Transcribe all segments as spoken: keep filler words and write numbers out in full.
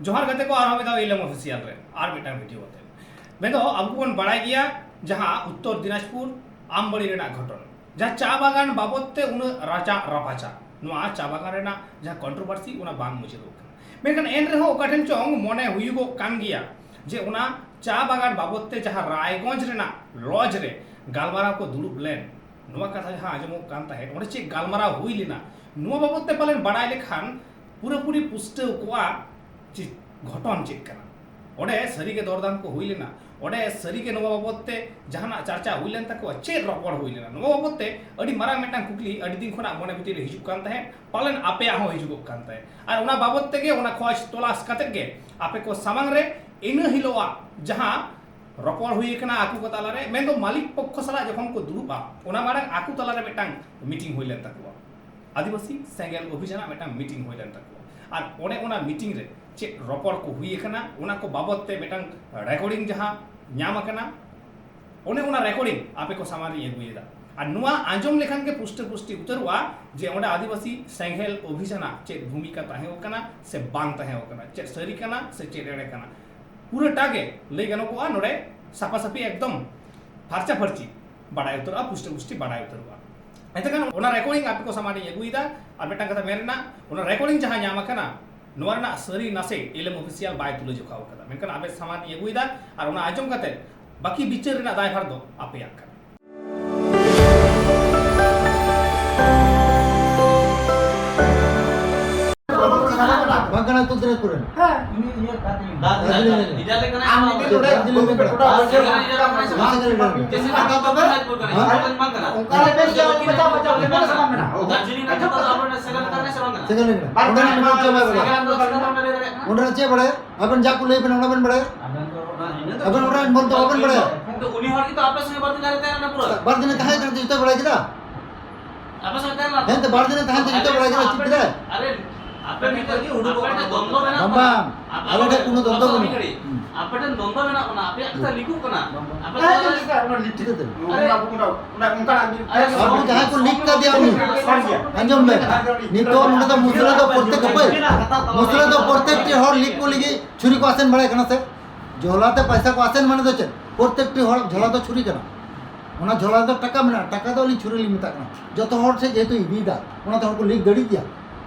ᱡᱚᱦᱟᱨ ᱜᱟᱛᱮ ᱠᱚ, ᱟᱨᱦᱚᱸ ᱢᱤᱫ ᱫᱷᱟᱣ ᱤᱞᱟᱢ ᱚᱯᱷᱤᱥᱤᱭᱟᱞ ᱨᱮ ᱟᱨ ᱢᱤᱫᱴᱟᱝ ᱵᱷᱤᱰᱤᱭᱳ ᱠᱟᱛᱮ᱾ ᱢᱮᱱᱫᱚ ᱟᱵᱚ ᱵᱚᱱ ᱵᱟᱲᱟᱭ ᱜᱮᱭᱟ ᱡᱟᱦᱟᱸ ᱩᱛᱛᱚᱨ ᱫᱤᱱᱟᱡᱽᱯᱩᱨ ᱟᱢᱵᱟᱲᱤ ᱨᱮᱱᱟᱜ ᱜᱷᱚᱴᱚᱱ, ᱡᱟᱦᱟᱸ ᱪᱟ ᱵᱟᱜᱟᱱ ᱵᱟᱵᱚᱫ ᱛᱮ ᱩᱱᱟᱹᱜ ᱨᱟᱪᱟ ᱨᱟᱯᱟᱪᱟ, ᱱᱚᱣᱟ ᱪᱟ ᱵᱟᱜᱟᱱ ᱨᱮᱱᱟᱜ ᱡᱟᱦᱟᱸ ᱠᱚᱱᱴᱨᱳᱵᱷᱟᱨᱥᱤ, ᱚᱱᱟ ᱵᱟᱝ ᱢᱩᱪᱟᱹᱫᱚᱜ ᱠᱟᱱᱟ᱾ ᱢᱮᱱᱠᱷᱟᱱ ᱮᱱ ᱨᱮᱦᱚᱸ ᱚᱠᱟ ᱴᱷᱮᱱ ᱪᱚᱝ ᱢᱚᱱᱮ ᱦᱩᱭᱩᱜᱚᱜ ᱠᱟᱱ ᱜᱮᱭᱟ ᱡᱮ ᱚᱱᱟ ᱪᱟ ᱵᱟᱜᱟᱱ ᱵᱟᱵᱚᱫ ᱛᱮ ᱡᱟᱦᱟᱸ ᱨᱟᱭᱜᱚᱸᱡᱽ ᱨᱮᱱᱟᱜ ᱞᱚᱡᱽ ᱨᱮ ᱜᱟᱞᱢᱟᱨᱟᱣ ᱠᱚ ᱫᱩᱲᱩᱵ ᱞᱮᱱ, ᱱᱚᱣᱟ ᱠᱟᱛᱷᱟ ᱡᱟᱦᱟᱸ ᱟᱸᱡᱚᱢᱚᱜ ᱠᱟᱱ ᱛᱟᱦᱮᱸᱫ, ᱚᱸᱰᱮ ᱪᱮᱫ ᱜᱟᱞᱢᱟᱨᱟᱣ ᱦᱩᱭ ᱞᱮᱱᱟ, ᱱᱚᱣᱟ ᱵᱟᱵᱚᱫ ᱛᱮ ᱯᱟᱞᱮᱱ ᱵᱟᱲᱟᱭ ᱞᱮᱠᱷᱟᱱ ᱯᱩᱨᱟᱹᱯᱩᱨᱤ ᱯᱩᱥᱴᱟᱹᱣ ᱠᱚᱜᱼᱟ ᱡᱮ ᱜᱷᱚᱴᱚᱱ ᱪᱮᱫ ᱠᱟᱱᱟ᱾ ᱚᱸᱰᱮ ᱥᱟᱹᱨᱤᱜᱮ ᱫᱚᱨᱫᱟᱢ ᱠᱚ ᱦᱩᱭ ᱞᱮᱱᱟ, ᱚᱸᱰᱮ ᱥᱟᱹᱨᱤᱜᱮ ᱱᱚᱣᱟ ᱵᱟᱵᱚᱫ ᱛᱮ ᱡᱟᱦᱟᱱᱟᱜ ᱪᱟᱨᱪᱟ ᱦᱩᱭ ᱞᱮᱱ ᱛᱟᱠᱚᱣᱟ, ᱪᱮᱫ ᱨᱚᱯᱚᱲ ᱦᱩᱭ ᱞᱮᱱᱟ, ᱱᱚᱣᱟ ᱵᱟᱵᱚᱫ ᱛᱮ ᱟᱹᱰᱤ ᱢᱟᱨᱟᱝ ᱢᱤᱫᱴᱟᱝ ᱠᱩᱠᱞᱤ ᱟᱹᱰᱤ ᱫᱤᱱ ᱠᱷᱚᱱᱟᱜ ᱢᱚᱱᱮ ᱵᱷᱤᱛᱤᱨ ᱨᱮ ᱦᱤᱡᱩᱜ ᱠᱟᱱ ᱛᱟᱦᱮᱸᱫ, ᱯᱟᱞᱮᱱ ᱟᱯᱮᱭᱟᱜ ᱦᱚᱸ ᱦᱤᱡᱩᱜᱚᱜ ᱠᱟᱱ ᱛᱟᱦᱮᱸᱫ᱾ ᱟᱨ ᱚᱱᱟ ᱵᱟᱵᱚᱫ ᱛᱮᱜᱮ, ᱚᱱᱟ ᱠᱷᱚᱡᱽ ᱛᱚᱞᱟᱥ ᱠᱟᱛᱮᱫ ᱜᱮ ᱟᱯᱮ ᱠᱚ ᱥᱟᱢᱟᱝ ᱨᱮ ᱤᱱᱟᱹ ᱦᱤᱞᱳᱜᱟᱜ ᱡᱟᱦᱟᱸ ᱨᱚᱯᱚᱲ ᱦᱩᱭ ᱟᱠᱟᱱᱟ ᱟᱠᱚ ᱠᱚ ᱛᱟᱞᱟᱨᱮ, ᱢᱮᱱᱫᱚ ᱢᱟᱹᱞᱤᱠ ᱯᱚᱠᱠᱷᱚ ᱥᱟᱞᱟᱜ ᱡᱚᱠᱷᱚᱱ ᱠᱚ ᱫᱩᱲᱩᱵᱼᱟ, ᱚᱱᱟ ᱢᱟᱲᱟᱝ ᱟᱠᱚ ᱛᱟᱞᱟᱨᱮ ᱢᱤᱫᱴᱟᱝ ᱢᱤᱴᱤᱝ ᱦᱩᱭ ᱞᱮᱱ ᱛᱟᱠᱚᱣᱟ, ᱟᱹᱫᱤᱵᱟᱹᱥᱤ ᱥᱮᱸᱜᱮᱞ ᱚᱵᱷᱤᱡᱟᱱᱟᱜ ᱢᱤᱫᱴᱟᱝ ᱢᱤᱴᱤᱝ ᱦᱩᱭ ᱞᱮᱱ ᱛᱟᱠᱚᱣᱟ᱾ ᱟᱨ ᱚᱱᱮ ᱚᱱᱟ ᱢᱤᱴᱤᱝ ᱨᱮ ᱪᱮᱫ ᱨᱚᱯᱚᱲ ᱠᱚ ᱦᱩᱭ ᱟᱠᱟᱱᱟ, ᱚᱱᱟ ᱠᱚ ᱵᱟᱵᱚᱫ ᱛᱮ ᱢᱤᱫᱴᱟᱝ ᱨᱮᱠᱚᱨᱰᱤᱝ ᱡᱟᱦᱟᱸ ᱧᱟᱢ ᱟᱠᱟᱱᱟ, ᱚᱱᱮ ᱚᱱᱟ ᱨᱮᱠᱚᱨᱰᱤᱝ ᱟᱯᱮ ᱠᱚ ᱥᱟᱢᱟᱝ ᱨᱤᱧ ᱟᱹᱜᱩᱭᱮᱫᱟ᱾ ᱟᱨ ᱱᱚᱣᱟ ᱟᱸᱡᱚᱢ ᱞᱮᱠᱷᱟᱱ ᱜᱮ ᱯᱩᱥᱴᱟᱹ ᱯᱩᱥᱴᱤ ᱩᱛᱟᱹᱨᱚᱜᱼᱟ ᱡᱮ ᱚᱸᱰᱮ ᱟᱹᱫᱤᱵᱟᱹᱥᱤ ᱥᱮᱸᱜᱮᱞ ᱚᱵᱷᱤᱡᱟᱱᱟᱜ ᱪᱮᱫ ᱵᱷᱩᱢᱤᱠᱟ ᱛᱟᱦᱮᱸ ᱠᱟᱱᱟ ᱥᱮ ᱵᱟᱝ ᱛᱟᱦᱮᱸ ᱠᱟᱱᱟ, ᱪᱮᱫ ᱥᱟᱹᱨᱤ ᱠᱟᱱᱟ ᱥᱮ ᱪᱮᱫ ᱮᱲᱮ ᱠᱟᱱᱟ᱾ ᱯᱩᱨᱟᱹᱴᱟ ᱜᱮ ᱞᱟᱹᱭ ᱜᱟᱱᱚᱜᱚᱜᱼᱟ, ᱱᱚᱰᱮ ᱥᱟᱯᱷᱟ ᱥᱟᱹᱯᱷᱤ ᱮᱠᱫᱚᱢ ᱯᱷᱟᱨᱪᱟ ᱯᱷᱟᱹᱨᱪᱤ ᱵᱟᱰᱟᱭ ᱩᱛᱟᱹᱨᱚᱜᱼᱟ, ᱯᱩᱥᱴᱟᱹ ᱯᱩᱥᱴᱤ ᱵᱟᱰᱟᱭ ᱩᱛᱟᱹᱨᱚᱜᱼᱟ᱾ ᱮᱱᱛᱮ ᱠᱷᱟᱱ ᱚᱱᱟ ᱨᱮᱠᱚᱨᱰᱤᱝ ᱟᱯᱮ ᱠᱚ ᱥᱟᱢᱟᱝ ᱨᱤᱧ ᱟᱹᱜᱩᱭᱮᱫᱟ᱾ ᱟᱨ ᱢᱤᱫᱴᱟᱝ ᱠᱟᱛᱷᱟ ᱢᱮᱱ ᱨᱮᱱᱟᱜ, ᱚᱱᱟ ᱨᱮᱠᱚᱨᱰᱤᱝ ᱡᱟᱦᱟᱸ ᱧᱟᱢ ᱟᱠᱟᱱᱟ, ᱱᱚᱣᱟ ᱨᱮᱱᱟᱜ ᱥᱟᱹᱨᱤ ᱱᱟᱥᱮ ᱤᱞᱟᱢ ᱚᱯᱷᱤᱥᱤᱭᱟᱞ ᱵᱟᱭ ᱛᱩᱞᱟᱹ ᱡᱚᱠᱷᱟ ᱟᱠᱟᱫᱟ, ᱢᱮᱱᱠᱷᱟᱱ ᱟᱯᱮ ᱥᱟᱢᱟᱝ ᱨᱤᱧ ᱟᱹᱜᱩᱭᱮᱫᱟ᱾ ᱟᱨ ᱚᱱᱟ ᱟᱸᱡᱚᱢ ᱠᱟᱛᱮ ᱵᱟᱹᱠᱤ ᱵᱤᱪᱟᱹᱨ ᱨᱮᱱᱟᱜ ᱫᱟᱭᱵᱷᱟᱨ ᱫᱚ ᱟᱯᱮᱭᱟᱜ ᱠᱟᱱᱟ᱾ ᱵᱟᱝ ᱠᱟᱱᱟ ᱩᱛᱛᱚᱨ ᱫᱤᱱᱟᱡᱽᱯᱩᱨ ᱨᱮᱱ᱾ ᱦᱮᱸ᱾ ᱫᱟᱨᱡᱤᱞᱤᱝ ᱨᱮᱱ᱾ ᱟᱢ ᱡᱩᱫᱤ ᱱᱚᱰᱮ ᱫᱟᱨᱡᱤᱞᱤᱝ ᱨᱮᱱ᱾ ᱫᱟᱨᱡᱤᱞᱤᱝ ᱨᱮᱱ᱾ ᱦᱮᱸ? ᱚᱱᱠᱟ ᱞᱮ ᱵᱮᱥ ᱡᱟᱭᱜᱟ ᱨᱮ ᱵᱟᱪᱷᱟᱣ, ᱵᱟᱪᱷᱟᱣ ᱞᱮ ᱵᱮᱥ ᱥᱟᱱᱟᱢ ᱢᱮᱱᱟᱜᱼᱟ᱾ ᱫᱟᱨᱡᱤᱞᱤᱝ ᱨᱮᱱ ᱫᱚ ᱟᱵᱚ ᱱᱚᱰᱮ ᱥᱮᱴᱮᱨ ᱞᱮᱱ ᱠᱷᱟᱱ ᱜᱮ ᱥᱮ ᱵᱟᱝ ᱠᱟᱱᱟ? ᱥᱮᱴᱮᱨ ᱞᱮᱱ ᱠᱷᱟᱱ᱾ ᱵᱟᱨ ᱚᱸᱰᱮ ᱫᱤᱱ ᱨᱮᱱ ᱵᱟᱨ ᱪᱮᱫ ᱫᱤᱱ ᱵᱟᱭ ᱵᱟᱲᱟᱭᱟ? ᱥᱮᱴᱮᱨ ᱞᱮᱱ ᱠᱷᱟᱱ ᱜᱮ ᱥᱮ ᱵᱟᱝ ᱠᱟᱱᱟ? ᱚᱸᱰᱮ ᱪᱮᱫ ᱵᱟᱲᱟᱭᱟ? ᱟᱵᱮᱱ ᱡᱟ ᱠᱚ ᱞᱟᱹᱭ ᱵᱮᱱ, ᱚᱱᱟ ᱵᱮᱱ ᱵᱟᱲᱟᱭᱟ? ᱟᱵᱮᱱ ᱫᱚ ᱚᱱᱟ ᱤᱱᱟᱹ ᱫᱚ ᱟᱵᱮᱱ ᱚᱱᱟ ᱵᱚᱞᱛᱮ ᱵᱟᱵᱮᱱ ᱵᱟᱲᱟᱭᱟ? ᱠᱤᱱᱛᱩ ᱩᱱᱤ ᱦᱚᱲ ᱜᱮᱛᱚ ᱟᱯᱮ ᱥᱚᱸᱜᱮ ᱵᱟᱨ ᱫᱤᱱ ᱞᱟᱦᱟ ᱨᱮ ᱛᱟᱦᱮᱸ ᱞᱮᱱᱟ ᱯᱩᱨᱟᱹ᱾ ᱵᱟᱨ ᱫᱤᱱ ᱞᱟᱦᱟ ᱨᱮ ᱛᱟᱦᱮᱸ ᱠᱟᱱᱟ, ᱡᱚᱛᱚ ᱵᱟᱲᱟᱭ ᱠᱮᱫᱟ? ᱟᱯᱮ ᱥᱚᱸᱜᱮ ᱛᱟᱦᱮᱸ ᱞᱮᱱᱟ? ᱦᱮᱸ, ᱛᱚ ᱵᱟᱨ ᱫᱤᱱ ᱞᱟᱦᱟ ᱛᱟᱦᱮᱸ ᱛᱮ ᱡᱚᱛᱚ ᱵᱟᱲᱟᱭ ᱠᱮᱫᱟ, ᱪᱮᱫ ᱠᱮᱫᱟ? ᱟᱨᱮ, ᱟᱯᱮ ᱢᱤᱫ ᱜᱷᱟᱹᱲᱤᱡ ᱩᱰᱩᱠᱚᱜ ᱠᱟᱱᱟ᱾ ᱵᱟᱝ, ᱵᱟᱝ, ᱟᱞᱮ ᱴᱷᱮᱱ ᱠᱳᱱᱳ ᱫᱚᱱᱫᱚ ᱵᱟᱹᱱᱩᱜᱼᱟ᱾ ᱦᱩᱸ᱾ ᱟᱯᱮ ᱴᱷᱮᱱ ᱫᱚᱱᱫᱚ ᱢᱮᱱᱟᱜ ᱵᱚᱱᱟ, ᱟᱯᱮᱭᱟᱜ ᱠᱟᱛᱷᱟ ᱞᱤᱠᱚᱜ ᱠᱟᱱᱟ᱾ ᱟᱯᱮ ᱦᱮᱸ, ᱛᱟᱦᱚᱞᱮ ᱴᱷᱤᱠ ᱟᱪᱷᱮ᱾ ᱟᱨ ᱚᱱᱟ ᱞᱤᱠ ᱴᱷᱤᱠ ᱟᱪᱷᱮ᱾ ᱚᱱᱟ, ᱚᱱᱟ, ᱚᱱᱠᱟᱱᱟᱜ ᱟᱨᱮ, ᱟᱵᱚ ᱡᱟᱦᱟᱸᱭ ᱠᱚ ᱞᱤᱠ ᱠᱟᱫᱮᱭᱟ ᱩᱱᱤ, ᱟᱸᱡᱚᱢ ᱢᱮ, ᱱᱤᱛᱚᱜ ᱱᱚᱰᱮ ᱫᱚ ᱢᱩᱥᱞᱟᱹ ᱫᱚ ᱯᱨᱚᱛᱮᱠ, ᱦᱟᱯᱳᱭ, ᱢᱩᱥᱞᱟᱹ ᱫᱚ ᱯᱨᱚᱛᱮᱠᱴᱤ ᱦᱚᱲ ᱞᱤᱠ ᱠᱚ ᱞᱟᱹᱜᱤᱫ ᱪᱷᱩᱨᱤ ᱠᱚ ᱟᱥᱮᱱ ᱵᱟᱲᱟᱭ ᱠᱟᱱᱟ ᱥᱮ? ᱡᱷᱚᱞᱟ ᱛᱮ ᱯᱚᱭᱥᱟ ᱠᱚ ᱟᱥᱮᱱ ᱢᱟᱱᱮ ᱫᱚ ᱪᱮᱫ? ᱯᱨᱚᱛᱮᱠᱴᱤ ᱦᱚᱲᱟᱜ ᱡᱷᱚᱞᱟ ᱫᱚ ᱪᱷᱩᱨᱤ ᱠᱟᱱᱟ᱾ ᱚᱱᱟ ᱡᱷᱚᱞᱟ ᱨᱮᱫᱚ ᱴᱟᱠᱟ ᱢᱮᱱᱟᱜᱼᱟ, ᱴᱟᱠᱟ ᱫᱚ ᱟᱹᱞᱤᱧ ᱪᱷᱩᱨᱤ ᱞᱤᱧ ᱢᱮᱛᱟᱜ ᱠᱟᱱᱟ᱾ ᱡᱚᱛᱚ ᱦᱚᱲ ᱴᱷᱮᱱ ᱡᱮᱦᱮᱛᱩ ᱤᱫᱤᱭᱮᱫᱟ, ᱚᱱᱟᱛᱮ ᱦᱚᱲ ᱠᱚ ᱞᱤᱠ ᱫᱟᱲᱮᱭᱟᱜ ᱜᱮᱭᱟ᱾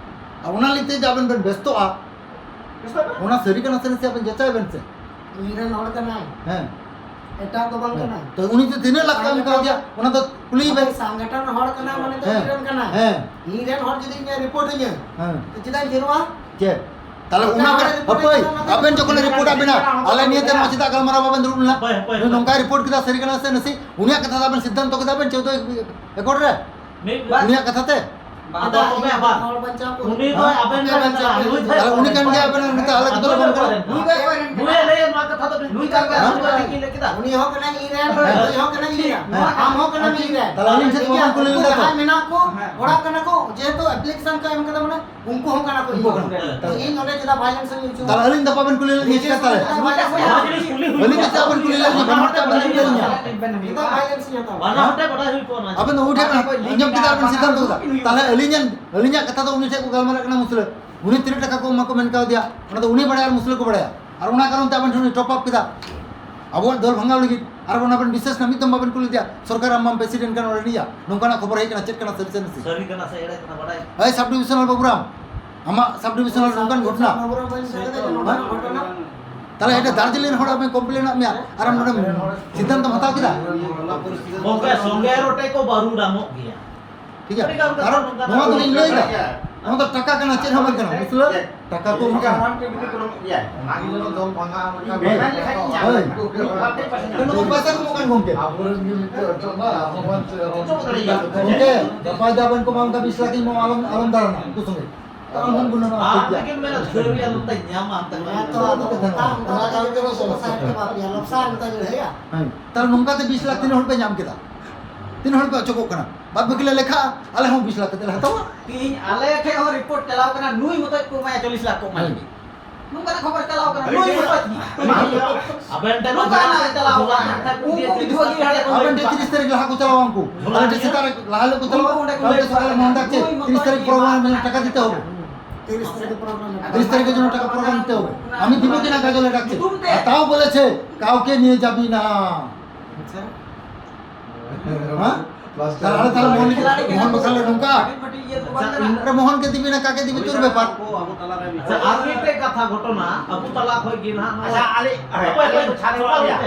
ᱟᱨ ᱚᱱᱟ ᱞᱤᱠ ᱛᱮ ᱡᱮ ᱟᱵᱮᱱ ᱵᱮᱱ ᱵᱮᱥᱛᱚᱜᱼᱟ, ᱚᱱᱟ ᱥᱟᱹᱨᱤ ᱠᱟᱱᱟ ᱥᱮ ᱱᱟᱥᱮ ᱟᱵᱮᱱ ᱡᱟᱪᱟᱭ ᱵᱮᱱ ᱥᱮ᱾ ᱤᱧ ᱨᱮᱱ ᱦᱚᱲ ᱠᱟᱱᱟᱭ᱾ ᱦᱮᱸ᱾ ᱮᱴᱟᱜ ᱫᱚ ᱵᱟᱝ ᱠᱟᱱᱟᱭ᱾ ᱛᱚ ᱩᱱᱤ ᱫᱚ ᱛᱤᱱᱟᱹᱜ ᱞᱟᱠᱷ ᱠᱚ ᱮᱢ ᱠᱟᱣᱫᱮᱭᱟ, ᱚᱱᱟ ᱫᱚ ᱠᱩᱞᱤᱭᱮ ᱵᱮᱱ᱾ ᱟᱵᱚ ᱥᱚᱝᱜᱚᱴᱷᱚᱱ ᱦᱚᱲ ᱠᱟᱱᱟᱭ ᱢᱟᱱᱮ ᱫᱚ ᱦᱮᱸ᱾ ᱤᱧ ᱨᱮᱱ ᱠᱟᱱᱟᱭ᱾ ᱦᱮᱸ᱾ ᱤᱧ ᱨᱮᱱ ᱦᱚᱲ ᱡᱩᱫᱤ ᱤᱧᱮ ᱨᱤᱯᱳᱨᱴ ᱟᱹᱧᱟᱹ, ᱦᱮᱸ᱾ ᱛᱚ ᱪᱮᱫᱟᱜ ᱤᱧ ᱡᱮᱨᱚᱜᱼᱟ? ᱪᱮᱫ? ᱛᱟᱦᱞᱮ ᱚᱱᱟ ᱚᱱᱟ ᱠᱚ, ᱨᱤᱯᱳᱨᱴ ᱦᱟᱯᱳᱭ, ᱟᱹᱧ ᱠᱟᱱᱟ, ᱚᱱᱟ ᱟᱵᱮᱱ ᱡᱚᱠᱷᱚᱱᱮ ᱨᱤᱯᱳᱨᱴ ᱟᱵᱮᱱᱟ, ᱟᱞᱮ ᱱᱤᱭᱟᱹᱛᱮ ᱱᱚᱣᱟ ᱪᱮᱫᱟᱜ ᱜᱟᱞᱢᱟᱨᱟᱣ ᱵᱟᱵᱮᱱ ᱫᱩᱲᱩᱵ ᱞᱮᱱᱟ? ᱦᱟᱯᱳᱭ, ᱦᱟᱯᱳᱭ, ᱱᱩᱭ ᱦᱟᱯᱳᱭ᱾ ᱱᱚᱝᱠᱟᱭ ᱨᱤᱯᱳᱨᱴ ᱠᱮᱫᱟ, ᱥᱟᱹᱨᱤ ᱠᱟᱱᱟ ᱥᱮ ᱱᱟᱥᱮ? ᱩᱱᱤᱭᱟᱜ ᱠᱟᱛᱷᱟ ᱫᱚ ᱟᱵᱮᱱ ᱥᱤᱫᱽᱫᱷᱟᱱᱛᱚ ᱠᱮᱫᱟ ᱵᱮᱱ ᱪᱳᱫᱽᱫᱳ ᱮᱠᱚᱨ ᱨᱮ? ᱢᱤᱫ ᱩᱱᱤᱭᱟᱜ ᱠᱟᱛᱷᱟ ᱛᱮ? ᱟᱫᱚ ᱛᱚᱵᱮ ᱟᱵᱟᱨ ᱦᱚᱲ ᱵᱟᱧᱪᱟᱣ ᱠᱚ ᱩᱱᱤ ᱫᱚ ᱦᱮᱸ? ᱟᱵᱮᱱ ᱟᱯᱮ ᱨᱮᱱ ᱵᱟᱧᱪᱟᱣ ᱠᱟᱱᱟ, ᱯᱮ ᱱᱩᱭ ᱫᱚ ᱵᱟᱧᱪᱟᱣ᱾ ᱛᱟᱦᱞᱮ ᱩᱱᱤ ᱠᱟᱱ ᱜᱮᱭᱟ ᱟᱵᱮᱱ ᱨᱮᱱ ᱱᱮᱛᱟ, ᱟᱞᱮ ᱠᱚᱫᱚ ᱵᱟᱝ ᱠᱟᱱᱟ᱾ ᱱᱩᱭ ᱫᱚ ᱚᱠᱚᱭ ᱨᱮᱱ ᱱᱩᱭ ᱠᱟᱱᱟᱭ? ᱞᱟᱹᱭᱟ ᱱᱚᱣᱟ ᱠᱟᱛᱷᱟ ᱫᱚ ᱱᱩᱭ ᱠᱟᱱ ᱜᱮᱭᱟ, ᱦᱮᱸ? ᱱᱩᱭ ᱫᱚ ᱴᱷᱤᱠ ᱞᱟᱹᱭ ᱠᱮᱫᱟ᱾ ᱩᱱᱤ ᱦᱚᱸ ᱠᱟᱱᱟᱭ ᱤᱧ ᱨᱮᱱ, ᱦᱮᱸ᱾ ᱱᱩᱭ ᱦᱚᱸ ᱠᱟᱱᱟᱭ ᱤᱧ ᱨᱮᱱ, ᱦᱮᱸ᱾ ᱟᱢ ᱦᱚᱸ ᱠᱟᱱᱟᱢ ᱤᱧ ᱨᱮᱱ᱾ ᱛᱟᱦᱞᱮ ᱟᱹᱞᱤᱧ ᱴᱷᱮᱱ ᱩᱱᱠᱩ ᱵᱟᱵᱮᱱ ᱠᱩᱞᱤ ᱞᱮᱫᱟ ᱛᱚ? ᱡᱟᱦᱟᱸᱭ ᱢᱮᱱᱟᱜ ᱠᱚ, ᱦᱮᱸ᱾ ᱚᱲᱟᱜ ᱠᱟᱱᱟ ᱠᱚ, ᱡᱮᱦᱮᱛᱩ application ᱠᱚ ᱮᱢ ᱠᱟᱫᱟ, ᱢᱟᱱᱮ ᱩᱱᱠᱩ ᱦᱚᱸ ᱠᱟᱱᱟ ᱠᱚ, ᱩᱱᱠᱩ ᱤᱧ ᱦᱚᱸ᱾ ᱦᱚᱸ᱾ ᱛᱚ ᱤᱧ ᱚᱸᱰᱮ ᱪᱮᱫᱟᱜ violence ᱤᱧ ᱦᱚᱪᱚᱭᱟ? ᱛᱟᱦᱞᱮ ᱟᱹᱞᱤᱧ ᱫᱚ ᱵᱟᱵᱮᱱ ᱠᱩᱞᱤ ᱞᱮᱫ ᱞᱤᱧᱟ ᱪᱮᱫᱟᱜ ᱛᱟᱦᱞᱮ? ᱱᱚᱣᱟ ᱡᱤᱱᱤᱥ ᱠᱩᱞᱤ ᱦᱩᱭᱩᱜᱼᱟ᱾ ᱟᱹᱞᱤᱧ ᱫᱚ ᱪᱮᱫᱟᱜ ᱵᱮᱱ ᱠᱩᱞᱤ ᱞᱮᱫ ᱞᱤᱧᱟ? ᱵᱟᱱᱟ ᱦᱚᱲ ᱴᱷᱮᱱ ᱵᱟᱹᱞᱤᱧ ᱠᱩᱞᱤ ᱞᱮᱫ ᱞᱤᱧᱟ᱾ ᱪᱮᱫᱟᱜ violence ᱤᱧ ᱦᱟᱛᱟᱣᱟ? ᱵᱟᱱᱟ ᱦᱚᱲ ᱴᱷᱮᱱ ᱵᱟᱰᱟᱭ ᱦᱩᱭ ᱠᱚᱜᱼᱟ ᱱᱚᱣᱟ᱾ ᱟᱵᱮᱱ ᱫᱚ ᱩᱱᱤ ᱴᱷᱮᱱ ᱵᱟᱱᱟ ᱦᱚᱲ ᱟᱸᱡᱚᱢ ᱠᱮᱫᱟ ᱵᱮᱱ ᱥᱤᱫᱽᱫᱷᱟᱱᱛᱚ ᱠᱮᱫᱟ᱾ ᱛᱟᱦᱞᱮ ᱟᱹᱞᱤᱧᱟᱜ, ᱟᱹᱞᱤᱧᱟᱜ ᱠᱟᱛᱷᱟ ᱫᱚ ᱩᱱᱤ ᱴᱷᱮᱱ ᱠᱚ ᱜᱟᱞᱢᱟᱨᱟᱜ ᱠᱟᱱᱟ ᱢᱩᱥᱞᱟᱹ᱾ ᱩᱱᱤ ᱛᱤᱱᱟᱹᱜ ᱴᱟᱠᱟ ᱠᱚ ᱮᱢᱟ ᱠᱚ ᱢᱮᱱ ᱠᱟᱣᱫᱮᱭᱟ, ᱚᱱᱟ ᱫᱚ ᱩᱱᱤ ᱵᱟᱲᱟᱭᱟ ᱟᱨ ᱢᱩᱥᱞᱟᱹ ᱠᱚ ᱵᱟᱲᱟᱭᱟ᱾ ᱟᱨ ᱚᱱᱟ ᱠᱟᱨᱚᱱ ᱛᱮ ᱟᱵᱮᱱ ᱴᱷᱮᱱ ᱩᱱᱤ top up ᱠᱮᱫᱟ᱾ ᱟᱵᱚᱣᱟᱜ ᱫᱚᱞ ᱵᱷᱟঙᱟᱣ ᱞᱟᱹᱜᱤᱫ᱾ ᱟᱨ ᱚᱱᱟ ᱵᱮᱱ ᱵᱤᱥᱮᱥ ᱱᱟ ᱢᱤᱫ ᱫᱚᱢ ᱵᱟᱵᱮᱱ ᱠᱩᱞᱤ ᱞᱮᱫᱮᱭᱟ, ᱥᱚᱨᱠᱟᱨ ᱟᱢ ᱢᱟᱢ president ᱠᱟᱱᱟ ᱚᱸᱰᱮ ᱱᱤᱭᱟ, ᱱᱚᱝᱠᱟᱱᱟᱜ ᱠᱷᱚᱵᱚᱨ ᱦᱮᱡ ᱠᱟᱱᱟ, ᱪᱮᱫ ᱠᱟᱱᱟ ᱥᱟᱹᱨᱤ ᱥᱮ ᱱᱟᱥᱮ? ᱥᱟᱹᱨᱤ ᱠᱟᱱᱟ ᱥᱮ ᱮᱲᱮ ᱠᱟᱱᱟ ᱵᱟᱰᱟᱭ? ᱦᱮᱸ, sub divisional ᱵᱟᱹᱵᱩᱨᱟᱢ, ᱟᱢᱟᱜ sub divisional ᱱᱚᱝᱠᱟᱱ ᱜᱷᱚᱴᱚᱱᱟ᱾ ᱥᱮ ᱛᱚ ᱱᱚᱝᱠᱟᱱ ᱜᱷᱚᱴᱚᱱᱟ᱾ ᱛᱟᱦᱞᱮ ᱮᱴᱟᱜ ᱫᱟᱨᱡᱤᱞᱤᱝ ᱨᱮᱱ ᱦᱚᱲ ᱟᱵᱮᱱ complain ᱟᱫ ᱢᱮᱭᱟ, ᱟᱨ ᱟᱢ ᱱᱚᱰᱮ ᱥᱤᱫᱽᱫᱷᱟᱱᱛᱚᱢ ᱦᱟᱛᱟᱣ ᱠᱮᱫᱟ? ᱜᱚᱝᱠᱮ, ᱥᱚᱸᱜᱮ ᱨᱚᱴᱮ ᱠᱚ ᱵᱟᱹᱨᱩᱰᱟᱢᱚᱜ ᱜᱮᱭᱟ᱾ ᱴᱷᱤᱠ ᱜᱮᱭᱟ? ᱟᱹᱰᱤ ᱜᱟᱱ ᱠᱟᱛᱷᱟ ᱠᱟᱨᱚᱱ ᱱᱚᱝᱠᱟᱱᱟᱜ ᱱᱚᱣᱟ ᱫᱚᱞᱤᱧ ᱞᱟᱹᱭ ᱮᱫᱟ, ᱱᱚᱣᱟ ᱫᱚ ᱴᱟᱠᱟ ᱠᱟᱱᱟ, ᱪᱮᱫ ᱦᱚᱸ ᱵᱟᱝ ᱠᱟᱱᱟ᱾ ᱢᱩᱥᱞᱟᱹ ᱴᱟᱠᱟ ᱠᱚ ᱮᱢᱚᱜ ᱠᱟᱱᱟ᱾ ᱚᱱᱟ ᱜᱮ ᱫᱚᱞ ᱵᱷᱟঙᱟ ᱞᱮᱠᱟ ᱦᱳᱭ᱾ ᱵᱮᱱᱟᱣ ᱞᱮᱠᱷᱟᱱ ᱦᱳᱭ᱾ ᱧᱟᱢᱟ᱾ ᱱᱚᱣᱟ ᱯᱚᱭᱥᱟ ᱠᱚ ᱮᱢᱚᱜ ᱠᱟᱱ ᱜᱚᱢᱠᱮ᱾ ᱟᱵᱚᱨᱮᱱ ᱜᱮ ᱢᱤᱫᱴᱮᱡ ᱚᱪᱚᱜ ᱱᱟ, ᱟᱵᱚ ᱢᱟ ᱪᱮᱫ ᱦᱚᱸ ᱜᱚᱢᱠᱮ, ᱜᱟᱯᱟ ᱡᱟ ᱵᱮᱱ ᱠᱚ ᱵᱟᱝ ᱚᱱᱠᱟ ᱵᱤᱥ ᱞᱟᱠᱷ ᱤᱧ ᱮᱢᱚᱜᱼᱟ, ᱟᱞᱚᱢ, ᱟᱞᱚᱢ ᱫᱟᱬᱟᱱᱟ ᱩᱱᱠᱩ ᱥᱚᱸᱜᱮ᱾ ᱛᱟᱦᱞᱮ ᱟᱢ ᱦᱚᱸᱢ ᱜᱩᱱᱟᱹᱱᱚᱜᱼᱟ, ᱟᱢ ᱴᱷᱤᱠ ᱜᱮᱭᱟ᱾ ᱛᱮᱜᱮᱢ ᱢᱮᱱᱟ, ᱫᱷᱟᱹᱨᱤ ᱟᱞᱚᱢ ᱛᱟᱭ ᱧᱟᱢᱟ, ᱚᱱᱛᱮ ᱦᱮᱸ, ᱛᱚ, ᱟᱫᱚ ᱚᱱᱠᱟ, ᱚᱱᱠᱟ ᱛᱮᱜᱮ ᱥᱚᱢᱚᱥᱥᱟ ᱦᱩᱭᱩᱜ ᱛᱟᱢᱟ, ᱟᱯᱮᱭᱟᱜ ᱞᱚᱠᱥᱟᱱ ᱛᱟᱭ ᱞᱟᱹᱲᱦᱟᱹᱭᱟ᱾ ᱦᱮᱸ, ᱛᱟᱦᱞᱮ ᱱᱚᱝᱠᱟ ᱛᱮ ᱵᱤᱥ ᱞᱟᱠᱷ ᱛᱤᱱᱟᱹᱜ ᱦᱚᱲ ᱯᱮ ᱧᱟᱢ ᱠᱮᱫᱟ? ᱛᱤᱱᱟᱹᱜ ᱦᱚᱲ ᱯᱮ ᱚᱪᱚᱜᱚᱜ ᱠᱟᱱᱟ? ᱵᱟᱫ ᱵᱟᱹᱠᱤ ᱞᱮ ᱞᱮᱠᱷᱟᱜᱼᱟ, ᱟᱞᱮ ᱦᱚᱸ ᱵᱤᱥ ᱞᱟᱠᱷ ᱠᱟᱛᱮ ᱞᱮ ᱦᱟᱛᱟᱣᱟ᱾ ᱛᱤᱦᱤᱧ ᱟᱞᱮ ᱴᱷᱮᱡ ᱦᱚᱸ ᱨᱤᱯᱳᱨᱴ ᱪᱟᱞᱟᱣ ᱠᱟᱱᱟ, ᱱᱩᱭ ᱢᱚᱛᱚᱡ ᱠᱚ ᱮᱢᱟᱭᱟ ᱪᱚᱞᱞᱤᱥ ᱞᱟᱠᱷ ᱠᱚ ᱮᱢᱟᱭᱟ᱾ ᱦᱮᱸ᱾ ᱱᱚᱝᱠᱟᱱᱟᱜ ᱠᱷᱚᱵᱚᱨ ᱪᱟᱞᱟᱣ ᱠᱟᱱᱟ, ᱱᱩᱭ ᱵᱟᱹᱲᱤᱡ ᱜᱮ᱾ ᱟᱵᱮᱱ ᱴᱷᱮᱱ ᱱᱚᱝᱠᱟᱱᱟᱜ ᱪᱟᱞᱟᱣ ᱠᱟᱱᱟ᱾ ᱩᱱᱠᱩ ᱢᱤᱫ ᱫᱷᱟᱣ ᱜᱮ ᱦᱟᱸᱰᱮ ᱟᱵᱮᱱ ᱴᱷᱮᱱ ᱛᱤᱨᱤᱥ ᱛᱟᱹᱨᱤᱠᱷ ᱞᱟᱦᱟ ᱠᱚ ᱪᱟᱞᱟᱣᱟ ᱩᱱᱠᱩ᱾ ᱟᱞᱮ ᱴᱷᱮᱱ ᱥᱮᱛᱟᱜ ᱨᱮ ᱞᱟᱦᱟ ᱦᱤᱞᱳᱜ ᱠᱚ ᱪᱟᱞᱟᱣᱟ, ᱩᱱᱠᱩ ᱚᱸᱰᱮ ᱠᱚ ᱟᱞᱮ ᱴᱷᱮᱱ ᱥᱮᱛᱟᱜ ᱨᱮ ᱢᱮᱱᱫᱟ ᱪᱮᱫ, ᱛᱤᱨᱤᱥ ᱛᱟᱹᱨᱤᱠᱷ ᱯᱨᱳᱜᱨᱟᱢ ᱢᱮᱱᱟᱜ, ᱴᱟকা দিতে হবে। তিরিশ তারিখে প্রোগ্রাম। তিরিশ তারিখের জন্য টাকা প্রোগ্রাম দিতে হবে। আমি দিব কিনা গাজলে ডাকছে? আর তাও বলেছে কাউকে নিয়ে যাবি না। আচ্ছা। হ্যাঁ? তাহলে, তাহলে মোহন, মোহন বসালে ঢুকা। আরে মোহনকে দিবি না কাকে দিবি তোর ব্যাপার। আচ্ছা, আর একটা কথা ঘটনা, ᱟᱵᱚ ᱛᱟᱞᱟ ᱠᱷᱚᱡ ᱜᱮ ᱱᱟᱦᱟᱜ ᱱᱚᱣᱟ ᱟᱪᱪᱷᱟ, ᱟᱞᱮ, ᱟᱯᱮ, ᱟᱞᱮ ᱟᱯᱮ, ᱪᱷᱟᱛᱨᱚ ᱟᱯᱮ, ᱟᱞᱮᱭᱟ।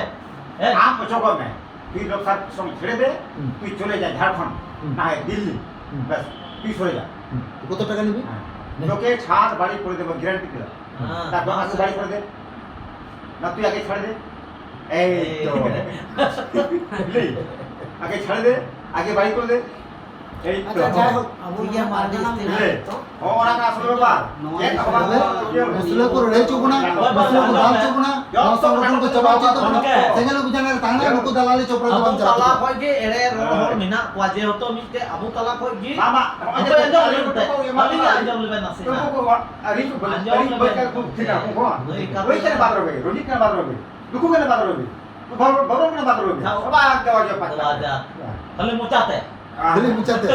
ᱦᱮᱸ? ᱟᱢ ᱚᱪᱚᱜᱚᱜ ᱢᱮ। ᱛᱤᱨᱞᱚᱠ ᱥᱟᱛ ᱥᱚᱢ ছেড়ে দে, হুম। তুই চলে যা ঝাড়খণ্ড, হুম। না হয় দিল্লি। হুম। ব্যাস, তুই সরে যা। হুম। তো কত টাকা নিবি? হ্যাঁ। নে। তোকে ছাদ বাড়ি করে দেবো, গ্যারান্টি দিলাম। হ্যাঁ। তারপর আমাকে বাড়ি করে দে। না, তুই আগে ছাড় দে। এই তো। এই। বুঝলি? আগে ছাড় দে, আগে বাড়ি করে দে। এই তো। আচ্ছা, যাই হোক, ᱟᱵᱚ ᱴᱷᱤᱠ ᱜᱮᱭᱟ, ᱱᱚᱣᱟ ᱢᱟ ᱟᱹᱰᱤ ᱯᱟᱨᱜᱟᱱᱟ ᱡᱟᱹᱥᱛᱤ ᱢᱮᱱᱟᱜ ᱱᱟᱜ। ᱛᱚ᱾ ᱦᱚᱸ, ᱚᱱᱟ ᱠᱚ ᱟᱥᱚᱞ ᱵᱮᱯᱟᱨ᱾ ᱱᱚᱣᱟ ᱪᱮᱫ ᱜᱮ ᱟᱵᱚ ᱟᱥᱚᱞ ᱵᱮᱯᱟᱨ᱾ ᱵᱟᱹᱥᱞᱟᱹ ᱠᱚ ᱞᱟᱹᱲᱦᱟᱹᱭ ᱦᱚᱪᱚ ᱵᱚᱱᱟ, ᱵᱟᱹᱥᱞᱟᱹ ᱠᱚ ᱫᱟᱞ ᱦᱚᱪᱚ ᱵᱚᱱᱟ, ᱱᱚᱣᱟ ᱥᱚᱝᱜᱚᱴᱷᱚᱱ ᱠᱚ ᱪᱟᱵᱟ ᱦᱚᱪᱚᱭ ᱛᱟᱵᱚᱱᱟ᱾ ᱥᱮᱸᱜᱮᱞ ᱚᱵᱷᱤᱡᱟᱱ ᱨᱮ ᱛᱟᱦᱮᱱᱟ, ᱱᱩᱠᱩ ᱫᱟᱞᱟᱞᱤ ᱪᱚᱯᱨᱟ ᱫᱚ ᱟᱵᱚ ᱵᱟᱝ ᱪᱟᱞᱟᱜ ᱛᱟᱞᱟ ᱛᱟᱵᱚᱱᱟ᱾ ᱠᱷᱚᱡ ᱜᱮ ᱮᱲᱮ ᱨᱚᱲ ᱦᱚᱲ ᱢᱮᱱᱟᱜ ᱠᱚᱣᱟ, ᱡᱮᱦᱮᱛᱩ ᱢᱤᱫᱴᱮᱡ ᱟᱵᱚ ᱛᱟᱞᱟ ᱠᱷᱚᱡ ᱜᱮ ᱵᱟᱝ, ᱵᱟᱝ, ᱱᱚᱜᱼᱚᱭ ᱡᱮ ᱟᱯᱮ ᱟᱸᱡᱚᱢ ᱞᱮᱵᱮᱱ ᱛᱮ, ᱟᱹᱞᱤᱧ ᱟᱸᱡᱚᱢ ᱞᱮᱵᱮᱱ ᱱᱟᱥᱮ ᱱᱟᱜ᱾ ᱩᱱᱠᱩ ᱠᱚ ᱟᱹᱰᱤ ᱠᱚ ᱟᱸᱡᱚᱢ ᱵᱟᱹᱲᱤᱡ ᱞᱮᱵᱮᱱ᱾ ᱠᱟᱱᱟ, ᱩᱱᱠᱩ ᱦᱚᱸ᱾ ᱱᱩᱭ ᱠᱟᱛᱷᱟ ᱵᱟᱹᱲᱤᱡ ᱠᱟᱱᱟ, ᱵᱟᱫ ᱨᱚᱵᱮ, ᱨᱚᱡᱤᱛ ᱠᱟᱱᱟ, ᱵᱟᱫ ᱨᱚᱵᱮ᱾ ᱱᱩᱠᱩ ᱠᱟᱱᱟ, ᱵᱟᱫ ᱨᱚᱵᱮ᱾ ᱵᱟᱵᱚᱱ ᱠᱟᱱᱟ, ᱵᱟᱫ ᱨᱚᱵᱮ᱾ ᱦᱮᱸ᱾ ᱥᱟᱵᱟ ᱫᱮᱣᱟ ᱡᱚ ᱯᱟᱛᱟ᱾ ᱫᱮᱣᱟ ᱡᱚ᱾ ᱦᱮᱸ᱾ ᱠᱷᱟᱹᱞᱤ ᱢᱚᱪᱟᱛᱮ᱾ ᱠᱷᱟᱹᱞᱤ ᱢᱚᱪᱟᱛᱮ᱾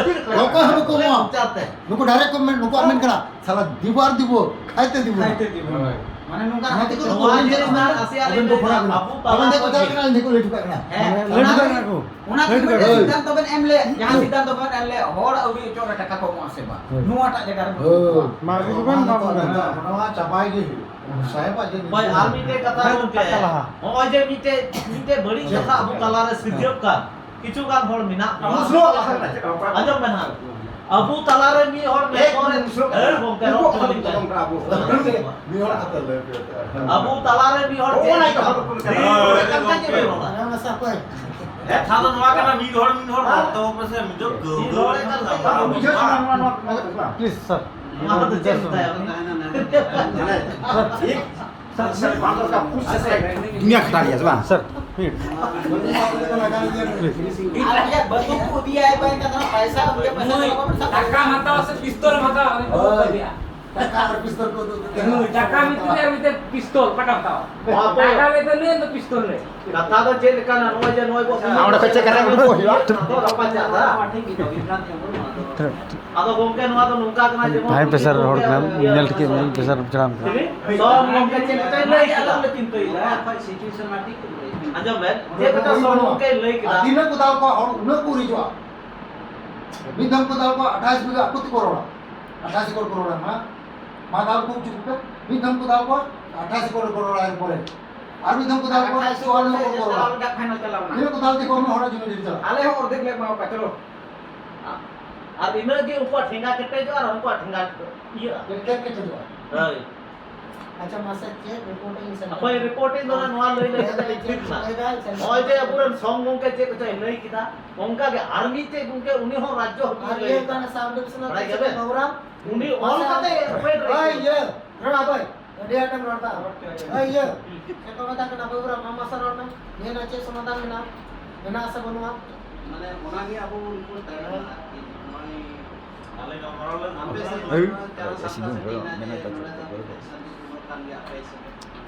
ᱚᱠᱚᱭ ᱦᱚᱸ ᱵᱟᱠᱚ ᱮᱢᱚᱜᱼᱟ᱾ ᱢᱚᱪᱟᱛᱮ᱾ ᱱᱩᱠᱩ direct ᱠᱚ ᱢᱮᱱ, ᱱᱩᱠᱩᱣᱟᱜ ᱢᱮᱱ ᱠᱟᱱᱟ, "ᱥᱟᱞᱟ ᱫᱤᱵᱚ ᱟᱨ ᱫᱤᱵᱚ, ᱠᱷᱟᱭᱛᱮ ᱫᱤᱵᱚ ᱱᱟ᱾ ᱠᱷᱟᱭᱛᱮ ᱫᱤᱵᱚ ᱱᱟ᱾ ᱢᱟᱱᱮ ᱱᱚᱝᱠᱟ ᱚᱱᱟ ᱛᱮᱜᱮ ᱱᱚᱣᱟ ᱟᱵᱮᱱ ᱡᱮ ᱴᱷᱮᱱ ᱠᱷᱚᱱᱟᱜ ᱱᱟᱥᱮᱭᱟᱜ ᱟᱵᱮᱱ ᱞᱟᱹᱭ ᱠᱚ ᱯᱷᱳᱱ ᱵᱮᱱ, ᱟᱵᱮᱱᱟ᱾ ᱟᱵᱚ ᱛᱟᱞᱟ ᱟᱵᱮᱱ ᱴᱷᱮᱱ ᱠᱚ ᱠᱷᱚᱱ ᱪᱟᱞᱟᱜ ᱜᱮ᱾ ᱠᱟᱱᱟ, ᱟᱹᱞᱤᱧ ᱴᱷᱮᱱ ᱠᱚ ᱞᱟᱹᱭ ᱦᱚᱴᱚ ᱠᱟᱜ ᱠᱟᱱᱟ᱾ ᱦᱮᱸ, ᱦᱮᱸ, ᱞᱟᱹᱭ ᱦᱚᱴᱚ ᱚᱱᱟ ᱠᱟᱜ ᱠᱟᱱᱟ ᱠᱚ᱾ ᱚᱱᱟ ᱠᱤ ᱦᱳᱭ᱾ ᱢᱤᱫᱴᱮᱱ ᱥᱤᱫᱽᱫᱷᱟᱱᱛᱚ ᱵᱮᱱ ᱮᱢ ᱞᱮᱫ? ᱡᱟᱦᱟᱸ ᱦᱳᱭ᱾ ᱥᱤᱫᱽᱫᱷᱟᱱᱛᱚ ᱵᱮᱱ ᱮᱢ ᱞᱮᱫ, ᱦᱚᱲ ᱟᱹᱣᱨᱤ ᱚᱪᱚᱜ ᱨᱮ ᱴᱟᱠᱟ ᱠᱚ ᱮᱢᱚᱜᱼᱟ ᱥᱮ ᱵᱟᱝ? ᱦᱳᱭ᱾ ᱱᱚᱣᱟᱴᱟᱜ ᱡᱟᱭᱜᱟ ᱨᱮ ᱦᱳᱭ᱾ ᱢᱟ ᱟᱹᱜᱩ ᱠᱚᱵᱮᱱ, ᱱᱚᱣᱟ ᱢᱟ ᱫᱚ ᱟᱹᱜᱩ ᱠᱚᱵᱮᱱ᱾ ᱱᱚᱣᱟ ᱪᱟᱵᱟᱭ ᱜᱮ ᱦᱩᱭᱩᱜᱼᱟ᱾ ᱥᱟᱦᱮᱵᱟᱜ ᱡᱮ ᱦᱳᱭ, ᱟᱨ ᱢᱤᱫᱴᱮᱡ ᱠᱟᱛᱷᱟ ᱦᱮᱸ, ᱜᱚᱢᱠᱮ, ᱠᱟᱛᱷᱟ ᱞᱟᱦᱟ᱾ ᱱᱚᱜᱼᱚᱭ ᱡᱮ ᱢᱤᱫᱴᱮᱡ, ᱢᱤᱫᱴᱮᱡ ᱵᱟᱹᱲᱤᱡ ᱪᱮᱫ? ᱠᱟᱛᱷᱟ ᱟᱵᱚ ᱛᱟᱞᱟᱨᱮ ᱥᱤᱨᱡᱟᱹᱜ ᱠᱟᱱ ᱠᱤᱪᱷᱩ ᱜᱟᱱ ᱦᱚᱲ ᱢᱮᱱᱟᱜ ᱠᱚᱣᱟ᱾ ᱟᱵᱚ ᱥᱩᱨ ᱟᱜ ᱠᱟᱛᱷᱟ ᱠᱟᱱᱟ, ᱪᱮᱫ ᱦᱚᱸ ᱵᱟᱝ᱾ ᱟᱸᱡᱚᱢ ᱵᱮᱱ ᱦᱟᱸᱜ, ᱟᱵᱚ ᱛᱟᱞᱟᱨᱮ ᱢᱤᱫ ᱦᱚᱲ ᱮᱠ ᱢᱮᱱᱟᱜ ᱠᱚᱣᱟ᱾ ᱥᱩᱨ ᱟᱜ ᱦᱮᱸ, ᱜᱚᱢᱠᱮ, ᱩᱱᱠᱩ ᱨᱚᱲ ᱠᱟᱛᱷᱟ ᱪᱚᱞᱤ ᱫᱚ ᱵᱮᱱ᱾ ᱵᱟᱝ ᱠᱟᱱᱟ, ᱟᱵᱚ᱾ ᱢᱤᱫ ᱦᱚᱲ ᱠᱟᱛᱷᱟ ᱞᱟᱹᱭ ᱯᱮ᱾ ᱟᱵᱚ ᱛᱟᱞᱟᱨᱮ ᱢᱤᱫ ᱦᱚᱲ ᱚᱱᱟ ᱪᱮᱫ ᱜᱮ ᱦᱚᱲ ᱠᱚ ᱞᱮᱠᱟ᱾ ᱦᱮᱸ, ᱠᱟᱛᱷᱟ ᱪᱮᱫ ᱵᱮᱱ ᱨᱚᱲᱟ? ᱠᱟᱛᱷᱟ ᱫᱚ ᱱᱚᱣᱟ ᱠᱟᱱᱟ, ᱢᱤᱫ ᱦᱚᱲ, ᱢᱤᱫ ᱦᱚᱲ ᱨᱚᱲ ᱛᱟᱵᱚ ᱯᱮᱥᱮ, ᱢᱤᱫ ᱦᱚᱲ ᱜᱟᱹᱣ-, ᱢᱤᱫ ᱦᱚᱲ ᱜᱟᱹᱣ-, ᱠᱟᱛᱷᱟ ᱜᱟᱹᱣ-, ᱵᱟᱝ ᱵᱩᱡᱷᱟᱹᱣ ᱠᱟᱱᱟ᱾ ᱱᱚᱣᱟ, ᱱᱚᱣᱟ, ᱱᱚᱣᱟ, ᱱᱚᱣᱟ᱾ Please, sir. ᱱᱚᱣᱟ ᱫᱚ ᱪᱮᱫ ᱢᱮᱛᱟᱭᱟ? ᱥᱟᱨ, ᱥᱟᱨ, ᱵᱟᱝ ᱫᱚᱨᱠᱟᱨ, ᱯᱩᱥ ᱥᱟᱨ, ᱥᱟᱨ᱾ ᱫᱩᱱᱤᱭᱟ ᱠᱷᱟᱴᱟᱣ ᱜᱮᱭᱟ ᱥᱮ ᱵᱟᱝ? ᱥᱟᱨ, ᱢᱤᱱᱤᱴ᱾ ᱟᱨ ᱟᱭᱟᱜ ᱵᱟᱹᱦᱩ ᱠᱚ ᱤᱫᱤᱭᱟᱭ ᱵᱟᱭ ᱠᱟᱱᱟ, ᱯᱟᱭᱥᱟ ᱩᱱᱤ ᱯᱟᱭᱥᱟ ᱱᱩᱭ ᱴᱟᱠᱟ ᱦᱟᱛᱟᱣᱟ ᱥᱮ ᱯᱤᱥᱛᱚᱞ ᱮᱢ ᱦᱟᱛᱟᱣᱟ, ᱩᱱᱤ ᱵᱟᱹᱦᱩ ᱠᱚ ᱤᱫᱤᱭᱟ᱾ ᱴᱟᱠᱟ ᱟᱨ ᱯᱤᱥᱛᱚᱞ ᱠᱚ ᱩᱫᱩᱜ ᱠᱮᱫᱟ᱾ ᱴᱟᱠᱟ ᱢᱤᱫᱴᱮᱱ ᱟᱨ ᱢᱤᱫᱴᱮᱱ ᱯᱤᱥᱛᱚᱞ ᱚᱠᱟᱴᱟᱜ ᱦᱟᱛᱟᱣᱟ? ᱵᱟᱯᱮ᱾ ᱴᱟᱠᱟ ᱞᱟᱹᱭ ᱛᱮ ᱱᱩᱭ ᱫᱚ ᱯᱤᱥᱛᱚᱞ ᱞᱟᱹᱭ᱾ ᱠᱟᱛᱷᱟ ᱫᱚ ᱪᱮᱫ ᱞᱮᱠᱟᱱᱟ? ᱱᱚᱜᱼᱚᱭ ᱡᱮ ᱱᱚᱜᱼᱚᱭ ᱵᱚ ᱟᱢ ᱚᱸᱰᱮ ᱠᱷᱚᱱ ᱪᱮᱫ ᱠᱟᱛᱷᱟ ᱩᱰᱩᱠᱚᱜ ᱦᱩᱭᱩᱜᱼᱟ? ᱟᱫᱚ ᱨᱟᱯᱟᱪᱟᱜ ᱫᱟ᱾ ᱟᱫᱚ ᱜᱚᱢᱠᱮ, ᱱᱚᱣᱟ ᱫᱚ ᱱᱚᱝᱠᱟ ᱠᱟᱱᱟ, ᱡᱮᱢᱚᱱ ᱦᱟᱭ ᱯᱨᱮᱥᱟᱨ ᱦᱚᱲ ᱠᱟᱱᱟᱢ, ᱧᱮᱞ ᱴᱷᱤᱠᱮᱫ ᱢᱮᱭᱟ, ᱯᱨᱮᱥᱟᱨ ᱪᱟᱲᱟᱣ ᱠᱟᱱᱟ᱾ ᱥᱚᱢ ᱜᱚᱢᱠᱮ ᱪᱮᱫ ᱞᱮᱠᱟᱭ ᱞᱟᱹᱭ ᱠᱮᱫᱟ? ᱟᱸᱡᱚᱢ ᱵᱮᱱ, ᱪᱮᱫ ᱞᱮᱠᱟ ᱥᱚᱢ ᱜᱚᱢᱠᱮ ᱞᱟᱹᱭ ᱠᱮᱫᱟ? ᱟᱨ ᱛᱤᱱᱟᱹᱜ ᱠᱚ ᱫᱟᱞ ᱠᱚᱣᱟ ᱦᱚᱲ, ᱩᱱᱟᱹᱜ ᱠᱚ ᱩᱨᱤᱡᱚᱜᱼᱟ᱾ ᱢᱤᱫ ᱫᱷᱟᱣ ᱠᱚ ᱫᱟᱞ ᱠᱚᱣᱟ, ᱟᱴᱷᱟᱥ ᱵᱤᱜᱷᱟᱹ ᱟᱠᱚ ᱛᱮᱠᱚ ᱨᱚᱲᱟ᱾ ᱟᱴᱷᱟᱥ ᱮᱠᱚᱨ ᱠᱚ ᱨᱚᱲᱟ, ᱦᱮᱸ? ᱢᱟ ᱫᱟᱞ ᱠᱚ ᱦᱚᱪᱚ ᱠᱚᱯᱮ᱾ ᱢᱤᱫ ᱫᱷᱟᱣ ᱠᱚ ᱫᱟᱞ ᱠᱚᱣᱟ, ᱟᱴᱷᱟᱥ ᱮᱠᱚᱨ ᱠᱚ ᱨᱚᱲᱟ ᱮᱨᱯᱚᱨᱮ᱾ ᱟᱨ ᱢᱤᱫ ᱫᱷᱟᱣ ᱠᱚ ᱫᱟᱞ ᱠᱚᱣᱟ, ᱟᱴᱷᱟᱥ ᱮᱠᱚᱨ ᱪᱩᱣᱟᱱᱱᱚ ᱥᱮ ᱮᱠᱚᱨ ᱠᱚ ᱨᱚᱲᱟ᱾ ᱪᱟᱞᱟᱣ ᱞᱮᱱᱠᱷᱟᱱ ᱯᱷᱟᱭᱱᱟᱞ ᱪᱟᱞᱟᱣ ᱮᱱᱟ᱾ ᱛᱤᱱᱟᱹᱜ ᱠᱚ ᱫᱟᱞ ᱛᱮᱠᱚ ᱩᱱᱟᱹᱜ ᱦᱚᱲᱟᱜ ᱡᱩᱢᱤ ᱰᱤᱞ ᱪᱟᱞᱟᱜᱼᱟ᱾ ᱟᱞᱮ ᱦᱚᱸ ᱚᱨᱫᱷᱮᱠ ᱞᱮ ᱮᱢᱟ ᱠᱚᱣᱟ, ᱪᱚᱞᱚ᱾ ᱟᱨ ᱤᱱᱟᱹᱜ ᱜᱮ ᱩᱱᱠᱩᱣᱟᱜ ᱴᱷᱮᱸᱜᱟ ᱠᱮᱴᱮᱡᱚᱜᱼᱟ ᱟᱨ ᱩᱱᱠᱩᱣᱟᱜ ᱴᱷᱮᱸᱜᱟ ᱤᱭᱟᱹᱜᱼᱟ᱾ ᱠᱮᱴᱮᱡ ᱠᱮᱴᱮᱡᱚᱜᱼᱟ᱾ ᱦᱳᱭ᱾ ᱟᱪᱪᱷᱟ, ᱢᱟᱥᱮ ᱪᱮᱫ ᱨᱤᱯᱳᱨᱴ ᱤᱧ ᱥᱮᱱ ᱚᱠᱚᱭ ᱠᱟᱱᱟ? ᱨᱤᱯᱳᱨᱴ ᱤᱧ ᱫᱚ ᱱᱚᱣᱟ ᱞᱟᱹᱭ ᱞᱟᱹᱭ ᱠᱟᱛᱮ ᱞᱤᱧ ᱴᱷᱤᱠ ᱮᱱᱟ᱾ ᱞᱟᱹᱭ ᱫᱟᱭ, ᱪᱮᱫ ᱱᱚᱜᱼᱚᱭ ᱡᱮ ᱟᱵᱚᱨᱮᱱ ᱥᱚᱝ ᱜᱚᱢᱠᱮ ᱪᱮᱫ ᱠᱚᱪᱚᱭ ᱞᱟᱹᱭ ᱠᱮᱫᱟ, ᱚᱱᱠᱟ ᱜᱮ ᱟᱨ ᱢᱤᱫᱴᱮᱡ ᱜᱚᱢᱠᱮ ᱩᱱᱤ ᱦᱚᱸ ᱨᱟᱡᱽᱡᱚ ᱦᱟᱹᱵᱤᱡ ᱟᱨ ᱞᱟᱹᱭ ᱤᱭᱟᱹ ᱠᱟᱫᱟ᱾ ᱠᱟᱱᱟ, ᱥᱟᱵ ᱰᱤᱵᱷᱤᱥᱚᱱᱟᱞ ᱵᱟᱲᱟᱭ ᱜᱮᱭᱟ ᱵᱮᱱ? ᱯᱨᱚᱜᱨᱟᱢ᱾ ᱩᱱᱤ ᱚᱞ ᱢᱟᱥᱮ ᱠᱟᱛᱮ ᱯᱷᱮᱰ ᱨᱮ ᱳᱭ ᱤᱭᱟᱹ, ᱨᱚᱲ ᱟᱵᱚᱭ, ᱟᱹᱰᱤ ᱟᱸᱴᱮᱢ ᱨᱚᱲ ᱫᱟ᱾ ᱳᱭ ᱤᱭᱟᱹ, ᱪᱮᱫ ᱠᱚ ᱢᱮᱛᱟᱜ ᱠᱟᱱᱟ ᱯᱨᱚᱜᱨᱟᱢ? ᱟᱢ ᱢᱟᱥᱮ ᱨᱚᱲ ᱢᱮ᱾ ᱱᱤᱭᱟᱹ ᱨᱮᱱᱟᱜ ᱪᱮᱫ ᱥᱚᱢᱟᱫᱷᱟᱱ ᱢᱮᱱᱟᱜᱼᱟ? ᱢᱮᱱᱟᱜᱼᱟ ᱥᱮ ᱵᱟᱹᱱᱩᱜᱼᱟ? ᱢᱟᱱᱮ ᱚᱱᱟ ᱜᱮ ᱟᱵᱚ ᱵᱚᱱ ᱨᱤᱯᱳᱨᱴ ᱫᱟᱲᱮᱭᱟᱜ ᱠᱟᱱᱟ ᱟᱨᱠᱤ᱾ ᱱᱚᱜᱼᱚᱭ ᱟᱯᱮ ᱥᱮᱫ ᱦᱳᱭ, ᱢᱟ ᱪᱟᱨᱟ ᱮᱥᱤ ᱥᱟᱯᱲᱟᱣ ᱫᱤᱱ ᱦᱩᱭᱩᱜᱼᱟ, ᱦᱩᱭᱱᱟ ᱡᱮ ᱢᱮᱱᱟᱜ ᱛᱟᱠᱚ ᱱᱚᱰᱮ ᱫᱚ ᱛᱟᱠᱚ᱾ ᱥᱟᱱᱛᱤ ᱯᱩᱨᱵᱚᱠ ᱠᱟᱱ ᱜᱮᱭᱟ ᱟᱯᱮ ᱥᱮᱫ᱾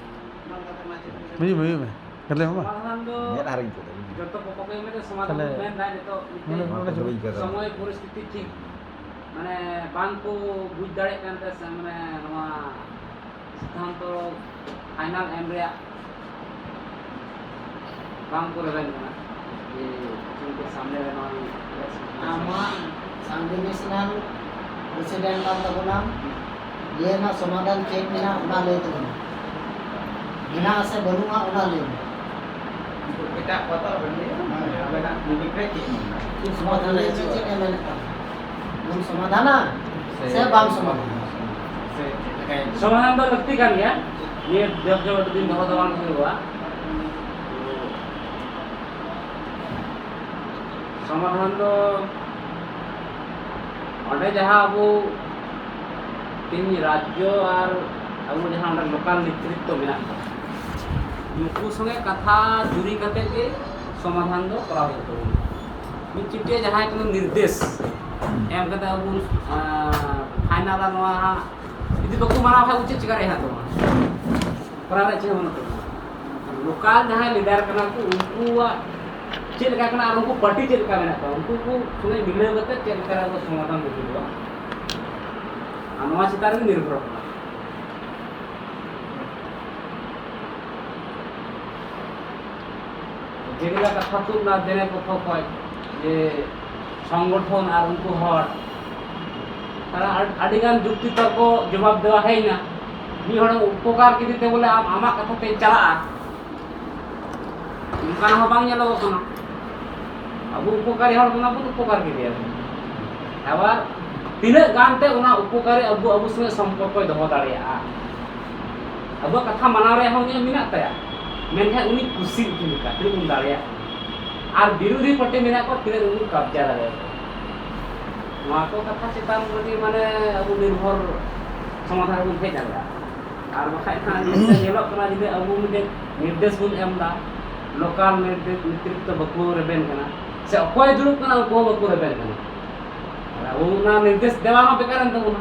ᱚᱱᱟ ᱞᱮᱠᱟᱛᱮ ᱢᱟ ᱪᱮᱫ ᱦᱩᱭᱩᱜ ᱢᱮ, ᱦᱩᱭᱩᱜ ᱢᱮ᱾ ᱠᱟᱛᱮ ᱦᱚᱸ ᱵᱟᱝ᱾ ᱥᱚᱢᱟᱫᱷᱟᱱ ᱫᱚ ᱢᱮᱫ ᱟᱨᱤᱧ ᱠᱚ ᱛᱟᱵᱚᱱ᱾ ᱡᱚᱛᱚ ᱯᱚᱠᱠᱷᱚ ᱜᱮ ᱢᱤᱫᱴᱮᱱ ᱥᱚᱢᱟᱫᱷᱟᱱ ᱛᱟᱦᱞᱮ ᱠᱚ ᱢᱮᱱ ᱮᱫᱟ, ᱱᱤᱛᱚᱜ ᱢᱤᱫᱴᱮᱱ ᱱᱚᱰᱮ ᱫᱚ ᱵᱟᱹᱧ ᱠᱟᱛᱷᱟ ᱥᱚᱢᱚᱭ ᱯᱚᱨᱤᱥᱛᱷᱤᱛᱤ ᱴᱷᱤᱠ, ᱢᱟᱱᱮ, ᱵᱟᱝ ᱠᱚ ᱵᱩᱡᱽ ᱫᱟᱲᱮᱭᱟᱜ ᱠᱟᱱ ᱛᱟᱦᱮᱸ ᱥᱮ, ᱢᱟᱱᱮ, ᱱᱚᱣᱟ ᱥᱤᱫᱽᱫᱷᱟᱱᱛᱚ ᱯᱷᱟᱭᱱᱟᱞ ᱮᱢ ᱨᱮᱭᱟᱜ ᱵᱟᱝ ᱠᱚ ᱨᱮᱵᱮᱱ ᱠᱟᱱᱟ᱾ ᱡᱮ ᱩᱱᱠᱩ ᱥᱟᱢᱱᱮ ᱨᱮ ᱱᱚᱣᱟ ᱟᱢᱟᱜ ᱥᱟᱵ ᱰᱤᱵᱷᱤᱥᱚᱱᱟᱞ ᱯᱨᱮᱥᱤᱰᱮᱱᱴ ᱠᱟᱱ ᱛᱟᱵᱚᱱᱟᱢ, ᱱᱤᱭᱟᱹ ᱨᱮᱱᱟᱜ ᱥᱚᱢᱟᱫᱷᱟᱱ ᱪᱮᱫ ᱢᱮᱱᱟᱜᱼᱟ, ᱚᱱᱟ ᱞᱟᱹᱭ ᱛᱟᱵᱚᱱ ᱢᱮ᱾ ᱢᱮᱱᱟᱜᱼᱟ ᱥᱮ ᱵᱟᱹᱱᱩᱜᱼᱟ, ᱚᱱᱟ ᱞᱟᱹᱭ ᱢᱮ᱾ ᱮᱴᱟᱜ ᱠᱚ ᱫᱚ ᱟᱵᱮᱱ ᱞᱟᱹᱭ ᱵᱮᱱ, ᱟᱵᱮᱱᱟᱜ ᱢᱤᱢᱤᱠ ᱨᱮ ᱪᱮᱫ ᱢᱮᱱᱟᱜᱼᱟ? ᱪᱮᱫ ᱥᱚᱢᱟᱫᱷᱟᱱ ᱞᱟᱹᱭ ᱪᱮᱫ ᱮ ᱢᱮᱱᱮᱫ ᱠᱟᱱ? ᱵᱚᱱ ᱥᱚᱢᱟᱫᱷᱟᱱᱟ ᱥᱮ ᱵᱟᱝ ᱥᱚᱢᱟᱫᱷᱟᱱᱟ? ᱥᱮ ᱪᱮᱫ ᱞᱮᱠᱟᱭ ᱥᱚᱢᱟᱫᱷᱟᱱ ᱫᱚ ᱞᱟᱹᱠᱛᱤ ᱠᱟᱱ ᱜᱮᱭᱟ᱾ ᱱᱤᱭᱟᱹ ᱡᱚᱵ ᱡᱚᱵ ᱫᱤᱱ ᱫᱚᱦᱚ ᱫᱚ ᱵᱟᱝ ᱦᱩᱭᱩᱜᱼᱟ᱾ ᱥᱚᱢᱟᱫᱷᱟᱱ ᱫᱚ ᱚᱸᱰᱮ ᱡᱟᱦᱟᱸ ᱟᱵᱚ ᱛᱮᱦᱮᱧ ᱨᱟᱡᱽᱡᱚ ᱟᱨ ᱟᱵᱚ ᱡᱟᱦᱟᱸ ᱚᱸᱰᱮ ᱞᱳᱠᱟᱞ ᱱᱮᱛᱨᱤᱛᱵᱚ ᱢᱮᱱᱟᱜ ᱠᱚᱣᱟ, ᱱᱩᱠᱩ ᱥᱚᱸᱜᱮ ᱠᱟᱛᱷᱟ ᱡᱩᱨᱤ ᱠᱟᱛᱮ ᱜᱮ ᱥᱚᱢᱟᱫᱷᱟᱱ ᱫᱚ ᱠᱚᱨᱟᱣ ᱦᱩᱭᱩᱜ ᱛᱟᱵᱚᱱᱟ᱾ ᱢᱤᱫ ᱪᱩᱴᱤᱭᱟ ᱡᱟᱦᱟᱸᱭ ᱠᱚ ᱱᱤᱨᱫᱮᱥ ᱮᱢ ᱠᱟᱛᱮ ᱟᱵᱚ ᱵᱚᱱ, ᱟᱸ, ᱯᱷᱟᱭᱱᱟᱞᱟ ᱱᱚᱣᱟ ᱦᱟᱸᱜ ᱡᱩᱫᱤ ᱵᱟᱠᱚ ᱢᱟᱱᱟᱣ ᱠᱷᱟᱡ ᱩᱪᱤᱛ ᱪᱤᱠᱟᱹ ᱨᱮ ᱦᱮᱱᱟᱜ ᱛᱟᱵᱚᱱᱟ? ᱠᱚᱨᱟᱣ ᱨᱮᱭᱟᱜ ᱪᱮᱫ ᱦᱚᱸ ᱵᱟᱹᱱᱩᱜ ᱛᱟᱵᱚᱱᱟ᱾ ᱞᱳᱠᱟᱞ ᱡᱟᱦᱟᱸᱭ ᱞᱤᱰᱟᱨ ᱠᱟᱱᱟ ᱠᱚ, ᱩᱱᱠᱩᱣᱟᱜ ᱪᱮᱫ ᱞᱮᱠᱟ ᱠᱟᱱᱟ ᱟᱨ ᱩᱱᱠᱩ ᱯᱟᱨᱴᱤ ᱪᱮᱫ ᱞᱮᱠᱟ ᱢᱮᱱᱟᱜ ᱠᱚᱣᱟ, ᱩᱱᱠᱩ ᱠᱚ ᱥᱚᱸᱜᱮ ᱢᱤᱞᱟᱹᱣ ᱠᱟᱛᱮ ᱪᱮᱫ ᱞᱮᱠᱟ ᱨᱮ ᱟᱵᱚ ᱥᱚᱢᱟᱫᱷᱟᱱ ᱦᱩᱭᱩᱜᱼᱟ, ᱟᱨ ᱱᱚᱣᱟ ᱪᱮᱛᱟᱱ ᱨᱮᱜᱮ ᱱᱤᱨᱵᱷᱚᱨᱚᱜ ᱠᱟᱱᱟ᱾ ᱡᱮᱜᱩᱞᱟ ᱠᱟᱛᱷᱟ ᱛᱩᱫ ᱱᱟ ᱫᱮᱱᱮ ᱯᱚᱠᱷᱚ ᱠᱷᱚᱡ, ᱡᱮ ᱥᱚᱝᱜᱚᱴᱷᱚᱱ ᱟᱨ ᱩᱱᱠᱩ ᱦᱚᱲ, ᱛᱟᱦᱞᱮ ᱟᱹᱰ-, ᱟᱹᱰᱤᱜᱟᱱ ᱡᱩᱠᱛᱤ ᱛᱚᱨᱠᱚ ᱡᱚᱵᱟᱵ ᱫᱮᱣᱟ ᱦᱮᱡ ᱮᱱᱟ᱾ ᱢᱤᱫ ᱦᱚᱲᱮ ᱩᱯᱚᱠᱟᱨ ᱠᱮᱫᱮ ᱛᱮ ᱵᱚᱞᱮ ᱟᱢ ᱟᱢᱟᱜ ᱠᱟᱛᱷᱟ ᱛᱮ ᱪᱟᱞᱟᱜᱼᱟ, ᱚᱱᱠᱟᱱᱟᱜ ᱦᱚᱸ ᱵᱟᱝ ᱧᱮᱞᱚᱜᱚᱜ ᱠᱟᱱᱟ᱾ ᱟᱵᱚ ᱩᱯᱚᱠᱟᱨᱤ ᱦᱚᱲ ᱠᱟᱱᱟ ᱵᱚᱱ, ᱩᱯᱚᱠᱟᱨ ᱠᱮᱫᱮᱭᱟ ᱵᱚᱱ᱾ ᱟᱵᱟᱨ ᱛᱤᱱᱟᱹᱜ ᱜᱟᱱ ᱛᱮ ᱚᱱᱟ ᱩᱯᱚᱠᱟᱨᱤ ᱟᱵᱚ, ᱟᱵᱚ ᱥᱚᱸᱜᱮ ᱥᱚᱢᱯᱚᱨᱠᱚᱭ ᱫᱚᱦᱚ ᱫᱟᱲᱮᱭᱟᱜᱼᱟ? ᱟᱵᱚᱣᱟᱜ ᱠᱟᱛᱷᱟ ᱢᱟᱱᱟᱣ ᱨᱮᱭᱟᱜ ᱦᱚᱸ ᱩᱱᱤᱭᱟᱜ ᱢᱮᱱᱟᱜ ᱛᱟᱭᱟ, ᱢᱮᱱᱠᱷᱟᱱ ᱩᱱᱤ ᱠᱩᱥᱤ ᱩᱪᱩ ᱞᱮᱠᱟ ᱛᱤᱱᱟᱹᱜ ᱵᱚᱱ ᱫᱟᱲᱮᱭᱟᱜ ᱠᱟᱱᱟ᱾ ᱟᱨ ᱵᱤᱨᱳᱫᱷᱤ ᱯᱟᱨᱴᱤ ᱢᱮᱱᱟᱜ ᱠᱚᱣᱟ, ᱛᱤᱱᱟᱹᱜ ᱨᱮᱵᱚᱱ ᱠᱟᱵᱽᱡᱟ ᱫᱟᱲᱮᱭᱟᱜ ᱠᱟᱱᱟ᱾ ᱱᱚᱣᱟ ᱠᱚ ᱠᱟᱛᱷᱟ ᱪᱮᱛᱟᱱ ᱨᱮᱜᱮ ᱢᱟᱱᱮ ᱟᱵᱚ ᱱᱤᱨᱵᱷᱚᱨ ᱥᱚᱢᱟᱫᱷᱟᱱ ᱨᱮᱵᱚᱱ ᱦᱮᱡ ᱫᱟᱲᱮᱭᱟᱜᱼᱟ᱾ ᱟᱨ ᱵᱟᱠᱷᱟᱡ ᱠᱷᱟᱱ ᱱᱤᱛᱚᱜ ᱧᱮᱞᱚᱜ ᱠᱟᱱᱟ, ᱡᱩᱫᱤ ᱟᱵᱚ ᱢᱤᱫᱴᱮᱱ ᱱᱤᱨᱫᱮᱥ ᱵᱚᱱ ᱮᱢ ᱮᱫᱟ, ᱞᱳᱠᱟᱞ ᱱᱮᱛᱨᱤ-, ᱱᱮᱛᱨᱤᱛᱵᱚ ᱵᱟᱠᱚ ᱨᱮᱵᱮᱱ ᱠᱟᱱᱟ, ᱥᱮ ᱚᱠᱚᱭ ᱫᱩᱲᱩᱵ ᱠᱟᱱᱟ ᱩᱱᱠᱩ ᱦᱚᱸ ᱵᱟᱠᱚ ᱨᱮᱵᱮᱱ ᱠᱟᱱᱟ᱾ ᱟᱨ ᱟᱵᱚ ᱚᱱᱟ ᱱᱤᱨᱫᱮᱥ ᱫᱮᱣᱟ ᱦᱚᱸ ᱵᱮᱠᱟᱨ ᱮᱱ ᱛᱟᱵᱚᱱᱟ᱾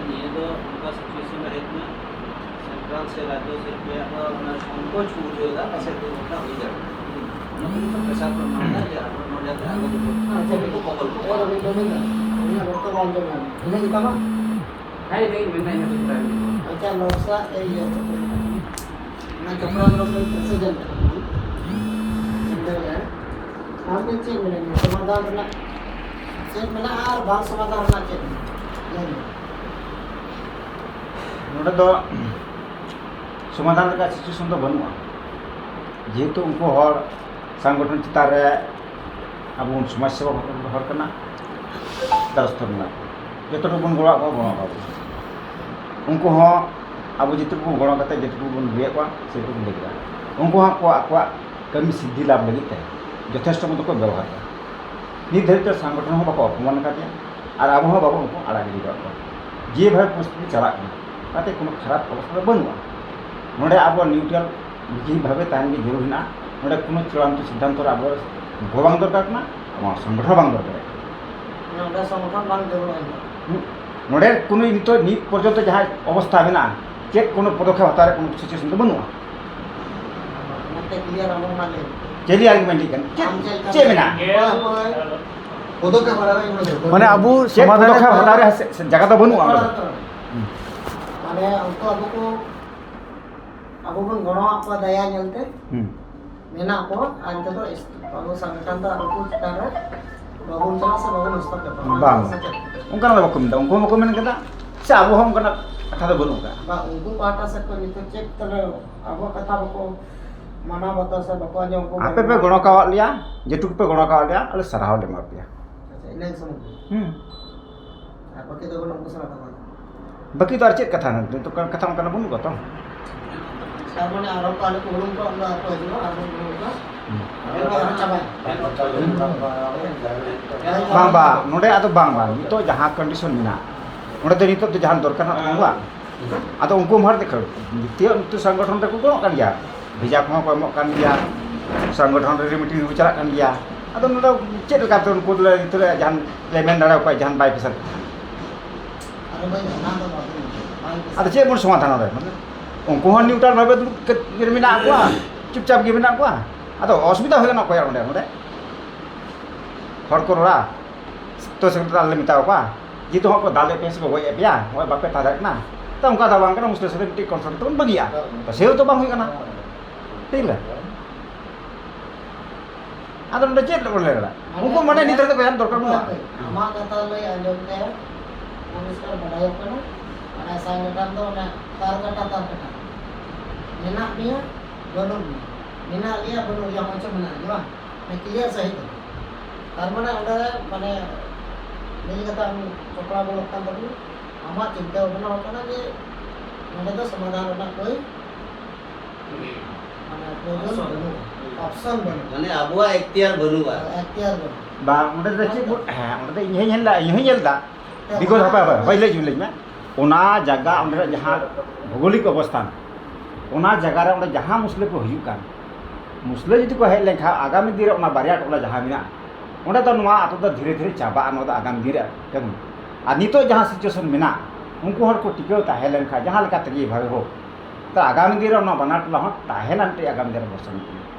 ᱱᱤᱭᱟᱹ ᱫᱚ ᱚᱱᱠᱟ ᱥᱤᱪᱩᱭᱮᱥᱚᱱ ᱨᱮ ᱦᱮᱡ ᱮᱱᱟ, ᱥᱮᱱᱴᱨᱟᱞ ᱥᱮ ᱨᱟᱡᱽᱡᱚ ᱥᱮ ᱨᱮᱭᱟᱜ ᱫᱚ ᱚᱱᱟ ᱥᱚᱝᱠᱳᱪ ᱠᱚ ᱵᱩᱡᱷᱟᱹᱣ ᱮᱫᱟ, ᱯᱟᱥᱮᱡ ᱫᱩᱨᱜᱷᱚᱴᱚᱱᱟ ᱦᱩᱭ ᱫᱟᱲᱮᱭᱟᱜᱼᱟ᱾ ᱚᱱᱟ ᱠᱷᱟᱹᱛᱤᱨ ᱛᱮ ᱯᱨᱮᱥᱟᱨ ᱠᱚ ᱮᱢᱟ ᱞᱮᱫᱟ ᱡᱮ ᱟᱨᱦᱚᱸ ᱱᱚᱰᱮ ᱫᱚ ᱟᱞᱚ ᱠᱚ ᱠᱚᱵᱚᱞ ᱠᱚᱣᱟ᱾ ᱤᱧᱟᱹᱜ ᱨᱚᱲ ᱛᱚ ᱵᱟᱝ ᱟᱸᱡᱚᱢ ᱧᱟᱢ ᱠᱟᱱᱟ᱾ ᱤᱱᱟᱹ ᱜᱮ ᱛᱟᱢᱟ? ᱦᱮᱸ, ᱤᱱᱟᱹ ᱜᱮ ᱢᱮᱱᱫᱟ, ᱤᱱᱟᱹ ᱜᱮ ᱢᱮᱱᱫᱟ᱾ ᱟᱪᱪᱷᱟ, ᱱᱚᱠᱥᱟ ᱮ ᱤᱭᱟᱹ ᱚᱱᱟ ᱪᱚᱯᱨᱟ ᱵᱞᱚᱠ ᱨᱮᱱ ᱯᱨᱮᱥᱤᱰᱮᱱᱴ ᱠᱟᱱᱟ᱾ ᱟᱢ ᱫᱚ ᱪᱮᱫ ᱢᱮᱱᱟ, ᱱᱤᱭᱟᱹ ᱥᱚᱢᱟᱫᱷᱟᱱ ᱨᱮᱱᱟᱜ ᱪᱮᱫ ᱢᱮᱱᱟᱜᱼᱟ ᱟᱨ ᱵᱟᱝ ᱥᱚᱢᱟᱫᱷᱟᱱ ᱨᱮᱱᱟᱜ ᱪᱮᱫ ᱢᱮᱱᱟᱜᱼᱟ? ᱞᱟᱹᱭ ᱢᱮ᱾ ᱱᱚᱰᱮ ᱫᱚ ᱥᱚᱢᱟᱫᱷᱟᱱ ᱞᱮᱠᱟ ᱥᱤᱪᱩᱭᱮᱥᱚᱱ ᱫᱚ ᱵᱟᱹᱱᱩᱜᱼᱟ, ᱡᱮᱦᱮᱛᱩ ᱩᱱᱠᱩ ᱦᱚᱲ ᱥᱚᱝᱜᱚᱴᱷᱚᱱ ᱪᱮᱛᱟᱱ ᱨᱮ ᱟᱵᱚ ᱵᱚᱱ ᱥᱚᱢᱟᱡᱽ ᱥᱮᱵᱟ ᱦᱚᱲ ᱠᱟᱱᱟ, ᱪᱮᱛᱟᱱ ᱥᱛᱚᱨ ᱨᱮᱱᱟᱜ ᱡᱚᱛᱚ ᱴᱩᱠᱩ ᱵᱚᱱ ᱜᱚᱲᱚ ᱟᱠᱚᱣᱟ, ᱜᱚᱲᱚ ᱟᱠᱚᱣᱟ ᱵᱚᱱ᱾ ᱩᱱᱠᱩ ᱦᱚᱸ ᱟᱵᱚ ᱡᱮᱴᱩᱠᱩ ᱵᱚᱱ ᱜᱚᱲᱚ ᱠᱟᱛᱮ ᱡᱮᱴᱩᱠᱩ ᱵᱚᱱ ᱞᱟᱹᱭᱟᱫ ᱠᱚᱣᱟ, ᱥᱮᱴᱩᱠᱩ ᱵᱚᱱ ᱞᱟᱹᱭ ᱠᱮᱫᱟ᱾ ᱩᱱᱠᱩ ᱦᱚᱸ ᱟᱠᱚᱣᱟᱜ, ᱟᱠᱚᱣᱟᱜ ᱠᱟᱹᱢᱤ ᱥᱤᱫᱽᱫᱷᱤ ᱞᱟᱵᱷ ᱞᱟᱹᱜᱤᱫ ᱛᱮ ᱡᱚᱛᱷᱮᱥᱴᱚ ᱢᱚᱛᱚ ᱠᱚ ᱵᱮᱵᱚᱦᱟᱨ ᱮᱫᱟ᱾ ᱱᱤᱛ ᱫᱷᱟᱹᱵᱤᱡ ᱛᱮ ᱥᱚᱝᱜᱚᱴᱷᱚᱱ ᱦᱚᱸ ᱵᱟᱠᱚ ᱚᱯᱚᱢᱟᱱ ᱟᱠᱟᱫᱮᱭᱟ ᱟᱨ ᱟᱵᱚ ᱦᱚᱸ ᱵᱟᱵᱚ ᱩᱱᱠᱩ ᱟᱲᱟᱜ ᱜᱤᱰᱤ ᱟᱠᱟᱫ ᱠᱚᱣᱟ᱾ ᱡᱮᱵᱷᱟᱵᱮ ᱯᱚᱨᱤᱥᱛᱷᱤᱛᱤ ᱪᱟᱞᱟᱜ ᱠᱟᱱᱟ, ᱚᱱᱟᱛᱮ ᱠᱳᱱᱳ ᱠᱷᱟᱨᱟᱯ ᱚᱵᱚᱥᱛᱷᱟ ᱫᱚ ᱵᱟᱹᱱᱩᱜᱼᱟ᱾ ᱱᱚᱰᱮ ᱟᱵᱚ ᱱᱤᱭᱩᱴᱨᱟᱞ ᱵᱷᱟᱵᱮ ᱛᱟᱦᱮᱱ ᱜᱮ ᱡᱟᱹᱨᱩᱲ ᱦᱮᱱᱟᱜᱼᱟ᱾ ᱱᱚᱰᱮ ᱠᱳᱱᱳ ᱪᱩᱲᱟᱱᱛᱚ ᱥᱤᱫᱽᱫᱷᱟᱱᱛᱚ ᱨᱮ ᱟᱵᱚ ᱜᱚ ᱵᱟᱝ ᱫᱚᱨᱠᱟᱨ ᱠᱟᱱᱟ, ᱟᱵᱚ ᱥᱚᱝᱜᱚᱴᱷᱚᱱ ᱵᱟᱝ ᱫᱚᱨᱠᱟᱨ ᱠᱟᱱᱟ᱾ ᱱᱚᱰᱮ ᱥᱚᱝᱜᱚᱴᱷᱚᱱ ᱵᱟᱝ ᱡᱟᱹᱨᱩᱲᱟ ᱤᱧ ᱫᱚ᱾ ᱱᱚᱰᱮ ᱠᱳᱱᱳ ᱱᱤᱛᱚᱜ ᱱᱤᱛ ᱯᱚᱨᱡᱚᱱᱛᱚ ᱡᱟᱦᱟᱸ ᱚᱵᱚᱥᱛᱷᱟ ᱢᱮᱱᱟᱜᱼᱟ, ᱪᱮᱫ ᱠᱳᱱᱳ ᱯᱚᱫᱚᱠᱷᱮᱯ ᱦᱟᱛᱟᱣ ᱨᱮᱭᱟᱜ ᱠᱳᱱᱳ ᱥᱤᱪᱩᱭᱮᱥᱚᱱ ᱫᱚ ᱵᱟᱹᱱᱩᱜᱼᱟ᱾ ᱚᱱᱟᱛᱮ ᱠᱞᱤᱭᱟᱨ ᱟᱞᱚᱢ ᱢᱟ ᱞᱟᱹᱭ᱾ ᱪᱮᱫ ᱞᱤᱭᱟᱨ ᱜᱮ ᱵᱟᱹᱧ ᱞᱟᱹᱭ ᱠᱟᱱᱟ᱾ ᱪᱮᱫ, ᱟᱢ ᱪᱮᱫ ᱞᱮᱠᱟ ᱪᱮᱫ ᱢᱮᱱᱟᱜᱼᱟ? ᱦᱳᱭ, ᱦᱳᱭ᱾ ᱯᱚᱫᱚᱠᱷᱮᱯ ᱦᱟᱛᱟᱣ ᱨᱮᱭᱟᱜ ᱠᱳᱱᱳ ᱡᱟᱹᱨᱩᱲ ᱢᱟᱱᱮ ᱟᱵᱚ ᱪᱮᱫ ᱥᱚᱢᱟᱫᱷᱟᱱ ᱯᱚᱫᱚᱠᱷᱮᱯ ᱨᱮᱱᱟᱜ ᱦᱟᱛᱟᱣ ᱨᱮᱭᱟᱜ ᱥᱮ, ᱥᱮ ᱡᱟᱭᱜᱟ ᱫᱚ ᱵᱟᱹᱱᱩᱜᱼᱟ ᱚᱸᱰᱮ ᱫᱚ᱾ ᱦᱩᱸ᱾ ᱢᱟᱱᱮ ᱩᱱᱠᱩ ᱟᱵᱚ ᱠᱚ, ᱟᱵᱚ ᱵᱚᱱ ᱜᱚᱲᱚᱣᱟᱜ ᱠᱚᱣᱟ ᱫᱟᱭᱟ ᱧᱮᱞᱛᱮ᱾ ᱦᱩᱸ᱾ ᱢᱮᱱᱟᱜ ᱠᱚ, ᱟᱨ ᱱᱤᱛᱚᱜ ᱫᱚ ᱮᱥ-, ᱟᱵᱚ ᱥᱚᱝᱜᱚᱴᱷᱚᱱ ᱫᱚ ᱟᱵᱚ ᱠᱚ ᱪᱮᱛᱟᱱ ᱨᱮ ᱵᱟᱵᱚᱱ ᱪᱟᱞᱟᱜᱼᱟ ᱥᱮ ᱵᱟᱵᱚᱱ ᱦᱚᱥᱛᱚᱠᱠᱷᱮᱯᱟ᱾ ᱚᱱᱟ ᱵᱟᱝ᱾ ᱫᱚ ᱥᱮ ᱪᱮᱫ? ᱚᱱᱠᱟᱱᱟᱜ ᱫᱚ ᱵᱟᱠᱚ ᱢᱮᱱᱫᱟ, ᱩᱱᱠᱩ ᱦᱚᱸ ᱵᱟᱠᱚ ᱢᱮᱱ ᱠᱟᱫᱟ, ᱥᱮ ᱟᱵᱚ ᱦᱚᱸ ᱚᱱᱠᱟᱱᱟᱜ ᱠᱟᱛᱷᱟ ᱫᱚ ᱵᱟᱹᱱᱩᱜ ᱠᱟᱜᱼᱟ᱾ ᱵᱟᱝ, ᱩᱱᱠᱩ ᱯᱟᱦᱴᱟ ᱥᱮᱫ ᱠᱷᱚᱱ ᱱᱤᱛᱚᱜ ᱪᱮᱫ ᱛᱟᱦᱞᱮ ᱟᱵᱚᱣᱟᱜ ᱠᱟᱛᱷᱟ ᱵᱟᱠᱚ ᱢᱟᱱᱟᱣ ᱵᱟᱛᱟᱣ ᱥᱮ ᱵᱟᱠᱚ ᱟᱸᱡᱚᱢ ᱠᱚ ᱟᱯᱮ ᱯᱮ ᱜᱚᱲᱚ ᱠᱟᱣᱟᱫ ᱞᱮᱭᱟ, ᱡᱮᱴᱩᱠᱩ ᱯᱮ ᱜᱚᱲᱚ ᱠᱟᱣᱟᱫ ᱞᱮᱭᱟ, ᱟᱞᱮ ᱥᱟᱨᱦᱟᱣ ᱞᱮ ᱮᱢᱟ ᱯᱮᱭᱟ᱾ ᱟᱪᱪᱷᱟ, ᱤᱱᱟᱹ ᱜᱮ ᱥᱩᱢᱩᱝ? ᱦᱩᱸ᱾ ᱟᱨ ᱵᱟᱹᱠᱤ ᱫᱚ ᱵᱟᱹᱱᱩᱜ ᱠᱚ ᱥᱟᱞᱟᱜ ᱛᱟᱠᱚᱣᱟ? ᱵᱟᱹᱠᱤ ᱫᱚ ᱟᱨ ᱪᱮᱫ ᱠᱟᱛᱷᱟ ᱢᱮᱱᱟᱜᱼᱟ? ᱱᱤᱛᱚᱜ ᱠᱟᱛᱷᱟ ᱚᱱᱠᱟᱱᱟᱜ ᱵᱟᱹᱱᱩᱜ ᱠᱟᱫᱟ ᱛᱚ᱾ ᱛᱟᱨ ᱢᱟᱱᱮ ᱟᱨᱚ ᱠᱚ ᱟᱞᱮ ᱠᱚ ᱩᱨᱩᱢ ᱠᱚᱣᱟ, ᱩᱱᱫᱚ ᱟᱨ ᱠᱚ ᱦᱤᱡᱩᱜᱼᱟ, ᱟᱨ ᱵᱚᱱ ᱩᱨᱩᱢ ᱠᱚᱣᱟ᱾ ᱦᱩᱸ᱾ ᱟᱨᱚ ᱠᱚ ᱟᱨᱚ ᱪᱟᱵᱟᱭᱟ᱾ ᱵᱟᱝ, ᱱᱚᱰᱮ ᱟᱫᱚ ᱵᱟᱝ, ᱵᱟᱝ, ᱱᱤᱛᱚᱜ ᱡᱟᱦᱟᱸ ᱠᱚᱱᱰᱤᱥᱚᱱ ᱢᱮᱱᱟᱜᱼᱟ, ᱚᱸᱰᱮ ᱫᱚ ᱱᱤᱛᱚᱜ ᱫᱚ ᱡᱟᱦᱟᱱ ᱫᱚᱨᱠᱟᱨ ᱦᱟᱸᱜ ᱵᱟᱹᱱᱩᱜᱼᱟ᱾ ᱟᱫᱚ ᱩᱱᱠᱩ ᱢᱟ ᱦᱚᱲ ᱫᱚ ᱱᱤᱛᱚᱜ ᱱᱤᱛᱚᱜ ᱥᱚᱝᱜᱚᱴᱷᱚᱱ ᱨᱮᱠᱚ ᱜᱚᱲᱚᱜ ᱠᱟᱱ ᱜᱮᱭᱟ, ᱵᱷᱮᱡᱟ ᱠᱚᱦᱚᱸ ᱠᱚ ᱮᱢᱚᱜ ᱠᱟᱱ ᱜᱮᱭᱟ, ᱥᱚᱝᱜᱚᱴᱷᱚᱱ ᱨᱮ ᱢᱤᱴᱤᱝ ᱦᱚᱸ ᱪᱟᱞᱟᱜ ᱠᱟᱱ ᱜᱮᱭᱟ᱾ ᱟᱫᱚ ᱱᱚᱰᱮ ᱪᱮᱫ ᱞᱮᱠᱟᱛᱮ ᱩᱱᱠᱩ ᱞᱮ ᱱᱤᱛᱚᱜ ᱞᱮ ᱡᱟᱦᱟᱱ ᱞᱮ ᱢᱮᱱ ᱫᱟᱲᱮᱭᱟᱠᱚᱣᱟ ᱡᱟᱦᱟᱱ ᱵᱟᱭ ᱯᱮᱥᱟᱨ? ᱟᱫᱚ ᱵᱟᱹᱧ, ᱚᱱᱟ ᱫᱚ ᱵᱟᱵᱚᱱ, ᱵᱟᱝ ᱯᱮᱥᱟᱨ᱾ ᱟᱫᱚ ᱪᱮᱫ ᱵᱚᱱ ᱥᱚᱢᱟᱫᱷᱟᱱᱟ ᱚᱸᱰᱮ? ᱢᱟᱱᱮ ᱩᱱᱠᱩ ᱦᱚᱸ ᱱᱤᱭᱩᱴᱨᱟᱞ ᱵᱷᱟᱵᱮ ᱫᱩᱲᱩᱵ ᱠᱟᱛᱮ ᱜᱮ ᱢᱮᱱᱟᱜ ᱠᱚᱣᱟ, ᱪᱩᱯᱪᱟᱯ ᱜᱮ ᱢᱮᱱᱟᱜ ᱠᱚᱣᱟ᱾ ᱟᱫᱚ ᱚᱥᱩᱵᱤᱫᱷᱟ ᱦᱩᱭᱩᱜ ᱠᱟᱱᱟ ᱚᱠᱚᱭᱟᱜ ᱚᱸᱰᱮ? ᱚᱸᱰᱮ ᱦᱚᱲ ᱠᱚ ᱨᱚᱲᱟ, ᱛᱚ ᱥᱮᱠᱨᱮᱴᱟᱨᱤ ᱞᱮ ᱢᱮᱛᱟ ᱠᱚᱣᱟ, ᱡᱮᱦᱮᱛᱩ ᱦᱚᱲ ᱠᱚ ᱫᱟᱞᱮᱫ ᱯᱮᱭᱟ ᱥᱮ ᱠᱚ ᱜᱚᱡ ᱮᱫ ᱯᱮᱭᱟ, ᱱᱚᱜᱼᱚᱭ ᱵᱟᱯᱮ ᱛᱟᱦᱮᱸ ᱫᱟᱲᱮᱭᱟᱜ ᱠᱟᱱᱟ, ᱛᱚ ᱚᱱᱠᱟ ᱫᱚ ᱵᱟᱝ ᱠᱟᱱᱟ, ᱢᱩᱥᱞᱟᱹ ᱥᱟᱛᱮ ᱢᱤᱫᱴᱤᱡ ᱠᱚᱱᱥᱟᱞᱴ ᱛᱮᱵᱚᱱ ᱵᱟᱹᱜᱤᱭᱟᱜᱼᱟ᱾ ᱛᱚ ᱥᱮᱭ ᱛᱚ ᱵᱟᱝ ᱦᱩᱭᱩᱜ ᱠᱟᱱᱟ, ᱴᱷᱤᱠ ᱜᱮᱭᱟ᱾ ᱟᱫᱚ ᱱᱚᱰᱮ ᱪᱮᱫ ᱵᱚᱱ ᱞᱟᱹᱭ ᱫᱟᱲᱮᱭᱟᱜᱼᱟ? ᱩᱱᱠᱩ ᱢᱟᱱᱮ ᱱᱤᱛ ᱫᱷᱟᱹᱵᱤᱡ ᱫᱚ ᱠᱚᱭᱟᱱ ᱫᱚᱨᱠᱟᱨ ᱵᱟᱹᱱᱩᱜᱼᱟ᱾ ᱟᱢᱟᱜ ᱠᱟᱛᱷᱟ ᱞᱟᱹᱭ ᱟᱸᱡᱚᱢ ᱛᱮ ᱯᱚᱨᱤᱥᱠᱟᱨ ᱵᱟᱰᱟᱭᱚᱜ ᱠᱟᱱᱟ, ᱢᱟᱱᱮ ᱥᱚᱝᱜᱚᱴᱷᱚᱱ ᱫᱚ ᱚᱱᱮ ᱛᱟᱨ ᱠᱟᱴᱟ, ᱛᱟᱨ ᱠᱟᱴᱟ᱾ ᱢᱮᱱᱟᱜ ᱢᱮᱭᱟ, ᱵᱟᱹᱱᱩᱜ ᱢᱮᱭᱟ, ᱢᱮᱱᱟᱜ ᱞᱮᱭᱟ, ᱵᱟᱹᱱᱩᱜ ᱞᱮᱭᱟ, ᱦᱚᱸᱜᱼᱚᱭ ᱪᱚ ᱢᱮᱱᱟᱜ ᱞᱮᱭᱟ, ᱵᱟᱝ? ᱢᱟᱱᱮ ᱠᱞᱤᱭᱟᱨ ᱥᱟᱺᱦᱤᱡ ᱫᱚ᱾ ᱛᱟᱨ ᱢᱟᱱᱮ ᱚᱸᱰᱮ ᱢᱟᱱᱮ ᱞᱟᱹᱭ ᱞᱮᱠᱟᱛᱮ ᱟᱢ ᱪᱚᱠᱲᱟ ᱵᱚᱞᱚᱜ ᱠᱟᱱ ᱛᱟᱵᱚᱱᱟ᱾ ᱟᱢᱟᱜ ᱪᱤᱱᱛᱟᱹ ᱵᱷᱟᱵᱽᱱᱟ ᱦᱚᱸ ᱠᱟᱱᱟ ᱡᱮ ᱱᱚᱸᱰᱮ ᱫᱚ ᱥᱚᱢᱟᱫᱷᱟᱱ ᱨᱮᱱᱟᱜ ᱠᱳᱭ ᱢᱟᱱᱮ ᱯᱨᱚᱭᱳᱡᱚᱱ ᱚᱯᱥᱚᱱ᱾ ᱵᱟᱹᱱᱩᱜᱼᱟ, ᱚᱯᱥᱚᱱ ᱵᱟᱹᱱᱩᱜᱼᱟ᱾ ᱢᱟᱱᱮ ᱟᱵᱚᱣᱟᱜ ᱮᱠᱛᱤᱭᱟᱨ ᱵᱟᱹᱱᱩᱜᱼᱟ᱾ ᱮᱠᱛᱤᱭᱟᱨ ᱵᱟᱹᱱᱩᱜᱼᱟ᱾ ᱵᱟᱝ, ᱚᱸᱰᱮ ᱫᱚ ᱪᱮᱫ ᱵᱚ-, ᱦᱮᱸ, ᱚᱸᱰᱮ ᱫᱚ ᱤᱧ ᱦᱚᱸᱧ ᱧᱮᱞ ᱮᱫᱟ, ᱤᱧ ᱦᱚᱸᱧ ᱧᱮᱞ ᱮᱫᱟ᱾ ᱦᱮᱸ, ᱵᱤᱜᱚᱛ ᱚᱱᱟ ᱦᱟᱯᱮ, ᱦᱟᱯᱮ, ᱦᱟᱯᱮ, ᱞᱟᱹᱭ ᱦᱚᱪᱚᱧ, ᱞᱟᱹᱭ ᱢᱮ᱾ ᱚᱱᱟ ᱡᱟᱭᱜᱟ ᱚᱸᱰᱮᱱᱟᱜ ᱡᱟᱦᱟᱸ ᱵᱷᱳᱜᱳᱞᱤᱠ ᱚᱵᱚᱥᱛᱷᱟᱱ, ᱚᱱᱟ ᱡᱟᱭᱜᱟ ᱨᱮ ᱚᱸᱰᱮ ᱡᱟᱦᱟᱸ ᱢᱩᱥᱞᱟᱹ ᱠᱚ ᱦᱤᱡᱩᱜ ᱠᱟᱱ, ᱢᱩᱥᱞᱟᱹ ᱡᱩᱫᱤ ᱠᱚ ᱦᱮᱡ ᱞᱮᱱᱠᱷᱟᱱ ᱟᱜᱟᱢᱤ ᱫᱤᱱ ᱨᱮ ᱚᱱᱟ ᱵᱟᱨᱭᱟ ᱴᱚᱞᱟ ᱡᱟᱦᱟᱸ ᱢᱮᱱᱟᱜᱼᱟ, ᱚᱸᱰᱮ ᱫᱚ ᱱᱚᱣᱟ ᱟᱛᱳ ᱫᱚ ᱫᱷᱤᱨᱮ ᱫᱷᱤᱨᱮ ᱪᱟᱵᱟᱜᱼᱟ, ᱱᱚᱣᱟ ᱫᱚ ᱟᱜᱟᱢ ᱫᱤᱱ ᱨᱮ ᱛᱤᱸᱜᱩᱱᱟ᱾ ᱟᱨ ᱱᱤᱛᱚᱜ ᱡᱟᱦᱟᱸ situation ᱢᱮᱱᱟᱜᱼᱟ, ᱩᱱᱠᱩ ᱦᱚᱲ ᱠᱚ ᱴᱤᱠᱟᱹᱣ ᱛᱟᱦᱮᱸ ᱞᱮᱱᱠᱷᱟᱱ ᱡᱟᱦᱟᱸ ᱞᱮᱠᱟ ᱛᱮᱜᱮ ᱵᱷᱟᱵᱮ ᱦᱳᱠ, ᱛᱚ ᱟᱜᱟᱢᱤ ᱫᱤᱱ ᱨᱮ ᱱᱚᱣᱟ ᱵᱟᱱᱟᱨ ᱴᱚᱞᱟ ᱦᱚᱸ ᱛᱟᱦᱮᱱᱟ ᱢᱤᱫᱴᱮᱡ ᱟᱜᱟᱢ ᱫᱤᱱ ᱨᱮ ᱵᱚᱨᱥᱚᱱ᱾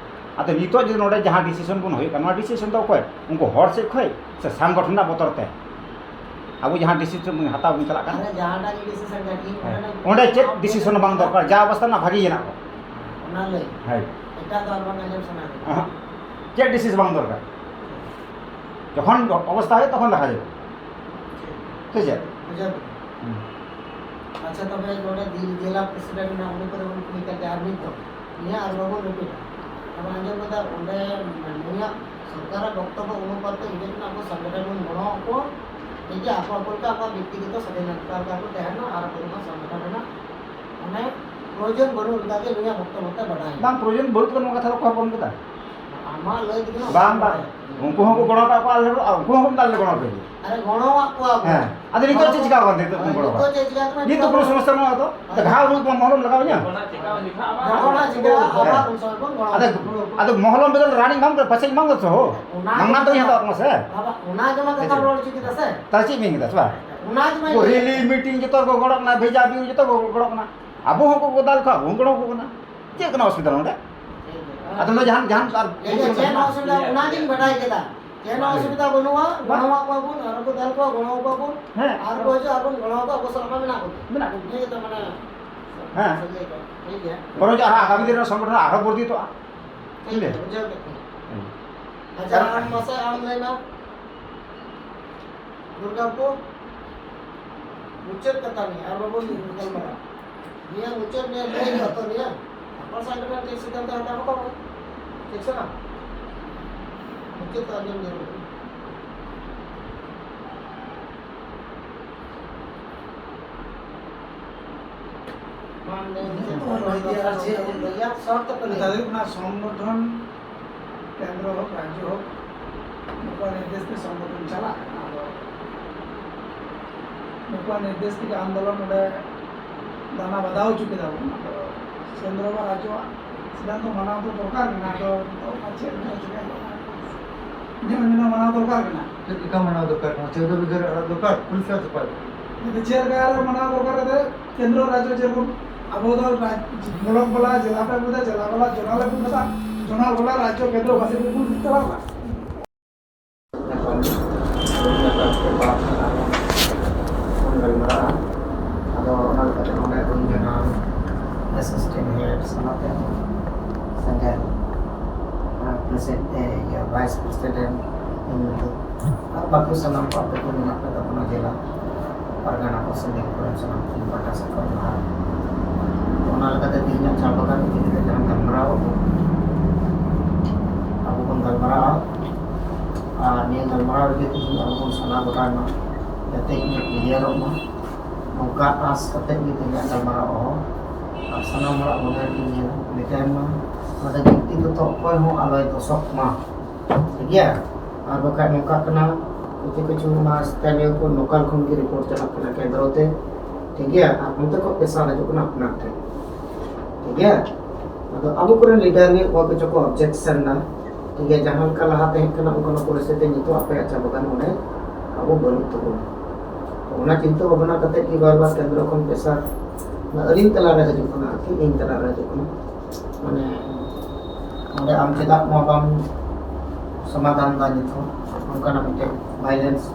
ᱟᱫᱚ ᱱᱤᱛᱚᱜ ᱡᱩᱫᱤ ᱱᱚᱰᱮ ᱡᱟᱦᱟᱸ decision ᱵᱚᱱ ᱦᱩᱭᱩᱜ ᱠᱟᱱᱟ, ᱱᱚᱣᱟ decision ᱫᱚ ᱚᱠᱚᱭ? ᱩᱱᱠᱩ ᱦᱚᱲ ᱥᱮᱫ ᱠᱷᱚᱱ ᱥᱮ ᱥᱚᱝᱜᱚᱴᱷᱚᱱ ᱨᱮᱱᱟᱜ ᱵᱚᱛᱚᱨ ᱛᱮ ᱟᱵᱚ ᱡᱟᱦᱟᱸ decision ᱵᱚᱱ ᱦᱟᱛᱟᱣ ᱵᱚᱱ ᱪᱟᱞᱟᱜ ᱠᱟᱱᱟ? ᱟᱨᱮ ᱡᱟᱦᱟᱸᱴᱟᱜ ᱜᱮ decision ᱜᱮ ᱴᱷᱤᱠ, ᱦᱮᱸ᱾ ᱚᱸᱰᱮᱱᱟᱜ ᱚᱸᱰᱮ ᱪᱮᱫ decision ᱵᱟᱝ ᱫᱚᱨᱠᱟᱨ, ᱡᱟ ᱚᱵᱚᱥᱛᱟ ᱨᱮᱱᱟᱜ ᱵᱷᱟᱜᱮ ᱜᱮ ᱦᱮᱱᱟᱜ ᱠᱚᱣᱟ᱾ ᱚᱱᱟ ᱞᱟᱹᱭ᱾ ᱦᱳᱭ᱾ ᱮᱴᱟᱜ ᱫᱚ ᱟᱨ ᱵᱟᱝ ᱟᱸᱡᱚᱢ ᱥᱟᱱᱟ ᱠᱟᱱᱟ᱾ ᱚᱦᱚᱸ᱾ ᱪᱮᱫ decision ᱵᱟᱝ ᱫᱚᱨᱠᱟᱨ? ᱡᱚᱠᱷᱚᱱ ᱚᱵᱚᱥᱛᱟ ᱦᱩᱭᱩᱜ, ᱛᱚᱠᱷᱚᱱ ᱫᱮᱠᱷᱟ ᱡᱟᱵᱚ᱾ ᱥᱮ ᱪᱮᱫ? ᱵᱩᱡᱷᱟᱹᱣ ᱠᱮᱫᱟ᱾ ᱦᱩᱸ᱾ ᱟᱪᱪᱷᱟ, ᱛᱚᱵᱮ ᱱᱚᱰᱮ ᱡᱮ-, ᱡᱮᱞᱟ president ᱨᱮᱱᱟᱜ ᱩᱱᱤ ᱯᱚᱨᱮ ᱵᱚᱱ ᱠᱩᱞᱤ ᱠᱟᱫᱮᱭᱟ ᱟᱨ ᱢᱤᱫ ᱫᱚᱢ᱾ ᱱᱤᱭᱟᱹ ᱟᱨ ᱵᱟᱵᱚᱱ repeat ᱟ᱾ ᱟᱵᱚ ᱟᱸᱡᱚᱢ ᱠᱮᱫᱟ, ᱚᱸᱰᱮ ᱱᱩᱭᱟᱜ ᱥᱚᱨᱠᱟᱨᱟᱜ ᱵᱚᱠᱛᱚᱵᱵᱚ ᱚᱱᱩᱯᱟᱛ ᱛᱮ ᱤᱧ ᱫᱚ ᱟᱵᱚ ᱥᱚᱝᱜᱚᱴᱷᱚᱱ ᱵᱚᱱ ᱜᱚᱲᱚ ᱟᱠᱚᱣᱟ᱾ ᱴᱷᱤᱠ ᱜᱮᱭᱟ, ᱟᱠᱚ ᱟᱠᱚ ᱞᱮᱠᱟ ᱟᱠᱚᱣᱟᱜ ᱵᱮᱠᱛᱤᱜᱚᱛᱚ ᱥᱟᱫᱷᱤᱱᱚᱛᱟ ᱞᱮᱠᱟ ᱠᱚ ᱛᱟᱦᱮᱱᱟ ᱟᱨ ᱟᱵᱚ ᱱᱚᱣᱟ ᱥᱚᱝᱜᱚᱴᱷᱚᱱ ᱨᱮᱱᱟᱜ ᱢᱟᱱᱮ ᱯᱨᱚᱭᱳᱡᱚᱱ ᱵᱟᱹᱱᱩᱜ ᱞᱮᱠᱟ ᱜᱮ ᱱᱩᱭᱟᱜ ᱵᱚᱠᱛᱚᱵᱵᱚ ᱛᱮ ᱵᱟᱰᱟᱭ᱾ ᱵᱟᱝ, ᱯᱨᱚᱭᱳᱡᱚᱱ ᱵᱟᱹᱱᱩᱜ ᱛᱟᱠᱚ, ᱱᱚᱣᱟ ᱠᱟᱛᱷᱟ ᱫᱚ ᱚᱠᱚᱭ ᱦᱚᱸ ᱵᱟᱵᱚᱱ ᱠᱮᱫᱟ᱾ ᱟᱢᱟᱜ ᱞᱟᱹᱭ ᱛᱮᱜᱮ ᱱᱚᱣᱟ ᱵᱟᱝ, ᱵᱟᱝ᱾ ᱵᱟᱰᱟᱭ᱾ ᱩᱱᱠᱩ ᱦᱚᱸᱠᱚ ᱜᱚᱲᱚ ᱟᱠᱟᱫ ᱠᱚᱣᱟ, ᱟᱞᱮ ᱦᱚᱸ, ᱩᱱᱠᱩ ᱦᱚᱸ ᱟᱞᱮ ᱞᱮ ᱜᱚᱲᱚ ᱟᱯᱮ ᱜᱮᱭᱟ᱾ ᱟᱨᱮ ᱜᱚᱲᱚᱣᱟᱜ ᱠᱚᱣᱟ ᱵᱚᱱ᱾ ᱦᱮᱸ᱾ ᱟᱫᱚ ᱱᱤᱛᱚᱜ ᱪᱮᱫ ᱪᱤᱠᱟ ᱠᱟᱱ ᱛᱮ ᱱᱤᱛᱚᱜ ᱵᱚᱱ ᱜᱚᱲᱚ ᱱᱤᱛᱚᱜ ᱟᱠᱟᱫ? ᱪᱮᱫ ᱪᱤᱠᱟ ᱠᱟᱱᱟ? ᱱᱤᱛ ᱫᱚ ᱠᱳᱱᱳ ᱥᱚᱢᱚᱥᱥᱟ ᱵᱟᱹᱱᱩᱜᱼᱟ ᱛᱚ᱾ ᱟᱫᱚ ᱜᱷᱟᱣ ᱦᱩᱭᱩᱜ ᱠᱟᱱᱟ, ᱢᱚᱦᱞᱚᱢ ᱞᱟᱜᱟᱣ ᱤᱧᱟ? ᱡᱚᱠᱷᱚᱱ ᱦᱟᱸᱜ ᱪᱤᱠᱟ ᱦᱮᱸ᱾ ᱟᱵᱚᱣᱟᱜ ᱩᱱ ᱥᱚᱢᱚᱭ ᱵᱚᱱ ᱜᱚᱲᱚ ᱟᱫᱚ, ᱟᱠᱚᱣᱟ᱾ ᱟᱫᱚ ᱢᱚᱦᱞᱚᱢ ᱵᱮᱫᱚᱞ ᱨᱟᱱᱤ ᱵᱟᱝ ᱠᱟᱱᱟ, ᱯᱟᱪᱮᱫ ᱵᱟᱝ ᱠᱟᱱᱟ ᱦᱳ᱾ ᱚᱱᱟ ᱢᱟᱝᱱᱟ ᱜᱮ ᱛᱚ ᱤᱧ ᱦᱟᱛᱟᱣ ᱠᱟᱱᱟ ᱥᱮ᱾ ᱟᱵᱚ ᱚᱱᱟ ᱜᱮ ᱢᱟ ᱠᱟᱛᱷᱟ ᱦᱮᱸ᱾ ᱨᱚᱲ ᱦᱚᱪᱚ ᱠᱮᱫᱟ ᱥᱮ᱾ ᱛᱟᱦᱞᱮ ᱪᱮᱫ ᱵᱤᱱ ᱢᱮᱱ ᱠᱮᱫᱟ ᱥᱮ ᱵᱟᱝ? ᱚᱱᱟ ᱜᱮ ᱢᱟ ᱩᱱᱠᱩ ᱤᱧ ᱞᱟᱹᱭ rally meeting ᱡᱚᱛᱚ ᱦᱚᱲ ᱠᱚ ᱜᱚᱲᱚᱜ ᱠᱟᱱᱟ, ᱵᱷᱮᱡᱟ ᱵᱤᱨ ᱡᱚᱛᱚ ᱦᱚᱲ ᱠᱚ ᱜᱚᱲᱚᱜ ᱠᱟᱱᱟ᱾ ᱟᱵᱚ ᱦᱚᱸ ᱠᱚ ᱫᱟᱞ ᱠᱚᱣᱟ, ᱟᱵᱚ ᱦᱚᱸ ᱜᱚᱲᱚ ᱟᱠᱚ ᱠᱟᱱᱟ᱾ ᱪᱮᱫ ᱠᱟᱱᱟ ᱚᱥᱩᱵᱤᱫᱷᱟ ᱱᱚᱰᱮ? ᱴᱷᱤᱠ ᱜᱮᱭᱟ᱾ ᱟᱫᱚ ᱱᱚᱰᱮ ᱡᱟᱦᱟᱱ, ᱡᱟᱦᱟᱱ ᱟᱨ ᱴᱷᱤᱠ ᱜᱮᱭᱟ, ᱪᱮᱫ ᱦᱚᱸ ᱚᱥᱩᱵᱤᱫᱷᱟ ᱚᱱᱟ ᱜᱤᱧ ᱵᱟᱰᱟᱭ ᱠᱮᱫᱟ᱾ ᱪᱮᱫ ᱦᱚᱸ ᱦᱮᱸ᱾ ᱚᱥᱩᱵᱤᱫᱷᱟ ᱵᱟᱹᱱᱩᱜᱼᱟ, ᱵᱟᱝ᱾ ᱜᱚᱲᱚᱣᱟᱜ ᱠᱚᱣᱟ ᱵᱚᱱ, ᱟᱨ ᱠᱚ ᱫᱟᱞ ᱠᱚᱣᱟ, ᱜᱚᱲᱚ ᱟᱠᱚᱣᱟ ᱵᱚᱱ᱾ ᱦᱮᱸ᱾ ᱟᱨ ᱠᱚ ᱦᱤᱡᱩᱜᱼᱟ, ᱟᱨ ᱵᱚᱱ ᱜᱚᱲᱚ ᱟᱠᱚᱣᱟ, ᱟᱵᱚ ᱥᱟᱞᱟᱜ ᱢᱟ ᱢᱮᱱᱟᱜ ᱠᱚᱜᱮ᱾ ᱢᱮᱱᱟᱜ ᱠᱚᱜᱮ᱾ ᱱᱤᱭᱟᱹ ᱜᱮᱛᱚ ᱢᱟᱱᱮ ᱦᱮᱸ᱾ ᱥᱟᱹᱜᱟᱹᱭ ᱫᱚ᱾ ᱴᱷᱤᱠ ᱜᱮᱭᱟ᱾ ᱵᱚᱨᱚᱝ ᱟᱨᱦᱚᱸ ᱟᱜᱟᱢᱤ ᱫᱤᱱ ᱨᱮ ᱥᱚᱝᱜᱚᱴᱷᱚᱱ ᱟᱨᱦᱚᱸ ᱵᱚᱨᱫᱷᱤᱛᱚᱜᱼᱟ᱾ ᱴᱷᱤᱠ ᱜᱮᱭᱟ, ᱵᱩᱡᱷᱟᱹᱣ ᱠᱮᱫ ᱠᱚᱣᱟ᱾ ᱦᱮᱸ᱾ ᱟᱪᱪᱷᱟ, ᱟᱢ ᱢᱟᱥᱮ ᱟᱢ ᱞᱟᱹᱭ ᱢᱮ᱾ ᱫᱩᱨᱜᱟᱯᱩᱨ, ᱢᱩᱪᱟᱹᱫ ᱠᱟᱛᱷᱟ ᱱᱤᱭᱟᱹ, ᱟᱨ ᱵᱟᱵᱚᱱ ᱜᱟᱞᱢᱟᱨᱟᱣᱟ᱾ ᱱᱤᱭᱟᱹ ᱢᱩᱪᱟᱹᱫ ᱱᱤᱭᱟᱹ ᱞᱟᱹᱭ ᱦᱩᱭᱩᱜᱼᱟ ᱛᱚ ᱱᱤᱭᱟᱹ᱾ ᱟᱯᱟᱨ ᱥᱟᱭᱤᱰ ᱨᱮ ᱪᱮᱫ ᱥᱤᱫᱽᱫᱷᱟᱱᱛᱚ ᱦᱟᱛᱟᱣ ᱠᱟᱫᱟ ᱵᱚᱱ? ᱴᱷᱤᱠ ᱥᱮ ᱵᱟᱝ? ᱢᱩᱪᱟᱹᱫ ᱛᱮ ᱟᱸᱡᱚᱢ ᱡᱟᱹᱨᱩᱲ᱾ ᱢᱟ ᱞᱟᱹᱭ ᱢᱮ, ᱪᱮᱫ ᱱᱤᱛᱚᱜ ᱞᱟᱹᱭ ᱛᱮᱭᱟᱜ ᱪᱮᱫ? ᱞᱟᱹᱭᱟ, ᱥᱚᱨᱴ ᱛᱮᱯᱮ ᱞᱟᱹᱭᱟ᱾ ᱠᱟᱛᱷᱟ ᱦᱩᱭᱩᱜ ᱠᱟᱱᱟ, ᱥᱚᱝᱜᱚᱴᱷᱚᱱ ᱠᱮᱱᱫᱨᱚ ᱦᱳᱠ, ᱨᱟᱡᱽᱡᱚ ᱦᱳᱠ, ᱱᱩᱠᱩᱣᱟᱜ ᱱᱤᱨᱫᱮᱥ ᱛᱮ ᱥᱚᱝᱜᱚᱴᱷᱚᱱ ᱪᱟᱞᱟᱜ ᱠᱟᱱᱟ᱾ ᱟᱫᱚ ᱱᱩᱠᱩᱣᱟᱜ ᱱᱤᱨᱫᱮᱥ ᱛᱮᱜᱮ ᱟᱱᱫᱳᱞᱚᱱ ᱱᱚᱰᱮ ᱫᱟᱱᱟ ᱵᱟᱫᱷᱟᱣ ᱦᱚᱪᱚ ᱠᱮᱫᱟ ᱵᱚᱱ᱾ ᱟᱫᱚ ᱠᱮᱱᱫᱨᱚ ᱵᱟ ᱨᱟᱡᱽᱡᱚᱣᱟᱜ ᱥᱤᱫᱷᱟᱱᱛᱚ ᱢᱟᱱᱟᱣ ᱫᱚ ᱫᱚᱨᱠᱟᱨ ᱢᱮᱱᱟᱜᱼᱟ᱾ ᱟᱫᱚ ᱱᱤᱛᱚᱜ ᱚᱱᱟ ᱪᱮᱫ ᱞᱮᱠᱟ ᱪᱤᱠᱟᱹᱭ ᱦᱩᱭᱩᱜ ᱠᱟᱱᱟ? ᱢᱟᱱᱟᱣ ᱫᱚᱨᱠᱟᱨ ᱠᱟᱱᱟ᱾ ᱪᱮᱫ ᱞᱮᱠᱟ ᱢᱟᱱᱟᱣ ᱫᱚᱨᱠᱟᱨ ᱠᱟᱱᱟ? ᱪᱳᱫᱽᱫᱚ ᱵᱤᱜᱷᱟᱹ ᱨᱮ ᱟᱲᱟᱜ ᱫᱚᱨᱠᱟᱨ, ᱯᱩᱞᱤᱥ ᱟᱨ ᱥᱩᱯᱟᱨ᱾ ᱪᱮᱫ ᱞᱮᱠᱟ ᱨᱮ ᱢᱟᱱᱟᱣ ᱫᱚᱨᱠᱟᱨ ᱠᱟᱛᱮ ᱠᱮᱱᱫᱨᱚ ᱨᱟᱡᱽᱡᱚ ᱡᱮᱨᱚᱠᱚᱢ ᱟᱵᱚ ᱫᱚ ᱨᱟᱡᱽ-, ᱵᱞᱚᱠ ᱵᱟᱞᱟ, ᱡᱮᱞᱟ ᱯᱮ ᱟᱹᱜᱩᱭᱮᱫᱟ, ᱡᱮᱞᱟ ᱵᱟᱞᱟ ᱡᱚᱱᱟᱞ ᱟᱹᱜᱩ ᱠᱟᱫᱟ, ᱡᱚᱱᱟᱞ ᱵᱟᱞᱟ ᱨᱟᱡᱽᱡᱚ ᱠᱮᱱᱫᱨᱚ ᱵᱟᱥᱤ ᱠᱚ ᱵᱚᱱ ᱪᱟᱞᱟᱣ ᱠᱟᱱᱟ᱾ ᱵᱚᱱ ᱜᱟᱞᱢᱟᱨᱟᱜᱼᱟ᱾ ᱟᱫᱚ ᱚᱱᱟ ᱞᱮᱠᱟᱛᱮ ᱱᱚᱰᱮ ᱦᱩᱭ ᱞᱮᱱᱟ ᱮᱥᱤᱥᱴᱮᱱᱴ ᱦᱮᱰ ᱥᱟᱞᱟᱜ ᱛᱮ ᱥᱮᱸᱜᱮᱞ, ᱯᱨᱮᱥᱤᱰᱮᱱᱴ, ᱤᱭᱟᱹ, ᱵᱷᱟᱭᱤᱥ ᱯᱨᱮᱥᱤᱰᱮᱱᱴ, ᱟᱨ ᱵᱟᱹᱠᱤ ᱥᱟᱱᱟᱢ ᱠᱚ ᱟᱯᱮ ᱠᱚ ᱢᱮᱱᱟᱜ ᱯᱮ ᱛᱟᱵᱚᱱᱟ, ᱡᱮᱞᱟ ᱯᱟᱨᱜᱟᱱᱟ ᱠᱚ ᱥᱮᱸᱜᱮᱞ ᱠᱚᱨᱮ ᱥᱟᱱᱟᱢ ᱠᱚ ᱯᱟᱦᱴᱟ ᱥᱮᱫ ᱠᱷᱚᱱ ᱡᱚᱦᱟᱨ᱾ ᱚᱱᱟ ᱞᱮᱠᱟᱛᱮ ᱛᱮᱦᱮᱧᱟᱜ ᱪᱟ ᱵᱟᱜᱟᱱ ᱤᱫᱤ ᱠᱟᱛᱮ ᱡᱟᱦᱟᱸ ᱜᱟᱞᱢᱟᱨᱟᱣ ᱟᱵᱚ, ᱟᱵᱚ ᱵᱚᱱ ᱜᱟᱞᱢᱟᱨᱟᱣᱟ, ᱟᱨ ᱱᱤᱭᱟᱹ ᱜᱟᱞᱢᱟᱨᱟᱣ ᱨᱮᱜᱮ ᱛᱮᱦᱮᱧ ᱟᱵᱚ ᱵᱚᱱ ᱥᱟᱞᱟ ᱜᱚᱴᱟᱭ ᱢᱟ, ᱡᱟᱛᱮ ᱤᱧ ᱠᱞᱤᱭᱟᱨᱚᱜ ᱢᱟ, ᱱᱚᱝᱠᱟ ᱟᱸᱥ ᱠᱟᱛᱮ ᱜᱮ ᱛᱮᱦᱮᱧᱟᱜ ᱜᱟᱞᱢᱟᱨᱟᱣ ᱦᱚᱸ᱾ ᱟᱨ ᱥᱟᱱᱟᱢ ᱦᱚᱲᱟᱜ ᱢᱚᱱᱮ ᱨᱮ ᱤᱧ ᱢᱤᱫᱴᱮᱱ ᱢᱟ, ᱚᱱᱟᱛᱮ ᱵᱮᱠᱛᱤᱜᱚᱛᱚ ᱚᱠᱚᱭ ᱦᱚᱸ ᱟᱞᱚᱭ ᱫᱚᱥᱚᱜ ᱢᱟ, ᱴᱷᱤᱠ ᱜᱮᱭᱟ? ᱟᱨ ᱵᱟᱠᱷᱟᱡ ᱱᱚᱝᱠᱟᱜ ᱠᱟᱱᱟ, ᱠᱤᱪᱷᱩ ᱠᱤᱪᱷᱩ ᱚᱱᱟ ᱥᱛᱷᱟᱱᱤᱭᱚ ᱠᱚ ᱞᱳᱠᱟᱞ ᱠᱷᱚᱱ ᱜᱮ ᱨᱤᱯᱳᱨᱴ ᱪᱟᱞᱟᱜ ᱠᱟᱱᱟ ᱠᱮᱱᱫᱨᱚ ᱛᱮ, ᱴᱷᱤᱠ ᱜᱮᱭᱟ? ᱟᱨ ᱚᱱᱛᱮ ᱠᱷᱚᱱ ᱯᱮᱥᱟᱨ ᱦᱤᱡᱩᱜ ᱠᱟᱱᱟ ᱟᱯᱱᱟᱨ ᱴᱷᱮᱱ, ᱴᱷᱤᱠ ᱜᱮᱭᱟ? ᱟᱫᱚ ᱟᱵᱚ ᱠᱚᱨᱮᱱ ᱞᱤᱰᱟᱨ ᱜᱮ ᱚᱠᱚᱭ ᱠᱚᱪᱚ ᱠᱚ ᱚᱵᱡᱮᱠᱥᱚᱱ ᱫᱟ, ᱴᱷᱤᱠ ᱜᱮᱭᱟ? ᱡᱟᱦᱟᱸ ᱞᱮᱠᱟ ᱞᱟᱦᱟ ᱛᱟᱦᱮᱸ ᱠᱟᱱᱟ ᱚᱱᱠᱟᱱᱟᱜ ᱯᱚᱨᱤᱥᱛᱷᱤᱛᱤ ᱱᱤᱛᱚᱜ ᱟᱯᱮᱭᱟᱜ ᱪᱟ ᱵᱟᱜᱟᱱ ᱚᱸᱰᱮ ᱟᱵᱚ ᱵᱟᱹᱱᱩᱜ ᱛᱟᱵᱚᱱᱟ᱾ ᱚᱱᱟ ᱪᱤᱱᱛᱟᱹ ᱵᱷᱟᱵᱽᱱᱟ ᱠᱟᱛᱮ ᱜᱮ ᱵᱟᱨ ᱵᱟᱨ ᱠᱮᱱᱫᱨᱚ ᱠᱷᱚᱱ ᱯᱮᱥᱟᱨ ᱟᱹᱞᱤᱧ ᱛᱟᱞᱟᱨᱮ ᱦᱤᱡᱩᱜ ᱠᱟᱱᱟ, ᱟᱨᱠᱤ ᱤᱧ ᱛᱟᱞᱟᱨᱮ ᱦᱤᱡᱩᱜ ᱠᱟᱱᱟ᱾ ᱢᱟᱱᱮ ᱚᱸᱰᱮ ᱟᱢ ᱪᱮᱫᱟᱜ ᱱᱚᱣᱟ ᱵᱟᱢ ᱥᱚᱢᱟᱫᱷᱟᱱ ᱫᱟ ᱱᱤᱛ ᱦᱚᱸ? ᱚᱱᱠᱟᱱᱟᱜ ᱢᱤᱫᱴᱮᱱ ᱵᱷᱟᱭᱞᱮᱱᱥ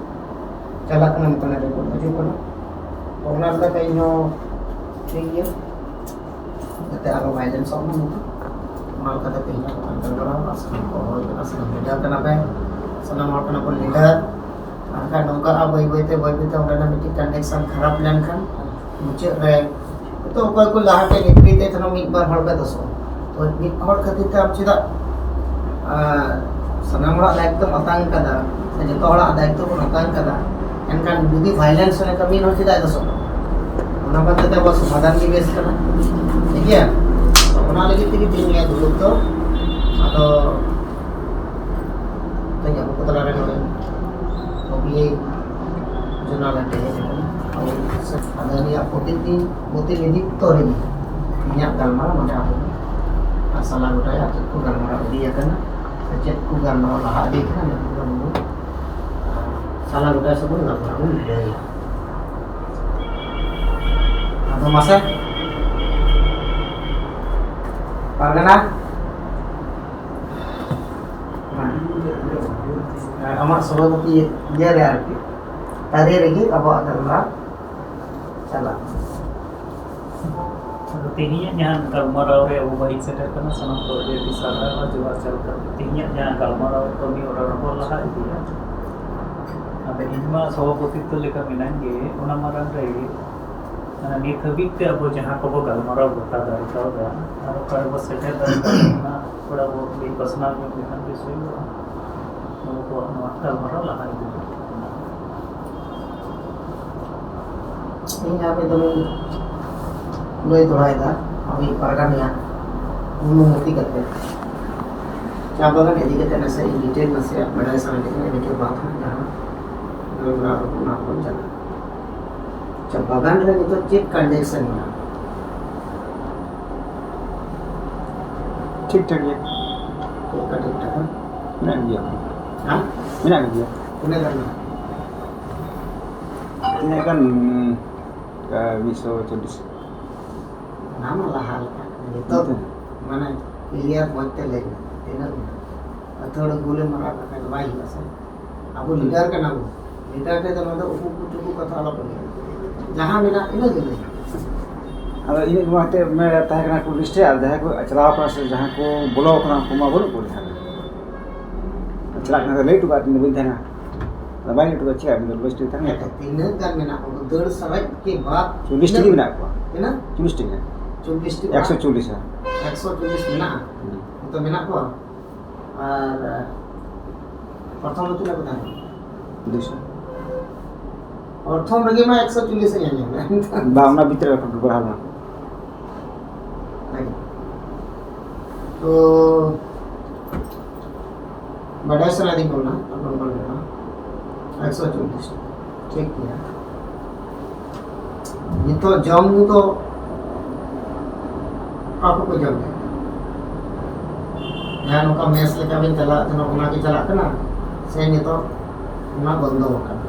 ᱪᱟᱞᱟᱜ ᱠᱟᱱᱟ, ᱚᱱᱠᱟᱱᱟᱜ ᱨᱤᱯᱳᱨᱴ ᱦᱤᱡᱩᱜ ᱠᱟᱱᱟ᱾ ᱚᱱᱟ ᱞᱮᱠᱟᱛᱮ ᱤᱧ ᱦᱚᱸ ᱴᱷᱤᱠ ᱜᱮᱭᱟ, ᱡᱟᱛᱮ ᱟᱨᱚ ᱵᱷᱟᱭᱞᱮᱱᱥ ᱚᱜ ᱢᱟ ᱱᱤᱛᱚᱜ᱾ ᱚᱱᱟ ᱞᱮᱠᱟᱛᱮ ᱛᱮᱦᱮᱧ ᱦᱚᱸ ᱜᱟᱞᱢᱟᱨᱟᱣ ᱟᱨ ᱥᱟᱱᱟᱢ ᱠᱚ ᱦᱚᱦᱚ ᱦᱩᱭ ᱠᱟᱱᱟ, ᱥᱟᱱᱟᱢ ᱞᱤᱰᱟᱨ ᱠᱟᱱᱟ ᱯᱮ, ᱥᱟᱱᱟᱢ ᱦᱚᱲ ᱠᱟᱱᱟ ᱵᱚᱱ ᱞᱤᱰᱟᱨ᱾ ᱟᱨ ᱵᱟᱠᱷᱟᱡ ᱱᱚᱝᱠᱟ ᱵᱟᱹᱭ ᱵᱟᱹᱭ ᱛᱮ, ᱵᱟᱹᱭ ᱵᱟᱹᱭ ᱛᱮ ᱚᱸᱰᱮᱱᱟᱜ ᱢᱤᱫᱴᱤᱡ ᱠᱚᱱᱰᱤᱥᱚᱱ ᱠᱷᱟᱨᱟᱯ ᱞᱮᱱᱠᱷᱟᱱ ᱢᱩᱪᱟᱹᱫ ᱨᱮ ᱦᱚᱭᱛᱳ ᱚᱠᱚᱭ ᱠᱚ ᱞᱟᱦᱟ ᱛᱮ ᱱᱮᱛᱨᱤ ᱛᱮ ᱛᱟᱦᱮᱱᱟ, ᱢᱤᱫ ᱵᱟᱨ ᱦᱚᱲ ᱠᱚ ᱫᱳᱥᱚᱜᱼᱟ᱾ ᱛᱚ ᱢᱤᱫ ᱦᱚᱲ ᱠᱷᱟᱹᱛᱤᱨ ᱛᱮ ᱟᱢ ᱪᱮᱫᱟᱜ, ᱟᱨ ᱥᱟᱱᱟᱢ ᱦᱚᱲᱟᱜ ᱫᱟᱭᱤᱛᱛᱚᱢ ᱟᱛᱟᱝ ᱠᱟᱫᱟ, ᱥᱮ ᱡᱚᱛᱚ ᱦᱚᱲᱟᱜ ᱫᱟᱭᱤᱛᱛᱚ ᱵᱚᱱ ᱟᱛᱟᱝ ᱠᱟᱫᱟ, ᱮᱱᱠᱷᱟᱱ ᱡᱩᱫᱤ ᱵᱷᱟᱭᱞᱮᱱᱥ ᱦᱩᱭ ᱞᱮᱱᱠᱷᱟᱱ ᱢᱤᱫ ᱦᱚᱲ ᱪᱮᱫᱟᱜ ᱮ ᱫᱳᱥᱚᱜᱼᱟ? ᱚᱱᱟ ᱵᱟᱫ ᱠᱟᱛᱮ ᱟᱵᱚᱣᱟᱜ ᱥᱚᱢᱟᱫᱷᱟᱱ ᱜᱮ ᱵᱮᱥ ᱠᱟᱱᱟ, ᱴᱷᱤᱠ ᱜᱮᱭᱟ? ᱛᱚ ᱚᱱᱟ ᱞᱟᱹᱜᱤᱫ ᱛᱮᱜᱮ ᱛᱮᱦᱮᱧ ᱱᱤᱭᱟᱹ ᱫᱩᱲᱩᱵ ᱫᱚ᱾ ᱟᱫᱚ ᱛᱮᱦᱮᱧ ᱟᱵᱚ ᱠᱚ ᱛᱟᱞᱟᱨᱮ ᱱᱚᱰᱮ ᱚᱵᱷᱤᱡᱳᱜᱽ ᱡᱚᱱᱟ ᱞᱮ ᱛᱮᱦᱮᱧ ᱠᱟᱱᱟ᱾ ᱟᱵᱚ ᱟᱫᱚ ᱱᱤᱭᱟᱹ ᱯᱨᱚᱛᱤᱱᱤᱫᱷᱤ, ᱯᱨᱚᱛᱤᱱᱤᱫᱷᱤᱛᱛᱚ ᱨᱮᱜᱮ ᱤᱧᱟᱹᱜ ᱜᱟᱞᱢᱟᱨᱟᱣ ᱱᱚᱰᱮ ᱟᱵᱚ ᱟᱨ ᱥᱟᱞᱟ ᱜᱚᱴᱟᱭᱟ ᱪᱮᱫ ᱠᱚ ᱜᱟᱞᱢᱟᱨᱟᱣ ᱤᱫᱤ ᱟᱠᱟᱱᱟ᱾ ᱪᱮᱫ ᱠᱚ ᱜᱟᱞᱢᱟᱨᱟᱣ ᱞᱟᱦᱟ ᱤᱫᱤ ᱠᱟᱱᱟ, ᱱᱤᱭᱟᱹ ᱠᱚᱫᱚ ᱵᱚᱱ ᱥᱟᱞᱟ ᱜᱚᱴᱟ ᱥᱮ ᱵᱚᱱ ᱜᱟᱞᱢᱟᱨᱟᱣ ᱵᱚᱱ ᱵᱷᱤᱲᱟᱹᱣᱮᱭᱟ᱾ ᱟᱫᱚ ᱢᱟᱥᱮ, ᱯᱟᱨᱜᱟᱱᱟ, ᱟᱢᱟᱜ ᱥᱚᱵᱷᱟᱯᱚᱛᱤ ᱤᱭᱟᱹ ᱨᱮ ᱟᱨᱠᱤ, ᱛᱟᱨᱮ ᱨᱮᱜᱮ ᱟᱵᱚᱣᱟᱜ ᱜᱟᱞᱢᱟᱨᱟᱣ ᱪᱟᱞᱟᱜ᱾ ᱟᱫᱚ ᱛᱮᱦᱮᱧᱟᱜ ᱡᱟᱦᱟᱸ ᱜᱟᱞᱢᱟᱨᱟᱣ ᱨᱮ ᱟᱵᱚ ᱵᱚᱱ ᱦᱮᱡ ᱥᱮᱴᱮᱨ ᱠᱟᱱᱟ, ᱥᱟᱱᱟᱢ ᱠᱚ ᱟᱹᱰᱤ ᱟᱹᱰᱤ ᱥᱟᱨᱦᱟᱣ ᱟᱨ ᱡᱚᱦᱟᱨ ᱪᱟᱞ ᱠᱟᱛᱮ ᱛᱮᱦᱮᱧᱟᱜ ᱡᱟᱦᱟᱸ ᱜᱟᱞᱢᱟᱨᱟᱣ ᱠᱟᱹᱢᱤ ᱦᱚᱨᱟ ᱵᱚᱱ ᱞᱟᱦᱟ ᱤᱫᱤᱭᱟ᱾ ᱟᱫᱚ ᱤᱧ ᱢᱟ ᱥᱚᱵᱷᱟᱯᱚᱛᱤᱛᱛᱚ ᱞᱮᱠᱟ ᱢᱮᱱᱟᱧ ᱜᱮ, ᱚᱱᱟ ᱢᱟᱲᱟᱝ ᱨᱮ, ᱢᱟᱱᱮ, ᱱᱤᱛ ᱦᱟᱹᱵᱤᱡ ᱛᱮ ᱟᱵᱚ ᱡᱟᱦᱟᱸ ᱠᱚᱵᱚ ᱜᱟᱞᱢᱟᱨᱟᱣ ᱜᱚᱴᱟ ᱫᱟᱲᱮ ᱠᱟᱣᱫᱟ ᱟᱨ ᱚᱠᱟ ᱨᱮᱵᱚ ᱥᱮᱴᱮᱨ ᱫᱟᱲᱮ ᱠᱟᱣᱫᱟ, ᱚᱱᱟ ᱛᱷᱚᱲᱟ ᱵᱚ ᱞᱟᱹᱭ ᱯᱟᱥᱱᱟᱣ ᱧᱚᱜ ᱞᱮᱠᱷᱟᱱ ᱵᱮᱥ ᱦᱩᱭᱩᱜᱼᱟ᱾ ᱟᱵᱚ ᱠᱚᱣᱟᱜ ᱱᱚᱣᱟ ᱜᱟᱞᱢᱟᱨᱟᱣ ᱞᱟᱦᱟ ᱤᱫᱤ ᱞᱟᱹᱜᱤᱫ᱾ ᱤᱧ ᱟᱯᱮ ᱫᱚᱧ ᱞᱟᱹᱭ ᱫᱚᱦᱲᱟᱭᱮᱫᱟ, ᱟᱵᱚᱭᱤᱡ ᱯᱟᱨᱜᱟᱱᱟᱭᱟᱜ ᱚᱱᱩᱢᱚᱛᱤ ᱠᱟᱛᱮ ᱪᱟ ᱵᱟᱜᱟᱱ ᱤᱫᱤ ᱠᱟᱛᱮ ᱱᱟᱥᱮ ᱤᱧ ᱰᱤᱴᱮᱞ ᱱᱟᱥᱮᱭᱟᱜ ᱵᱟᱰᱟᱭ ᱥᱟᱱᱟ ᱠᱤᱫᱤᱧᱟ, ᱤᱱᱟᱹ ᱠᱮ ᱵᱟᱫ ᱦᱟᱸᱜ ᱡᱟᱦᱟᱸ ᱜᱟᱞᱢᱟᱨᱟᱣ ᱟᱵᱚ ᱚᱱᱟ ᱵᱚᱱ ᱪᱟᱞᱟᱜᱼᱟ᱾ ᱟᱪᱪᱷᱟ, ᱵᱟᱜᱟᱱ ᱨᱮ ᱱᱤᱛᱚᱜ ᱪᱮᱫ ᱠᱚᱱᱰᱤᱥᱚᱱ ᱢᱮᱱᱟᱜᱼᱟ? ᱴᱷᱤᱠ ᱴᱷᱟᱠ ᱜᱮᱭᱟ᱾ ᱪᱮᱫ ᱞᱮᱠᱟ ᱴᱷᱤᱠ ᱴᱷᱟᱠ? ᱢᱮᱱᱟᱜ ᱜᱮᱭᱟ᱾ ᱦᱮᱸ? ᱢᱮᱱᱟᱜ ᱜᱮᱭᱟ᱾ ᱛᱤᱱᱟᱹᱜ ᱜᱟᱱ ᱢᱮᱱᱟᱜᱼᱟ? ᱛᱤᱱᱟᱹᱜ ᱜᱟᱱ? ᱚᱱᱠᱟ ᱢᱤᱫ ᱥᱚ ᱪᱚᱞᱞᱤᱥ᱾ ᱚᱱᱟ ᱢᱟ ᱞᱟᱦᱟ ᱞᱮᱠᱟ᱾ ᱱᱤᱛᱚᱜ ᱱᱤᱛᱚᱜ? ᱢᱟᱱᱮ ᱠᱞᱤᱭᱟᱨ ᱢᱚᱡᱽ ᱛᱮ ᱞᱟᱹᱭ ᱢᱮ, ᱛᱤᱱᱟᱹᱜ ᱢᱮᱱᱟᱜᱼᱟ? ᱟᱹᱛᱷᱟᱹᱲᱤ ᱜᱳᱞᱮᱢ ᱢᱟᱨᱟᱣ ᱞᱮᱠᱷᱟᱱ ᱫᱚ ᱵᱟᱭ ᱦᱩᱭᱩᱜᱼᱟ ᱥᱮ᱾ ᱟᱵᱚ ᱞᱤᱰᱟᱨ ᱠᱟᱱᱟ ᱵᱚᱱ᱾ ᱞᱤᱰᱟᱨ ᱴᱷᱮᱱ ᱫᱚ ᱱᱚᱣᱟ ᱫᱚ ᱩᱠᱩ ᱠᱩᱴᱩᱠᱩ ᱠᱟᱛᱷᱟ ᱟᱞᱚᱯᱮ ᱞᱟᱹᱭᱟ᱾ ᱡᱟᱦᱟᱸ ᱢᱮᱱᱟᱜ ᱤᱱᱟᱹ ᱜᱮ ᱞᱟᱹᱭ ᱢᱮ᱾ ᱟᱫᱚ ᱤᱧᱟᱹᱜ ᱱᱚᱣᱟ ᱛᱮ ᱢᱮ ᱛᱟᱦᱮᱸ ᱠᱟᱱᱟ ᱠᱩᱲᱤ ᱞᱤᱥᱴ ᱨᱮ, ᱟᱨ ᱡᱟᱦᱟᱸᱭ ᱠᱚ ᱪᱟᱞᱟᱣ ᱠᱟᱱᱟ ᱥᱮ ᱡᱟᱦᱟᱸᱭ ᱠᱚ ᱵᱚᱞᱚ ᱠᱟᱱᱟ, ᱩᱱᱠᱩ ᱢᱟ ᱵᱟᱹᱱᱩᱜ ᱠᱚᱣᱟ ᱡᱟᱦᱟᱸ ᱨᱮ᱾ ᱪᱟᱞᱟᱜ ᱠᱟᱱᱟ ᱞᱟᱹᱭ ᱦᱚᱴᱚ ᱠᱟᱜ ᱛᱤᱧ ᱫᱚ ᱵᱟᱹᱧ ᱛᱟᱦᱮᱱᱟ᱾ ᱟᱫᱚ ᱵᱟᱭ ᱞᱟᱹᱭ ᱦᱚᱴᱚ ᱠᱟᱜ ᱪᱮᱫᱟᱜ ᱩᱱᱤ ᱫᱚ ᱞᱤᱥᱴ ᱨᱮ ᱛᱟᱦᱮᱱ ᱜᱮᱭᱟ ᱛᱚ᱾ ᱛᱤᱱᱟᱹᱜ ᱜᱟᱱ ᱢᱮᱱᱟᱜ ᱠᱚᱣᱟ? ᱫᱟᱹᱲ ᱥᱟᱨᱮᱡ ᱠᱤ ᱵᱟᱫ ᱪᱚᱞᱞᱤᱥ ᱴᱤ ᱛᱤᱱᱟᱹᱜ? ᱜᱮ ᱢᱮᱱᱟᱜ ᱠᱚᱣᱟ᱾ ᱛᱤᱱᱟᱹᱜ? ᱪᱚᱞᱞᱤᱥ ᱴᱤ ᱜᱮ᱾ ᱪᱚᱞᱞᱤᱥ ᱴᱤ ᱵᱟᱫ? ᱮᱠᱥᱚ ᱪᱚᱞᱞᱤᱥ, ᱦᱮᱸ᱾ ᱮᱠᱥᱚ ᱪᱚᱞᱞᱤᱥ ᱢᱮᱱᱟᱜᱼᱟ? ᱦᱩᱸ᱾ ᱱᱤᱛᱚᱜ ᱢᱮᱱᱟᱜ ᱠᱚᱣᱟ? ᱟᱨ ᱯᱨᱚᱛᱷᱚᱢ ᱫᱚ ᱛᱤᱱᱟᱹᱜ ᱠᱚ ᱛᱟᱦᱮᱸ ᱠᱟᱱᱟ? ᱫᱩᱥᱚ᱾ ᱯᱨᱚᱛᱷᱚᱢ ᱨᱮᱜᱮ ᱢᱟ ᱮᱠᱥᱚ ᱪᱚᱞᱞᱤᱥ ᱤᱧ ᱟᱸᱡᱚᱢ ᱞᱮᱫ᱾ ᱵᱟᱝ, ᱚᱱᱟ ᱵᱷᱤᱛᱨᱤ ᱨᱮ ᱵᱟᱲᱦᱟᱣ ᱞᱮᱱᱟ᱾ ᱛᱚ, ᱵᱟᱰᱟᱭ ᱥᱟᱱᱟᱭᱮᱫᱤᱧ ᱠᱟᱱᱟ, ᱟᱯᱱᱟᱨ ᱠᱚ ᱞᱮᱠᱟ᱾ ᱮᱠᱥᱚ ᱪᱚᱞᱞᱤᱥ᱾ ᱴᱷᱤᱠ ᱜᱮᱭᱟ᱾ ᱱᱤᱛᱚᱜ ᱡᱚᱢ ᱧᱩ ᱫᱚ ᱚᱠᱟ ᱠᱚᱠᱚ ᱡᱚᱢ ᱧᱩᱭᱟ? ᱡᱟᱦᱟᱸ ᱱᱚᱝᱠᱟ ᱢᱮᱥ ᱞᱮᱠᱟ ᱵᱤᱱ ᱪᱟᱞᱟᱜ ᱠᱟᱱᱟ, ᱚᱱᱟ ᱜᱮ ᱪᱟᱞᱟᱜ ᱠᱟᱱᱟ ᱥᱮ ᱱᱤᱛᱚᱜ ᱚᱱᱟ ᱵᱚᱱᱫᱚ ᱟᱠᱟᱱᱟ?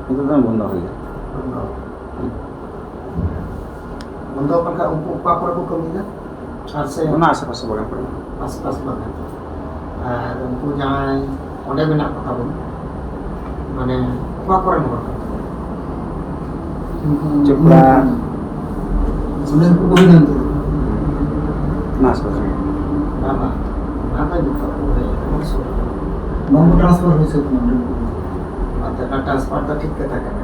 ᱱᱤᱛᱚᱜ ᱫᱚ ᱵᱚᱱᱫᱚ ᱦᱩᱭ ᱟᱠᱟᱱᱟ᱾ ᱵᱚᱱᱫᱚ᱾ ᱵᱚᱱᱫᱚ ᱟᱠᱟᱱ ᱠᱷᱟᱱ ᱩᱱᱠᱩ ᱚᱠᱟ ᱠᱚᱨᱮ ᱠᱚ ᱠᱟᱹᱢᱤᱭᱮᱫᱟ? ᱟᱨ ᱥᱮ ᱚᱱᱟ ᱟᱥᱮ ᱯᱟᱥᱮ ᱵᱟᱜᱟᱱ ᱠᱚᱨᱮ᱾ ᱟᱥᱮ ᱯᱟᱥᱮ ᱵᱟᱜᱟᱱ᱾ ᱟᱨ ᱩᱱᱠᱩ ᱡᱟᱦᱟᱸᱭ ᱚᱸᱰᱮ ᱢᱮᱱᱟᱜ ᱠᱚ ᱛᱟᱵᱚᱱᱟ, ᱢᱟᱱᱮ ᱚᱠᱟ ᱠᱚᱨᱮᱱ ᱦᱚᱲ ᱠᱟᱱᱟ ᱠᱚ? ᱪᱚᱯᱲᱟ᱾ ᱚᱸᱰᱮ ᱩᱱᱠᱩ ᱠᱚ ᱦᱩᱭ ᱞᱮᱱ ᱛᱟᱵᱚᱱᱟ᱾ ᱚᱱᱟ ᱟᱥᱮ ᱯᱟᱥᱮ᱾ ᱵᱟᱝ, ᱵᱟᱝ᱾ ᱚᱱᱟ ᱫᱚ ᱡᱚᱛᱚ ᱠᱚ ᱦᱩᱭ ᱟᱠᱟᱱᱟ, ᱥᱩᱨ ᱨᱮ᱾ ᱵᱟᱝ ᱠᱚ transfer ᱦᱩᱭ ᱥᱟᱹᱛ ᱠᱟᱱᱟ ᱚᱸᱰᱮ ᱩᱱᱠᱩ᱾ ᱚᱱᱛᱮ ᱱᱟᱜ transfer ᱫᱚ ᱴᱷᱤᱠ ᱠᱟᱛᱷᱟ ᱠᱟᱱᱟ᱾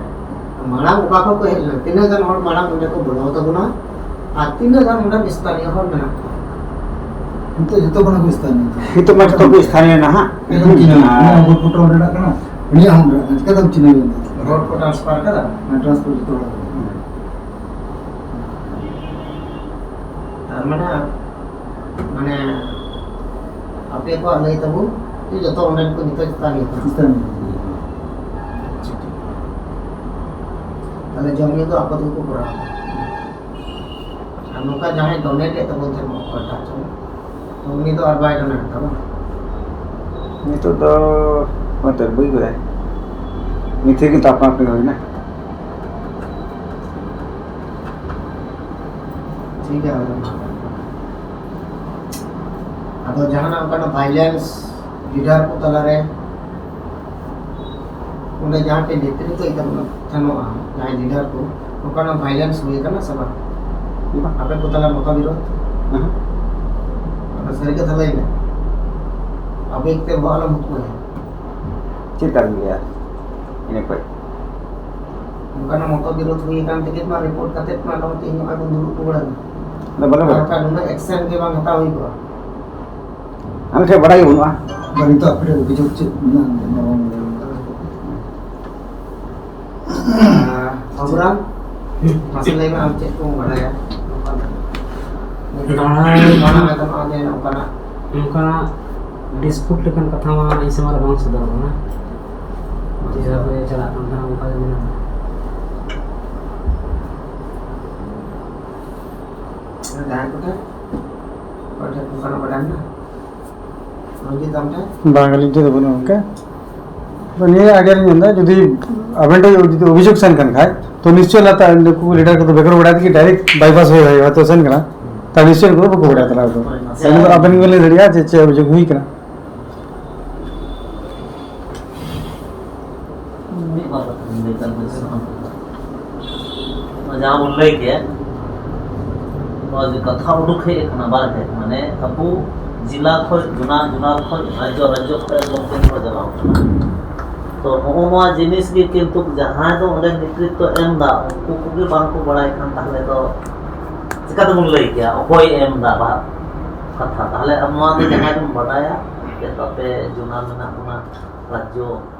ᱢᱟᱲᱟᱝ ᱚᱠᱟ ᱠᱷᱚᱱ ᱠᱚ ᱦᱮᱡ ᱞᱮᱱᱟ? ᱛᱤᱱᱟᱹᱜ ᱜᱟᱱ ᱦᱚᱲ ᱢᱟᱲᱟᱝ ᱚᱸᱰᱮ ᱠᱚ ᱵᱚᱞᱚ ᱛᱟᱵᱚᱱᱟ? ᱟᱨ ᱛᱤᱱᱟᱹᱜ ᱜᱟᱱ ᱚᱸᱰᱮ ᱥᱛᱷᱟᱱᱤᱭᱚ ᱦᱚᱲ ᱢᱮᱱᱟᱜ ᱠᱚᱣᱟ? ᱱᱤᱛᱚᱜ ᱡᱚᱛᱚ ᱠᱷᱚᱱᱟᱜ ᱠᱚ ᱥᱛᱷᱟᱱᱤᱭᱚ᱾ ᱱᱤᱛᱚᱜ ᱢᱟ ᱡᱚᱛᱚ ᱠᱚ ᱥᱛᱷᱟᱱᱤᱭᱚ ᱱᱟᱦᱟᱜ᱾ ᱮᱠᱫᱚᱢ ᱪᱤᱱᱦᱟᱹ᱾ ᱟᱨ ᱩᱱᱤᱭᱟᱜ ᱦᱚᱸ ᱯᱷᱳᱴᱳ ᱚᱸᱰᱮᱱᱟᱜ ᱠᱟᱱᱟ, ᱩᱱᱤᱭᱟᱜ ᱦᱚᱸ ᱚᱸᱰᱮᱱᱟᱜ ᱠᱟᱱᱟ, ᱪᱤᱠᱟᱹᱛᱮᱢ ᱪᱤᱱᱦᱟᱹᱣ ᱮᱱᱟ? ᱦᱚᱲ ᱠᱚ transfer ᱠᱟᱫᱟ? ᱦᱮᱸ, transfer ᱡᱚᱛᱚ ᱦᱚᱲ᱾ ᱛᱟᱨ ᱢᱟᱱᱮ, ᱢᱟᱱᱮ, ᱟᱯᱮ ᱠᱚᱣᱟᱜ ᱞᱟᱹᱭ ᱛᱟᱵᱚᱱ ᱡᱮ ᱡᱚᱛᱚ ᱚᱸᱰᱮᱱ ᱠᱚ ᱱᱤᱛᱚᱜ ᱪᱮᱛᱟᱱ ᱨᱮ᱾ ᱪᱮᱛᱟᱱ ᱨᱮ᱾ ᱟᱪᱪᱷᱟ, ᱴᱷᱤᱠ᱾ ᱛᱟᱦᱞᱮ ᱡᱚᱢ ᱧᱩ ᱫᱚ ᱟᱠᱚ ᱛᱮᱜᱮ ᱠᱚ ᱠᱚᱨᱟᱣᱟ᱾ ᱟᱨ ᱱᱚᱝᱠᱟ ᱡᱟᱦᱟᱸᱭ donate ᱮᱫ ᱛᱟᱵᱚᱱ ᱛᱟᱦᱮᱸᱱᱟ ᱚᱠᱚᱭᱴᱟᱜ ᱪᱚᱝ, ᱛᱚ ᱩᱱᱤ ᱫᱚ ᱟᱨ ᱵᱟᱭ donate ᱮᱫᱟ ᱵᱟᱝ? ᱱᱤᱛᱚᱜ ᱫᱚ ᱚᱱᱛᱮ ᱵᱟᱹᱧ ᱵᱟᱲᱟᱭᱟ᱾ ᱱᱤᱛ ᱨᱮᱜᱮ ᱛᱚ ᱟᱯᱱᱟ ᱟᱯᱱᱤ ᱦᱩᱭᱱᱟ᱾ ᱴᱷᱤᱠ ᱜᱮᱭᱟ, ᱟᱫᱚ ᱢᱟ᱾ ᱟᱫᱚ ᱡᱟᱦᱟᱱᱟᱜ ᱚᱱᱠᱟᱱᱟᱜ violence leader ᱠᱚ ᱛᱟᱞᱟᱨᱮ ᱚᱸᱰᱮ ᱡᱟᱦᱟᱸ ᱯᱮ ᱱᱮᱛᱨᱤᱛᱵ ᱮᱫ ᱛᱟᱵᱚᱱᱟ, ᱛᱟᱦᱮᱱᱚᱜᱼᱟ, ᱡᱟᱦᱟᱸᱭ leader ᱠᱚ, ᱚᱱᱠᱟᱱᱟᱜ violence ᱦᱩᱭ ᱟᱠᱟᱱᱟ ᱥᱮ ᱵᱟᱝ? ᱵᱟᱝ᱾ ᱟᱯᱮ ᱠᱚ ᱛᱟᱞᱟ ᱢᱚᱛᱟᱵᱤᱨᱳᱫᱷ? ᱦᱮᱸ᱾ ᱟᱫᱚ ᱥᱟᱹᱨᱤ ᱠᱟᱛᱷᱟ ᱞᱟᱹᱭ ᱢᱮ, ᱟᱵᱮᱜᱽ ᱛᱮ ᱵᱚᱦᱚᱜ ᱟᱞᱚᱢ ᱦᱩᱛᱩᱢᱟᱭᱟ᱾ ᱪᱮᱫ ᱟᱨ ᱞᱟᱹᱭᱟ? ᱤᱱᱟᱹ ᱠᱷᱚᱡ᱾ ᱚᱱᱠᱟᱱᱟᱜ ᱢᱚᱛᱚᱵᱤᱨᱳᱫᱷ ᱦᱩᱭ ᱟᱠᱟᱱ ᱛᱮᱜᱮ ᱢᱟ report ᱠᱟᱛᱮᱫ ᱢᱟ ᱱᱚᱜᱼᱚᱭ ᱛᱮᱦᱮᱧ ᱱᱚᱜᱼᱚᱭ ᱵᱚᱱ ᱫᱩᱲᱩᱵ ᱨᱩᱣᱟᱹᱲ ᱮᱱᱟ᱾ ᱟᱫᱚ ᱵᱟᱞᱮ ᱟᱨ ᱵᱟᱲᱟᱭᱟ᱾ ᱚᱱᱠᱟ ᱱᱩᱱᱟᱹᱜ action ᱜᱮ ᱵᱟᱝ ᱦᱟᱛᱟᱣ ᱦᱩᱭ ᱠᱚᱜᱼᱟ᱾ ᱟᱞᱮ ᱴᱷᱮᱱ ᱵᱟᱲᱟᱭ ᱜᱮ ᱵᱟᱹᱱᱩᱜᱼᱟ᱾ ᱵᱟᱝ, ᱱᱤᱛᱚᱜ ᱟᱯᱮ ᱴᱷᱮᱱ ᱚᱵᱷᱤᱡᱳᱜᱽ ᱪᱮᱫ ᱢᱮᱱᱟᱜᱼᱟ? ᱵᱟᱵᱚᱱ ᱵᱟᱲᱟᱭᱟ᱾ ᱟᱨ ᱵᱟᱵᱩᱨᱟᱢ, ᱢᱟᱥᱮ ᱞᱟᱹᱭ ᱢᱮ, ᱟᱢ ᱪᱮᱫ ᱠᱚᱢ ᱵᱟᱲᱟᱭᱟ ᱱᱚᱝᱠᱟᱱᱟᱜ? ᱵᱟᱲᱟᱭ ᱵᱟᱲᱟᱭ ᱢᱮ, ᱱᱚᱣᱟ ᱜᱮ ᱱᱚᱝᱠᱟᱱᱟᱜ᱾ ᱱᱚᱝᱠᱟᱱᱟᱜ dispute ᱞᱮᱠᱟᱱ ᱠᱟᱛᱷᱟ ᱢᱟ ᱤᱧ ᱥᱟᱢᱟᱝ ᱨᱮ ᱵᱟᱝ ᱥᱚᱫᱚᱨ ᱟᱠᱟᱱᱟ᱾ ᱡᱮ ᱦᱳᱭ ᱪᱟᱞᱟᱜ ᱠᱟᱱ ᱛᱟᱦᱮᱱᱟ, ᱚᱱᱠᱟ ᱜᱮ ᱢᱮᱱᱟᱜᱼᱟ᱾ ᱡᱟᱦᱟᱸᱭ ᱠᱚᱴᱷᱮᱱ, ᱚᱠᱚᱭ ᱴᱷᱮᱱ ᱚᱱᱠᱟᱱᱟᱜ ᱵᱟᱰᱟᱭ ᱢᱮᱱᱟᱜᱼᱟ? ᱨᱚᱧᱡᱤᱛ ᱟᱢ ᱴᱷᱮᱱ? ᱵᱟᱝ, ᱟᱹᱞᱤᱧ ᱴᱷᱮᱱ ᱫᱚ ᱵᱟᱹᱱᱩᱜᱼᱟ ᱜᱚᱢᱠᱮ᱾ ᱛᱚ ᱱᱤᱭᱟᱹ ᱟᱭᱰᱤᱭᱟ ᱞᱤᱧ ᱢᱮᱱᱫᱟ, ᱡᱩᱫᱤ ᱟᱵᱮᱱ ᱴᱷᱮᱱ ᱡᱩᱫᱤ ᱚᱵᱷᱤᱡᱳᱜᱽ ᱥᱮᱱ ᱠᱟᱱ ᱠᱷᱟᱡ, ᱛᱚ ᱱᱤᱥᱪᱚᱭ ᱞᱟᱛᱟᱨ ᱱᱩᱠᱩ ᱞᱤᱰᱟᱨ ᱠᱚᱫᱚ ᱵᱮᱜᱚᱨ ᱵᱟᱲᱟᱭ ᱛᱮᱜᱮ ᱰᱟᱭᱨᱮᱠᱴ ᱵᱟᱭᱯᱟᱥ ᱦᱩᱭ ᱦᱩᱭᱩᱜᱼᱟ, ᱛᱚ ᱥᱮᱱ ᱠᱟᱱᱟ᱾ ᱛᱟᱦᱞᱮ ᱱᱤᱥᱪᱚᱭ ᱩᱱᱠᱩ ᱫᱚ ᱵᱟᱠᱚ ᱵᱟᱲᱟᱭᱟ ᱛᱟᱦᱞᱮ ᱟᱫᱚ᱾ ᱟᱵᱮᱱ ᱜᱮᱵᱮᱱ ᱞᱟᱹᱭ ᱫᱟᱲᱮᱭᱟᱜᱼᱟ ᱡᱮ ᱪᱮᱫ ᱚᱵᱷᱤᱡᱳᱜᱽ ᱦᱩᱭ ᱠᱟᱱᱟ᱾ ᱢᱤᱫ ᱵᱟᱨ ᱠᱟᱛᱷᱟ ᱞᱤᱧ ᱞᱟᱹᱭ ᱠᱷᱟᱱ ᱫᱚ, ᱱᱚᱣᱟ ᱡᱟᱦᱟᱸ ᱵᱚᱱ ᱞᱟᱹᱭ ᱠᱮᱫ, ᱱᱚᱣᱟ ᱡᱮ ᱠᱟᱛᱷᱟ ᱩᱰᱩᱠ ᱦᱮᱡ ᱟᱠᱟᱱᱟ ᱵᱟᱨᱦᱮ, ᱢᱟᱱᱮ ᱟᱵᱚ ᱡᱮᱞᱟ ᱠᱷᱚᱱ, ᱡᱚᱱᱟ ᱡᱚᱱᱟ ᱠᱷᱚᱱ, ᱨᱟᱡᱽᱡᱚ ᱨᱟᱡᱽᱡᱚ ᱠᱷᱚᱱ ᱜᱚᱢᱠᱮ ᱠᱚ ᱪᱟᱞᱟᱣ ᱠᱟᱱᱟ᱾ ᱛᱚ ᱱᱚᱜᱼᱚ ᱱᱚᱣᱟ ᱡᱤᱱᱤᱥ ᱜᱮ ᱠᱤᱱᱛᱩ ᱡᱟᱦᱟᱸᱭ ᱫᱚ ᱚᱸᱰᱮ ᱱᱮᱛᱨᱤᱛᱵ ᱮᱢ ᱮᱫᱟ, ᱩᱱᱠᱩ ᱠᱚᱜᱮ ᱵᱟᱝ ᱠᱚ ᱵᱟᱲᱟᱭ ᱠᱷᱟᱱ, ᱛᱟᱦᱚᱞᱮ ᱫᱚ ᱪᱤᱠᱟᱹ ᱛᱮᱵᱚᱱ ᱞᱟᱹᱭ ᱠᱮᱭᱟ ᱚᱠᱚᱭ ᱮᱢ ᱮᱫᱟ ᱵᱷᱟᱜᱽ ᱠᱟᱛᱷᱟ? ᱛᱟᱦᱚᱞᱮ ᱟᱵᱚ ᱱᱚᱣᱟ ᱫᱚ ᱡᱟᱦᱟᱸᱭ ᱵᱚᱱ ᱵᱟᱰᱟᱭᱟ ᱡᱮ ᱛᱟᱯᱮ ᱡᱚᱱᱟ ᱢᱮᱱᱟᱜ ᱵᱚᱱᱟ, ᱨᱟᱡᱽᱡᱚ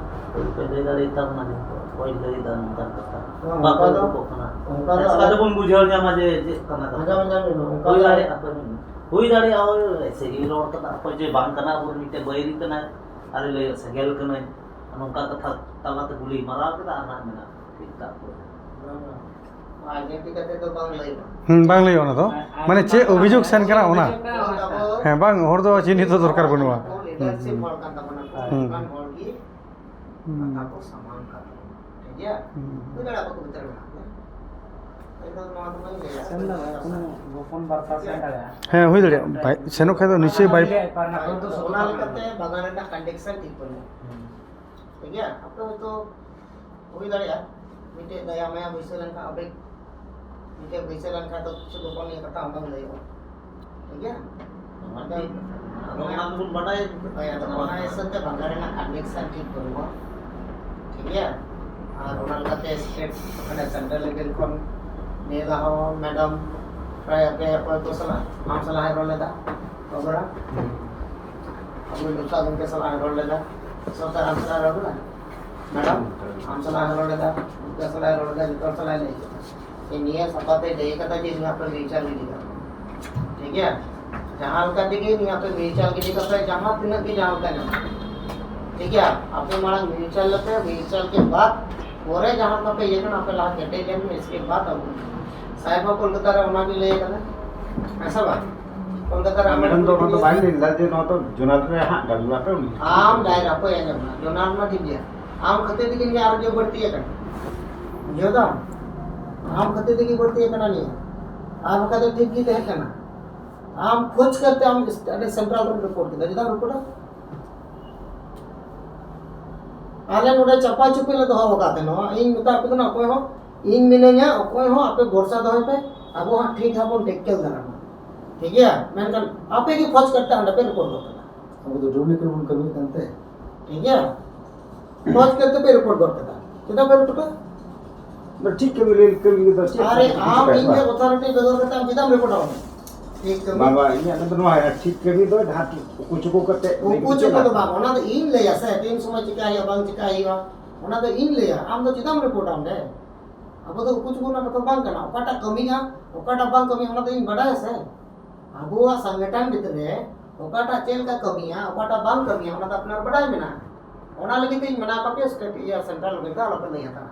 ᱯᱮ ᱞᱟᱹᱭ ᱫᱟᱲᱮᱭᱟᱛᱟ ᱵᱚᱱᱟ ᱡᱮ ᱚᱠᱚᱭ ᱞᱟᱹᱭ ᱮᱫᱟ ᱱᱚᱝᱠᱟᱱ ᱠᱟᱛᱷᱟ? ᱦᱮᱸ, ᱵᱟᱠᱚ ᱚᱱᱠᱟ ᱫᱚ, ᱩᱰᱩᱠᱚᱜ ᱠᱟᱱᱟ᱾ ᱚᱱᱠᱟ ᱫᱚ ᱪᱤᱠᱟᱹ ᱛᱮᱵᱚᱱ ᱵᱩᱡᱷᱟᱹᱣ ᱧᱟᱢᱟ ᱡᱮ ᱪᱮᱫ ᱠᱟᱱᱟ ᱠᱟᱛᱷᱟ? ᱟᱸᱡᱚᱢ, ᱟᱸᱡᱚᱢ ᱢᱮ, ᱚᱱᱠᱟ ᱦᱩᱭ ᱫᱚ ᱫᱟᱲᱮᱭᱟᱜᱼᱟ, ᱦᱩᱭ ᱫᱟᱲᱮᱭᱟᱜᱼᱟ, ᱦᱳᱭ, ᱥᱮ ᱨᱚᱲ ᱠᱟᱫᱟ ᱚᱠᱚᱭ ᱡᱮ ᱵᱟᱝ ᱠᱟᱱᱟ, ᱟᱵᱚᱨᱮᱱ ᱢᱤᱫᱴᱮᱱ ᱵᱟᱹᱭᱨᱤ ᱠᱟᱱᱟᱭ, ᱟᱨᱮ ᱞᱟᱹᱭᱟ ᱥᱮᱸᱜᱮᱞ ᱠᱟᱱᱟᱭ, ᱱᱚᱝᱠᱟ ᱠᱟᱛᱷᱟ ᱛᱟᱞᱟᱛᱮ ᱜᱩᱞᱤ ᱢᱟᱨᱟᱣ ᱠᱮᱫᱟ ᱟᱨ ᱱᱟᱜ ᱢᱮᱱᱟᱜ ᱴᱷᱤᱠ ᱴᱷᱟᱠ ᱠᱚ᱾ ᱵᱟᱝ, ᱵᱟᱝ᱾ ᱟᱨ ᱡᱮ ᱤᱫᱤ ᱠᱟᱛᱮ ᱫᱚ ᱵᱟᱝ ᱞᱟᱹᱭᱚᱜᱼᱟ᱾ ᱦᱩᱸ, ᱵᱟᱝ ᱞᱟᱹᱭᱚᱜᱼᱟ ᱚᱱᱟ ᱫᱚ᱾ ᱟᱨ ᱢᱟᱱᱮ ᱪᱮᱫ ᱚᱵᱷᱤᱡᱳᱜᱽ ᱥᱮᱱ ᱠᱟᱱᱟ ᱚᱱᱟ? ᱦᱮᱸ, ᱵᱟᱝ, ᱦᱚᱲ ᱫᱚ ᱪᱤᱱᱦᱤᱛ ᱫᱚ ᱫᱚᱨᱠᱟᱨ ᱵᱟᱹᱱᱩᱜᱼᱟ᱾ ᱦᱩᱸ, ᱦᱩᱸ᱾ ᱦᱚᱲ ᱜᱮ ᱦᱩᱸ᱾ ᱠᱟᱛᱷᱟ ᱠᱚ ᱥᱟᱢᱟᱝ ᱠᱟᱜ ᱛᱟᱵᱚᱱᱟ᱾ ᱴᱷᱤᱠ ᱜᱮᱭᱟ? ᱦᱩᱸ᱾ ᱦᱩᱭ ᱫᱟᱲᱮᱭᱟᱜᱼᱟ ᱵᱟᱠᱚ ᱵᱷᱤᱛᱟᱹᱨ ᱢᱮᱱᱟᱜ ᱠᱚᱣᱟ᱾ ᱤᱧ ᱫᱚ ᱱᱚᱣᱟ ᱫᱚ ᱵᱟᱹᱧ ᱞᱟᱹᱭᱟ᱾ ᱥᱮᱱ ᱫᱟᱲᱮᱭᱟᱜᱼᱟ, ᱠᱳᱱᱳ ᱜᱳᱯᱚᱱ ᱵᱟᱨᱛᱟ ᱥᱮᱱ ᱫᱟᱲᱮᱭᱟᱜᱼᱟ᱾ ᱦᱮᱸ, ᱦᱩᱭ ᱫᱟᱲᱮᱭᱟᱜᱼᱟ᱾ ᱵᱟᱭ-, ᱥᱮᱱᱚᱜ ᱠᱷᱟᱡ ᱫᱚ ᱱᱤᱥᱪᱚᱭ ᱵᱟᱭ- ᱚᱱᱟ ᱞᱟᱹᱜᱤᱫ ᱯᱟᱨᱱᱟ ᱠᱚᱨᱮ ᱫᱚ ᱥᱩᱫᱷᱩ ᱚᱱᱟ ᱞᱮᱠᱟᱛᱮ ᱵᱟᱜᱟᱱ ᱨᱮᱱᱟᱜ ᱠᱚᱱᱰᱤᱥᱚᱱ ᱴᱷᱤᱠ ᱵᱟᱹᱱᱩᱜᱼᱟ᱾ ᱦᱩᱸ᱾ ᱴᱷᱤᱠ ᱜᱮᱭᱟ? ᱟᱯᱮ ᱦᱚᱭᱛᱳ ᱦᱩᱭ ᱫᱟᱲᱮᱭᱟᱜᱼᱟ, ᱢᱤᱫᱴᱮᱡ ᱫᱟᱭᱟ ᱢᱟᱭᱟ ᱵᱟᱹᱭᱥᱟᱹᱣ ᱞᱮᱱᱠᱷᱟᱱ, ᱟᱵᱮᱜᱽ ᱢᱤᱫᱴᱮᱡ ᱵᱟᱹᱭᱥᱟᱹᱣ ᱞᱮᱱᱠᱷᱟᱱ ᱫᱚ ᱠᱤᱪᱷᱩ ᱜᱳᱯᱚᱱᱤᱭᱚ ᱠᱟᱛᱷᱟ ᱚᱸᱰᱮ ᱞᱟᱹᱭᱚᱜᱼᱟ᱾ ᱴᱷᱤᱠ ᱜᱮᱭᱟ? ᱟᱫᱚ ᱚᱱᱟ ᱫᱚᱵᱚᱱ ᱵᱟᱰᱟᱭ᱾ ᱦᱳᱭ, ᱟᱫᱚ ᱚᱱᱟ ᱦᱤᱥᱟᱹᱵ ᱛᱮ ᱵᱟᱝᱜᱟᱞ ᱨᱮᱱᱟᱜ ᱠᱚᱱᱰᱤᱥᱚᱱ ᱴᱷᱤᱠ ᱵᱟᱹᱱᱩᱜᱼᱟ᱾ ᱴᱷᱤᱠ ᱜᱮᱭᱟ? ᱟᱨ ᱚᱱᱟ ᱞᱮᱠᱟᱛᱮ ᱥᱴᱮᱴ, ᱢᱟᱱᱮ ᱥᱮᱱᱴᱨᱟᱞ ᱞᱮᱵᱮᱞ ᱠᱷᱚᱱ ᱱᱤᱭᱟᱹ ᱫᱷᱟᱣ ᱦᱚᱸ ᱢᱮᱰᱟᱢ ᱯᱨᱟᱭ ᱟᱯᱮ ᱚᱠᱚᱭ ᱠᱚ ᱥᱟᱞᱟᱜ, ᱟᱢ ᱥᱟᱞᱟᱜ ᱮ ᱨᱚᱲ ᱞᱮᱫᱟ, ᱚᱠᱚᱭ ᱵᱟᱲᱟ? ᱦᱩᱸ᱾ ᱟᱵᱚ ᱰᱚᱠᱴᱚᱨ ᱜᱚᱢᱠᱮ ᱥᱟᱞᱟᱜ ᱮ ᱨᱚᱲ ᱞᱮᱫᱟ, ᱥᱚᱨᱠᱟᱨ ᱟᱢ ᱥᱟᱞᱟᱜ ᱮ ᱨᱚᱲ ᱞᱮᱫᱟ? ᱢᱮᱰᱟᱢ, ᱟᱢ ᱥᱟᱞᱟᱜ ᱮ ᱨᱚᱲ ᱞᱮᱫᱟ, ᱜᱚᱢᱠᱮ ᱥᱟᱞᱟᱜ ᱮ ᱨᱚᱲ ᱞᱮᱫᱟ, ᱡᱚᱛᱚ ᱦᱚᱲ ᱥᱟᱞᱟᱜ ᱮ ᱞᱟᱹᱭ ᱠᱮᱫᱟ᱾ ᱱᱤᱭᱟᱹ ᱥᱟᱯᱷᱟ ᱛᱮ ᱞᱟᱹᱭ ᱠᱟᱫᱟ ᱡᱮ ᱱᱤᱭᱟᱹ ᱟᱯᱮ ᱢᱤᱭᱩᱪᱩᱣᱟᱞ ᱤᱫᱤ ᱠᱟᱛᱮ, ᱴᱷᱤᱠ ᱜᱮᱭᱟ? ᱡᱟᱦᱟᱸ ᱞᱮᱠᱟ ᱛᱮᱜᱮ ᱱᱤᱭᱟᱹ ᱟᱯᱮ ᱢᱤᱭᱩᱪᱩᱣᱟᱞ ᱤᱫᱤ ᱠᱟᱛᱮ ᱡᱟᱦᱟᱸ ᱛᱤᱱᱟᱹᱜ ᱜᱮ ᱡᱟᱦᱟᱸ ᱞᱮᱠᱟ ᱧᱟᱢᱚᱜ, ᱴᱷᱤᱠ ᱜᱮᱭᱟ? ᱟᱯᱮ ᱢᱟᱲᱟᱝ ᱢᱤᱭᱩᱪᱩᱣᱟᱞ ᱞᱮᱯᱮ, ᱢᱤᱭᱩᱪᱩᱣᱟᱞ ᱠᱮ ᱵᱟᱫ ᱯᱚᱨᱮ ᱡᱟᱦᱟᱸ ᱞᱮᱠᱟ ᱯᱮ ᱤᱭᱟᱹ ᱠᱟᱱᱟ, ᱟᱯᱮ ᱞᱟᱦᱟ ᱠᱮᱴᱮᱡ ᱞᱮᱱ ᱯᱮ, ᱤᱥᱠᱮ ᱵᱟᱫ ᱟᱵᱚ᱾ ᱥᱟᱦᱮᱵ ᱦᱚᱸ ᱠᱳᱞᱠᱟᱛᱟ ᱨᱮ ᱚᱱᱟ ᱜᱮ ᱞᱟᱹᱭ ᱠᱟᱫᱟ, ᱦᱮᱸ ᱥᱮ ᱵᱟᱝ? ᱠᱳᱞᱠᱟᱛᱟ ᱨᱮ ᱟᱢᱮᱢ ᱢᱮᱰᱟᱢ ᱫᱚ ᱠᱩᱞᱤ ᱚᱱᱟ ᱫᱚ ᱠᱮᱫᱮᱭᱟ᱾ ᱵᱟᱭ ᱞᱟᱹᱭ ᱞᱮᱫᱟ ᱡᱮ ᱱᱚᱣᱟ ᱫᱚ ᱡᱚᱱᱟᱞ ᱨᱮ ᱦᱟᱸᱜ ᱜᱟᱞᱢᱟᱨᱟᱣ ᱯᱮ᱾ ᱟᱢ ᱰᱟᱭᱨᱟ ᱚᱠᱚᱭ ᱟᱸᱡᱚᱢ ᱢᱮ, ᱡᱚᱱᱟᱞ ᱢᱟ ᱴᱷᱤᱠ ᱜᱮᱭᱟ, ᱟᱢ ᱠᱷᱟᱹᱛᱤᱨ ᱛᱮᱜᱮ ᱱᱤᱭᱟᱹ ᱟᱨᱚ ᱡᱮ ᱵᱟᱹᱲᱛᱤ ᱟᱠᱟᱱᱟ, ᱵᱩᱡᱷᱟᱹᱣ ᱫᱟᱢ? ᱟᱢ ᱠᱷᱟᱹᱛᱤᱨ ᱛᱮᱜᱮ ᱵᱟᱹᱲᱛᱤ ᱟᱠᱟᱱᱟ ᱱᱤᱭᱟᱹ, ᱟᱨ ᱵᱟᱠᱷᱟᱡ ᱫᱚ ᱴᱷᱤᱠ ᱜᱮ ᱛᱟᱦᱮᱸ ᱠᱟᱱᱟ᱾ ᱟᱢ ᱠᱷᱚᱡᱽ ᱠᱟᱛᱮ ᱟᱢ ᱥᱮᱱᱴᱨᱟᱞ ᱨᱮᱢ ᱨᱤᱯᱳᱨᱴ ᱠᱮᱫᱟ, ᱪᱮᱫᱟᱜ ᱮᱢ ᱨᱤᱯᱳᱨᱴᱟ? ᱟᱞᱮ ᱱᱚᱰᱮ ᱪᱟᱯᱟ ᱪᱩᱯᱤ ᱞᱮ ᱫᱚᱦᱚ ᱟᱠᱟᱫ ᱛᱟᱦᱮᱱᱟ, ᱤᱧ ᱢᱮᱛᱟᱫ ᱯᱮ ᱛᱟᱦᱮᱱᱟ, ᱚᱠᱚᱭ ᱦᱚᱸ, ᱤᱧ ᱢᱤᱱᱟᱹᱧᱟ, ᱚᱠᱚᱭ ᱦᱚᱸ ᱟᱯᱮ ᱵᱷᱚᱨᱥᱟ ᱫᱚᱦᱚᱭ ᱯᱮ, ᱟᱵᱚ ᱦᱟᱸᱜ ᱴᱷᱤᱠ ᱦᱟᱸᱜ ᱵᱚᱱ ᱴᱮᱠᱮᱞ ᱫᱟᱨᱟᱢᱟ, ᱴᱷᱤᱠ ᱜᱮᱭᱟ? ᱢᱮᱱᱠᱷᱟᱱ ᱟᱯᱮ ᱜᱮ ᱠᱷᱚᱡᱽ ᱠᱟᱛᱮ ᱦᱟᱸᱰᱮ ᱯᱮ ᱨᱤᱯᱳᱨᱴ ᱜᱚᱫ ᱠᱟᱫᱟ, ᱟᱵᱚ ᱫᱚ ᱰᱩᱵᱽᱞᱤᱠᱮᱴ ᱵᱚᱱ ᱠᱟᱹᱢᱤᱭᱮᱫ ᱠᱟᱱ ᱛᱮ᱾ ᱴᱷᱤᱠ ᱜᱮᱭᱟ? ᱢᱚᱡᱽ ᱠᱟᱛᱮ ᱯᱮ ᱨᱤᱯᱳᱨᱴ ᱜᱚᱫ ᱠᱟᱫᱟ᱾ ᱪᱮᱫᱟᱜ ᱯᱮ ᱨᱤᱯᱳᱨᱴᱟ? ᱵᱟᱝ, ᱴᱷᱤᱠ ᱠᱟᱹᱢᱤ ᱞᱟᱹᱭ ᱠᱟᱹᱢᱤ ᱫᱚ ᱪᱮᱫ ᱟᱨᱮ, ᱠᱷᱟᱹᱛᱤᱨ ᱟᱢ ᱪᱤᱠᱟᱹᱭᱟ? ᱤᱧ ᱴᱷᱮᱱ ᱚᱛᱷᱚᱨᱤᱴᱤ ᱵᱮᱜᱚᱨ ᱠᱟᱛᱮ ᱟᱢ ᱪᱮᱫᱟᱜ ᱮᱢ ᱨᱤᱯᱳᱨᱴᱟ? ᱴᱷᱤᱠ ᱠᱟᱹᱢᱤ᱾ ᱵᱟᱵᱟ, ᱤᱧᱟᱹᱜ ᱫᱚ ᱱᱚᱣᱟ ᱴᱷᱤᱠ ᱠᱟᱹᱢᱤ ᱫᱚ ᱡᱟᱦᱟᱸ ᱩᱠᱩ ᱪᱩᱠᱩ ᱠᱟᱛᱮ ᱩᱠᱩ ᱪᱩᱠᱩ ᱫᱚ ᱵᱟᱝ, ᱚᱱᱟ ᱫᱚ ᱤᱧ ᱞᱟᱹᱭᱟ ᱥᱮ, ᱛᱤᱱ ᱥᱚᱢᱚᱭ ᱪᱤᱠᱟ ᱦᱩᱭᱩᱜᱼᱟ, ᱵᱟᱝ ᱪᱤᱠᱟ ᱦᱩᱭᱩᱜᱼᱟ, ᱚᱱᱟ ᱫᱚ ᱤᱧ ᱞᱟᱹᱭᱟ᱾ ᱟᱢ ᱫᱚ ᱪᱮᱫᱟᱜ ᱮᱢ ᱨᱤᱯᱳᱨᱴᱟ ᱚᱸᱰᱮ? ᱟᱵᱚ ᱫᱚ ᱩᱠᱩ ᱪᱩᱠᱩ ᱨᱮᱱᱟᱜ ᱠᱟᱛᱷᱟ ᱵᱟᱝ ᱠᱟᱱᱟ᱾ ᱚᱠᱟᱴᱟᱜ ᱠᱟᱹᱢᱤᱜᱼᱟ, ᱚᱠᱟᱴᱟᱜ ᱵᱟᱝ ᱠᱟᱹᱢᱤᱜᱼᱟ, ᱚᱱᱟ ᱫᱚ ᱤᱧ ᱵᱟᱰᱟᱭᱟ ᱥᱮ᱾ ᱟᱵᱚᱣᱟᱜ ᱥᱚᱝᱜᱚᱴᱷᱚᱱ ᱵᱷᱤᱛᱨᱤ ᱨᱮ ᱚᱠᱟᱴᱟᱜ ᱪᱮᱫ ᱞᱮᱠᱟ ᱠᱟᱹᱢᱤᱭᱟ, ᱚᱠᱟᱴᱟᱜ ᱵᱟᱝ ᱠᱟᱹᱢᱤᱭᱟ, ᱚᱱᱟ ᱫᱚ ᱟᱯᱱᱟᱨ ᱵᱟᱰᱟᱭ ᱢᱮᱱᱟᱜᱼᱟ᱾ ᱚᱱᱟ ᱞᱟᱹᱜᱤᱫ ᱛᱮ ᱤᱧ ᱢᱮᱱᱟ ᱠᱚᱯᱮ, ᱥᱴᱮᱴ ᱤᱭᱟᱹ ᱥᱮᱱᱴᱨᱟᱞ ᱞᱮᱵᱮᱞ ᱫᱚ ᱟᱞᱚᱯᱮ ᱞᱟᱹᱭ ᱦᱟᱛᱟᱲᱟ᱾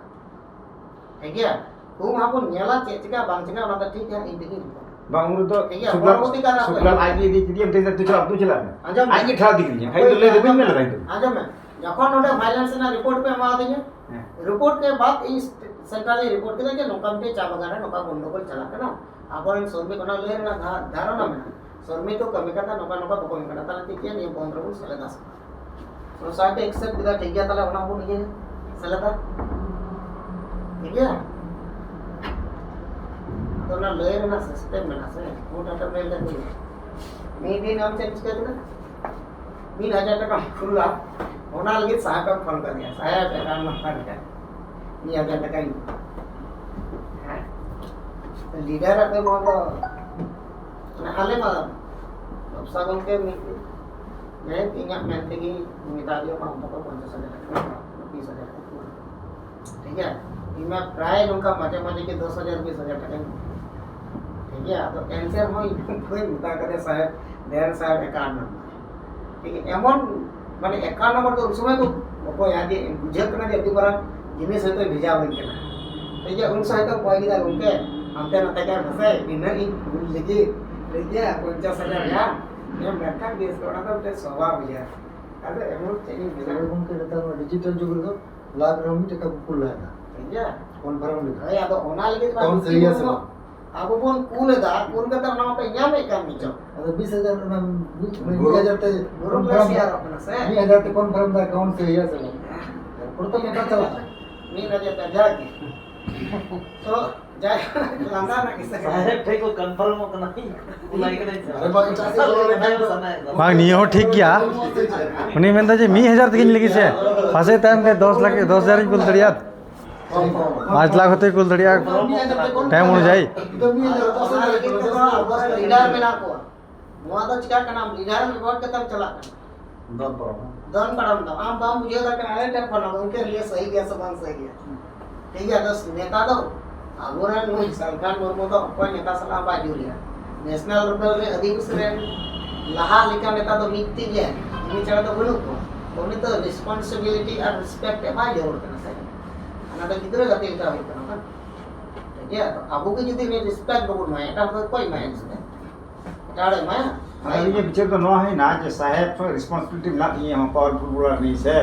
ᱴᱷᱤᱠ ᱜᱮᱭᱟ? ᱩᱱ ᱦᱟᱸᱜ ᱵᱚᱱ ᱧᱮᱞᱟ ᱪᱮᱫ ᱪᱤᱠᱟ ᱵᱟᱝ ᱪᱤᱠᱟ, ᱚᱱᱟ ᱫᱚ ᱴᱷᱤᱠ ᱜᱮᱭᱟ, ᱤᱧ ᱛᱮᱜᱮᱧ ᱨᱤᱯᱳᱨᱴ᱾ ᱵᱟᱝ, ᱩᱱ ᱨᱮᱫᱚ ᱴᱷᱤᱠ ᱜᱮᱭᱟ, ᱥᱩᱠᱞᱟᱞ, ᱯᱚᱨᱚᱵᱚᱨᱛᱤ ᱠᱟᱞ ᱨᱮ ᱥᱩᱠᱞᱟᱞ ᱟᱡ ᱜᱮ ᱤᱫᱤ ᱠᱮᱫᱮᱭᱟ, ᱢᱤᱛᱟᱹᱧ ᱠᱟᱱᱟ, "ᱛᱩ ᱪᱟᱞᱟᱜ ᱢᱮ, ᱟᱸᱡᱚᱢ ᱢᱮ, ᱟᱡ ᱜᱮ ᱴᱷᱟᱲ ᱤᱫᱤ ᱠᱮᱫᱤᱧᱟ, ᱦᱮᱡ ᱫᱚ ᱞᱟᱹᱭ ᱫᱚ ᱵᱟᱹᱧ ᱢᱮᱱ ᱞᱮᱫᱟ ᱤᱧ ᱫᱚ᱾ ᱟᱸᱡᱚᱢ ᱢᱮ, ᱡᱚᱠᱷᱚᱱ ᱱᱚᱰᱮ ᱵᱷᱟᱭᱞᱮᱱᱥ ᱨᱮᱱᱟᱜ ᱨᱤᱯᱳᱨᱴ ᱯᱮ ᱮᱢᱟᱣᱟᱫᱤᱧᱟ, ᱦᱮᱸ᱾ ᱨᱤᱯᱳᱨᱴ ᱠᱮ ᱵᱟᱫ ᱤᱧ ᱥᱮᱱᱴᱨᱟᱞ ᱨᱤᱧ ᱨᱤᱯᱳᱨᱴ ᱠᱮᱫᱟ ᱡᱮ ᱱᱚᱝᱠᱟ ᱢᱤᱫᱴᱮᱡ ᱪᱟ ᱵᱟᱜᱟᱱ ᱨᱮ ᱱᱚᱝᱠᱟ ᱜᱚᱱᱰᱚᱜᱳᱞ ᱪᱟᱞᱟᱜ ᱠᱟᱱᱟ, ᱟᱵᱚᱨᱮᱱ ᱥᱚᱨᱢᱤ ᱠᱚ ᱚᱱᱟ ᱞᱟᱹᱭ ᱨᱮᱱᱟᱜ ᱫᱷᱟ-, ᱫᱷᱟᱨᱚᱱᱟ ᱢᱮᱱᱟᱜᱼᱟ, ᱥᱚᱨᱢᱤ ᱠᱚ ᱠᱟᱹᱢᱤ ᱠᱟᱱᱟ, ᱱᱚᱝᱠᱟ ᱱᱚᱝᱠᱟ ᱵᱟᱠᱚ ᱠᱟᱹᱢᱤ ᱠᱟᱱᱟ, ᱛᱟᱦᱞᱮ ᱴᱷᱤᱠ ᱜᱮᱭᱟ, ᱱᱤᱭᱟᱹ ᱵᱚᱱᱫᱷ ᱨᱮᱵᱚᱱ ᱥᱮᱞᱮᱫᱟ ᱥᱮ ᱵᱟᱝ?" ᱥᱚᱨᱠᱟᱨ ᱯᱮ ᱮᱠᱥᱮᱯᱴ ᱠᱮᱫᱟ, ᱴᱷᱤᱠ ᱜᱮᱭᱟ, ᱛᱟᱦᱞᱮ ᱚᱱᱟ ᱵᱚᱱ ᱤᱭᱟᱹ ᱥᱮᱞᱮᱫᱟ, ᱴᱷᱤᱠ ᱜᱮᱭᱟ? ᱟᱫᱚ ᱚᱱᱟ ᱞᱟᱹᱭ ᱨᱮᱱᱟᱜ ᱥᱤᱥᱴᱮᱢ ᱢᱮᱱᱟᱜᱼᱟ ᱥᱮ, ᱠᱳᱨᱴ ᱚᱨᱰᱟᱨ ᱢᱮᱱ ᱠᱟᱛᱮ ᱢᱤᱫ ᱫᱤᱱ ᱟᱢ ᱪᱮᱫ ᱮᱢ ᱪᱤᱠᱟᱹ ᱠᱮᱫᱟ? ᱢᱤᱫ ᱦᱟᱡᱟᱨ ᱴᱟᱠᱟᱢ ᱠᱩᱞᱟ, ᱚᱱᱟ ᱞᱟᱹᱜᱤᱫ ᱥᱟᱦᱮᱵ ᱮᱢ ᱯᱷᱳᱱ ᱠᱟᱫᱮᱭᱟ, "ᱥᱟᱦᱮᱵ, ᱮᱠᱟᱣᱩᱱᱴ ᱱᱟᱢᱵᱟᱨ ᱞᱮᱠᱟ ᱢᱤᱫ ᱦᱟᱡᱟᱨ ᱴᱟᱠᱟᱧ ᱮᱢᱟ." ᱦᱮᱸ? ᱞᱤᱰᱟᱨ ᱟᱜ ᱫᱚ ᱱᱚᱣᱟ ᱫᱚ, ᱢᱟᱱᱮ, ᱟᱞᱮ ᱢᱟ ᱵᱮᱵᱽᱥᱟ ᱜᱚᱢᱠᱮ ᱢᱤᱫ, ᱡᱟᱭᱦᱳᱠ, ᱤᱧᱟᱹᱜ ᱢᱮᱱ ᱛᱮᱜᱮ ᱢᱮᱛᱟ ᱫᱮᱭᱟ, ᱢᱟ, ᱚᱱᱛᱚᱛᱚ ᱯᱚᱧᱪᱟᱥ ᱦᱟᱡᱟᱨ ᱴᱟᱠᱟ, ᱛᱤᱥ ᱦᱟᱡᱟᱨ ᱴᱟᱠᱟ᱾ ᱴᱷᱤᱠ ᱜᱮᱭᱟ? ᱤᱧ ᱢᱟ ᱯᱨᱟᱭ ᱱᱚᱝᱠᱟ ᱢᱟᱡᱷᱮ ᱢᱟᱡᱷᱮ ᱜᱮ ᱫᱚᱥ ᱦᱟᱡᱟᱨ, ᱵᱤᱥ ᱦᱟᱡᱟᱨ ᱴᱟᱠᱟᱧ, ᱴᱷᱤᱠ ᱜᱮᱭᱟ? ᱟᱫᱚ ᱮᱱᱛᱮ ᱨᱮᱦᱚᱸ ᱤᱧ ᱵᱟᱹᱧ ᱢᱮᱛᱟ ᱠᱟᱫᱮᱭᱟ, "ᱥᱟᱦᱮᱵᱽ, ᱫᱮᱱ ᱥᱟᱦᱮᱵᱽ, ᱮᱠᱟᱣᱩᱱᱴ ᱱᱟᱢᱵᱟᱨ", ᱴᱷᱤᱠ ᱜᱮᱭᱟ? ᱮᱢᱚᱱ, ᱢᱟᱱᱮ, ᱮᱠᱟᱣᱩᱱᱴ ᱱᱟᱢᱵᱟᱨ ᱫᱚ ᱩᱱ ᱥᱚᱢᱚᱭ ᱠᱚ ᱚᱠᱚᱭᱟ ᱡᱮ ᱵᱩᱡᱷᱟᱹᱜ ᱠᱟᱱᱟ ᱡᱮ ᱟᱹᱰᱤ ᱢᱟᱨᱟᱝ ᱡᱤᱱᱤᱥ ᱦᱚᱭᱛᱳ ᱵᱷᱮᱡᱟ ᱟᱹᱧ ᱠᱟᱱᱟ, ᱴᱷᱤᱠ ᱜᱮᱭᱟ? ᱩᱱ ᱥᱚᱢᱚᱭ ᱦᱚᱭᱛᱳ ᱠᱚᱭ ᱠᱮᱫᱟ, "ᱜᱚᱢᱠᱮ, ᱦᱟᱱᱛᱮ ᱱᱟᱛᱮ ᱠᱟᱱ ᱢᱟᱥᱮ, ᱱᱤᱱᱟᱹᱜ ᱤᱧ ᱠᱩᱞ ᱞᱟᱹᱜᱤᱫ, ᱴᱷᱤᱠ ᱜᱮᱭᱟ, ᱯᱚᱧᱪᱟᱥ ᱦᱟᱡᱟᱨ ᱜᱟᱱ ᱮᱢ ᱞᱮᱱᱠᱷᱟᱱ ᱵᱮᱥ ᱠᱚ, ᱚᱱᱟ ᱫᱚ ᱢᱤᱫᱴᱮᱱ ᱥᱚᱵᱷᱟ ᱵᱩᱡᱷᱟᱹᱜᱼᱟ᱾ ᱟᱫᱚ ᱮᱢᱚᱱ ᱪᱮᱫ ᱤᱧ ᱢᱮᱱᱟ᱾ ᱟᱫᱚ ᱜᱚᱢᱠᱮ, ᱱᱮᱛᱟᱨ ᱢᱟ ᱰᱤᱡᱤᱴᱟᱞ ᱡᱩᱜᱽ ᱨᱮᱫᱚ ᱞᱟᱠᱷ ᱨᱮᱦᱚᱸ ᱢᱤᱫ ᱴᱟᱠᱟ ᱠᱚ ᱠᱩᱞ ᱞᱟᱦᱟ᱾ ᱴᱷᱤᱠ ᱜᱮᱭᱟ᱾ ᱠᱚᱱᱯᱷᱟᱨᱢ ᱞᱮᱠᱟ᱾ ᱦᱳᱭ, ᱟᱫᱚ ᱚᱱᱟ ᱞᱟᱹᱜᱤᱫ ᱢᱟ ᱮᱠᱟᱣᱩᱱᱴ ᱥᱟᱹᱦᱤᱭᱟ ᱥᱮ ᱵᱟᱝ? ᱟᱵᱚ ᱵᱚᱱ ᱠᱩᱞ ᱮᱫᱟ, ᱠᱩᱞ ᱠᱟᱛᱮ ᱚᱱᱟ ᱢᱟᱯᱮ ᱧᱟᱢᱮᱫ ᱠᱟᱱ ᱜᱮᱪᱚ᱾ ᱟᱫᱚ ᱵᱤᱥ ᱦᱟᱡᱟᱨ, ᱚᱱᱟ ᱢᱤᱫ, ᱢᱤᱫ ᱦᱟᱡᱟᱨ ᱛᱮ ᱜᱩᱨᱩᱯ ᱨᱮ ᱠᱚᱱᱯᱷᱟᱨᱢ, ᱥᱮᱭᱟᱨᱚᱜ ᱠᱟᱱᱟ ᱥᱮ? ᱢᱤᱫ ᱦᱟᱡᱟᱨ ᱛᱮ ᱠᱚᱱᱯᱷᱟᱨᱢ ᱫᱟ ᱮᱠᱟᱣᱩᱱᱴ ᱥᱟᱹᱦᱤᱭᱟ ᱥᱮ ᱵᱟᱝ? ᱮᱨᱯᱚᱨ ᱛᱚ ᱢᱚᱴᱟ ᱪᱟᱞᱟᱜᱼᱟ᱾ ᱢᱤᱫ ᱦᱟᱡᱟᱨ ᱴᱟᱠᱟ ᱡᱟᱜᱮ᱾ ᱛᱚ, ᱡᱟᱭᱦᱳᱠ, ᱞᱟᱸᱫᱟ ᱨᱮᱱᱟᱜ ᱠᱤᱥᱟᱹ ᱠᱟᱱᱟ᱾ ᱥᱟᱦᱮᱵ ᱴᱷᱮᱱ ᱠᱚ ᱠᱚᱱᱯᱷᱟᱨᱢᱚᱜ ᱠᱟᱱᱟ᱾ ᱚᱱᱟ ᱜᱮ ᱠᱟᱱᱟ᱾ ᱟᱨᱮ ᱵᱟᱝ, ᱪᱟᱥ ᱫᱚ ᱵᱟᱝ, ᱱᱤᱭᱟᱹ ᱦᱚᱸ ᱴᱷᱤᱠ ᱜᱮᱭᱟ᱾ ᱩᱱᱤ ᱢᱮᱱᱫᱟ ᱡᱮ ᱢᱤᱫ ᱦᱟᱡᱟᱨ ᱛᱮᱜᱮᱧ ᱞᱟᱹᱜᱤᱫ ᱥᱮ, ᱯᱟᱥᱮ ᱛᱟᱭᱚᱢ ᱛᱮ ᱫᱚᱥ ᱞᱟᱠᱷ, ᱫᱚᱥ ᱦᱟᱡᱟᱨᱤᱧ ᱠᱩᱞ ᱫᱟᱲᱮᱭᱟᱜᱼᱟ, ᱯᱟᱸᱪ ᱞᱟᱠᱷ ᱦᱚᱸᱛᱚᱭ ᱠᱩᱞ ᱫᱟᱲᱮᱭᱟᱜᱼᱟ, ᱴᱟᱭᱤᱢ ᱚᱱᱩᱡᱟᱭᱤ᱾ ᱚᱱᱟ ᱞᱟᱹᱜᱤᱫ ᱛᱮᱫᱚ ᱟᱵᱚ ᱨᱮᱱ ᱞᱤᱰᱟᱨ ᱢᱮᱱᱟᱜ ᱠᱚᱣᱟ᱾ ᱱᱚᱣᱟ ᱫᱚ ᱪᱤᱠᱟᱹᱜ ᱠᱟᱱᱟ, ᱟᱢ ᱞᱤᱰᱟᱨ ᱮᱢ ᱨᱤᱯᱳᱨᱴ ᱠᱟᱛᱮᱢ ᱪᱟᱞᱟᱜ ᱠᱟᱱᱟ᱾ ᱫᱚᱱ ᱯᱟᱨᱚᱢ᱾ ᱫᱚᱱ ᱯᱟᱨᱚᱢ ᱫᱚ ᱟᱢ ᱵᱟᱢ ᱵᱩᱡᱷᱟᱹᱣ ᱫᱟᱲᱮᱭᱟᱜ ᱠᱟᱱᱟ, ᱟᱞᱮ ᱴᱷᱮᱱ ᱠᱷᱚᱱ ᱜᱚᱢᱠᱮ ᱱᱤᱭᱟᱹ ᱥᱟᱹᱦᱤ ᱜᱮᱭᱟ ᱥᱮ ᱵᱟᱝ ᱥᱟᱹᱦᱤ ᱜᱮᱭᱟ? ᱴᱷᱤᱠ ᱜᱮᱭᱟ, ᱟᱫᱚ ᱱᱮᱛᱟ ᱫᱚ ᱟᱵᱚᱨᱮᱱ ᱱᱩᱭ ᱥᱟᱞᱠᱷᱟᱱ ᱢᱩᱨᱢᱩ ᱫᱚ ᱚᱠᱚᱭ ᱱᱮᱛᱟ ᱥᱟᱞᱟᱜ ᱵᱟᱭ ᱡᱩᱨᱤᱭᱟ᱾ ᱱᱮᱥᱱᱟᱞ ᱞᱮᱵᱮᱞ ᱨᱮ ᱟᱹᱫᱤᱵᱟᱹᱥᱤ ᱨᱮᱱ ᱞᱟᱦᱟ ᱞᱮᱠᱟ ᱱᱮᱛᱟ ᱫᱚ ᱢᱤᱫᱴᱤᱡ ᱜᱮ, ᱩᱱᱤ ᱪᱷᱟᱲᱟ ᱫᱚ ᱵᱟᱹᱱᱩᱜ ᱠᱚᱣᱟ᱾ ᱩᱱᱤ ᱫᱚ ᱨᱮᱥᱯᱚᱱᱥᱤᱵᱤᱞᱤᱴᱤ ᱟᱨ ᱨᱮᱥᱯᱮᱠᱴ ᱮ ᱵᱟᱭ ᱡᱟᱹᱨᱩᱲ ᱠᱟᱱᱟ ᱥᱮ᱾ ᱚᱱᱟ ᱫᱚ ᱜᱤᱫᱽᱨᱟᱹ ᱜᱟᱛᱮ ᱞᱮᱠᱟ ᱦᱩᱭᱩᱜ ᱠᱟᱱᱟ ᱵᱟᱝ? ᱴᱷᱤᱠ ᱜᱮᱭᱟ, ᱟᱫᱚ ᱟᱵᱚ ᱜᱮ ᱡᱩᱫᱤ ᱩᱱᱤ ᱨᱮᱥᱯᱮᱠᱴ ᱵᱟᱵᱚᱱ ᱮᱢᱟᱭᱟ, ᱮᱴᱟᱜ ᱦᱚᱲ ᱫᱚ ᱚᱠᱚᱭ ᱮᱢᱟᱭᱟ ᱨᱮᱥᱯᱮᱠᱴ? ᱮᱴᱟᱜ ᱦᱚᱲ ᱮᱢᱟᱭᱟ? ᱟᱫᱚ ᱤᱧᱟᱹᱜ ᱵᱤᱪᱟᱹᱨ ᱫᱚ ᱱᱚᱣᱟ ᱦᱩᱭᱱᱟ ᱡᱮ ᱥᱟᱦᱮᱵ ᱴᱷᱮᱱ ᱨᱮᱥᱯᱚᱱᱥᱤᱵᱤᱞᱤᱴᱤ ᱢᱮᱱᱟᱜ ᱛᱤᱧᱟᱹ, ᱦᱚᱸ ᱯᱟᱣᱟᱨᱯᱷᱩᱞ ᱵᱚᱞᱟᱨ ᱱᱤᱭᱟᱹ ᱥᱮ᱾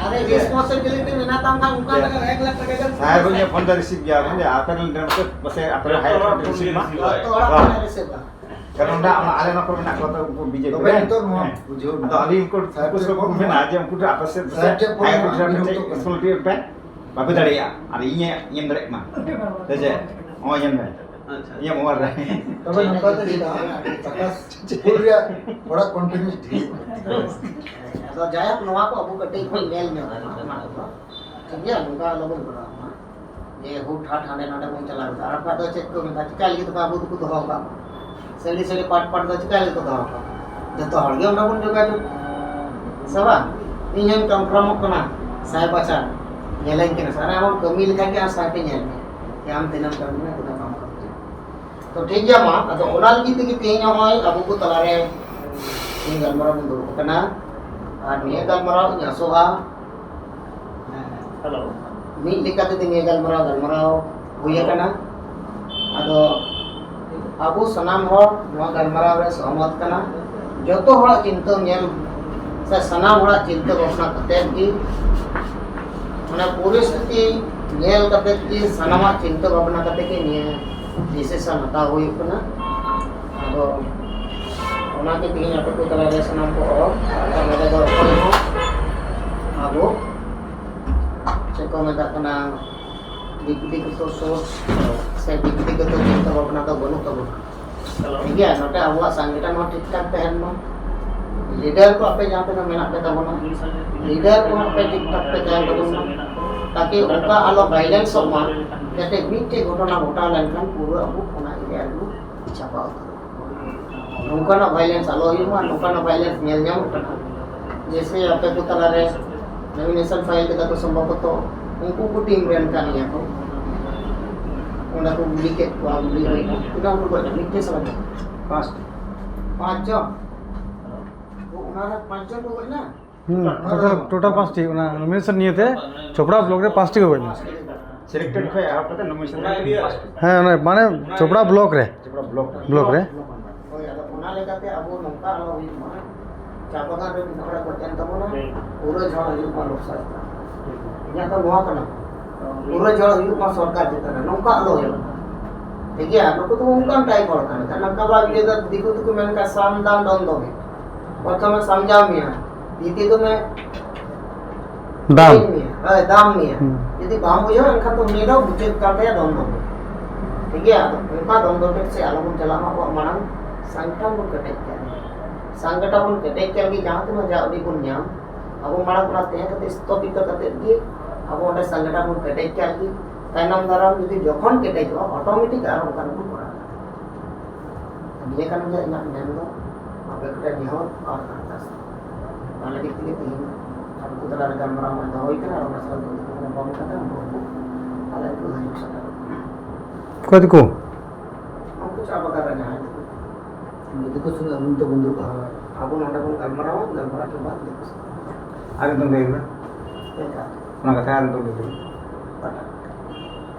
ᱟᱨᱮ ᱡᱮ ᱨᱮᱥᱯᱚᱱᱥᱤᱵᱤᱞᱤᱴᱤ ᱢᱮᱱᱟᱜ ᱛᱟᱢ ᱠᱷᱟᱱ ᱚᱱᱠᱟ ᱡᱮ ᱞᱮᱠᱟ ᱮᱠ ᱞᱟᱠᱷ ᱴᱟᱠᱟ ᱜᱟᱱ ᱥᱟᱦᱮᱵ ᱦᱚᱸ ᱤᱧᱟᱹᱜ ᱯᱷᱳᱱ ᱫᱚ ᱨᱤᱥᱤᱵᱷ ᱜᱮᱭᱟ, ᱦᱮᱸ, ᱟᱯᱮ ᱨᱮᱱ ᱰᱨᱮᱱ ᱠᱚ ᱯᱟᱥᱮ ᱟᱯᱮ ᱨᱮᱱ ᱦᱟᱭ ᱨᱮᱥᱤᱵᱷ ᱢᱟ᱾ ᱡᱚᱛᱚ ᱦᱚᱲᱟᱜ ᱯᱷᱳᱱ ᱨᱤᱥᱤᱵᱷ ᱢᱟ᱾ ᱠᱟᱨᱚᱱ ᱚᱱᱟ, ᱚᱱᱟ ᱟᱞᱮ ᱱᱚᱣᱟ ᱠᱚᱨᱮ ᱢᱮᱱᱟᱜ ᱠᱚᱣᱟ ᱛᱚ, ᱩᱱᱠᱩ ᱵᱤᱡᱮᱯᱤ ᱛᱚᱵᱮ ᱨᱮᱱ᱾ ᱱᱤᱛᱚᱜ ᱱᱚᱣᱟ ᱦᱮᱸ᱾ ᱵᱩᱡᱷᱟᱹᱣ ᱟᱫᱚ ᱟᱹᱞᱤᱧ ᱩᱱᱠᱩ ᱥᱟᱦᱮᱵ ᱩᱱᱠᱩ ᱥᱚᱸᱜᱮ ᱴᱷᱮᱱ ᱠᱚ ᱠᱷᱚᱱ ᱢᱮᱱᱟ ᱡᱮ ᱩᱱᱠᱩ ᱴᱷᱮᱱ ᱟᱯᱮ ᱥᱮᱫ ᱥᱟᱦᱮᱵ ᱴᱷᱮᱱ ᱯᱷᱳᱱ ᱨᱮᱱᱟᱜ ᱨᱮᱥᱯᱚᱱᱥᱤᱵᱤᱞᱤᱴᱤ ᱯᱮ, ᱵᱟᱯᱮ ᱫᱟᱲᱮᱭᱟᱜᱼᱟ᱾ ᱟᱨ ᱤᱧᱮ, ᱤᱧᱮᱢ ᱫᱟᱲᱮᱭᱟᱜ ᱢᱟ᱾ ᱥᱮ ᱪᱮᱫ? ᱱᱚᱜᱼᱚᱭ ᱧᱮᱞ ᱢᱮ᱾ ᱟᱪᱪᱷᱟ᱾ ᱤᱧᱟᱹᱜ ᱢᱳᱵᱟᱭᱤᱞ ᱨᱮ᱾ ᱛᱚᱵᱮ ᱱᱚᱝᱠᱟ ᱛᱮ ᱪᱮᱫᱟᱜ ᱴᱟᱠᱟ ᱠᱩᱞ ᱨᱮᱭᱟᱜ ᱦᱚᱲᱟᱜ ᱠᱚᱱᱯᱷᱤᱰᱮᱱᱥ ᱰᱷᱮᱨ᱾ ᱟᱫᱚ ᱡᱟᱭᱦᱳᱠ, ᱱᱚᱣᱟ ᱠᱚ ᱟᱵᱚ ᱠᱟᱹᱴᱤᱡ ᱵᱚᱱ ᱧᱮᱞ ᱧᱚᱜᱟ, ᱚᱱᱟ ᱠᱚᱫᱚ᱾ ᱴᱷᱤᱠ ᱜᱮᱭᱟ, ᱱᱚᱝᱠᱟ ᱟᱞᱚᱵᱚᱱ ᱠᱚᱨᱟᱣᱟ᱾ ᱡᱮ ᱦᱩᱴ ᱦᱟᱴ ᱦᱟᱸᱰᱮ ᱱᱟᱰᱮ ᱵᱚᱱ ᱪᱟᱞᱟᱣ ᱠᱮᱫᱟ᱾ ᱟᱨ ᱵᱟᱠᱷᱟᱡ ᱫᱚ ᱪᱮᱫ ᱠᱚ ᱢᱮᱛᱟ, ᱪᱤᱠᱟ ᱞᱟᱹᱜᱤᱫ ᱫᱚ ᱟᱵᱚ ᱫᱚᱠᱚ ᱫᱚᱦᱚ ᱟᱠᱟᱫ ᱵᱚᱱᱟ? ᱥᱟᱹᱲᱤ ᱥᱟᱹᱲᱤ ᱯᱟᱴ ᱯᱟᱴ ᱫᱚ ᱪᱤᱠᱟ ᱞᱟᱹᱜᱤᱫ ᱠᱚ ᱫᱚᱦᱚ ᱟᱠᱟᱫ ᱵᱚᱱᱟ? ᱡᱚᱛᱚ ᱦᱚᱲ ᱜᱮ ᱚᱸᱰᱮ ᱵᱚᱱ ᱡᱳᱜᱟᱡᱳᱜᱽ, ᱥᱮ ᱵᱟᱝ? ᱤᱧ ᱦᱚᱸᱧ ᱠᱚᱱᱯᱷᱟᱨᱢᱚᱜ ᱠᱟᱱᱟ, ᱥᱟᱭ ᱵᱟᱪᱷᱟ ᱧᱮᱞᱟᱹᱧ ᱠᱟᱱᱟ ᱥᱮ? ᱟᱨ ᱟᱢ ᱠᱟᱹᱢᱤ ᱞᱮᱠᱷᱟᱡ ᱜᱮ ᱟᱨ ᱥᱟᱭ ᱯᱮ ᱧᱮᱞ ᱢᱮᱭᱟ ᱡᱮ ᱟᱢ ᱛᱤᱱᱟᱹᱜ ᱮᱢ ᱠᱟᱹᱢᱤ ᱠᱟᱱᱟ, ᱛᱤᱱᱟᱹᱜ ᱵᱟᱢ ᱠᱟᱹᱢᱤ ᱠᱟᱱᱟ᱾ ᱛᱚ ᱴᱷᱤᱠ ᱜᱮᱭᱟ ᱢᱟ, ᱟᱫᱚ ᱚᱱᱟ ᱞᱟᱹᱜᱤᱫ ᱛᱮᱜᱮ ᱛᱮᱦᱮᱧ ᱱᱚᱜᱼᱚᱭ ᱟᱵᱚ ᱠᱚ ᱛᱟᱞᱟᱨᱮ ᱛᱮᱦᱮᱧ ᱜᱟᱞᱢᱟᱨᱟᱣ ᱵᱚᱱ ᱫᱩᱲᱩᱵ ᱟᱠᱟᱱᱟ᱾ ᱟᱨ ᱱᱤᱭᱟᱹ ᱜᱟᱞᱢᱟᱨᱟᱣ ᱤᱧ ᱟᱥᱚᱜᱼᱟ, ᱦᱮᱞᱳ᱾ ᱢᱤᱫ ᱞᱮᱠᱟ ᱛᱮᱫᱚ ᱱᱤᱭᱟᱹ ᱜᱟᱞᱢᱟᱨᱟᱣ, ᱜᱟᱞᱢᱟᱨᱟᱣ ᱦᱩᱭ ᱟᱠᱟᱱᱟ᱾ ᱟᱫᱚ ᱟᱵᱚ ᱥᱟᱱᱟᱢ ᱦᱚᱲ ᱱᱚᱣᱟ ᱜᱟᱞᱢᱟᱨᱟᱣ ᱨᱮ ᱥᱚᱦᱚᱢᱚᱛ ᱠᱟᱱᱟ᱾ ᱡᱚᱛᱚ ᱦᱚᱲᱟᱜ ᱪᱤᱱᱛᱟᱹ ᱧᱮᱞ ᱥᱮ ᱥᱟᱱᱟᱢ ᱦᱚᱲᱟᱜ ᱪᱤᱱᱛᱟᱹ ᱵᱷᱟᱵᱽᱱᱟ ᱠᱟᱛᱮᱫ ᱜᱮ, ᱚᱱᱟ ᱯᱚᱨᱤᱥᱛᱷᱤᱛᱤ ᱧᱮᱞ ᱠᱟᱛᱮᱫ ᱜᱮ, ᱥᱟᱱᱟᱢᱟᱜ ᱪᱤᱱᱛᱟᱹ ᱵᱷᱟᱵᱽᱱᱟ ᱠᱟᱛᱮᱫ ᱜᱮ ᱱᱤᱭᱟᱹ decision ᱦᱟᱛᱟᱣ ᱦᱩᱭᱩᱜ ᱠᱟᱱᱟ᱾ ᱟᱫᱚ ᱚᱱᱟᱜᱮ ᱛᱮᱦᱮᱧ ᱟᱯᱮ ᱠᱚ ᱛᱟᱞᱟᱨᱮ ᱥᱟᱱᱟᱢ ᱠᱚ ᱦᱚᱦᱚ, ᱟᱨ ᱱᱚᱰᱮ ᱫᱚ ᱚᱠᱚᱭ ᱦᱚᱸ ᱟᱵᱚ ᱪᱮᱫ ᱠᱚ ᱢᱮᱛᱟᱜ ᱠᱟᱱᱟ, ᱵᱮᱠᱛᱤᱜᱚᱛᱚ ᱥᱳᱪ ᱥᱮ ᱵᱮᱠᱛᱤᱜᱚᱛᱚ ᱪᱤᱱᱛᱟᱹ ᱵᱷᱟᱵᱽᱱᱟ ᱫᱚ ᱵᱟᱹᱱᱩᱜ ᱛᱟᱵᱚᱱᱟ᱾ ᱴᱷᱤᱠ ᱜᱮᱭᱟ, ᱱᱚᱛᱮ ᱟᱵᱚᱣᱟᱜ ᱥᱚᱝᱜᱚᱴᱷᱚᱱ ᱦᱚᱸ ᱴᱷᱤᱠ ᱴᱷᱟᱠ ᱛᱟᱦᱮᱱ ᱢᱟ᱾ ᱞᱤᱰᱟᱨ ᱠᱚ ᱟᱯᱮ ᱡᱟᱦᱟᱸ ᱛᱤᱱᱟᱹᱜ ᱢᱮᱱᱟᱜ ᱯᱮ ᱛᱟᱵᱚᱱᱟ, ᱞᱤᱰᱟᱨ ᱠᱚ ᱟᱯᱮ ᱴᱷᱤᱠ ᱴᱷᱟᱠ ᱯᱮ ᱛᱟᱦᱮᱱ ᱛᱟᱵᱚᱱ ᱢᱟ, ᱛᱟᱠᱤ ᱚᱱᱠᱟ ᱟᱞᱚ violence ᱚᱜ ᱢᱟ, ᱡᱟᱛᱮ ᱢᱤᱫᱴᱮᱡ ᱜᱷᱚᱴᱚᱱᱟ ᱜᱷᱚᱴᱟᱣ ᱞᱮᱱᱠᱷᱟᱱ ᱯᱩᱨᱟᱹ ᱟᱵᱚ ᱚᱱᱟ ᱮᱨᱤᱭᱟ ᱨᱮᱵᱚ ᱪᱟᱵᱟ ᱩᱛᱟᱹᱨᱚᱜ᱾ ᱱᱚᱝᱠᱟᱱᱟᱜ violence ᱟᱞᱚ ᱦᱩᱭᱩᱜ ᱢᱟ, ᱱᱚᱝᱠᱟᱱᱟᱜ violence ᱧᱮᱞ ᱧᱟᱢᱚᱜ ᱠᱟᱱᱟ᱾ ᱡᱮᱭᱥᱮ ᱟᱯᱮ ᱠᱚ ᱛᱟᱞᱟᱨᱮ nomination file ᱠᱮᱫᱟ ᱠᱚ ᱥᱚᱢᱵᱷᱚᱵᱚᱛᱚ ᱩᱱᱠᱩ ᱠᱚ team ᱨᱮᱱ ᱠᱟᱱ ᱜᱮᱭᱟ ᱠᱚ᱾ ᱚᱸᱰᱮ ᱠᱚ ᱜᱩᱞᱤ ᱠᱮᱫ ᱠᱚᱣᱟ, ᱜᱩᱞᱤ ᱦᱩᱭᱱᱟ, ᱛᱤᱱᱟᱹᱜ ᱦᱚᱲ ᱠᱚ ᱜᱚᱡ ᱮᱱᱟ? ᱢᱤᱫᱴᱮᱱ ᱥᱟᱞᱟᱜ ᱜᱮ? ᱯᱟᱸᱪ᱾ ᱯᱟᱸᱪ ᱡᱚᱱ? ᱚ, ᱚᱱᱟ ᱨᱮ ᱯᱟᱸᱪ ᱡᱚᱱ ᱠᱚ ᱜᱚᱡ ᱮᱱᱟ? ᱦᱩᱸ, total, total ᱯᱟᱸᱪᱴᱤ, ᱚᱱᱟ nomination ᱱᱤᱭᱮᱛᱮ ᱪᱳᱯᱲᱟ block ᱨᱮ ᱯᱟᱸᱪᱴᱤ ᱠᱚ ᱜᱚᱡ ᱮᱱᱟ᱾ Selected ᱠᱷᱚᱱ ᱮᱦᱚᱵ ᱠᱟᱛᱮ nomination ᱫᱷᱟᱹᱵᱤᱡ ᱯᱟᱸᱪᱴᱤ᱾ ᱦᱮᱸ, ᱚᱱᱮ ᱢᱟᱱᱮ ᱪᱳᱯᱲᱟ block ᱨᱮ᱾ ᱪᱳᱯᱲᱟ block ᱨᱮ᱾ Block ᱨᱮ᱾ ᱦᱳᱭ, ᱟᱫᱚ ᱚᱱᱟ ᱞᱮᱠᱟᱛᱮ ᱟᱵᱚ ᱱᱚᱝᱠᱟ ᱟᱞᱚ ᱦᱩᱭᱩᱜ ᱢᱟ᱾ ᱪᱟ ᱵᱟᱜᱟᱱ ᱨᱮ ᱢᱤᱫ ᱦᱚᱲᱮ ᱜᱚᱡ ᱮᱱ ᱛᱟᱵᱚᱱᱟ, ᱯᱩᱨᱟᱹ ᱡᱷᱚᱲ ᱦᱩᱭᱩᱜ ᱢᱟ ᱞᱚᱠᱥᱟ ᱪᱮᱛᱟᱱ ᱨᱮ᱾ ᱤᱧᱟᱹᱜ ᱫᱚ ᱱᱚᱣᱟ ᱠᱟᱱᱟ, ᱯᱩᱨᱟᱹ ᱡᱷᱚᱲ ᱦᱩᱭᱩᱜ ᱢᱟ ᱥᱚᱨᱠᱟᱨ ᱪᱮᱛᱟᱱ ᱨᱮ, ᱱᱚᱝᱠᱟ ᱟᱞᱚ ᱦᱩᱭᱩᱜ ᱢᱟ᱾ ᱴᱷᱤᱠ ᱜᱮᱭᱟ, ᱱᱩᱠᱩ ᱫᱚ ᱚᱱᱠᱟᱱ type ᱦᱚᱲ ᱠᱟᱱᱟ, ᱱᱚᱝᱠᱟ ᱵᱟᱝ ᱤᱭᱟᱹ ᱫᱚ ᱫᱤᱠᱩ ᱫᱚᱠᱚ ᱢᱮᱱ ᱠᱟᱜ, ᱥᱟᱢ ᱫᱟᱢ ᱫᱚᱱ ᱫᱚᱢᱮ᱾ ᱯᱨᱚᱛᱷᱚᱢᱮ ᱥᱟᱢᱡᱟᱣ ᱢᱮᱭᱟ, ᱫᱤᱛᱤᱭᱚ ᱫᱚᱢᱮ ᱫᱟᱢ᱾ ᱦᱳᱭ, ᱫᱟᱢ ᱢᱮᱭᱟ᱾ ᱦᱩᱸ᱾ ᱡᱩᱫᱤ ᱵᱟᱢ ᱵᱩᱡᱷᱟᱹᱣᱟ, ᱮᱱᱠᱷᱟᱱ ᱫᱚ ᱩᱱᱤ ᱫᱚ ᱵᱩᱡᱷᱟᱹᱣ ᱠᱟᱱ ᱛᱟᱭᱟ ᱫᱚᱱ ᱫᱚᱢᱮ᱾ ᱴᱷᱤᱠ ᱜᱮᱭᱟ, ᱟᱫᱚ ᱚᱱᱠᱟ ᱫᱚᱱ ᱫᱚᱢᱮ ᱥᱮ ᱟᱞᱚᱵᱚᱱ ᱪᱟᱞᱟᱜ ᱢᱟ, ᱟᱵᱚᱣᱟᱜ ᱢᱟᱲᱟᱝ ᱥᱚᱝᱜᱚᱴᱷᱚᱱ ᱵᱚᱱ ᱠᱮᱴᱮᱡ ᱠᱮᱭᱟ᱾ ᱥᱚᱝᱜᱚᱴᱷᱚᱱ ᱵᱚᱱ ᱠᱮᱴᱮᱡ ᱠᱮᱭᱟ, ᱡᱟᱦᱟᱸ ᱛᱤᱱᱟᱹᱜ ᱡᱟ ᱩᱰᱤᱡ ᱵᱚᱱ ᱧᱟᱢ, ᱟᱵᱚ ᱢᱟᱲᱟᱝ ᱚᱱᱟ ᱛᱟᱦᱮᱸ ᱠᱟᱛᱮ ᱥᱛᱷᱟᱯᱤᱛ ᱠᱟᱛᱮ ᱜᱮ ᱟᱵᱚ ᱚᱸᱰᱮ ᱥᱚᱝᱜᱚᱴᱷᱚᱱ ᱵᱚᱱ ᱠᱮᱴᱮᱡ ᱠᱮᱭᱟ ᱟᱨᱠᱤ᱾ ᱛᱟᱭᱱᱚᱢ ᱫᱟᱨᱟᱢ ᱡᱩᱫᱤ ᱡᱚᱠᱷᱚᱱ ᱠᱮᱴᱮᱡᱚᱜᱼᱟ, automatic ᱟᱨᱦᱚᱸ ᱚᱱᱠᱟᱱ ᱵᱚᱱ ᱠᱚᱨᱟᱣ ᱫᱟᱲᱮᱭᱟᱜᱼᱟ᱾ ᱱᱤᱭᱟᱹ ᱠᱟᱱ ᱜᱮᱭᱟ ᱤᱧᱟᱹᱜ ᱢᱮᱱ ᱫᱚ, ᱟᱯᱮ ᱠᱚᱴᱷᱮᱱ ᱱᱮᱦᱚᱨ ᱟᱨ ᱟᱨᱫᱟᱥ᱾ ᱚᱱᱟ ᱞᱟᱹᱜᱤᱫ ᱛᱮᱜᱮ ᱛᱮᱦᱮᱧ ᱟᱵᱚ ᱠᱚ ᱛᱟᱞᱟ ᱨᱮ ᱜᱟᱞᱢᱟᱨᱟᱣ ᱦᱚᱸ ᱫᱚᱦᱚ ᱦᱩᱭ ᱠᱟᱱᱟ ᱟᱨ ᱚᱱᱟ ᱥᱟᱞᱟᱜ ᱛᱮ ᱧᱟᱯᱟᱢ ᱠᱟᱛᱮ ᱩᱱᱠᱩ ᱠᱚ ᱛᱟᱞᱟ ᱨᱮᱠᱚ ᱦᱤᱡᱩᱜ ᱥᱮᱴᱮᱨᱚᱜ ᱠᱟᱱᱟ᱾ ᱚᱠᱚᱭ ᱛᱟᱠᱚ? ᱩᱱᱠᱩ ᱪᱟ ᱵᱟᱜᱟᱱ ᱨᱮ ᱡᱟᱦᱟᱸᱭ ᱛᱟᱠᱚ᱾ ᱫᱤᱠᱩ ᱥᱚᱸᱜᱮ ᱟᱹᱵᱤᱱ ᱫᱚ ᱵᱚᱱᱫᱷᱩ ᱠᱚ᱾ ᱦᱳᱭ᱾ ᱟᱵᱚ ᱱᱚᱰᱮ ᱵᱚᱱ ᱜᱟᱞᱢᱟᱨᱟᱣᱟ, ᱜᱟᱞᱢᱟᱨᱟᱣ ᱠᱮᱫ ᱵᱟᱫ ᱫᱤᱠᱩ ᱥᱚᱸᱜᱮ᱾ ᱟᱨ ᱢᱤᱫ ᱫᱚᱢ ᱞᱟᱹᱭ ᱢᱮ᱾ ᱪᱮᱫ ᱞᱮᱠᱟ? ᱚᱱᱟ ᱠᱟᱛᱷᱟ ᱟᱨ ᱢᱤᱫ ᱫᱚᱢ ᱞᱟᱹᱭ ᱢᱮ᱾ ᱚᱠᱟᱴᱟᱜ?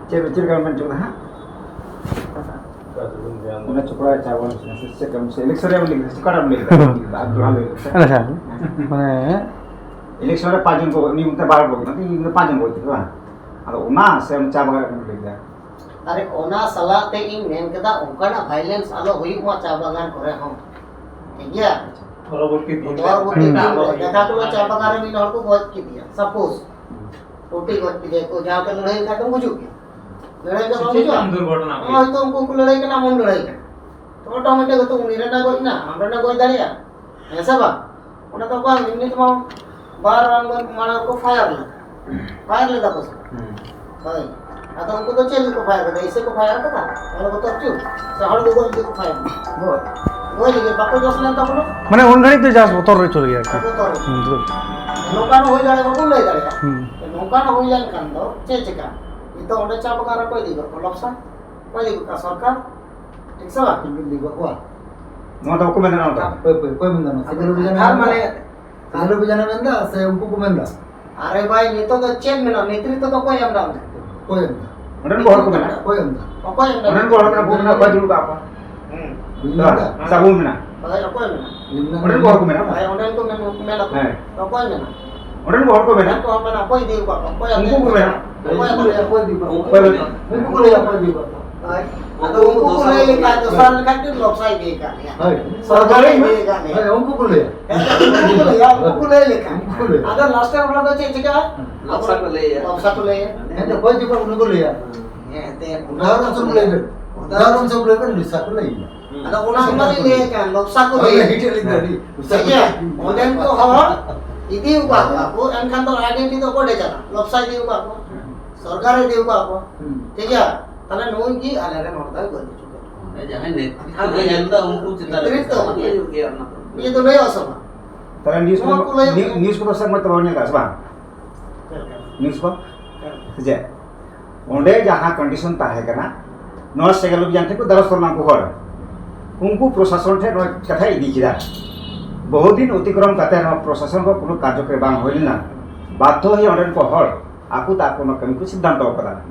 ᱪᱮᱫ, ᱪᱮᱫ ᱞᱮᱠᱟ ᱢᱮᱱ ᱦᱚᱪᱚ ᱠᱮᱫᱟ ᱦᱟᱸᱜ? ᱚᱠᱟᱴᱟᱜ? ᱚᱱᱟ ᱪᱚᱯᱲᱟ ᱪᱟ ᱵᱚᱱ ᱥᱮ ᱪᱮᱫ ᱠᱟᱢ ᱥᱮ ᱤᱞᱮᱠᱥᱚᱱ ᱨᱮ ᱞᱟᱹᱭ ᱥᱮ ᱚᱠᱟᱴᱟᱜ ᱮᱢ ᱞᱟᱹᱭ ᱠᱮᱫᱟ? ᱟᱨ ᱡᱚᱲᱟ ᱞᱟᱹᱭ ᱠᱮᱫᱟ᱾ ᱟᱪᱪᱷᱟ, ᱢᱟᱱᱮ ᱤᱞᱮᱠᱥᱚᱱ ᱨᱮ ᱯᱟᱸᱪ ᱡᱚᱱ ᱠᱚ, ᱩᱱᱤ ᱢᱮᱱᱛᱮ ᱵᱟᱨ ᱦᱚᱲ ᱠᱚ, ᱤᱧ ᱫᱚ ᱯᱟᱸᱪ ᱡᱚᱱ ᱠᱚ ᱦᱤᱡᱩᱜᱼᱟ, ᱵᱟᱝ? ᱟᱫᱚ ᱚᱱᱟ ᱥᱮ ᱚᱱᱟ ᱪᱟ ᱵᱟᱜᱟᱱ ᱨᱮ ᱞᱟᱹᱭ ᱠᱮᱫᱟ? ᱟᱨᱮ, ᱚᱱᱟ ᱥᱟᱞᱟᱜ ᱛᱮ ᱤᱧ ᱢᱮᱱ ᱠᱮᱫᱟ, ᱚᱱᱠᱟᱱᱟᱜ violence ᱟᱞᱚ ᱦᱩᱭᱩᱜ ᱢᱟ ᱪᱟ ᱵᱟᱜᱟᱱ ᱠᱚᱨᱮ ᱦᱚᱸ, ᱴᱷᱤᱠ ᱜᱮᱭᱟ? ᱯᱚᱨᱚᱵᱚᱨᱛᱤ ᱫᱤᱱ ᱨᱮ ᱯᱚᱨᱚᱵᱚᱨᱛᱤ ᱫᱤᱱ ᱨᱮ ᱟᱞᱚ ᱫᱮᱠᱷᱟ ᱠᱚ ᱪᱟ ᱵᱟᱜᱟᱱ ᱨᱮ ᱢᱤᱫ ᱦᱚᱲ ᱠᱚ ᱜᱚᱡ ᱠᱮᱫᱮᱭᱟ, suppose, ᱴᱩᱴᱤ ᱜᱚᱡ ᱠᱮᱫᱮᱭᱟ ᱠᱚ, ᱡᱟᱦᱟᱸ ᱛᱮ ᱞᱟᱹᱲᱦᱟᱹᱭ ᱠᱷᱟᱡ ᱫᱚᱢ ᱜᱩᱡᱩᱜ ᱜᱮᱭᱟ᱾ ᱞᱟᱹᱲᱦᱟᱹᱭ ᱫᱚ ᱵᱟᱝ ᱪᱮᱫ ᱵᱩᱡᱷᱟᱹᱜᱼᱟ? ᱟᱢ ᱫᱩᱨᱜᱷᱚᱴᱚᱱᱟ ᱦᱩᱭ? ᱦᱳᱭᱛᱳ ᱩᱱᱠᱩ ᱠᱚ ᱞᱟᱹᱲᱦᱟᱹᱭ ᱠᱟᱱᱟ, ᱟᱢ ᱦᱚᱢ ᱞᱟᱹᱲᱦᱟᱹᱭ ᱠᱟᱱᱟ᱾ ᱛᱚ automatic ᱦᱚᱭᱛᱳ ᱩᱱᱤ ᱨᱮᱱ ᱮ ᱜᱚᱡ ᱮᱱᱟ, ᱟᱢ ᱨᱮᱱ ᱮ ᱜᱚᱡ ᱫᱟᱲᱮᱭᱟᱜᱼᱟ᱾ ᱦᱮᱸ ᱥᱮ ᱵᱟᱝ? ᱚᱱᱟ ᱫᱚ ᱵᱟᱝ, ᱮᱢᱱᱤ ᱛᱮᱢᱟ ᱵᱟᱨ round ᱜᱟᱱ ᱢᱟᱲᱟᱝ ᱠᱚ fire ᱞᱮᱫᱟ᱾ Fire ᱞᱮᱫᱟ ᱠᱚ ᱥᱮ? ᱦᱩᱸ᱾ ᱦᱳᱭ᱾ ᱟᱫᱚ ᱩᱱᱠᱩ ᱫᱚ ᱪᱮᱫ ᱞᱟᱹᱜᱤᱫ ᱠᱚ fire ᱠᱟᱫᱟ? ᱮᱭᱥᱮ ᱠᱚ fire ᱠᱟᱫᱟ? ᱚᱱᱟ ᱵᱚᱛᱚᱨ ᱪᱩᱯ? ᱥᱮ ᱦᱚᱲ ᱠᱚ ᱜᱚᱡ ᱞᱟᱹᱜᱤᱫ ᱠᱚ fire ᱠᱟᱫᱟ? ᱜᱚᱡ᱾ ᱜᱚᱡ ᱞᱟᱹᱜᱤᱫ ᱵᱟᱠᱚ ᱡᱚᱥ ᱞᱮᱱ ᱛᱟᱵᱚᱱᱟ? ᱢᱟᱱᱮ ᱩᱱ ᱜᱷᱟᱹᱲᱤᱡ ᱫᱚ just ᱵᱚᱛᱚᱨ ᱨᱮ ᱪᱚᱞᱮ ᱜᱮᱭᱟ ᱟᱨᱠᱤ᱾ ᱵᱚᱛᱚᱨ᱾ ᱦᱩᱸ, ᱵᱚᱛᱚᱨ᱾ ᱱᱚᱝᱠᱟ ᱦᱚᱸ ᱦᱩᱭ ᱫᱟᱲᱮᱭᱟᱜᱼᱟ, ᱵᱟᱵᱚᱱ ᱞᱟᱹᱭ ᱫᱟᱲᱮᱭᱟᱜᱼᱟ᱾ ᱦᱩᱸ᱾ ᱱᱚᱝᱠᱟ ᱦᱚᱸ ᱦᱩᱭ ᱞᱮᱱᱠᱷᱟᱱ ᱫᱚ ᱪᱮᱫ ᱪᱤᱠᱟ? ᱱᱤᱛᱚᱜ ᱚᱸᱰᱮ ᱪᱟ ᱵᱟᱜᱟᱱ ᱨᱮ ᱚᱠᱚᱭ ᱤᱫᱤ ᱜᱚᱫ ᱠᱚᱣᱟ? ᱞᱚᱯᱥᱟ? ᱚᱠᱚᱭ ᱤᱫᱤ ᱜᱚᱫ ᱠᱚᱣᱟ? ᱥᱚᱨᱠᱟᱨ? ᱴᱷᱤᱠ ᱥᱮ ᱵᱟᱝ? ᱤᱫᱤ ᱜᱚᱫ ᱠᱚᱣᱟ᱾ ᱱᱚᱣᱟ ᱫᱚ ᱵᱟᱠᱚ ᱢᱮᱱᱟ ᱱᱚᱣᱟ ᱫᱚ? ᱚᱠᱚᱭ, ᱚᱠᱚᱭ, ᱚᱠᱚᱭ ᱢᱮᱱᱫᱟ ᱱᱚᱣᱟ? ᱥᱤᱵᱤᱞ ᱚᱵᱷᱤᱡᱟᱱ ᱟᱨ ᱢᱮᱱᱫᱟ? ᱢᱟᱱᱮ ᱥᱤᱵᱤᱞ ᱚᱵᱷᱤᱡᱟᱱᱮ ᱢᱮᱱᱫᱟ ᱥᱮ ᱩᱱᱠᱩ ᱠᱚ ᱢᱮᱱᱫᱟ? ᱟᱨᱮ ᱵᱷᱟᱭ, ᱱᱤᱛᱚᱜ ᱫᱚ ᱪᱮᱫ ᱢᱮᱱᱟᱜᱼᱟ? ᱱᱮᱛᱨᱤᱛᱵᱚ ᱫᱚ ᱚᱠᱚᱭ ᱮᱢ ᱮᱫᱟ ᱚᱸᱰᱮ? ᱚᱠᱚᱭ ᱮᱢ ᱮᱫᱟ? ᱚᱸᱰᱮᱱ ᱠᱚ ᱦᱚᱲ ᱠᱚ ᱢᱮᱱᱟ᱾ ᱚᱠᱚᱭ ᱮᱢ ᱮᱫᱟ? ᱚᱸᱰᱮᱱ ᱠᱚ ᱦᱚᱲ ᱠᱚ ᱢᱮᱱᱟ, ᱚᱠᱚᱭ ᱫᱩᱲᱩᱵ ᱠᱟᱜ ᱠᱚᱣᱟ? ᱦᱩᱸ᱾ ᱩᱱᱤ ᱢᱮᱱᱫᱟ? ᱥᱟᱵᱚᱱ ᱢᱮᱱᱟ᱾ ᱦᱳᱭ, ᱚᱠᱚᱭ ᱢᱮᱱᱟ? ᱩᱱᱤ ᱢᱮᱱᱫᱟ? ᱚᱸᱰᱮᱱ ᱠᱚ ᱦᱚᱲ ᱠᱚ ᱢᱮᱱᱟ᱾ ᱦᱳᱭ, ᱚᱸᱰᱮᱱ ᱠᱚ ᱢᱮᱱ, ᱢᱮᱱᱟ ᱠᱚ᱾ ᱦᱮᱸ᱾ ᱚᱠᱚᱭ ᱢᱮᱱᱟ? ᱚᱸᱰᱮᱱ ᱠᱚ ᱦᱚᱲ ᱠᱚ ᱢᱮᱱᱟ᱾ ᱚᱸᱰᱮᱱ ᱠᱚ ᱦᱚᱲ ᱢᱮᱱᱟ, ᱚᱠᱚᱭ ᱤᱫᱤ ᱠᱚᱣᱟ ᱠᱚ? ᱚᱠᱚᱭ ᱩᱱᱠᱩ ᱠᱚ ᱢᱮᱱᱟ᱾ ᱚᱠᱚᱭ ᱠᱚ ᱢᱮᱱᱟ? ᱚᱠᱚᱭ ᱢᱮᱱᱟ? ᱩᱱᱠᱩ ᱠᱚ ᱞᱟᱹᱭᱟ, ᱚᱠᱚᱭ ᱤᱫᱤ ᱠᱚᱣᱟ ᱠᱚ? ᱦᱳᱭ᱾ ᱟᱫᱚ ᱩᱱᱠᱩ ᱠᱚ ᱞᱟᱹᱭ ᱞᱮᱠᱷᱟᱱ, ᱫᱚᱥᱟᱨ ᱞᱮᱠᱷᱟᱱ ᱠᱤ ᱞᱚᱯᱥᱟ ᱤᱫᱤ ᱟᱠᱟᱫ ᱞᱮᱭᱟ? ᱦᱳᱭ᱾ ᱥᱚᱨᱠᱟᱨ ᱮ ᱤᱫᱤ ᱟᱠᱟᱫ ᱞᱮᱭᱟ᱾ ᱦᱳᱭ, ᱩᱱᱠᱩ ᱠᱚ ᱞᱟᱹᱭᱟ᱾ ᱦᱮᱸ, ᱩᱱᱠᱩ ᱠᱚ ᱞᱟᱹᱭᱟ, ᱩᱱᱠᱩ ᱠᱚ ᱞᱟᱹᱭ ᱞᱮᱠᱷᱟᱱ᱾ ᱩᱱᱠᱩ ᱠᱚ ᱞᱟᱹᱭᱟ᱾ ᱟᱫᱚ last ᱨᱮ ᱚᱱᱟ ᱫᱚ ᱪᱮᱫ ᱪᱤᱠᱟᱹᱜᱼᱟ? ᱞᱚᱯᱥᱟ ᱠᱚ ᱞᱟᱹᱭᱟ᱾ ᱞᱚᱯᱥᱟ ᱠᱚ ᱞᱟᱹᱭᱟ᱾ ᱦᱮᱸ, ᱚᱠᱚᱭ ᱡᱚᱠᱷᱚᱱ ᱩᱱᱠᱩ ᱠᱚ ᱞᱟᱹᱭᱟ᱾ ᱦᱮᱸ, ᱮᱱᱛᱮᱫ, ᱩᱫᱟᱦᱚᱨᱚᱱ ᱥᱚᱨᱩᱯ ᱞᱟᱹᱭ ᱵᱮᱱ᱾ ᱩᱫᱟᱦᱚᱨᱚᱱ ᱥᱚᱨᱩᱯ ᱞᱟᱹᱭ ᱵᱮᱱ, ᱞᱚᱯᱥᱟ ᱠᱚ ᱞᱟᱹᱭᱟ᱾ ᱟᱫᱚ ᱚᱱᱟ ᱚᱱᱟ ᱞᱤᱧ ᱞᱟᱹᱭᱮᱫ ᱠᱟᱱ, ᱞᱚᱯᱥᱟ ᱠᱚ ᱦᱳᱭ, ᱞᱟᱹᱭᱟ᱾ ᱦᱤᱴ ᱞᱤᱧ ᱫᱟᱲᱮ, ᱞᱚᱯᱥᱟ ᱴᱷᱤᱠ ᱜᱮᱭᱟ? ᱠᱚ ᱞᱟᱹᱭᱟ᱾ ᱚᱸᱰᱮᱱ ᱠᱚ ᱦᱚᱲ ᱤᱫᱤ ᱟᱠᱟᱫ ᱠᱚᱣᱟ ᱠᱚ, ᱮᱱᱠᱷᱟᱱ ᱫᱚ identity ᱫᱚ ᱚᱠᱚᱭ ᱴᱷᱮᱱ ᱪᱟᱞᱟᱜᱼᱟ? ᱞᱚᱯᱥᱟ ᱤᱫᱤ ᱟᱠᱟᱫ ᱠᱚᱣᱟ᱾ ᱦᱩᱸ᱾ ᱥᱚᱨᱠᱟᱨᱮ ᱤᱫᱤ ᱟᱠᱟᱫ ᱠᱚᱣᱟ᱾ ᱦᱩᱸ᱾ ᱴᱷᱤᱠ ᱜᱮᱭᱟ? ᱛᱟᱦᱞᱮ ᱱᱩᱭ ᱜᱮ ᱟᱞᱮ ᱨᱮᱱ ᱦᱚᱲ ᱫᱚᱭ ᱜᱚᱡ ᱦᱚᱪᱚ ᱠᱮᱫ ᱠᱚᱣᱟ᱾ ᱡᱟᱦᱟᱸᱭ ᱱᱮᱛᱨᱤᱛᱵᱚ ᱮᱢ ᱮᱫᱟ, ᱩᱱᱠᱩ ᱪᱮᱛᱟᱱ ᱨᱮ ᱱᱮᱛᱨᱤᱛᱵᱚ ᱪᱟᱞᱟᱣ ᱦᱩᱭᱩᱜ ᱜᱮᱭᱟ ᱚᱱᱟ ᱫᱚ᱾ ᱱᱤᱭᱟᱹ ᱫᱚ ᱞᱟᱹᱭᱚᱜ ᱥᱮ ᱵᱟᱝ? ᱛᱟᱦᱞᱮ news ᱱᱚᱣᱟ ᱠᱚ, ᱠᱚ ᱞᱟᱹᱭᱚᱜ ᱱᱤᱭᱩ-, ᱠᱟᱱᱟ᱾ News ᱠᱚᱫᱚ ᱥᱮ ᱢᱚᱡᱽ ᱛᱮ ᱵᱟᱵᱚᱱ ᱧᱮᱞ ᱠᱟᱜᱼᱟ, ᱥᱮ ᱵᱟᱝ? ᱪᱮᱫ ᱞᱮᱠᱟ? News ᱠᱚ? ᱦᱮᱸ᱾ ᱥᱮ ᱪᱮᱫ? ᱚᱸᱰᱮ ᱡᱟᱦᱟᱸ condition ᱛᱟᱦᱮᱸ ᱠᱟᱱᱟ, ᱱᱚᱣᱟ ᱥᱮᱸᱜᱮᱞ ᱚᱵᱷᱤᱡᱟᱱ ᱴᱷᱮᱱ ᱠᱚ ᱫᱟᱨᱚᱥ ᱠᱚᱨᱮᱱᱟ ᱩᱱᱠᱩ ᱦᱚᱲ᱾ ᱩᱱᱠᱩ ᱯᱨᱚᱥᱟᱥᱚᱱ ᱴᱷᱮᱱ ᱱᱚᱣᱟ ᱠᱟᱛᱷᱟᱭ ᱤᱫᱤ ᱠᱮᱫᱟ᱾ ᱵᱚᱦᱩ ᱫᱤᱱ ᱚᱛᱤᱠᱨᱚᱢ ᱠᱟᱛᱮ ᱨᱮᱦᱚᱸ ᱯᱨᱚᱥᱟᱥᱚᱱ ᱠᱚ ᱠᱳᱱᱳ ᱠᱟᱨᱡᱚᱠᱨᱚᱢ ᱵᱟᱝ ᱦᱩᱭ ᱞᱮᱱᱟ᱾ ᱵᱟᱫᱽᱫᱷᱚ ᱦᱚᱭᱮ ᱚᱸᱰᱮᱱ ᱠᱚ ᱦᱚᱲ ᱟᱠᱚ ᱛᱮ ᱟᱠᱚ ᱱᱚᱣᱟ ᱠᱟᱹᱢᱤ ᱠᱚ ᱥᱤᱫᱽᱫᱷᱟᱱᱛᱚ ᱟᱠᱟᱫᱟ᱾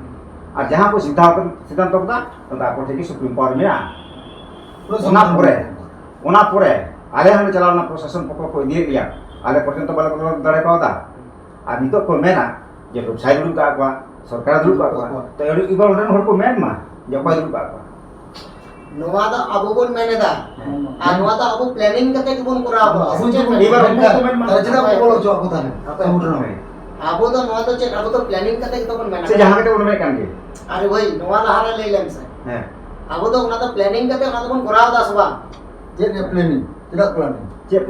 ᱟᱨ ᱡᱟᱦᱟᱸ ᱠᱚ ᱥᱤᱫᱽᱫᱷᱟᱱᱛᱚ ᱥᱤᱫᱽᱫᱷᱟᱱᱛᱚ ᱠᱟᱫᱟ, ᱚᱱᱟ ᱟᱠᱚ ᱴᱷᱮᱱ ᱜᱮ ᱥᱩᱯᱨᱤᱢ ᱯᱟᱣᱟᱨ ᱢᱮᱱᱟᱜᱼᱟ᱾ ᱚᱱᱟ ᱯᱚᱨᱮ, ᱚᱱᱟ ᱯᱚᱨᱮ ᱟᱞᱮ ᱦᱚᱸᱞᱮ ᱪᱟᱞᱟᱣ ᱞᱮᱱᱟ, ᱯᱨᱚᱥᱟᱥᱚᱱ ᱯᱚᱠᱠᱷᱚ ᱠᱚ ᱤᱫᱤᱭᱮᱫ ᱞᱮᱭᱟ, ᱟᱞᱮ ᱯᱚᱨᱡᱚᱱᱛᱚ ᱵᱟᱞᱮ ᱵᱚᱞᱚ ᱫᱟᱲᱮ ᱠᱟᱣᱫᱟ᱾ ᱟᱨ ᱱᱤᱛᱚᱜ ᱠᱚ ᱢᱮᱱᱟ ᱡᱮ ᱞᱳᱠᱥᱟᱦᱤ ᱫᱩᱲᱩᱵ ᱠᱟᱜ ᱠᱚᱣᱟ, ᱥᱚᱨᱠᱟᱨᱮ ᱫᱩᱲᱩᱵ ᱠᱟᱜ ᱠᱚᱣᱟ, ᱛᱚ ᱮᱵᱟᱨ ᱚᱸᱰᱮ ᱨᱮᱱ ᱦᱚᱲ ᱠᱚ ᱢᱮᱱ ᱢᱟ ᱡᱮ ᱚᱠᱚᱭ ᱫᱩᱲᱩᱵ ᱠᱟᱜ ᱠᱚᱣᱟ᱾ ᱱᱚᱣᱟ ᱫᱚ ᱟᱵᱚ ᱵᱚᱱ ᱢᱮᱱ ᱮᱫᱟ᱾ ᱦᱮᱸ᱾ ᱟᱨ ᱱᱚᱣᱟ ᱫᱚ ᱟᱵᱚ planning ᱠᱟᱛᱮ ᱜᱮᱵᱚᱱ ᱠᱚᱨᱟᱣ ᱠᱟᱫᱟ᱾ ᱟᱵᱚ ᱥᱮ ᱪᱮᱫ ᱪᱮᱫ ᱵᱚᱱ ᱢᱮᱱ ᱮᱫᱟ? ᱮᱵᱟᱨ ᱩᱱᱠᱩ ᱠᱚ ᱢᱮᱱ ᱢᱟ᱾ ᱛᱟᱦᱞᱮ ᱪᱮᱫᱟᱜ ᱵᱚᱱ ᱵᱚᱞᱚ ᱦᱚᱪᱚᱣᱟᱜ ᱠᱚ ᱛᱟᱦᱞᱮ? ᱟᱯᱮ ᱥᱚᱝᱜᱚᱴᱷᱚᱱ ᱨᱮ? ᱟᱵᱚ ᱫᱚ ᱱᱚᱣᱟ ᱫᱚ ᱪᱮᱫ, ᱟᱵᱚ ᱫᱚ planning ᱠᱟᱛᱮ ᱜᱮᱛᱚ ᱵᱚᱱ ᱢᱮᱱ ᱥᱮ ᱟᱠᱟᱫᱟ᱾ ᱡᱟᱦᱟᱸ ᱠᱟᱛᱮ ᱵᱚᱱ ᱢᱮᱱᱮᱫ ᱠᱟᱱ ᱜᱮ᱾ ᱟᱨᱮ ᱵᱷᱟᱹᱭ, ᱱᱚᱣᱟ ᱞᱟᱦᱟ ᱨᱮ ᱞᱟᱹᱭ ᱞᱮᱢ ᱥᱮ᱾ ᱦᱮᱸ᱾ ᱟᱵᱚ ᱫᱚ ᱚᱱᱟ ᱫᱚ planning ᱠᱟᱛᱮ ᱚᱱᱟ ᱫᱚᱵᱚᱱ ᱠᱚᱨᱟᱣ ᱮᱫᱟ ᱥᱮ ᱵᱟᱝ? ᱪᱮᱫ ᱨᱮᱭᱟᱜ planning? ᱪᱮᱫᱟᱜ planning? ᱪᱮᱫ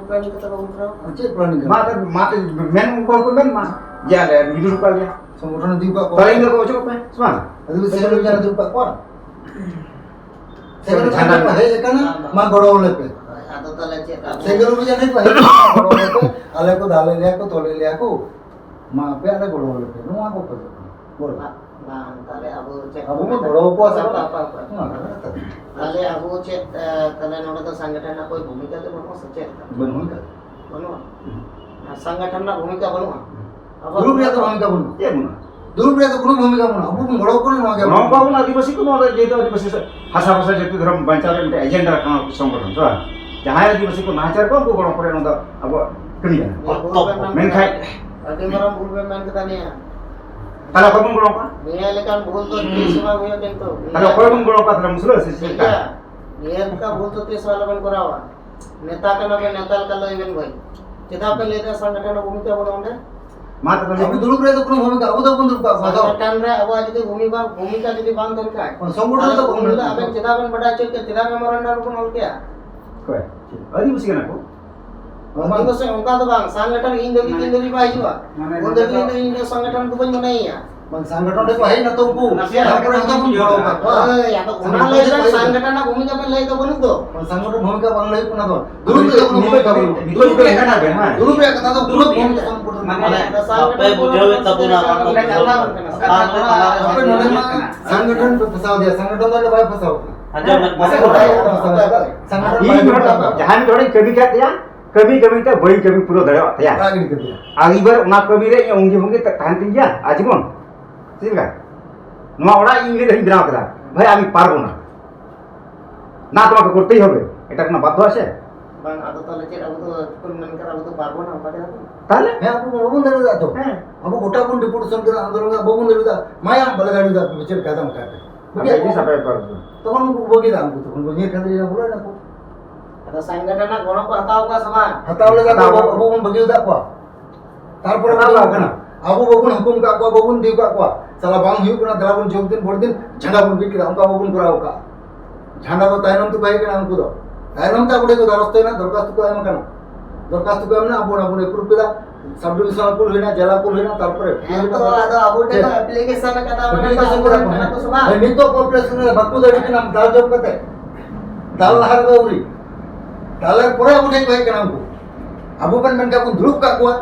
planning ᱠᱟᱛᱮ ᱵᱟᱵᱚᱱ ᱠᱚᱨᱟᱣᱟ? ᱟᱨ ᱪᱮᱫ planning ᱠᱟᱱᱟ? ᱢᱟ ᱛᱚ, ᱢᱟ ᱛᱚ, ᱢᱮᱱ ᱩᱱᱠᱩ ᱦᱚᱸᱠᱚ ᱢᱮᱱ ᱢᱟ ᱡᱮ ᱟᱞᱮ ᱢᱤᱫ ᱫᱩᱲᱩᱵ ᱠᱟᱜ ᱞᱮᱭᱟ᱾ ᱥᱚᱝᱜᱚᱴᱷᱚᱱ ᱤᱫᱤ ᱠᱟᱜ ᱠᱚᱣᱟ᱾ ᱛᱟᱦᱞᱮ ᱤᱧ ᱫᱚ ᱚᱪᱚᱜ ᱯᱮ, ᱥᱮ ᱵᱟᱝ? ᱟᱫᱚ ᱥᱮᱸᱜᱮᱞ ᱚᱵᱷᱤᱡᱟᱱ ᱫᱩᱲᱩᱵ ᱠᱟᱜ ᱠᱚᱣᱟ᱾ ᱥᱮᱸᱜᱮᱞ ᱡᱷᱟᱱᱰᱟ ᱚᱵᱷᱤᱡᱟᱱ ᱠᱚ ᱦᱮᱡ ᱟᱠᱟᱱᱟ, ᱢᱟ ᱜᱚᱲᱚ ᱟᱞᱮ ᱯᱮ᱾ ᱟᱫᱚ ᱛᱟᱦᱞᱮ ᱪᱮᱫ ᱟᱵᱚ ᱥᱮᱸᱜᱮᱞ ᱚᱵᱷᱤᱡᱟᱱ ᱦᱮᱡ ᱠᱚ ᱦᱮᱡ ᱟᱠᱟᱱᱟ, ᱜᱚᱲᱚ ᱟᱞᱮ ᱯᱮ᱾ ᱟᱞᱮ ᱠᱚ ᱫᱟᱞᱮᱫ ᱞᱮᱭᱟ ᱠᱚ, ᱛᱚᱞᱮᱫ ᱞᱮᱭᱟ ᱠᱚ, ᱢᱟ ᱟᱯᱮ ᱟᱞᱮ ᱜᱚᱲᱚ ᱟᱞᱮ ᱯᱮ᱾ ᱱᱚᱣᱟ ᱠᱚ ᱠᱷᱚᱡᱚᱜ ᱠᱟᱱᱟ᱾ ᱜᱚᱲᱚ᱾ ᱵᱟᱝ, ᱛᱟᱦᱞᱮ ᱟᱵᱚ ᱪᱮᱫ ᱟᱵᱚ ᱵᱚᱱ ᱜᱚᱲᱚ ᱟᱠᱚᱣᱟ ᱥᱮ ᱵᱟᱝ? ᱦᱟᱯᱟ, ᱦᱟᱯᱟ, ᱦᱟᱯᱟ᱾ ᱚᱱᱟ ᱠᱟᱛᱷᱟ ᱠᱟᱱᱟ᱾ ᱛᱟᱦᱞᱮ ᱟᱵᱚ ᱪᱮᱫ, ᱮ, ᱛᱟᱦᱞᱮ ᱱᱚᱰᱮ ᱫᱚ ᱥᱚᱝᱜᱚᱴᱷᱚᱱ ᱨᱮᱱᱟᱜ ᱠᱳᱭ ᱵᱷᱩᱢᱤᱠᱟ ᱫᱚ ᱵᱟᱹᱱᱩᱜᱼᱟ ᱥᱮ ᱪᱮᱫ? ᱵᱟᱹᱱᱩᱜᱼᱟ᱾ ᱵᱟᱹᱱᱩᱜᱼᱟ? ᱦᱩᱸ᱾ ᱟᱨ ᱥᱚᱝᱜᱚᱴᱷᱚᱱ ᱨᱮᱱᱟᱜ ᱵᱷᱩᱢᱤᱠᱟ ᱵᱟᱹᱱᱩᱜᱼᱟ? ᱦᱩᱸ᱾ ᱟᱵᱚ ᱫᱩᱲᱩᱵ ᱨᱮᱭᱟᱜ ᱫᱚ ᱵᱷᱩᱢᱤᱠᱟ ᱵᱟᱹᱱᱩᱜᱼᱟ᱾ ᱪᱮᱫ ᱵᱟᱹᱱᱩᱜᱼᱟ? ᱫᱩᱲᱩᱵ ᱨᱮᱭᱟᱜ ᱫᱚ ᱠᱳᱱᱳ ᱵᱷᱩᱢᱤᱠᱟ ᱵᱟᱹᱱᱩᱜᱼᱟ᱾ ᱟᱵᱚ ᱵᱚᱱ ᱜᱚᱲᱚ ᱟᱠᱚ ᱠᱟᱱᱟ ᱱᱚᱣᱟ ᱜᱮ᱾ ᱱᱚᱣᱟ ᱠᱚ ᱟᱵᱚ ᱟᱹᱫᱤᱵᱟᱹᱥᱤ ᱠᱚ, ᱱᱚᱣᱟ ᱫᱚ ᱡᱮᱦᱮᱛᱩ ᱟᱹᱫᱤᱵᱟᱹᱥᱤ ᱥᱮ ᱵᱷᱟᱥᱟ, ᱵᱷᱟᱥᱟ, ᱡᱟᱹᱛᱤ, ᱫᱷᱚᱨᱚᱢ ᱵᱟᱧᱪᱟᱣ ᱨᱮ ᱢᱤᱫᱴᱮᱱ agenda ᱠᱟᱱᱟ ᱥᱚᱝᱜᱚᱴᱷᱚᱱ, ᱥᱮ ᱵᱟᱝ? ᱡᱟᱦᱟᱸᱭ ᱟᱹᱫᱤᱵᱟᱹᱥᱤ ᱠᱚ ᱱᱟᱦᱟᱪᱟᱨ ᱠᱚᱣᱟ, ᱩᱱᱠᱩ ᱜᱚᱲᱚ ᱠᱚᱨᱮ ᱱᱚᱣᱟ ᱫᱚ ᱟᱵᱚᱣᱟᱜ ᱠᱟᱹᱢᱤ ᱠᱟᱱᱟ᱾ ᱱᱤᱭᱟᱹ ᱵᱷᱩᱞ ᱵᱮᱱ ᱢᱮᱱ ᱢᱮᱱᱠᱷᱟᱱ ᱠᱮᱫᱟ᱾ ᱟᱹᱰᱤ ᱢᱟᱨᱟᱝ ᱵᱷᱩᱞ ᱵᱮᱱ ᱢᱮᱱ ᱠᱮᱫᱟ ᱱᱤᱭᱟᱹ᱾ ᱛᱟᱦᱞᱮ ᱚᱠᱚᱭ ᱵᱚᱱ ᱜᱚᱲᱚ ᱠᱚᱣᱟ? ᱱᱤᱭᱟᱹ ᱞᱮᱠᱟᱱ ᱵᱷᱩᱞ ᱫᱚ ᱛᱤᱥ ᱦᱚᱸ ᱵᱟᱝ ᱦᱩᱭᱩᱜᱼᱟ ᱠᱤᱱᱛᱩ᱾ ᱛᱟᱦᱞᱮ ᱚᱠᱚᱭ ᱵᱚᱱ ᱜᱚᱲᱚ ᱠᱚᱣᱟ ᱛᱟᱦᱞᱮ? ᱢᱩᱥᱞᱟᱹ ᱥᱮ ᱪᱮᱫ ᱴᱷᱤᱠ ᱞᱮᱠᱟ? ᱜᱮᱭᱟ᱾ ᱱᱤᱭᱟᱹ ᱞᱮᱠᱟ ᱵᱷᱩᱞ ᱫᱚ ᱛᱤᱥ ᱦᱚᱸ ᱟᱞᱚᱵᱮᱱ ᱠᱚᱨᱟᱣᱟ᱾ ᱱᱮᱛᱟ ᱠᱟᱱᱟ ᱵᱮᱱ, ᱱᱮᱛᱟ ᱞᱮᱠᱟ ᱞᱟᱹᱭ ᱵᱮᱱ ᱵᱷᱟᱹᱭ᱾ ᱪᱮᱫᱟᱜ ᱯᱮ ᱞᱟᱹᱭ ᱮᱫᱟ ᱥᱚᱝᱜᱚᱴᱷᱚᱱ ᱨᱮᱱᱟᱜ ᱵᱷᱩᱢᱤᱠᱟ ᱵᱟᱹᱱᱩᱜᱼᱟ ᱚᱸᱰᱮ? ᱢᱟ ᱛᱚᱵᱮ ᱞᱟᱹᱭ ᱟᱵᱚ ᱢᱮ᱾ ᱫᱩᱲᱩᱵ ᱨᱮ ᱫᱚ ᱠᱳᱱᱳ ᱵᱷᱩᱢᱤᱠᱟ, ᱟᱵᱚ ᱫᱚ ᱵᱟᱵᱚᱱ ᱫᱩᱲᱩᱵ ᱠᱟᱜ ᱠᱚᱣᱟ ᱛᱚ᱾ ᱥᱚᱝᱜᱚᱴᱷᱚᱱ ᱨᱮ ᱟᱵᱚᱣᱟᱜ ᱡᱩᱫᱤ ᱵᱷᱩᱢᱤᱠᱟ, ᱵᱷᱩᱢᱤᱠᱟ ᱡᱩᱫᱤ ᱵᱟᱝ ᱛᱟᱦᱮᱱ ᱠᱷᱟᱡ, ᱥᱚᱝᱜᱚᱴᱷᱚᱱ ᱨᱮ ᱛᱟᱦᱞᱮ ᱫᱚ ᱩᱱ ᱠᱳᱱᱳ ᱦᱤᱞᱳᱜ ᱟᱵᱮᱱ ᱵᱷᱩᱢᱤᱠᱟ ᱪᱮᱫᱟᱜ ᱵᱮᱱ ᱵᱟᱰᱟᱭ ᱦᱚᱪᱚ ᱠᱮᱭᱟ? ᱪᱮᱫᱟᱜ memorandum ᱵᱚᱱ ᱚᱞ ᱠᱮᱭᱟ? ᱚᱠᱚᱭ? ᱟᱹᱫᱤᱵᱟᱹᱥᱤ ᱠᱟᱱᱟ ᱠᱚ? ᱟᱹᱫᱤᱵᱟᱹᱥᱤ ᱚᱱᱠᱟ ᱫᱚ ᱵᱟᱝ, ᱥᱚᱝᱜᱚᱴᱷᱚᱱ ᱤᱧ ᱫᱷᱟᱹᱵᱤᱡ, ᱢᱟᱱᱮ, ᱤᱧ ᱫᱷᱟᱹᱵᱤᱡ ᱵᱟᱭ ᱦᱤᱡᱩᱜᱼᱟ᱾ ᱢᱟᱱᱮ, ᱩᱱ ᱱᱚᱰᱮ ᱫᱷᱟᱹᱵᱤᱡ ᱫᱚ ᱤᱧ ᱫᱚ ᱥᱚᱝᱜᱚᱴᱷᱚᱱ ᱫᱚ ᱵᱟᱹᱧ ᱢᱚᱱᱮᱭᱮᱭᱟ᱾ ᱵᱟᱝ, ᱥᱚᱝᱜᱚᱴᱷᱚᱱ ᱨᱮᱠᱚ ᱦᱮᱡ ᱱᱟᱛᱚ ᱩᱱᱠᱩ᱾ ᱱᱟᱥᱮᱭᱟᱜ ᱛᱟᱨᱯᱚᱨᱮ ᱦᱚᱸᱛᱚ ᱵᱚᱱ ᱜᱚᱲᱚ ᱟᱠᱟᱫ ᱠᱚᱣᱟ᱾ ᱦᱳᱭ, ᱟᱫᱚ ᱚᱱᱟ ᱥᱚᱝᱜᱚᱴᱷᱚᱱ ᱞᱟᱹᱭ ᱨᱮᱠᱚ ᱵᱮᱱ, ᱦᱮᱡ ᱥᱚᱝᱜᱚᱴᱷᱚᱱ ᱨᱮᱱᱟᱜ ᱵᱷᱩᱢᱤᱠᱟ ᱵᱮᱱ ᱞᱟᱹᱭ ᱛᱟᱵᱚᱱ ᱫᱚ᱾ ᱵᱟᱝ, ᱥᱚᱝᱜᱚᱴᱷᱚᱱ ᱵᱷᱩᱢᱤᱠᱟ ᱵᱟᱝ ᱞᱟᱹᱭ ᱦᱩᱭᱩᱜ ᱠᱟᱱᱟ ᱛᱚ᱾ ᱱᱤᱛᱚᱜ ᱫᱩᱲᱩᱵ ᱨᱮ ᱱᱤᱛᱚᱜ ᱫᱚ ᱢᱮᱱᱟ ᱵᱮᱱ, ᱦᱮᱸ᱾ ᱫᱩᱲᱩᱵ ᱨᱮᱭᱟᱜ ᱠᱟᱛᱷᱟ ᱫᱚ ᱯᱩᱨᱟᱹ ᱵᱷᱩᱢᱤᱠᱟ ᱥᱚᱝᱜᱚᱴᱷᱚᱱ ᱨᱮᱱᱟᱜ᱾ ᱢᱟᱱᱮ, ᱟᱫᱚ ᱥᱚᱝᱜᱚᱴᱷᱚᱱ ᱵᱟᱯᱮ ᱵᱩᱡᱷᱟᱹᱣᱮᱫ ᱛᱟᱵᱚᱱᱟ, ᱚᱱᱟ ᱫᱚ ᱠᱟᱛᱷᱟ ᱵᱩᱡᱷᱟᱹᱣ ᱵᱟᱝ ᱠᱟᱱᱟ᱾ ᱟᱯᱮ ᱱᱚᱰᱮ ᱢᱟ ᱥᱚᱝᱜᱚᱴᱷᱚᱱ ᱯᱮ ᱯᱷᱟᱥᱟᱣ ᱫᱮᱭᱟ, ᱥᱚᱝᱜᱚᱴᱷᱚᱱ ᱫᱚ ᱵᱟᱭ ᱯᱷᱟᱥᱟᱣ ᱠᱟᱱᱟ᱾ ᱟᱸᱡᱚᱢ ᱵᱮᱱ, ᱥᱚᱝᱜᱚᱴᱷᱚᱱ ᱵᱟᱭ ᱯᱷᱟᱥᱟᱣ ᱠᱟᱱᱟ᱾ ᱥᱚᱝᱜᱚᱴᱷᱚᱱ ᱤᱧ ᱵᱟᱭ ᱱᱚᱰᱮ ᱯᱷᱟᱥᱟᱣ ᱠᱟᱱᱟ᱾ ᱡᱟᱦᱟᱸ ᱢᱤᱫ ᱦᱚᱲᱤᱧ ᱠᱟᱹᱢᱤ ᱠᱟᱜ ᱛᱟᱭᱟ, ᱠᱟᱹᱢᱤ ᱠᱟᱹᱢᱤ ᱛᱮ ᱵᱟᱹᱧ ᱠᱟᱹᱢᱤ ᱯᱩᱨᱟᱹᱣ ᱫᱟᱲᱮᱭᱟᱜ ᱛᱟᱭᱟ᱾ ᱨᱟᱜ ᱜᱤᱰᱤ ᱠᱟᱫᱮᱭᱟ᱾ ᱟᱨ ᱤᱧ ᱵᱟᱨ ᱚᱱᱟ ᱠᱟᱹᱢᱤ ᱨᱮ ᱤᱧᱟᱹᱜ ᱚᱝᱜᱤ ᱵᱷᱚᱝᱜᱤ ᱛᱟᱦᱮᱱ ᱛᱤᱧ ᱜᱮᱭᱟ ᱟᱡᱤᱵᱚᱱ᱾ ᱪᱮᱫ ᱞᱮᱠᱟ? ᱱᱚᱣᱟ ᱚᱲᱟᱜ ᱤᱧ ᱞᱟᱹᱭ ᱫᱟᱹᱧ ᱵᱮᱱᱟᱣ ᱠᱮᱫᱟ, ᱵᱷᱟᱭ ᱟᱢᱤ ᱯᱟᱨᱵᱚ ᱱᱟ, না তোমাকে করতেই হবে, এটা কোনো বাধ্য আছে? ᱵᱟᱝ, ᱟᱫᱚ ᱛᱟᱦᱚᱞᱮ ᱪᱮᱫ ᱟᱵᱚ ᱫᱚ ᱠᱚ ᱢᱮᱱ ᱠᱟᱫᱟ ᱟᱵᱚ ᱫᱚ ᱯᱟᱨᱵᱚ ᱱᱟ, ᱚᱱᱠᱟ ᱜᱮ ᱟᱵᱚ᱾ ᱛᱟᱦᱚᱞᱮ? ᱦᱮᱸ, ᱟᱵᱚ ᱵᱟᱵᱚᱱ ᱫᱟᱲᱮᱭᱟᱜᱼᱟ ᱛᱚ᱾ ᱦᱮᱸ᱾ ᱟᱵᱚ ᱜᱚᱴᱟ ᱵᱚᱱ ᱰᱮᱯᱩᱴᱮᱥᱚᱱ ᱠᱮᱫᱟ, ᱟᱱᱫᱳᱞᱚᱱ ᱠᱮᱫᱟ, ᱵᱟᱵᱚᱱ ᱫᱟᱲᱮᱭᱟᱜᱼᱟ᱾ ᱢᱟᱭᱟᱢ ᱵᱟᱞᱮ ᱫᱟᱲᱮᱭᱟᱜᱼᱟ, ᱪᱮᱫ ᱞᱮᱠᱟ ᱫᱟᱢ ᱠᱟᱛᱮ᱾ ᱟᱯᱮ ᱤᱫᱤ ᱥᱟᱯᱷᱟᱭ ᱯᱟᱨᱵᱚ᱾ ᱛᱚᱠᱷᱚᱱ ᱩᱱᱠᱩ ᱠᱚ ᱵᱟᱹᱜᱤ ᱫᱟ, ᱩᱱᱠᱩ ᱛᱚᱠᱷᱚᱱ ᱠᱚ ᱧᱤᱨ ᱠᱷᱟᱹᱫᱽᱞᱤ ᱮᱱᱟ, ᱵᱚᱞᱚ ᱮᱱᱟ ᱠᱚ᱾ ᱟᱫᱚ ᱥᱟᱝᱜᱟᱴᱷᱟᱱ ᱨᱮᱱᱟᱜ ᱜᱚᱲᱚ ᱠᱚ ᱦᱟᱛᱟᱣ ᱠᱚᱣᱟ ᱥᱮ ᱵᱟᱝ? ᱦᱟᱛᱟᱣ ᱞᱮᱫᱟ ᱠᱚ, ᱦᱟᱛᱟᱣ ᱟᱵᱚ, ᱠᱟᱫᱟ᱾ ᱟᱵᱚ ᱵᱚᱱ ᱵᱟᱹᱜᱤ ᱟᱠᱟᱫ ᱠᱚᱣᱟ᱾ ᱛᱟᱨᱯᱚᱨᱮ ᱦᱟᱛᱟᱣ ᱵᱚᱱ ᱠᱟᱫᱟ᱾ ᱠᱟᱱᱟ, ᱟᱵᱚ ᱵᱟᱵᱚᱱ ᱦᱩᱠᱩᱢ ᱟᱠᱟᱫ ᱠᱚᱣᱟ, ᱵᱟᱵᱚᱱ ᱫᱤᱭ ᱟᱠᱟᱫ ᱠᱚᱣᱟ᱾ ᱥᱟᱞᱟ ᱵᱟᱝ ᱦᱩᱭᱩᱜ ᱠᱟᱱᱟ, ᱫᱮᱞᱟ ᱵᱚᱱ ᱡᱳᱜᱽ ᱫᱤᱱ, ᱵᱷᱳᱴ ᱫᱤᱱ, ᱡᱷᱟᱱᱰᱟ ᱵᱚᱱ ᱵᱤᱫ ᱠᱮᱫᱟ, ᱚᱱᱠᱟ ᱵᱟᱵᱚᱱ ᱠᱚᱨᱟᱣ ᱟᱠᱟᱫ᱾ ᱡᱷᱟᱱᱰᱟ ᱫᱚ ᱛᱟᱭᱱᱚᱢ ᱛᱮᱠᱚ ᱦᱮᱡ ᱠᱟᱱᱟ ᱩᱱᱠᱩ ᱫᱚ᱾ ᱛᱟᱭᱱᱚᱢ ᱛᱮ ᱟᱵᱚ ᱴᱷᱮᱱ ᱠᱚ ᱫᱟᱨᱚᱥᱛᱚᱭᱮᱱᱟ, ᱫᱚᱨᱠᱷᱟᱥᱛᱚ ᱠᱚ ᱮᱢ ᱟᱠᱟᱱᱟ᱾ ᱫᱚᱨᱠᱷᱟᱥᱛᱚ ᱠᱚ ᱮᱢ ᱮᱱᱟ, ᱟᱵᱚ ᱚᱱᱟ ᱵᱚᱱ approve ᱠᱮᱫᱟ᱾ Sub divisional ᱠᱩᱞ ᱦᱩᱭᱱᱟ, ᱡᱮᱞᱟ ᱠᱩᱞ ᱦᱩᱭᱱᱟ, ᱛᱟᱨᱯᱚᱨᱮ ᱦᱮᱸ ᱛᱚ, ᱟᱫᱚ ᱟᱵᱚ ᱴᱷᱮᱱ ᱫᱚ application ᱠᱟᱫᱟ, ᱢᱟᱱᱮ application ᱵᱟᱠᱚ ᱠᱟᱫᱟ ᱮᱢ ᱠᱚ, ᱠᱟᱱᱟ ᱦᱮᱸ᱾ ᱠᱚ ᱥᱮ ᱵᱟᱝ? ᱦᱮᱸ, ᱱᱤᱛᱚᱜ population ᱨᱮ ᱵᱟᱠᱚ ᱫᱟᱲᱮᱭᱟᱜ ᱠᱟᱱᱟ, ᱫᱟᱞ ᱡᱚᱢ ᱠᱟᱛᱮ᱾ ᱫᱟᱞ ᱞᱟᱦᱟ ᱨᱮᱫᱚ ᱟᱹᱣᱨᱤ᱾ ᱫᱟᱞ ᱯᱚᱨᱮ ᱟᱵᱚ ᱴᱷᱮᱱ ᱠᱚ ᱦᱮᱡ ᱠᱟᱱᱟ ᱩᱱᱠᱩ᱾ ᱟᱵᱚ ᱵᱮᱱ ᱢᱮᱱ ᱠᱮᱭᱟ ᱵᱚᱱ ᱫᱩᱲᱩᱵ ᱠᱟᱜ ᱠᱚᱣᱟ᱾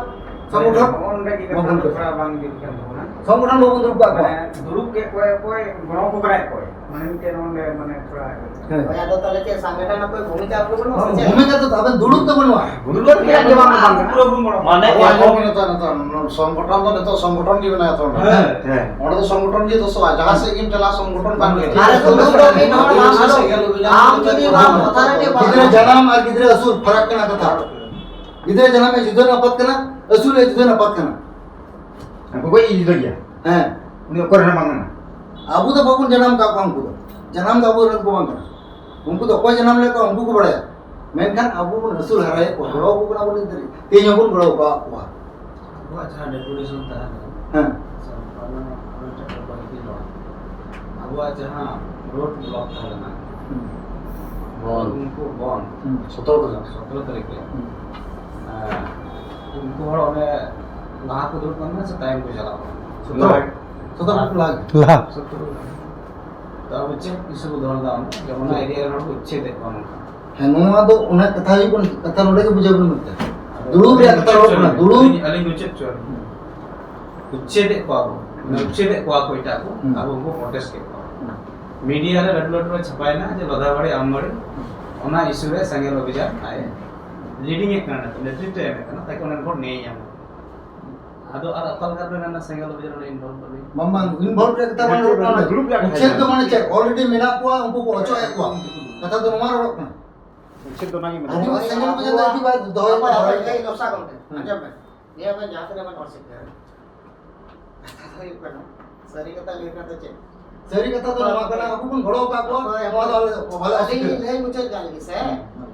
ᱥᱚᱝᱜᱚᱴᱷᱚᱱ ᱱᱚᱜᱼᱚ ᱱᱚᱰᱮ ᱜᱮ ᱠᱟᱛᱷᱟ ᱵᱟᱵᱚᱱ ᱫᱚ ᱠᱚᱨᱟᱣ᱾ ᱛᱷᱚᱲᱟ ᱵᱟᱝ ᱡᱩᱛ ᱠᱟᱱ ᱛᱟᱵᱚᱱᱟ᱾ ᱥᱚᱝᱜᱚᱴᱷᱚᱱ ᱵᱟᱵᱚᱱ ᱫᱩᱲᱩᱵ ᱠᱟᱜ ᱠᱚᱣᱟ᱾ ᱢᱟᱱᱮ ᱫᱩᱲᱩᱵ ᱠᱮᱫ ᱠᱚᱣᱟ ᱚᱠᱚᱭ, ᱜᱚᱲᱚ ᱠᱚ ᱠᱚᱨᱟᱣᱮᱫ ᱚᱠᱚᱭ? ᱢᱟᱱᱮ ᱢᱤᱫᱴᱮᱱ ᱱᱚᱰᱮ ᱢᱟᱱᱮ ᱛᱷᱚᱲᱟ ᱦᱮᱸ᱾ ᱦᱳᱭ, ᱟᱫᱚ ᱛᱟᱦᱚᱞᱮ ᱪᱮᱫ ᱥᱟᱝᱜᱚᱴᱷᱚᱱ ᱚᱠᱚᱭ ᱵᱷᱩᱢᱤᱠᱟ ᱟᱵᱚ ᱵᱟᱹᱱᱩᱜᱼᱟ ᱥᱮ ᱪᱮᱫ? ᱵᱷᱩᱢᱤᱠᱟ ᱫᱚ ᱟᱵᱮᱱ ᱫᱩᱲᱩᱵ ᱛᱟᱵᱚᱱ ᱢᱟ᱾ ᱫᱩᱲᱩᱵ ᱨᱮᱭᱟᱜ ᱜᱮ ᱵᱟᱝ, ᱵᱟᱝ ᱠᱟᱱᱟ᱾ ᱯᱩᱨᱟᱹ ᱵᱚᱱ ᱜᱚᱲᱚ᱾ ᱢᱟᱱᱮ ᱟᱵᱚ ᱟᱸᱡᱚᱢ ᱮᱠᱷᱚᱱ ᱵᱮᱱ ᱱᱤᱛᱚᱜ, ᱱᱤᱛᱚᱜ ᱥᱚᱝᱜᱚᱴᱷᱚᱱ ᱫᱚ ᱱᱤᱛᱚᱜ ᱥᱚᱝᱜᱚᱴᱷᱚᱱ ᱜᱮ ᱢᱮᱱᱟᱭᱟ ᱛᱚ ᱚᱸᱰᱮ᱾ ᱦᱮᱸ, ᱦᱮᱸ᱾ ᱚᱸᱰᱮ ᱫᱚ ᱥᱚᱝᱜᱚᱴᱷᱚᱱ ᱜᱮ ᱫᱚᱥᱚᱜᱼᱟ, ᱡᱟᱦᱟᱸ ᱥᱮᱫ ᱜᱮᱢ ᱪᱟᱞᱟᱜᱼᱟ ᱥᱚᱝᱜᱚᱴᱷᱚᱱ ᱠᱟᱱ ᱜᱮᱭᱟ᱾ ᱟᱨᱮ ᱛᱚ ᱫᱩᱲᱩᱵ ᱢᱤᱫ ᱦᱚᱲ ᱵᱟᱝ ᱟᱹᱰᱤ ᱫᱩᱲᱩᱵ᱾ ᱥᱮᱫ ᱜᱮ ᱞᱩᱜᱤ ᱟᱢ ᱡᱩᱫᱤ ᱵᱟᱢ ᱧᱟᱢ ᱠᱟᱛᱮ ᱜᱤᱫᱽᱨᱟᱹ ᱡᱟᱱᱟᱢ ᱟᱨ ᱜᱤᱫᱽᱨᱟᱹ ᱟᱹᱥᱩᱞ ᱯᱷᱟᱨᱟᱠ ᱠᱟᱱᱟ ᱠᱟᱛᱷᱟ᱾ ᱜᱤᱫᱽᱨᱟᱹ ᱡᱟᱱᱟᱢ ᱮ ᱡᱩᱫᱟᱹ ᱟᱯᱟᱛ ᱠᱟᱱᱟ, ᱟᱹᱥᱩᱞ ᱮ ᱡᱩᱫᱟᱹ ᱟᱯᱟᱛ ᱠᱟᱱᱟ᱾ ᱜᱚᱜᱚᱭ ᱡᱩᱫᱟᱹ ᱜᱮᱭᱟ᱾ ᱦᱮᱸ᱾ ᱩᱱᱤ ᱚᱠᱚᱭ ᱨᱮᱦᱚᱸ ᱵᱟᱝ ᱠᱟᱱᱟ᱾ ᱟᱵᱚ ᱫᱚ ᱵᱟᱵᱚᱱ ᱡᱟᱱᱟᱢ ᱠᱟᱜ ᱠᱚᱣᱟ ᱩᱱᱠᱩ ᱫᱚ᱾ ᱡᱟᱱᱟᱢ ᱫᱚ ᱟᱵᱚ ᱨᱮᱱ ᱠᱚ ᱵᱟᱝ ᱠᱟᱱᱟ᱾ ᱩᱱᱠᱩ ᱫᱚ ᱚᱠᱚᱭ ᱡᱟᱱᱟᱢ ᱞᱮᱫ ᱠᱚᱣᱟ ᱩᱱᱠᱩ ᱠᱚ ᱵᱟᱲᱟᱭᱟ᱾ ᱢᱮᱱᱠᱷᱟᱱ ᱟᱵᱚ ᱵᱚᱱ ᱟᱹᱥᱩᱞ ᱦᱟᱨᱟᱭᱮᱫ ᱠᱚᱣᱟ, ᱜᱚᱲᱚ ᱟᱠᱚ ᱠᱟᱱᱟ ᱵᱚᱱ ᱱᱤᱛ ᱫᱷᱟᱹᱵᱤᱡ᱾ ᱛᱮᱦᱮᱧ ᱦᱚᱸᱵᱚᱱ ᱜᱚᱲᱚ ᱟᱠᱟᱫ ᱠᱚᱣᱟ᱾ ᱟᱵᱚᱣᱟᱜ ᱡᱟᱦᱟᱸ ᱰᱮᱯᱩᱴᱮᱥᱚᱱ ᱛᱟᱦᱮᱸ ᱞᱮᱱᱟ, ᱦᱮᱸ᱾ ᱥᱮ ᱚᱱᱟ ᱢᱟᱱᱮ ᱚᱱᱮ ᱪᱮᱫ ᱠᱚ ᱵᱟᱹᱲᱛᱤ ᱞᱚ-, ᱟᱵᱚᱣᱟᱜ ᱡᱟᱦᱟᱸ ᱨᱳᱰ ᱵᱞᱚᱠ ᱛᱟᱦᱮᱸ ᱞᱮᱱᱟ, ᱦᱩᱸ᱾ ᱵᱚᱱᱫᱷ᱾ ᱩᱱᱠᱩ ᱵᱚᱱᱫᱷ᱾ ᱦᱩᱸ᱾ ᱥᱚᱛᱨᱚ ᱛᱟᱹᱨᱤᱠᱷ᱾ ᱥᱚᱛᱨᱚ ᱛᱟᱹᱨᱤᱠᱷ ᱨᱮ᱾ ᱦᱩᱸ᱾ ᱦᱮᱸ᱾ ᱩᱱᱠᱩ ᱦᱚᱲ ᱚᱸᱰᱮ ᱞᱟᱦᱟ ᱠᱚ ᱫᱩᱲᱩᱵ ᱠᱟᱱ ᱛᱟᱦᱮᱸᱱᱟ ᱥᱮ ᱛᱟᱭᱚᱢ ᱠᱚ ᱪᱟᱞᱟᱣ ᱠᱟᱱᱟ? ᱥᱚᱛᱨᱚ᱾ ᱞᱟᱦᱟ᱾ ᱥᱚᱛᱨᱚ ᱠᱚ ᱞᱟᱦᱟ᱾ ᱞᱟᱦᱟ᱾ ᱥᱚᱛᱨᱚ ᱞᱟᱦᱟ᱾ ᱛᱚ ᱟᱵᱚ ᱪᱮᱫ ᱤᱥᱩ ᱵᱚ ᱫᱚᱦᱚ ᱞᱮᱫᱟ ᱚᱸᱰᱮ? ᱡᱮ ᱚᱱᱟ ᱮᱨᱤᱭᱟ ᱨᱮᱱ ᱦᱚᱲ ᱠᱚ ᱩᱪᱪᱷᱮᱫ ᱮᱫ ᱠᱚᱣᱟ ᱱᱚᱝᱠᱟ᱾ ᱦᱮᱸ, ᱱᱚᱣᱟ ᱫᱚ ᱚᱱᱟ ᱠᱟᱛᱷᱟ ᱦᱩᱭᱩᱜ ᱠᱟᱱᱟ, ᱠᱟᱛᱷᱟ ᱱᱚᱰᱮ ᱜᱮ ᱵᱩᱡᱷᱟᱹᱣ ᱵᱚᱱ ᱢᱮᱱᱛᱮ᱾ ᱫᱩᱲᱩᱵ ᱨᱮᱭᱟᱜ ᱠᱟᱛᱷᱟ ᱨᱚᱲ ᱠᱟᱱᱟ, ᱫᱩᱲᱩᱵ᱾ ᱟᱹᱞᱤᱧ, ᱟᱹᱞᱤᱧ ᱩᱪᱪᱷᱮᱫ ᱦᱚᱪᱚ ᱟᱹᱞᱤᱧ᱾ ᱩᱪᱪᱷᱮᱫ ᱮᱫ ᱠᱚᱣᱟ ᱵᱚ᱾ ᱢᱟᱱᱮ ᱦᱩᱸ᱾ ᱩᱪᱪᱷᱮᱫ ᱮᱫ ᱠᱚᱣᱟ ᱠᱚ ᱮᱴᱟᱜ ᱠᱚ᱾ ᱦᱩᱸ᱾ ᱟᱵᱚ ᱵᱚ ᱯᱨᱚᱴᱮᱥᱴ ᱮᱫ ᱠᱚᱣᱟ᱾ ᱦᱩᱸ᱾ ᱢᱤᱰᱤᱭᱟ ᱨᱮ ᱞᱟᱹᱴᱩ ᱞᱟᱹᱴᱩ ᱨᱮ ᱪᱷᱟᱯᱟᱭᱮᱱᱟ ᱡᱮ ᱞᱚᱫᱷᱟᱵᱟᱲᱤ ᱟᱢᱵᱟᱲᱤ, ᱚᱱᱟ ᱤᱥᱩ ᱨᱮ ᱥᱮᱸᱜᱮᱞ ᱚᱵᱷᱤᱡᱟᱱ ᱟᱡ ᱞᱤᱰᱤᱝ ᱮᱫ ᱠᱟᱱᱟ, ᱱᱤᱛᱚᱜ ᱱᱮᱛᱨᱤᱛᱵ ᱮ ᱮᱢᱮᱫ ᱠᱟᱱᱟ, ᱛᱟᱠᱤ ᱚᱱᱟ ᱨᱮᱱ ᱦᱚᱲ ᱱᱮᱭ ᱧᱟᱢ᱾ ᱟᱫᱚ ᱟᱨ ᱚᱠᱟ ᱞᱮᱠᱟ ᱯᱮ ᱢᱮᱱᱟ ᱥᱮᱸᱜᱮᱞ ᱚᱵᱷᱤᱡᱟᱱ ᱨᱮ involve ᱟᱹᱞᱤᱧ? ᱵᱟᱝ, ᱵᱟᱝ, involve ᱨᱮᱭᱟᱜ ᱠᱟᱛᱷᱟ ᱵᱟᱝ ᱨᱚᱲᱚᱜ ᱠᱟᱱᱟ᱾ ᱜᱨᱩᱯ ᱨᱮᱭᱟᱜ ᱠᱟᱛᱷᱟ ᱩᱪᱷᱮᱫ ᱫᱚ ᱢᱟᱱᱮ ᱪᱮᱫ? Already ᱢᱮᱱᱟᱜ ᱠᱚᱣᱟ, ᱩᱱᱠᱩ ᱠᱚ ᱚᱪᱚᱜ ᱮᱫ ᱠᱚᱣᱟ᱾ ᱠᱟᱛᱷᱟ ᱫᱚ ᱱᱚᱣᱟ ᱨᱚᱲᱚᱜ ᱠᱟᱱᱟ᱾ ᱩᱪᱷᱮᱫ ᱫᱚ ᱚᱱᱟ ᱜᱮ ᱢᱮᱱᱟᱜᱼᱟ᱾ ᱟᱹᱫᱤᱵᱟᱹᱥᱤ ᱥᱮᱸᱜᱮᱞ ᱚᱵᱷᱤᱡᱟᱱ ᱫᱚ ᱟᱹᱫᱤᱵᱟᱹᱥᱤ ᱫᱚᱦᱚᱭ ᱦᱟᱯᱳᱭ, ᱦᱟᱯᱳᱭ, ᱦᱟᱯᱳᱭ᱾ ᱮᱭ ᱞᱚᱥᱟ ᱜᱚᱢᱠᱮ, ᱦᱩᱸ᱾ ᱟᱸᱡᱚᱢ ᱢᱮ᱾ ᱱᱤᱭᱟᱹ ᱵᱮᱱ ᱡᱟᱦᱟᱸ ᱛᱤᱱᱟᱹᱜ ᱵᱮᱱ ᱚᱥᱤᱠᱟᱹᱨ, ᱠᱟᱛᱷᱟ ᱫᱚ ᱦᱩᱭᱩᱜ ᱠᱟᱱᱟ, ᱥᱟᱹᱨᱤ ᱠᱟᱛᱷᱟ ᱞᱟᱹᱭ ᱠᱟᱛᱮ ᱪᱮᱫ? ᱥᱟᱹᱨᱤ ᱠᱟᱛᱷᱟ ᱫᱚ ᱱᱚᱣᱟ ᱠᱟᱱᱟ, ᱟᱵᱚ ᱵᱚᱱ ᱜᱚᱲᱚ ᱟᱠᱟᱫ ᱠᱚᱣᱟ, ᱦᱳᱭ, ᱱᱚᱣᱟ ᱫᱚ ᱦᱳᱭ᱾ ᱟᱞᱮ ᱵᱟᱞᱮ ᱟᱹᱞᱤᱧ ᱚᱥᱤᱠᱟᱹᱨ᱾ ᱞᱤᱧ ᱞᱟᱹᱭ ᱢᱩᱪᱟᱹᱫ ᱠᱟᱜ ᱞᱮᱜᱮ ᱥᱮ᱾ ᱦᱩᱸ᱾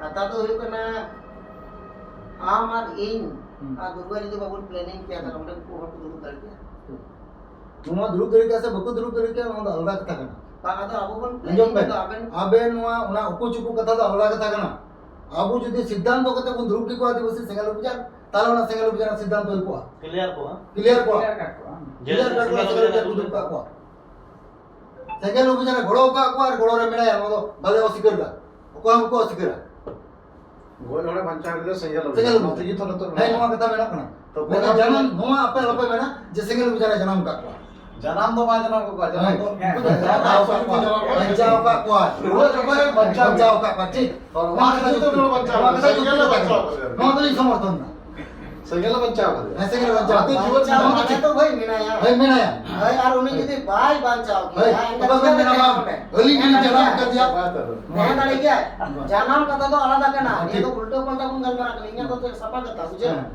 ᱠᱟᱛᱷᱟ ᱫᱚ ᱦᱩᱭᱩᱜ ᱠᱟᱱᱟ, ᱟᱢ ᱟᱨ ᱤᱧ ᱦᱩᱸ᱾ ᱟᱨ ᱫᱩᱨᱜᱟᱹ ᱡᱩᱫᱤ ᱵᱟᱵᱚᱱ planning ᱠᱮᱭᱟ, ᱛᱟᱦᱞᱮ ᱚᱸᱰᱮ ᱩᱱᱠᱩ ᱦᱚᱲ ᱠᱚ ᱫᱩᱲᱩᱵ ᱫᱟᱲᱮ ᱠᱮᱭᱟ? ᱱᱚᱣᱟ ᱫᱩᱲᱩᱵ ᱫᱟᱲᱮ ᱠᱮᱭᱟ ᱥᱮ ᱵᱟᱠᱚ ᱫᱩᱲᱩᱵ ᱫᱟᱲᱮ ᱠᱮᱭᱟ, ᱱᱚᱣᱟ ᱫᱚ ᱟᱞᱟᱫᱟ ᱠᱟᱛᱷᱟ ᱠᱟᱱᱟ᱾ ᱵᱟᱝ, ᱟᱫᱚ ᱟᱵᱚ ᱵᱚᱱ ᱟᱸᱡᱚᱢ planning ᱵᱮᱱ, ᱫᱚ ᱟᱵᱮᱱ ᱟᱵᱮᱱ ᱱᱚᱣᱟ, ᱚᱱᱟ ᱩᱠᱩ ᱪᱩᱠᱩ ᱠᱟᱛᱷᱟ ᱫᱚ ᱟᱞᱟᱫᱟ ᱠᱟᱛᱷᱟ ᱠᱟᱱᱟ᱾ ᱟᱵᱚ ᱡᱩᱫᱤ ᱥᱤᱫᱽᱫᱷᱟᱱᱛᱚ ᱠᱟᱛᱮ ᱵᱚᱱ ᱫᱩᱲᱩᱵ ᱠᱮᱠᱚᱣᱟ ᱟᱹᱫᱤᱵᱟᱹᱥᱤ ᱥᱮᱸᱜᱮᱞ ᱚᱵᱷᱤᱡᱟᱱ, ᱛᱟᱦᱞᱮ ᱚᱱᱟ ᱥᱮᱸᱜᱮᱞ ᱚᱵᱷᱤᱡᱟᱱ ᱨᱮᱱᱟᱜ ᱥᱤᱫᱽᱫᱷᱟᱱᱛᱚ ᱦᱩᱭ ᱠᱚᱜᱼᱟ᱾ Clear ᱠᱚᱜᱼᱟ᱾ Clear ᱠᱚᱜᱼᱟ᱾ Clear ᱠᱟᱜ ᱠᱚᱣᱟ, ᱥᱮᱸᱜᱮᱞ ᱚᱵᱷᱤᱡᱟᱱ ᱠᱚ ᱫᱩᱲᱩᱵ ᱠᱟᱜ ᱠᱚᱣᱟ᱾ ᱥᱮᱸᱜᱮᱞ ᱚᱵᱷᱤᱡᱟᱱ ᱨᱮ ᱜᱚᱲᱚ ᱟᱠᱟᱫ ᱠᱚᱣᱟ ᱟᱨ ᱜᱚᱲᱚ ᱨᱮ ᱢᱮᱱᱟᱭᱟ, ᱱᱚᱣᱟ ᱫᱚ ᱵᱟᱞᱮ ᱚᱥᱤᱠᱟᱹᱨ ᱫᱟ᱾ ᱚᱠᱚᱭ ᱦᱚᱸ ᱵᱟᱠᱚ ᱚᱥᱤᱠᱟᱹᱨᱟ᱾ ᱜᱚᱡ ᱦᱚᱲᱮ ᱵᱟᱧᱪᱟᱣ ᱠᱮᱫᱮᱭᱟ ᱥᱮᱸᱜᱮᱞ ᱚᱵᱷᱤᱡᱟᱱ᱾ ᱥᱮᱸᱜᱮᱞ ᱚᱵᱷᱤᱡᱟᱱ᱾ ᱱᱚᱣᱟ ᱛᱮᱜᱮ ᱛᱚ ᱱᱤᱛᱚᱜ ᱦᱮᱸ, ᱱᱚᱣᱟ ᱠᱟᱛᱷᱟ ᱢᱮᱱᱚᱜ ᱠᱟᱱᱟ᱾ ᱛᱚ ᱢᱮᱱᱠᱷᱟᱱ ᱜᱚᱡ ᱡᱟᱱᱟᱢ, ᱱᱚᱣᱟ ᱟᱯᱮ ᱟᱞᱚᱯᱮ ᱢᱮᱱᱟ ᱡᱮ ᱥᱮᱸᱜᱮᱞ ᱚᱵᱷᱤᱡᱟᱱ ᱮ ᱡᱟᱱᱟᱢ ᱟᱠᱟᱫ ᱠᱚᱣᱟ᱾ ᱡᱟᱱᱟᱢ ᱫᱚ ᱵᱟᱭ ᱡᱟᱱᱟᱢ ᱟᱠᱟᱫ ᱠᱚᱣᱟ, ᱡᱟᱱᱟᱢ ᱦᱮᱸ, ᱫᱚ ᱩᱱᱠᱩ ᱫᱚ ᱵᱟᱧᱪᱟᱣ ᱟᱠᱟᱫ ᱠᱚᱣᱟ᱾ ᱩᱱᱟᱹᱜ ᱡᱚᱠᱷᱚᱱ ᱵᱟᱧᱪᱟᱣ ᱵᱟᱧᱪᱟᱣ ᱟᱠᱟᱫ ᱠᱚᱣᱟ, ᱴᱷᱤᱠ᱾ ᱛᱚ ᱱᱚᱣᱟ ᱠᱟᱛᱷᱟ ᱡᱩᱠᱛᱤ ᱠᱟᱛᱷᱟ᱾ ᱱᱚᱣᱟ ᱠᱟᱛᱷᱟ ᱡᱩᱠᱛᱤ ᱠᱟᱛᱷᱟ᱾ ᱱᱚᱣᱟ ᱫᱚᱞᱤᱧ ᱥᱚᱢᱚᱨᱛᱷᱚᱱ ᱫᱟ᱾ ᱥᱮᱸᱜᱮᱞ ᱮ ᱵᱟᱧᱪᱟᱣ ᱠᱟᱫᱮᱭᱟ᱾ ᱦᱮᱸ, ᱥᱮᱸᱜᱮᱞ ᱮ ᱵᱟᱧᱪᱟᱣ ᱠᱟᱫᱮᱭᱟ᱾ ᱵᱟᱧᱪᱟᱣ ᱢᱟᱱᱮ ᱛᱚ ᱵᱷᱟᱹᱭ ᱢᱮᱱᱟᱭᱟ᱾ ᱦᱳᱭ, ᱢᱮᱱᱟᱭᱟ᱾ ᱦᱳᱭ, ᱟᱨ ᱩᱱᱤ ᱡᱩᱫᱤ ᱵᱟᱭ ᱵᱟᱧᱪᱟᱣ ᱠᱮᱭᱟ, ᱦᱳᱭ, ᱮᱱᱠᱷᱟᱱ ᱚᱠᱚᱭ ᱵᱮᱱ ᱪᱤᱠᱟᱹᱛᱮ ᱢᱮᱱᱟ ᱛᱟᱦᱮᱸ ᱵᱟᱝ? ᱠᱚᱜᱼᱟ? ᱟᱹᱞᱤᱧ ᱜᱮᱞᱤᱧ ᱛᱟᱦᱮᱸ ᱡᱟᱱᱟᱢ ᱫᱟᱲᱮᱭᱟᱜ ᱠᱟᱫᱮᱭᱟ᱾ ᱜᱮᱭᱟ᱾ ᱛᱟᱦᱮᱸ ᱫᱟᱲᱮᱭᱟᱜ ᱜᱮᱭᱟᱭ᱾ ᱦᱮᱸ᱾ ᱡᱟᱱᱟᱢ ᱠᱟᱛᱷᱟ ᱫᱚ ᱟᱞᱟᱫᱟ ᱠᱟᱱᱟ᱾ ᱦᱮᱸ, ᱱᱤᱭᱟᱹ ᱴᱷᱤᱠ᱾ ᱫᱚ ᱩᱞᱴᱟᱹ ᱯᱟᱞᱴᱟ ᱵᱚᱱ ᱜᱟᱞᱢᱟᱨᱟᱜ ᱠᱟᱱᱟ᱾ ᱤᱧᱟᱹᱜ ᱫᱚ ᱥᱟᱯᱷᱟ ᱠᱟᱛᱷᱟ, ᱵᱩᱡᱷᱟᱹᱣ? ᱦᱮᱸ᱾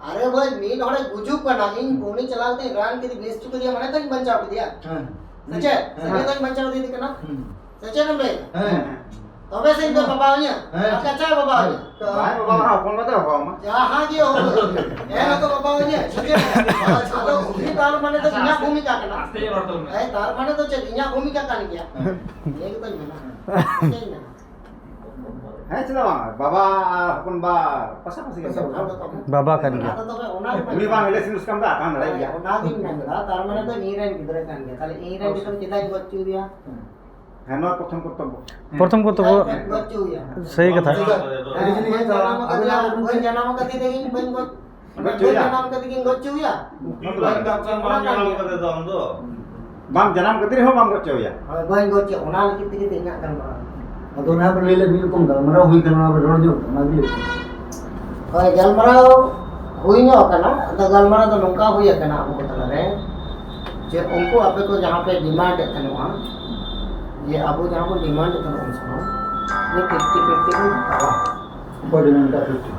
ᱟᱨᱮ ᱵᱷᱟᱹᱭ, ᱢᱤᱫ ᱦᱚᱲᱮ ᱜᱩᱡᱩᱜ ᱠᱟᱱᱟ, ᱤᱧ ᱩᱱᱤ ᱪᱟᱞᱟᱣ ᱠᱟᱛᱮ ᱨᱟᱱ ᱠᱟᱛᱮ ᱵᱮᱥ ᱦᱚᱪᱚ ᱠᱮᱫᱮᱭᱟ, ᱢᱟᱱᱮ ᱛᱚᱧ ᱵᱟᱧᱪᱟᱣ ᱠᱮᱫᱮᱭᱟ᱾ ᱦᱮᱸ᱾ ᱥᱮ ᱪᱮᱫ? ᱦᱮᱸ᱾ ᱥᱮ ᱪᱮᱫ ᱛᱚᱧ ᱵᱟᱧᱪᱟᱣ ᱠᱮᱫᱮ ᱠᱟᱱᱟ? ᱦᱩᱸ᱾ ᱥᱮ ᱪᱮᱫ ᱮᱢ ᱞᱟᱹᱭ ᱫᱟ? ᱦᱮᱸ᱾ ᱛᱚᱵᱮ ᱥᱮ ᱤᱧ ᱫᱚ ᱵᱟᱵᱟᱣᱟᱹᱧᱟᱹ? ᱦᱮᱸ᱾ ᱟᱨ ᱪᱟᱪᱟᱭ ᱵᱟᱵᱟᱣᱟᱹᱧᱟᱹ? ᱵᱟᱭ ᱵᱟᱵᱟ ᱦᱚᱯᱚᱱ ᱵᱟᱫᱮ ᱵᱟᱵᱟ ᱢᱟ᱾ ᱡᱟᱦᱟᱸ ᱜᱮ ᱦᱳᱭ, ᱮᱱ ᱦᱚᱸᱛᱚ ᱵᱟᱵᱟᱣᱟᱹᱧᱟᱹ, ᱥᱮ ᱪᱮᱫ? ᱟᱫᱚ ᱩᱱᱤ ᱛᱟᱨ ᱢᱟᱱᱮ ᱫᱚ ᱤᱧᱟᱹᱜ ᱵᱷᱩᱢᱤᱠᱟ ᱠᱟᱱᱟ᱾ ᱟᱥᱛᱮ ᱧᱚᱜ ᱨᱚᱲ ᱛᱟᱵᱚᱱ ᱢᱮ᱾ ᱦᱮᱸ, ᱛᱟᱨ ᱢᱟᱱᱮ ᱫᱚ ᱪᱮᱫ? ᱤᱧᱟᱹᱜ ᱵᱷᱩᱢᱤᱠᱟ ᱠᱟᱱ ᱜᱮᱭᱟ᱾ ᱦᱮᱸ᱾ ᱱᱤᱭᱟᱹ ᱜᱮᱛᱚᱧ ᱢᱮᱱᱟ᱾ ᱪᱮᱫ ᱤᱧ ᱢᱮᱱᱟ? ᱦᱮᱸ, ᱪᱮᱫᱟᱜ ᱵᱟᱝ? ᱵᱟᱵᱟ ᱟᱨ ᱦᱚᱯᱚᱱ ᱵᱟ ᱯᱟᱥᱟᱯᱟᱥᱤ ᱜᱮ᱾ ᱟᱫᱚ ᱛᱚᱵᱮ ᱵᱟᱵᱟ ᱠᱟᱱ ᱜᱮᱭᱟ᱾ ᱟᱫᱚ ᱛᱚᱵᱮ ᱚᱱᱟ ᱜᱮ ᱩᱱᱤ ᱵᱟᱝ ᱦᱤᱞᱟᱹ ᱥᱤᱱᱩᱥ ᱠᱟᱢ ᱫᱟ ᱟᱛᱟᱝ ᱫᱟᱲᱮᱭᱟᱜ ᱜᱮᱭᱟ᱾ ᱚᱱᱟ ᱜᱤᱧ ᱢᱮᱱ ᱫᱟ, ᱛᱟᱨ ᱢᱟᱱᱮ ᱫᱚ ᱤᱧ ᱨᱮᱱ ᱜᱤᱫᱽᱨᱟᱹ ᱠᱟᱱ ᱜᱮᱭᱟ᱾ ᱛᱟᱦᱞᱮ ᱤᱧ ᱨᱮᱱ ᱜᱤᱫᱽᱨᱟᱹ ᱪᱮᱫᱟᱜ ᱤᱧ ᱜᱚᱡ ᱦᱚᱪᱚᱭᱮᱭᱟ? ᱦᱮᱸ, ᱱᱚᱣᱟ ᱯᱨᱚᱛᱷᱚᱢ ᱠᱚᱨᱛᱚᱵᱵᱚ᱾ ᱯᱨᱚᱛᱷᱚᱢ ᱠᱚᱨᱛᱚᱵᱵᱚ᱾ ᱪᱮᱫᱟᱜ ᱤᱧ ᱜᱚᱡ ᱦᱚᱪᱚᱭᱮᱭᱟ? ᱥᱟᱹᱨᱤ ᱠᱟᱛᱷᱟ᱾ ᱦᱮᱸ, ᱵᱟᱹᱧ ᱡᱟᱱᱟᱢ ᱟᱠᱟᱫᱮᱭᱟ, ᱵᱟᱹᱧ ᱡᱟᱱᱟᱢ ᱟᱠᱟᱫᱮ ᱛᱮᱜᱮ ᱵᱟᱹᱧ ᱜᱚᱡ ᱜᱚᱡ ᱦᱚᱪᱚᱭᱮᱭᱟ? ᱵᱟᱹᱧ ᱡᱟᱱᱟᱢ ᱠᱟᱛᱮ ᱜᱤᱧ ᱜᱚᱡ ᱦᱚᱪᱚᱭᱮᱭᱟ? ᱵᱟᱢ ᱡᱟᱱᱟᱢ ᱠᱟᱛᱮ ᱫᱚ ᱟᱢ ᱫᱚ᱾ ᱵᱟᱢ ᱡᱟᱱᱟᱢ ᱠᱟᱛᱮ ᱨᱮᱦᱚᱸ ᱵᱟᱢ ᱜᱚᱡ ᱦᱚᱪᱚᱭᱮᱭᱟ? ᱦᱳᱭ, ᱵᱟᱹᱧ ᱜᱚᱡ ᱦᱚᱪᱚᱭᱟ, ᱚᱱᱟ ᱞᱟᱹᱜᱤᱫ ᱛᱮᱜᱮ ᱛᱚ ᱤᱧᱟᱹᱜ ᱜᱟᱞᱢᱟᱨᱟᱣ᱾ ᱟᱫᱚ ᱚᱱᱟ ᱵᱮᱱ ᱞᱟᱹᱭ ᱞᱮᱫ, ᱢᱤᱫ ᱨᱚᱠᱚᱢ ᱜᱟᱞᱢᱟᱨᱟᱣ ᱦᱩᱭ ᱠᱟᱱᱟ, ᱚᱱᱟ ᱵᱮᱱ ᱨᱚᱲ ᱧᱚᱜ ᱠᱟᱱᱟ, ᱚᱱᱟ ᱜᱮ ᱞᱟᱹᱭ ᱵᱮᱱ᱾ ᱦᱳᱭ, ᱜᱟᱞᱢᱟᱨᱟᱣ ᱦᱩᱭ ᱧᱚᱜ ᱟᱠᱟᱱᱟ᱾ ᱟᱫᱚ ᱜᱟᱞᱢᱟᱨᱟᱣ ᱫᱚ ᱱᱚᱝᱠᱟ ᱦᱩᱭ ᱟᱠᱟᱱᱟ ᱟᱵᱚ ᱠᱚ ᱛᱟᱞᱟᱨᱮ, ᱡᱮ ᱩᱱᱠᱩ ᱟᱯᱮ ᱠᱚ ᱡᱟᱦᱟᱸ ᱯᱮ ᱰᱤᱢᱟᱱᱰ ᱮᱫ ᱛᱟᱦᱮᱱᱚᱜᱼᱟ, ᱡᱮ ᱟᱵᱚ ᱡᱟᱦᱟᱸ ᱵᱚᱱ ᱰᱤᱢᱟᱱᱰ ᱮᱫ ᱛᱟᱦᱮᱱᱚᱜᱼᱟ ᱩᱱ ᱥᱚᱢᱚᱭ, ᱡᱮ ᱯᱷᱤᱯᱴᱤ ᱯᱷᱤᱯᱴᱤ ᱵᱚᱱ ᱦᱟᱛᱟᱣᱟ᱾ ᱚᱠᱚᱭ ᱰᱤᱢᱟᱱᱰ ᱠᱮᱫᱟ ᱯᱷᱤᱯᱴᱤ?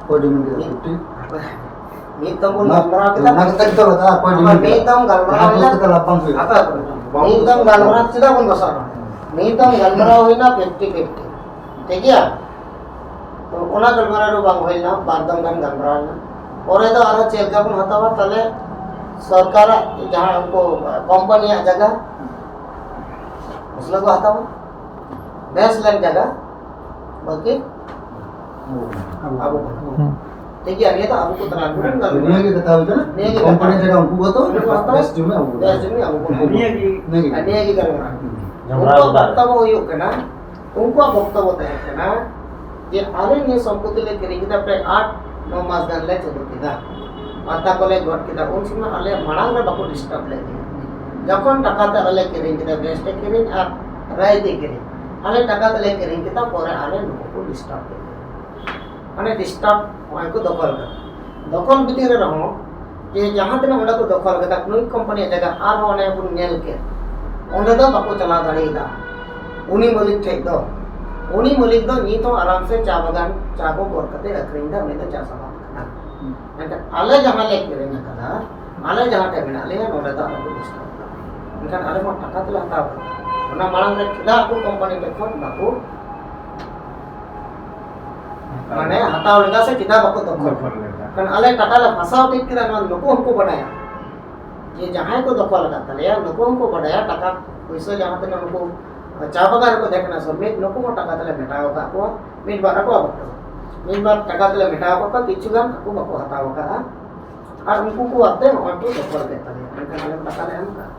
ᱚᱠᱚᱭ ᱰᱤᱢᱟᱱᱰ ᱠᱮᱫᱟ ᱯᱷᱤᱯᱴᱤ? ᱢᱤᱫ ᱫᱚᱢ ᱵᱚᱱ ᱚᱱᱟ, ᱜᱟᱞᱢᱟᱨᱟᱣ ᱠᱮᱫᱟ᱾ ᱚᱱᱟ ᱠᱟᱛᱷᱟ ᱜᱮᱛᱚ ᱞᱟᱜᱟᱜᱼᱟ, ᱚᱠᱚᱭ ᱟᱵᱟᱨ ᱰᱤᱢᱟᱱᱰ ᱠᱮᱫᱟ? ᱢᱤᱫ ᱫᱚᱢ ᱜᱟᱞᱢᱟᱨᱟᱣ ᱡᱟᱦᱟᱸ ᱫᱳᱥ ᱦᱩᱭᱱᱟ᱾ ᱠᱟᱛᱮ ᱞᱟᱵᱷ ᱵᱟᱝ ᱦᱩᱭᱩᱜᱼᱟ᱾ ᱟᱯᱮ ᱟᱯᱮ᱾ ᱢᱤᱫ ᱫᱚᱢ ᱜᱟᱞᱢᱟᱨᱟᱣ ᱪᱮᱫᱟᱜ ᱵᱚᱱ ᱫᱚᱥᱟᱨᱟ? ᱢᱤᱫ ᱫᱚᱢ ᱜᱟᱞᱢᱟᱨᱟᱣ ᱦᱩᱭᱱᱟ ᱯᱷᱤᱯᱴᱤ ᱯᱷᱤᱯᱴᱤ᱾ ᱴᱷᱤᱠ ᱜᱮᱭᱟ? ᱛᱚ ᱚᱱᱟ ᱜᱟᱞᱢᱟᱨᱟᱣ ᱨᱮ ᱵᱟᱝ ᱦᱩᱭ ᱞᱮᱱᱟ, ᱵᱟᱨ ᱫᱚᱢ ᱜᱟᱱ ᱜᱟᱞᱢᱟᱨᱟᱣ ᱮᱱᱟ᱾ ᱯᱚᱨᱮ ᱫᱚ ᱟᱨᱦᱚᱸ ᱪᱮᱫ ᱞᱮᱠᱟ ᱵᱚᱱ ᱦᱟᱛᱟᱣᱟ? ᱛᱟᱦᱞᱮ ᱥᱚᱨᱠᱟᱨᱟᱜ ᱡᱟᱦᱟᱸ ᱩᱱᱠᱩ ᱠᱳᱢᱯᱟᱱᱤᱭᱟᱜ ᱡᱟᱭᱜᱟ ᱢᱩᱥᱞᱟᱹ ᱠᱚ ᱦᱟᱛᱟᱣᱟ, ᱵᱮᱥ ᱞᱮᱠ ᱡᱟᱭᱜᱟ ᱵᱟᱹᱠᱤ ᱟᱵᱚ ᱠᱚ᱾ ᱦᱩᱸ᱾ ᱴᱷᱤᱠ ᱜᱮᱭᱟ, ᱱᱤᱭᱟᱹ ᱫᱚ ᱟᱵᱚ ᱠᱚ ᱛᱟᱞᱟ ᱨᱮ ᱜᱟᱞᱢᱟᱨᱟᱣ᱾ ᱱᱤᱭᱟᱹ ᱜᱮ ᱠᱟᱛᱷᱟ ᱦᱩᱭ ᱠᱟᱱᱟ᱾ ᱱᱤᱭᱟᱹ ᱜᱮ ᱠᱳᱢᱯᱟᱱᱤ ᱠᱟᱛᱷᱟ᱾ ᱡᱟᱭᱜᱟ ᱩᱱᱠᱩ ᱠᱚ ᱦᱟᱛᱟᱣᱟ, ᱩᱱᱠᱩ ᱠᱚ ᱦᱟᱛᱟᱣᱟ᱾ ᱵᱮᱥ ᱡᱚᱢᱤ ᱟᱵᱚ ᱠᱚ ᱵᱮᱥ ᱦᱟᱛᱟᱣᱟ᱾ ᱡᱚᱢᱤ ᱟᱵᱚ ᱠᱚ ᱦᱟᱛᱟᱣᱟ᱾ ᱱᱤᱭᱟᱹ ᱜᱮ᱾ ᱱᱤᱭᱟᱹ ᱜᱮ᱾ ᱟᱨ ᱱᱤᱭᱟᱹ ᱜᱮ ᱜᱟᱞᱢᱟᱨᱟᱣ᱾ ᱦᱩᱸ᱾ ᱡᱚᱢᱨᱟ ᱩᱱᱠᱩᱣᱟᱜ ᱜᱚᱫᱟ᱾ ᱵᱚᱠᱛᱚᱵᱚ ᱦᱩᱭᱩᱜ ᱠᱟᱱᱟ, ᱩᱱᱠᱩᱣᱟᱜ ᱵᱚᱠᱛᱚᱵᱚ ᱛᱟᱦᱮᱸ ᱠᱟᱱᱟ ᱡᱮ ᱟᱞᱮ ᱱᱤᱭᱟᱹ ᱥᱚᱢᱯᱚᱛᱤ ᱞᱮ ᱠᱤᱨᱤᱧ ᱠᱮᱫᱟ ᱯᱨᱟᱭ ᱟᱴ ᱱᱚ ᱢᱟᱥ ᱜᱟᱱ ᱞᱮ ᱪᱟᱹᱞᱩ ᱠᱮᱫᱟ, ᱯᱟᱛᱟ ᱠᱚᱞᱮ ᱜᱚᱫ ᱠᱮᱫᱟ, ᱩᱱ ᱥᱚᱢᱚᱭ ᱟᱞᱮ ᱢᱟᱲᱟᱝ ᱨᱮ ᱵᱟᱠᱚ ᱰᱤᱥᱴᱟᱨᱵ ᱞᱮᱫ ᱞᱮᱭᱟ᱾ ᱡᱚᱠᱷᱚᱱ ᱴᱟᱠᱟ ᱛᱮ ᱟᱞᱮ ᱞᱮ ᱠᱤᱨᱤᱧ ᱠᱮᱫᱟ, ᱵᱮᱥ ᱛᱮ ᱠᱤᱨᱤᱧ ᱟᱨ ᱨᱟᱭ ᱛᱮ ᱠᱤᱨᱤᱧ, ᱟᱞᱮ ᱴᱟᱠᱟ ᱛᱮᱞᱮ ᱠᱤᱨᱤᱧ ᱠᱮᱫᱟ, ᱯᱚᱨᱮ ᱟᱞᱮ ᱱᱩᱠᱩ ᱠᱚ ᱰᱤᱥᱴᱟᱨᱵ ᱠᱮᱫ ᱞᱮᱭᱟ᱾ ᱢᱟᱱᱮ ᱰᱤᱥᱴᱟᱨᱵ ᱱᱚᱜᱼᱚᱭ ᱠᱚ ᱫᱚᱠᱷᱚᱞ ᱠᱟᱫᱟ᱾ ᱫᱚᱠᱷᱚᱞ ᱵᱷᱤᱛᱤᱨ ᱨᱮ ᱨᱮᱦᱚᱸ ᱡᱮ ᱡᱟᱦᱟᱸ ᱛᱤᱱᱟᱹᱜ ᱚᱸᱰᱮ ᱠᱚ ᱫᱚᱠᱷᱚᱞ ᱠᱟᱫᱟ, ᱱᱩᱭ ᱠᱳᱢᱯᱟᱱᱤᱭᱟᱜ ᱡᱟᱭᱜᱟ ᱟᱨᱦᱚᱸ ᱚᱱᱮ ᱵᱚᱱ ᱧᱮᱞ ᱠᱮᱫ, ᱚᱸᱰᱮ ᱫᱚ ᱵᱟᱠᱚ ᱪᱟᱞᱟᱣ ᱫᱟᱲᱮᱭᱟᱫᱟ᱾ ᱩᱱᱤ ᱢᱟᱹᱞᱤᱠ ᱴᱷᱮᱡ ᱫᱚ, ᱩᱱᱤ ᱢᱟᱹᱞᱤᱠ ᱫᱚ ᱱᱤᱛ ᱦᱚᱸ ᱟᱨᱟᱢ ᱥᱮ ᱪᱟ ᱵᱟᱜᱟᱱ ᱪᱟ ᱠᱚ ᱜᱚᱫ ᱠᱟᱛᱮ ᱟᱹᱠᱷᱨᱤᱧ ᱫᱟ, ᱩᱱᱤ ᱫᱚ ᱪᱟᱥ ᱟᱵᱟᱫ ᱠᱟᱱᱟ᱾ ᱢᱮᱱᱠᱷᱟᱱ ᱟᱞᱮ ᱡᱟᱦᱟᱸ ᱞᱮ ᱠᱤᱨᱤᱧ ᱟᱠᱟᱫᱟ, ᱟᱞᱮ ᱡᱟᱦᱟᱸ ᱴᱷᱮᱡ ᱢᱮᱱᱟᱜ ᱞᱮᱭᱟ, ᱱᱚᱰᱮ ᱫᱚ ᱟᱞᱮ ᱠᱚ ᱰᱤᱥᱴᱟᱨᱵ ᱠᱟᱫᱟ᱾ ᱢᱮᱱᱠᱷᱟᱱ ᱟᱞᱮ ᱢᱟ ᱴᱟᱠᱟ ᱛᱮᱞᱮ ᱦᱟᱛᱟᱣ ᱠᱟᱫᱟ, ᱚᱱᱟ ᱢᱟᱲᱟᱝ ᱨᱮ ᱪᱮᱫᱟᱜ ᱟᱠᱚ ᱠᱳᱢᱯᱟᱱᱤ ᱴᱷᱮᱡ ᱠᱷᱚᱱ ᱵᱟᱠᱚ ᱢᱟᱱᱮ ᱦᱟᱛᱟᱣ ᱞᱮᱫᱟ ᱥᱮ ᱪᱮᱫᱟᱜ ᱵᱟᱠᱚ ᱫᱚᱠᱷᱚᱞ? ᱫᱚᱠᱷᱚᱞ ᱞᱮᱫᱟ᱾ ᱠᱟᱨᱚᱱ ᱟᱞᱮ ᱴᱟᱠᱟ ᱞᱮ ᱯᱷᱟᱥᱟᱣ ᱴᱷᱤᱠ ᱠᱮᱫᱟ, ᱱᱚᱣᱟ ᱱᱩᱠᱩ ᱦᱚᱸᱠᱚ ᱵᱟᱰᱟᱭᱟ᱾ ᱡᱮ ᱡᱟᱦᱟᱸᱭ ᱠᱚ ᱫᱚᱠᱷᱚᱞ ᱟᱠᱟᱫ ᱛᱟᱞᱮᱭᱟ, ᱱᱩᱠᱩ ᱦᱚᱸᱠᱚ ᱵᱟᱰᱟᱭᱟ, ᱴᱟᱠᱟ ᱯᱩᱭᱥᱟᱹ ᱡᱟᱦᱟᱸ ᱛᱤᱱᱟᱹᱜ ᱱᱩᱠᱩ ᱪᱟ ᱵᱟᱜᱟᱱ ᱨᱮᱠᱚ ᱛᱟᱦᱮᱸ ᱠᱟᱱᱟ ᱥᱚᱢᱤᱛ, ᱱᱩᱠᱩ ᱦᱚᱸ ᱴᱟᱠᱟ ᱛᱮᱞᱮ ᱢᱮᱴᱟᱣ ᱟᱠᱟᱫ ᱠᱚᱣᱟ᱾ ᱢᱤᱫ ᱵᱟᱨ ᱟᱠᱚᱣᱟᱜ ᱵᱚᱠᱛᱚᱵᱚ, ᱢᱤᱫ ᱵᱟᱨ ᱴᱟᱠᱟ ᱛᱮᱞᱮ ᱢᱮᱴᱟᱣ ᱟᱠᱟᱫ ᱠᱚᱣᱟ, ᱠᱤᱪᱷᱩ ᱜᱟᱱ ᱟᱠᱚ ᱵᱟᱠᱚ ᱦᱟᱛᱟᱣ ᱟᱠᱟᱫᱼᱟ᱾ ᱟᱨ ᱩᱱᱠᱩ ᱠᱚ ᱟᱛᱮ ᱱᱚᱜᱼᱚᱭ ᱠᱚ ᱫᱚᱠᱷᱚᱞ ᱠᱮᱫ ᱛᱟᱞᱮᱭᱟ, ᱢᱮᱱᱠᱷᱟᱱ ᱟᱞᱮ ᱫᱚ ᱴᱟᱠᱟ ᱞᱮ ᱮᱢ ᱟᱠᱟᱫ᱾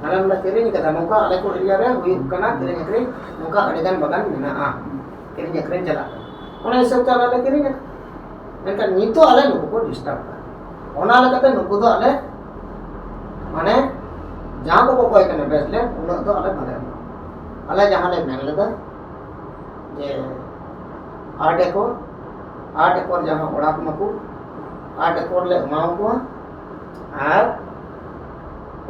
ᱟᱞᱮ ᱱᱚᱰᱮ ᱠᱤᱨᱤᱧ ᱠᱟᱫᱟ, ᱱᱚᱝᱠᱟ ᱟᱞᱮ ᱠᱚ ᱮᱨᱤᱭᱟ ᱨᱮ ᱦᱩᱭᱩᱜ ᱠᱟᱱᱟ ᱠᱤᱨᱤᱧ ᱟᱹᱠᱷᱨᱤᱧ, ᱱᱚᱝᱠᱟ ᱟᱹᱰᱤ ᱜᱟᱱ ᱵᱟᱜᱟᱱ ᱢᱮᱱᱟᱜᱼᱟ, ᱠᱤᱨᱤᱧ ᱟᱹᱠᱷᱨᱤᱧ ᱪᱟᱞᱟᱜ ᱠᱟᱱᱟ, ᱚᱱᱟ ᱦᱤᱥᱟᱹᱵ ᱛᱮ ᱟᱞᱮ ᱞᱮ ᱠᱤᱨᱤᱧ ᱟᱠᱟᱫᱟ᱾ ᱢᱮᱱᱠᱷᱟᱱ ᱱᱤᱛᱚᱜ ᱟᱞᱮ ᱱᱩᱠᱩ ᱠᱚ ᱰᱤᱥᱴᱟᱨᱵ ᱠᱟᱱᱟ, ᱚᱱᱟ ᱞᱮᱠᱟᱛᱮ ᱱᱩᱠᱩ ᱫᱚ ᱟᱞᱮ ᱢᱟᱱᱮ ᱡᱟᱦᱟᱸ ᱠᱚᱠᱚ ᱠᱚᱭ ᱠᱟᱱᱟ ᱵᱮᱥ ᱞᱮ, ᱩᱱᱟᱹᱜ ᱫᱚ ᱟᱞᱮ ᱵᱟᱞᱮ ᱮᱢᱟ᱾ ᱟᱞᱮ ᱡᱟᱦᱟᱸ ᱞᱮ ᱢᱮᱱ ᱞᱮᱫᱟ ᱡᱮ ᱟᱴ ᱮᱠᱚᱨ, ᱟᱴ ᱮᱠᱚᱨ ᱡᱟᱦᱟᱸ ᱚᱲᱟᱜ ᱢᱟᱠᱚ, ᱟᱴ ᱮᱠᱚᱨ ᱞᱮ ᱮᱢᱟᱣ ᱠᱚᱣᱟ᱾ ᱟᱨ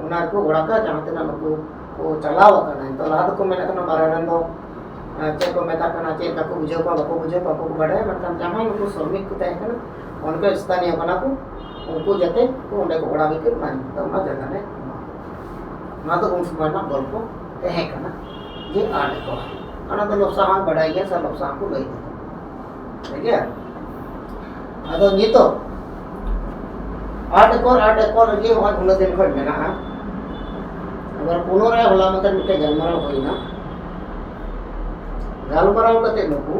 ᱚᱱᱟ ᱨᱮᱠᱚ ᱚᱲᱟᱜᱟ, ᱡᱟᱦᱟᱸ ᱛᱤᱱᱟᱹᱜ ᱱᱩᱠᱩ ᱠᱚ ᱪᱟᱞᱟᱣ ᱟᱠᱟᱱᱟ᱾ ᱱᱤᱛᱚᱜ ᱞᱟᱦᱟ ᱫᱚᱠᱚ ᱢᱮᱱᱮᱫ ᱠᱟᱱᱟ, ᱵᱟᱨᱦᱮ ᱨᱮᱱ ᱫᱚ, ᱮᱸ, ᱪᱮᱫ ᱠᱚ ᱢᱮᱛᱟᱜ ᱠᱟᱱᱟ, ᱪᱮᱫ ᱞᱮᱠᱟ ᱠᱚ ᱵᱩᱡᱷᱟᱹᱣ ᱠᱚᱣᱟ, ᱵᱟᱠᱚ ᱵᱩᱡᱷᱟᱹᱣ ᱠᱚᱣᱟ, ᱵᱟᱠᱚ ᱵᱟᱰᱟᱭᱟ᱾ ᱢᱮᱱᱠᱷᱟᱱ ᱡᱟᱦᱟᱸᱭ ᱱᱩᱠᱩ ᱥᱨᱚᱢᱤᱠ ᱠᱚ ᱛᱟᱦᱮᱸ ᱠᱟᱱᱟ, ᱚᱱᱠᱟ ᱥᱛᱷᱟᱱᱤᱭᱚ ᱠᱟᱱᱟ ᱠᱚ, ᱩᱱᱠᱩ ᱡᱟᱛᱮ ᱠᱚ ᱚᱸᱰᱮ ᱠᱚ ᱚᱲᱟᱜ ᱜᱮᱠᱚ ᱮᱢᱟ, ᱚᱱᱟ ᱡᱟᱭᱜᱟ ᱨᱮ ᱮᱢᱟ᱾ ᱚᱱᱟ ᱫᱚ ᱩᱱ ᱥᱚᱢᱚᱭ ᱨᱮᱱᱟᱜ ᱜᱚᱞᱯᱚ ᱛᱟᱦᱮᱸ ᱠᱟᱱᱟ, ᱡᱮ ᱟᱴ ᱮᱠᱚᱨ᱾ ᱚᱱᱟ ᱫᱚ ᱞᱚᱯᱥᱟ ᱦᱚᱸᱭ ᱵᱟᱰᱟᱭ ᱜᱮᱭᱟ, ᱥᱮ ᱞᱚᱯᱥᱟ ᱦᱚᱸᱠᱚ ᱞᱟᱹᱭ ᱜᱮᱭᱟ᱾ ᱴᱷᱤᱠ ᱜᱮᱭᱟ? ᱟᱫᱚ ᱱᱤᱛᱚᱜ ᱟᱴ ᱮᱠᱚᱨ, ᱟᱴ ᱮᱠᱚᱨ ᱨᱮᱜᱮ ᱱᱚᱜᱼᱚᱭ ᱩᱱᱟᱹᱜ ᱫᱤᱱ ᱠᱷᱚᱱ ᱢᱮᱱᱟᱜᱼᱟ᱾ ᱟᱵᱟᱨ ᱯᱩᱱᱚᱨᱟᱭ ᱦᱚᱞᱟ ᱢᱟᱫᱷᱮᱨ ᱢᱤᱫᱴᱮᱱ ᱜᱟᱞᱢᱟᱨᱟᱣ ᱦᱩᱭᱱᱟ᱾ ᱜᱟᱞᱢᱟᱨᱟᱣ ᱠᱟᱛᱮ ᱱᱩᱠᱩ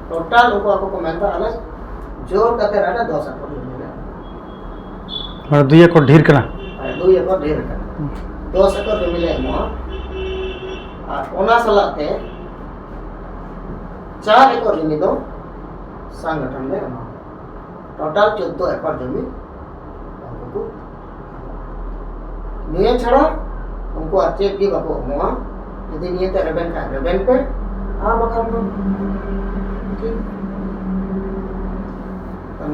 ᱴᱳᱴᱟᱞ ᱩᱱᱠᱩ ᱟᱠᱚ ᱠᱚ ᱢᱮᱱᱫᱟ, ᱟᱞᱮ ᱡᱳᱨ ᱠᱟᱛᱮ ᱟᱞᱮ ᱫᱚᱥ ᱮᱠᱚᱨ ᱡᱚᱢᱤ ᱞᱮ ᱮᱢᱟ᱾ ᱢᱟᱱᱮ ᱫᱩᱭ ᱮᱠᱚᱨ ᱰᱷᱮᱨ ᱠᱟᱱᱟ᱾ ᱦᱮᱸ, ᱫᱩᱭ ᱮᱠᱚᱨ ᱰᱷᱮᱨ ᱠᱟᱱᱟ᱾ ᱫᱚᱥ ᱮᱠᱚᱨ ᱡᱚᱢᱤ ᱞᱮ ᱮᱢᱚᱜᱼᱟ᱾ ᱟᱨ ᱚᱱᱟ ᱥᱟᱞᱟᱜ ᱛᱮ ᱪᱟᱨ ᱮᱠᱚᱨ ᱡᱚᱢᱤ ᱫᱚ ᱥᱚᱝᱜᱚᱴᱷᱚᱱ ᱞᱮ ᱮᱢᱟ᱾ ᱴᱳᱴᱟᱞ ᱪᱳᱫᱽᱫᱳ ᱮᱠᱚᱨ ᱡᱚᱢᱤ ᱩᱱᱠᱩ ᱠᱚ᱾ ᱱᱤᱭᱟᱹ ᱪᱷᱟᱲᱟ ᱩᱱᱠᱩ ᱟᱨ ᱪᱮᱫ ᱜᱮ ᱵᱟᱠᱚ ᱮᱢᱚᱜᱼᱟ᱾ ᱡᱩᱫᱤ ᱱᱤᱭᱟᱹᱛᱮ ᱨᱮᱵᱮᱱ ᱠᱷᱟᱱ ᱨᱮᱵᱮᱱ ᱯᱮ, ᱟᱨ ᱵᱟᱠᱷᱟᱱ ᱫᱚ ᱴᱷᱤᱠ᱾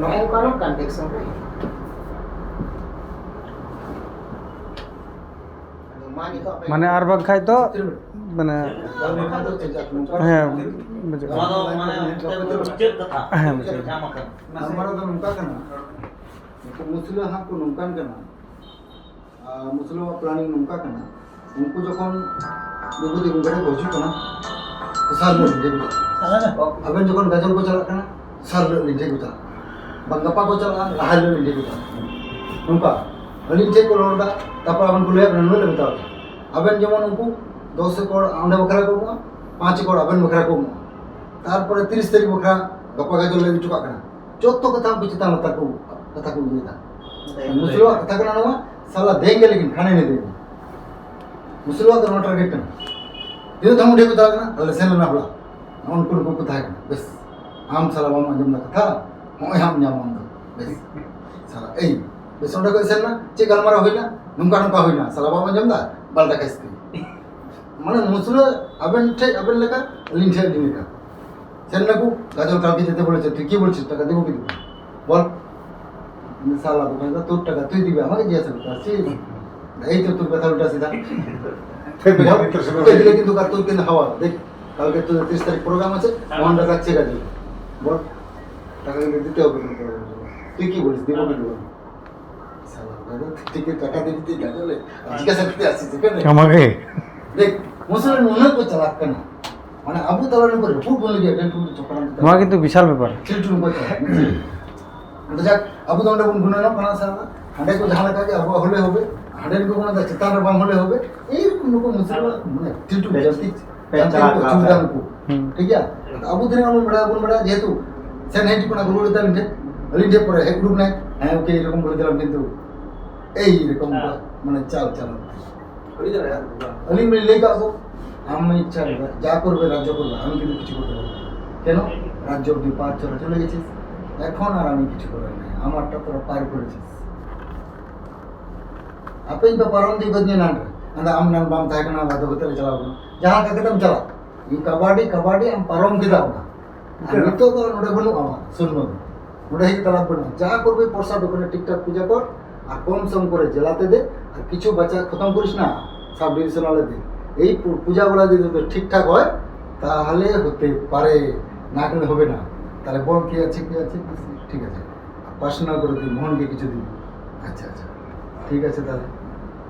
ᱱᱚᱜᱼᱚ ᱱᱚᱝᱠᱟᱱᱟᱜ ᱠᱚᱱᱰᱤᱥᱚᱱ ᱨᱮ ᱦᱮᱱᱟᱜ᱾ ᱟᱫᱚ ᱢᱟ ᱱᱤᱛᱚᱜ ᱟᱯᱮ ᱢᱟᱱᱮ ᱟᱨ ᱵᱟᱝᱠᱷᱟᱡ ᱫᱚ ᱢᱟᱱᱮ ᱦᱮᱸ, ᱵᱩᱡᱷᱟᱹᱜ ᱱᱚᱣᱟ ᱠᱟᱱᱟ᱾ ᱫᱚ ᱢᱟᱱᱮ ᱢᱩᱪᱟᱹᱫ ᱠᱟᱛᱷᱟ ᱦᱮᱸ, ᱢᱩᱪᱟᱹᱫ᱾ ᱧᱟᱢ ᱟᱠᱟᱱᱟ᱾ ᱜᱟᱞᱢᱟᱨᱟᱣ ᱫᱚ ᱱᱚᱝᱠᱟ ᱠᱟᱱᱟ, ᱱᱩᱠᱩ ᱢᱩᱥᱞᱟᱹ ᱦᱟᱸᱜ ᱠᱚ ᱱᱚᱝᱠᱟᱱ ᱠᱟᱱᱟ, ᱟᱨ ᱢᱩᱥᱞᱟᱹᱣᱟᱜ ᱯᱞᱟᱱᱤᱝ ᱱᱚᱝᱠᱟ ᱠᱟᱱᱟ, ᱩᱱᱠᱩ ᱡᱚᱠᱷᱚᱱ ᱫᱨᱳᱯᱚᱫᱤ ᱢᱩᱨᱢᱩ ᱠᱚ ᱦᱤᱡᱩᱜ ᱠᱟᱱᱟ, ᱫᱚᱥᱟᱨ ᱦᱤᱞᱳᱜ ᱧᱤᱫᱟᱹ ᱠᱚ ᱪᱟᱞᱟᱜᱼᱟ᱾ ᱟᱵᱮᱱ ᱡᱚᱠᱷᱚᱱ ᱜᱟᱡᱚᱞ ᱠᱚ ᱪᱟᱞᱟᱜ ᱠᱟᱱᱟ, ᱫᱚᱥᱟᱨ ᱦᱤᱞᱳᱜ ᱧᱤᱫᱟᱹ ᱠᱚ ᱪᱟᱞᱟᱜᱼᱟ᱾ ᱵᱟᱝ ᱜᱟᱯᱟ ᱠᱚ ᱪᱟᱞᱟᱜᱼᱟ, ᱞᱟᱦᱟ ᱦᱤᱞᱳᱜ ᱧᱤᱫᱟᱹ ᱠᱚ ᱪᱟᱞᱟᱜᱼᱟ᱾ ᱱᱚᱝᱠᱟ ᱟᱹᱞᱤᱧ ᱴᱷᱮᱱ ᱠᱚ ᱨᱚᱲ ᱮᱫᱟ, ᱛᱟᱨᱯᱚᱨ ᱟᱵᱮᱱ ᱠᱚ ᱞᱟᱹᱭᱟ ᱵᱮᱱᱟ, ᱱᱩᱱᱟᱹᱜ ᱞᱮ ᱢᱮᱛᱟ ᱠᱚᱣᱟ᱾ ᱟᱵᱮᱱ ᱡᱮᱢᱚᱱ ᱩᱱᱠᱩ ᱫᱚᱥ ᱮᱠᱚᱨ ᱚᱸᱰᱮ ᱵᱟᱠᱷᱨᱟ ᱠᱚ ᱮᱢᱚᱜᱼᱟ, ᱯᱟᱸᱪ ᱮᱠᱚᱨ ᱟᱵᱮᱱ ᱵᱟᱠᱷᱨᱟ ᱠᱚ ᱮᱢᱚᱜᱼᱟ᱾ ᱛᱟᱨᱯᱚᱨᱮ ᱛᱤᱨᱤᱥ ᱛᱟᱹᱨᱤᱠᱷ ᱵᱟᱠᱷᱨᱟ ᱜᱟᱯᱟ ᱜᱟᱡᱚᱞ ᱞᱮ ᱤᱫᱤ ᱦᱚᱴᱚ ᱠᱟᱜ ᱠᱟᱱᱟ᱾ ᱡᱚᱛᱚ ᱠᱟᱛᱷᱟ ᱩᱱᱠᱩ ᱪᱮᱛᱟᱱ ᱞᱟᱛᱟᱨ ᱠᱚ ᱠᱟᱛᱷᱟ ᱠᱚ ᱤᱭᱟᱹᱭᱮᱫᱟ᱾ ᱢᱩᱥᱞᱟᱹᱣᱟᱜ ᱠᱟᱛᱷᱟ ᱠᱟᱱᱟ ᱱᱚᱣᱟ, ᱥᱟᱞᱟ ᱫᱮᱝᱜᱮ ᱞᱮᱠᱤᱱ ᱠᱷᱟᱱᱮ ᱱᱤ ᱫᱮᱝᱜᱮ᱾ ᱢᱩᱥᱞᱟᱹᱣᱟᱜ ᱫᱚ ᱱᱚᱣᱟ ᱴᱟᱨᱜᱮᱴ ᱠᱟᱱᱟ᱾ ᱛᱤᱱᱟᱹᱜ ᱫᱷᱟᱢ ᱰᱷᱮᱨ ᱠᱚ ᱪᱟᱞᱟᱜ ᱠᱟᱱᱟ, ᱟᱞᱮ ᱥᱮᱱ ᱞᱮᱱᱟ ᱦᱚᱲ᱾ ᱱᱚᱜᱼᱚ ᱱᱩᱠᱩ ᱱᱩᱠᱩ ᱠᱚ ᱛᱟᱦᱮᱸ ᱠᱟᱱᱟ᱾ ᱵᱮᱥ, ᱟᱢ ᱥᱟᱞᱟ ᱵᱟᱢ ᱟᱸᱡᱚᱢ ᱮᱫᱟ ᱠᱟᱛᱷᱟ, ᱱᱚᱜᱼᱚᱭ ᱦᱟᱸᱜ ᱧᱟᱢ ᱟᱢ ᱫᱚ᱾ ᱵᱮᱥ, ᱥᱟᱞᱟ ᱮᱭ, ᱵᱮᱥ, ᱚᱸᱰᱮ ᱠᱚ ᱥᱮᱱ ᱮᱱᱟ, ᱪᱮᱫ ᱜᱟᱞᱢᱟᱨᱟᱣ ᱦᱩᱭᱱᱟ? ᱱᱚᱝᱠᱟ ᱱᱚᱝᱠᱟ ᱦᱩᱭᱱᱟ, ᱥᱟᱞᱟ ᱵᱟᱢ ᱟᱸᱡᱚᱢ ᱮᱫᱟ, ᱵᱟᱞᱴᱟ ᱠᱟᱹᱥᱛᱤ᱾ ᱢᱟᱱᱮ ᱢᱩᱥᱞᱟᱹ ᱟᱵᱮᱱ ᱴᱷᱮᱡ ᱟᱵᱮᱱ ᱞᱮᱠᱟ, ᱟᱹᱞᱤᱧ ᱴᱷᱮᱡ ᱟᱹᱞᱤᱧ ᱞᱮᱠᱟ᱾ সেন নাকু, গাজর কালকে যেতে বলেছে, তুই কি বলছিস, টাকা দেবো কি দেবো? বল। শালা দোকানদার, তোর টাকা তুই দিবি, আমাকে জিজ্ঞাসা করতে আসছিস? এই তো তোর কথা উল্টা সিধা। তোকে দিলে কিন্তু কার, তোর কিন্তু হাওয়া। দেখ, কালকে তোর তিরিশ তারিখ প্রোগ্রাম আছে, মোহন টাকা চেক আছে। বল, টাকা কিন্তু দিতে হবে কিন্তু। তুই কি বলিস, দিব কি দিব না? শালা দোকানদার, তুই কি টাকা দিবি, তুই গাজর লে? জিজ্ঞাসা করতে আসছিস এখানে? আমাকে? দেখ, মুসলমান মনে করছে লাগবে না। মানে, আবু তালার উপরে ফুটবল ᱞᱟᱹᱜᱤᱫ ᱟᱹᱰᱤ ᱞᱟᱹᱴᱩ ᱪᱚᱠᱨᱟᱱᱛ᱾ ᱱᱚᱣᱟ ᱠᱤᱱᱛᱩ ᱵᱤᱥᱟᱞ ᱵᱮᱯᱟᱨ᱾ ᱠᱷᱮᱞᱴᱩᱱ ᱠᱚ ᱪᱟᱞᱟᱜᱼᱟ᱾ ᱟᱫᱚ ᱡᱟᱠ, ᱟᱵᱚ ᱫᱚ ᱚᱸᱰᱮ ᱵᱚᱱ ᱜᱩᱱᱟᱹᱱᱚᱜ ᱠᱟᱱᱟ ᱥᱮ ᱵᱟᱝ? ᱦᱟᱸᱰᱮ ᱠᱚ ᱡᱟᱦᱟᱸ ᱞᱮᱠᱟ ᱜᱮ ᱟᱵᱚᱣᱟᱜ ᱦᱚᱞᱮ ᱦᱚᱵᱮ, ᱦᱟᱸᱰᱮ ᱠᱚ ᱢᱮᱱᱫᱟ ᱪᱮᱛᱟᱱ ᱨᱮ ᱵᱟᱝ ᱦᱚᱞᱮ ᱦᱚᱵᱮ, ᱮᱭᱨᱚᱠᱚᱢ ᱱᱩᱠᱩ ᱢᱩᱥᱞᱤᱢ ᱢᱟᱱᱮ ᱠᱷᱮᱞᱴᱩᱱ ᱯᱮ-, ᱡᱟᱹᱥᱛᱤ ᱯᱮ ᱡᱟᱹᱥᱛᱤ ᱪᱟᱞᱟᱜ ᱠᱚ ᱠᱟᱱᱟ᱾ ᱪᱩᱞ ᱫᱟᱱ ᱠᱚ᱾ ᱦᱩᱸ᱾ ᱴᱷᱤᱠ ᱜᱮᱭᱟ? ᱟᱫᱚ ᱟᱵᱚ ᱫᱚ ᱵᱚᱱ ᱵᱟᱲᱟᱭᱟ, ᱵᱚᱱ ᱵᱟᱲᱟᱭᱟ ᱡᱮᱦᱮᱛᱩ ᱥᱮᱱ ᱦᱮᱡ ᱦᱤᱡᱩᱜ ᱠᱟᱱᱟ ᱜᱩᱨᱩ ᱟᱹᱞᱤᱧ ᱴᱷᱮᱱ, ᱟᱹᱞᱤᱧ ᱴᱷᱮᱱ ᱯᱚᱨᱮ ᱦᱮᱡ ᱩᱰᱩᱠ ᱱᱟᱭ, ᱦᱮᱸ, ᱳᱠᱮ, ᱮᱭᱨᱚᱠᱚᱢ ᱵᱚᱞᱮ ᱫᱤᱞᱟᱢ ᱠᱤᱱᱛᱩ ᱮᱭᱨᱚᱠᱚᱢ ᱦᱮᱸ᱾ ᱢᱟᱱᱮ ᱪᱟᱞ ᱪᱟᱞᱟᱣ᱾ ᱟᱹᱞᱤᱧ ᱵᱮᱱ ᱞᱟᱹᱭ ᱠᱟᱜ ᱠᱚ, ᱟᱢ ᱤᱪᱪᱷᱟ ᱨᱮ ᱡᱟ ᱠᱚᱨᱵᱮ ᱨᱟᱡᱽᱡᱚ ᱠᱚᱨᱵᱮ, ᱟᱢ ᱠᱤᱱᱛᱩ ᱠᱤᱪᱷᱩ ᱠᱚᱨᱛᱮ ᱯᱟᱨᱵᱮ না। কেন? রাজ্য আপনি পার করে চলে গেছিস, এখন আর আমি কিছু করার নেই, আমারটা তোরা পার করেছিস। আপনি তো পারম দিয়ে গদিয়ে না, না, আমি নাম বাম থাকে না, বাধ্য করতে চালাবো না। ᱡᱟᱦᱟᱸ ᱞᱮᱠᱟ ᱠᱟᱛᱮᱢ ᱪᱟᱞᱟᱜ, ᱤᱧ ᱠᱟᱵᱟᱰᱤ, ᱠᱟᱵᱟᱰᱤ, ᱟᱢ ᱯᱟᱨᱚᱢ ᱠᱮᱫᱟ ᱚᱱᱟ᱾ ᱟᱨ ᱱᱤᱛᱚᱜ ᱫᱚ ᱱᱚᱰᱮ ᱵᱟᱹᱱᱩᱜ ᱟᱢᱟ, ᱥᱩᱱ ᱵᱟᱹᱱᱩᱜ᱾ ᱱᱚᱰᱮ ᱦᱮᱡ ᱠᱟᱛᱮ ᱞᱟᱵᱷ ᱵᱟᱹᱱᱩᱜᱼᱟ᱾ ᱡᱟ ᱠᱚᱨᱵᱮ ᱯᱚᱨᱥᱟ দোকানে ঠিকঠাক পূজা কর, আর কম সম করে জেলাতে দে, আর কিছু বাচ্চা খতম করিস না, সাব ডিভিশনালে দে। এই পু-, পূজাগুলা যদি তোর ঠিকঠাক হয়, তাহলে হতে পারে, না করলে হবে না। তাহলে বল কি আছে, কি আছে, কি আছে? ঠিক আছে। আর পার্সোনাল করে দিন, মোহনকে কিছু দিন। আচ্ছা, আচ্ছা, ঠিক আছে তাহলে।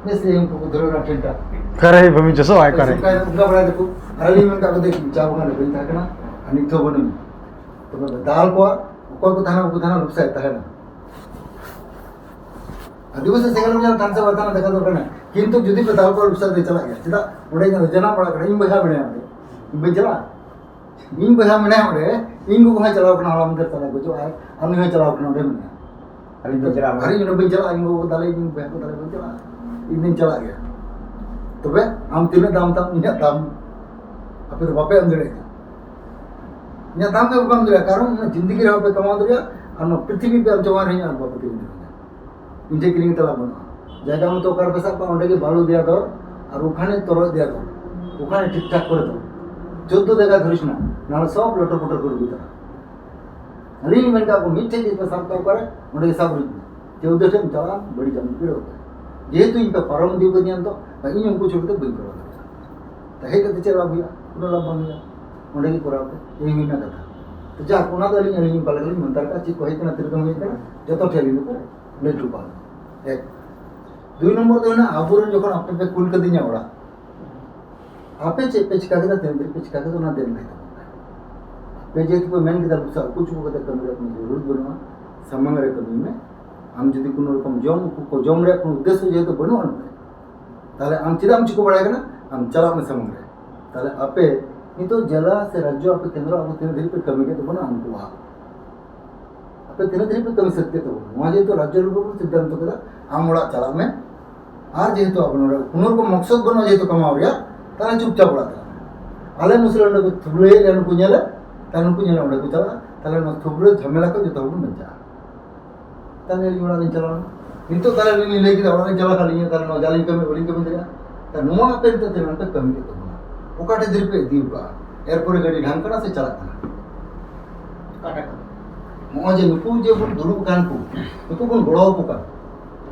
বেশ, এই অঙ্ক ধরে না ট্রেনটা। ᱠᱟᱨᱮ ᱵᱷᱩᱢᱤ ᱡᱚᱥᱚ ᱟᱭ ᱠᱟᱨᱮ᱾ ᱚᱱᱠᱟ, ᱚᱱᱠᱟ ᱵᱟᱲᱟᱭ ᱫᱟᱠᱚ᱾ ᱟᱨ ᱟᱹᱞᱤᱧ ᱢᱮᱱ ᱠᱟᱜ ᱠᱚ, ᱪᱟ ᱵᱟᱜᱟᱱ ᱨᱮ ᱵᱟᱹᱧ ᱛᱟᱦᱮᱸ ᱠᱟᱱᱟ, ᱟᱨ ᱱᱤᱛ ᱦᱚᱸ ᱵᱟᱹᱱᱩᱧ᱾ ᱛᱚᱵᱮ ᱫᱟᱞ ᱠᱚᱣᱟ, ᱚᱠᱚᱭ ᱠᱚ ᱛᱟᱦᱮᱱᱟ, ᱵᱟᱠᱚ ᱛᱟᱦᱮᱱᱟ, ᱞᱩᱯᱥᱟᱭ ᱛᱟᱦᱮᱱᱟ᱾ ᱟᱹᱫᱤᱵᱟᱹᱥᱤ ᱥᱮᱸᱜᱮᱞ ᱢᱮ ᱛᱟᱦᱮᱱ ᱥᱮ ᱵᱟᱭ ᱛᱟᱦᱮᱱᱟ, ᱫᱮᱠᱷᱟ ᱫᱚᱨᱠᱟᱨ ᱠᱟᱱᱟ᱾ ᱠᱤᱱᱛᱩ ᱡᱩᱫᱤ ᱯᱮ ᱫᱟᱞ ᱠᱚᱣᱟ, ᱞᱩᱯᱥᱟᱭ ᱫᱚᱭ ᱪᱟᱞᱟᱜ ᱜᱮᱭᱟ᱾ ᱪᱮᱫᱟᱜ? ᱚᱸᱰᱮ ᱤᱧᱟᱹᱜ ᱡᱟᱱᱟᱢ ᱚᱲᱟᱜ ᱠᱟᱱᱟ, ᱤᱧ ᱵᱚᱭᱦᱟ ᱢᱮᱱᱟᱭᱟ ᱚᱸᱰᱮ᱾ ᱤᱧ ᱵᱟᱹᱧ ᱪᱟᱞᱟᱜᱼᱟ? ᱤᱧ ᱵᱚᱭᱦᱟ ᱢᱮᱱᱟᱭᱟ ᱚᱸᱰᱮ, ᱤᱧ ᱜᱚᱜᱚ ᱦᱚᱸᱭ ᱪᱟᱞᱟᱣ ᱠᱟᱱᱟ, ᱦᱚᱞᱟ ᱢᱟᱫᱷᱮᱨ ᱛᱟᱞᱟ ᱜᱚᱡᱚᱜ ᱟᱭ, ᱟᱨ ᱩᱱᱤ ᱦᱚᱸᱭ ᱪᱟᱞᱟᱣ ᱠᱟᱱᱟ, ᱚᱸᱰᱮ ᱢᱮᱱᱟᱭᱟ᱾ ᱟᱹᱞᱤᱧ ᱫᱚ ᱪᱟᱞᱟᱜ ᱟᱹᱞᱤᱧ ᱚᱸᱰᱮ ᱵᱟᱹᱧ ᱪᱟᱞᱟᱜᱼᱟ, ᱤᱧ ᱜᱚᱜᱚ ᱫᱟᱞᱮ, ᱤᱧ ᱵᱚᱭᱦᱟ ᱠᱚ ᱫᱟᱞᱮ ᱵᱟᱹᱧ ᱪᱟᱞᱟᱜᱼᱟ, ᱤᱧ ᱫᱚᱧ ᱪᱟᱞᱟᱜ ᱜᱮᱭᱟ᱾ ᱛᱚᱵᱮ ᱟᱢ ᱛᱤᱱᱟᱹᱜ ᱫᱟᱢ ᱛᱟᱢ, ᱤᱧᱟᱹᱜ ᱫᱟᱢ ᱟᱯᱮ ᱫᱚ ᱵᱟᱯᱮ ᱮᱢ ᱫᱟᱲᱮᱭᱟᱜᱼᱟ᱾ ᱤᱧᱟᱹᱜ ᱫᱟᱢ ᱜᱮ ᱵᱟᱯᱮ ᱮᱢ ᱫᱟᱲᱮᱭᱟᱜᱼᱟ, ᱠᱟᱨᱚᱱ ᱩᱱᱟᱹᱜ ᱡᱤᱱᱫᱮᱜᱤ ᱨᱮ ᱵᱟᱯᱮ ᱠᱟᱢᱟᱣ ᱫᱟᱲᱮᱭᱟᱜᱼᱟ, ᱟᱨ ᱱᱚᱣᱟ ᱯᱨᱤᱛᱷᱤᱵᱤ ᱯᱮ ᱮᱢ ᱪᱟᱵᱟ ᱨᱮᱦᱚᱸ ᱟᱨ ᱵᱟᱯᱮ ᱠᱤᱨᱤᱧ ᱫᱟᱲᱮᱭᱟᱜᱼᱟ᱾ ᱤᱧ ᱴᱷᱮᱱ ᱠᱤᱨᱤᱧ ᱛᱮ ᱞᱟᱵᱷ ᱵᱟᱹᱱᱩᱜᱼᱟ᱾ ᱡᱟᱭᱜᱟ ᱢᱚᱛᱚ ᱚᱠᱟ ᱨᱮᱯᱮ ᱥᱟᱵ ᱠᱟᱜᱼᱟ, ᱚᱸᱰᱮ ᱜᱮ ᱵᱟᱹᱞᱩ ᱫᱮᱭᱟ ᱫᱚ, ᱟᱨ ᱚᱠᱟᱱᱮ ᱛᱚᱨᱚᱡ ᱫᱮᱭᱟ ᱫᱚ, ᱚᱠᱟᱱᱮ ᱴᱷᱤᱠ ᱴᱷᱟᱠ ᱠᱚᱨᱮ ᱫᱚ᱾ ᱪᱳᱫᱽᱫᱳ ᱫᱮᱜᱟ ᱫᱷᱚᱨᱤᱥ ᱱᱟ, ᱱᱚᱣᱟ ᱥᱚᱵ ᱞᱚᱴᱚᱨ ᱯᱚᱴᱚᱨ ᱠᱚ ᱨᱩᱜᱩ ᱛᱟᱨᱟ᱾ ᱟᱹᱞᱤᱧ ᱞᱤᱧ ᱢᱮᱱ ᱠᱟᱜ ᱠᱚ, ᱢᱤᱫᱴᱷᱮᱡ ᱡᱩᱫᱤ ᱯᱮ ᱥᱟᱵ ᱠᱟᱜ ᱠᱚᱣᱟ, ᱚᱸᱰᱮ ᱜᱮ ᱥᱟᱵ ᱨᱩᱜᱩ᱾ ᱪᱳᱫᱽᱫᱳ ᱴᱷᱮᱱ ᱪᱟᱞᱟᱜᱼᱟ, ᱵᱟᱹᱲᱤᱡ ᱟᱢ ᱯᱤᱲᱟᱹᱣ ᱠᱟᱜᱼᱟ᱾ ᱡᱮᱦᱮᱛᱩ ᱤᱧ ᱯᱮ ᱯᱟᱨᱚᱢ ᱤᱫᱤ ᱠᱟᱹᱫᱤᱧᱟ ᱱᱤᱛᱚᱜ, ᱤᱧ ᱩᱱᱠᱩ ᱪᱷᱩᱴ ᱫᱚ ᱵᱟᱹᱧ ᱠᱚᱨᱟᱣ ᱫᱟᱲᱮᱭᱟᱜᱼᱟ᱾ ᱛᱟ ᱦᱮᱡ ᱠᱟᱛᱮ ᱪᱮᱫ ᱞᱟᱵᱷ ᱦᱩᱭᱩᱜᱼᱟ? ᱠᱳᱱᱳ ᱞᱟᱵᱷ ᱵᱟᱝ ᱦᱩᱭᱩᱜᱼᱟ᱾ ᱚᱸᱰᱮ ᱜᱮ ᱠᱚᱨᱟᱣ ᱯᱮ, ᱮᱭ ᱦᱩᱭᱱᱟ ᱠᱟᱛᱷᱟ᱾ ᱛᱚ ᱡᱟᱠ, ᱚᱱᱟ ᱫᱚ ᱟᱹᱞᱤᱧ, ᱟᱹᱞᱤᱧ ᱚᱠᱟ ᱞᱮᱠᱟ ᱞᱤᱧ ᱢᱮᱱ ᱫᱟᱲᱮᱭᱟᱜᱼᱟ, ᱪᱮᱫ ᱠᱚ ᱦᱮᱡ ᱠᱟᱱᱟ, ᱛᱤᱱᱟᱹᱜ ᱦᱮᱡ ᱠᱟᱱᱟ, ᱡᱚᱛᱚ ᱴᱷᱮᱱ ᱟᱹᱞᱤᱧ ᱫᱚᱠᱚ ᱞᱟᱹᱭ ᱦᱚᱴᱚ ᱠᱟᱜᱼᱟ᱾ ᱮᱠ᱾ ᱫᱩᱭ ᱱᱚᱢᱵᱚᱨ ᱫᱚ ᱦᱩᱭᱱᱟ, ᱟᱵᱚᱨᱮᱱ ᱡᱚᱠᱷᱚᱱ ᱟᱯᱮ ᱯᱮ ᱠᱩᱞ ᱠᱟᱹᱫᱤᱧᱟ ᱚᱲᱟᱜ, ᱟᱯᱮ ᱪᱮᱫ ᱯᱮ ᱪᱤᱠᱟ ᱠᱮᱫᱟ, ᱛᱤᱱᱟᱹᱜ ᱫᱤᱱ ᱯᱮ ᱪᱤᱠᱟ ᱠᱮᱫᱟ, ᱚᱱᱟ ᱫᱮᱱ ᱞᱟᱹᱭ ᱛᱟᱵᱚᱱ ᱯᱮ᱾ ᱟᱯᱮ ᱡᱮᱦᱮᱛᱩ ᱯᱮ ᱢᱮᱱ ᱠᱮᱫᱟ, ᱵᱩᱥᱟ ᱩᱠᱩ ᱪᱩᱠᱩ ᱠᱟᱛᱮ ᱠᱟᱹᱢᱤ ᱨᱮᱭᱟᱜ ᱠᱳᱱᱳ ᱡᱟᱹᱨᱩᱲ ᱵᱟᱹᱱᱩᱜᱼᱟ, ᱥᱟᱢᱟᱝ ᱨᱮ ᱠᱟᱹᱢᱤ ᱢᱮ᱾ ᱟᱢ ᱡᱩᱫᱤ ᱠᱳᱱᱳ ᱨᱚᱠᱚᱢ ᱡᱚᱢ, ᱩᱠᱩ ᱠᱚ ᱡᱚᱢ ᱨᱮᱭᱟᱜ ᱠᱳᱱᱳ ᱩᱫᱽᱫᱮᱥᱥᱚ ᱡᱮᱦᱮᱛᱩ ᱵᱟᱹᱱᱩᱜ ᱟᱱ ᱛᱟᱭ, ᱛᱟᱦᱞᱮ ᱟᱢ ᱪᱮᱫᱟᱜ ᱮᱢ ᱪᱤᱠᱟᱹ ᱵᱟᱲᱟᱭ ᱠᱟᱱᱟ? ᱟᱢ ᱪᱟᱞᱟᱜ ᱢᱮ ᱥᱟᱢᱟᱝ ᱨᱮ᱾ ᱛᱟᱦᱞᱮ ᱟᱯᱮ ᱱᱤᱛᱚᱜ ᱡᱮᱞᱟ ᱥᱮ ᱨᱟᱡᱽᱡᱚ ᱟᱯᱮ ᱠᱮᱱᱫᱨᱚ ᱟᱵᱚ ᱛᱤᱱᱟᱹᱜ ᱫᱷᱟᱹᱨᱤᱡ ᱯᱮ ᱠᱟᱹᱢᱤ ᱠᱮᱫ ᱛᱟᱵᱚᱱᱟ, ᱩᱱᱠᱩᱣᱟᱜ ᱟᱯᱮ ᱛᱤᱱᱟᱹᱜ ᱫᱷᱟᱹᱨᱤᱡ ᱯᱮ ᱠᱟᱹᱢᱤ ᱥᱟᱹᱛ ᱠᱮᱫ ᱛᱟᱵᱚᱱᱟ? ᱱᱚᱣᱟ ᱡᱮᱦᱮᱛᱩ ᱨᱟᱡᱽᱡᱚ ᱨᱮ ᱵᱚᱱ ᱥᱤᱫᱽᱫᱷᱟᱱᱛᱚ ᱠᱮᱫᱟ, ᱟᱢ ᱚᱲᱟᱜ ᱪᱟᱞᱟᱜ ᱢᱮ᱾ ᱟᱨ ᱡᱮᱦᱮᱛᱩ ᱟᱵᱚ ᱱᱚᱰᱮ ᱠᱳᱱᱳ ᱨᱚᱠᱚᱢ ᱢᱚᱠᱥᱚᱫ ᱵᱟᱹᱱᱩᱜᱼᱟ ᱡᱮᱦᱮᱛᱩ ᱠᱟᱢᱟᱣ ᱨᱮᱭᱟᱜ, ᱛᱟᱦᱞᱮ ᱪᱩᱯᱪᱟᱯ ᱚᱲᱟᱜ ᱪᱟᱞᱟᱜ ᱢᱮ᱾ ᱟᱞᱮ ᱢᱩᱥᱞᱟᱹ ᱱᱚᱰᱮ ᱠᱚ ᱛᱷᱩᱵᱲᱟᱹᱭᱮᱫ ᱞᱮᱭᱟ, ᱱᱩᱠᱩ ᱧᱮᱞᱮ, ᱛᱟᱦᱞᱮ ᱱᱩᱠᱩ ᱧᱮᱞᱮ ᱚᱸᱰᱮ ᱠᱚ ᱪᱟᱞᱟᱜᱼᱟ, ᱛᱟᱦᱞᱮ ᱱᱚᱣᱟ ᱛᱷᱩᱵᱲᱟᱹ ᱡᱷᱟᱢᱮᱞᱟ ᱠᱷᱚᱱ ᱡᱚᱛᱚ ᱦᱚᱲ ᱵᱚᱱ ᱵᱟᱧᱪᱟᱜᱼᱟ᱾ ᱛᱟᱦᱞᱮ ᱟᱹᱞᱤᱧ ᱚᱲᱟᱜ ᱞᱤᱧ ᱪᱟᱞᱟᱣ ᱮᱱᱟ᱾ ᱱᱤᱛᱚᱜ ᱛᱟᱦᱞᱮ ᱟᱹᱞᱤᱧ ᱞᱤᱧ ᱞᱟᱹᱭ ᱠᱮᱫᱟ, ᱚᱲᱟᱜ ᱞᱤᱧ ᱪᱟᱞᱟᱣ ᱠᱷᱟᱱ ᱟᱹᱞᱤᱧ ᱛᱟᱦᱞᱮ ᱱᱚᱣᱟ ᱡᱟᱞᱤᱧ ᱠᱟᱹᱢᱤ, ᱵᱟᱹᱞᱤᱧ ᱠᱟᱹᱢᱤ ᱫᱟᱲᱮᱭᱟᱜᱼᱟ᱾ ᱛᱟᱦᱞᱮ ᱱᱚᱣᱟ ᱟᱯᱮ ᱱᱤᱛᱚᱜ ᱛᱤᱱᱟᱹᱜ ᱯᱮ ᱠᱟᱹᱢᱤ ᱠᱮᱫ ᱛᱟᱵᱚᱱᱟ? ᱚᱠᱟ ᱴᱷᱮᱡ ᱫᱷᱟᱹᱨᱤᱡ ᱯᱮ ᱤᱫᱤ ᱠᱟᱜᱼᱟ? ᱮᱨᱯᱚᱨᱮ ᱜᱟᱹᱰᱤ ᱰᱷᱟᱝ ᱠᱟᱱᱟ ᱥᱮ ᱪᱟᱞᱟᱜ ᱠᱟᱱᱟ? ᱚᱠᱟᱴᱟᱜ ᱠᱟᱹᱢᱤ? ᱱᱚᱜᱼᱚᱭ ᱡᱮ ᱱᱩᱠᱩ ᱡᱮ ᱵᱚᱱ ᱫᱩᱲᱩᱵ ᱠᱟᱱ ᱠᱚ, ᱱᱩᱠᱩ ᱵᱚᱱ ᱜᱚᱲᱚ ᱟᱠᱚ ᱠᱟᱱ,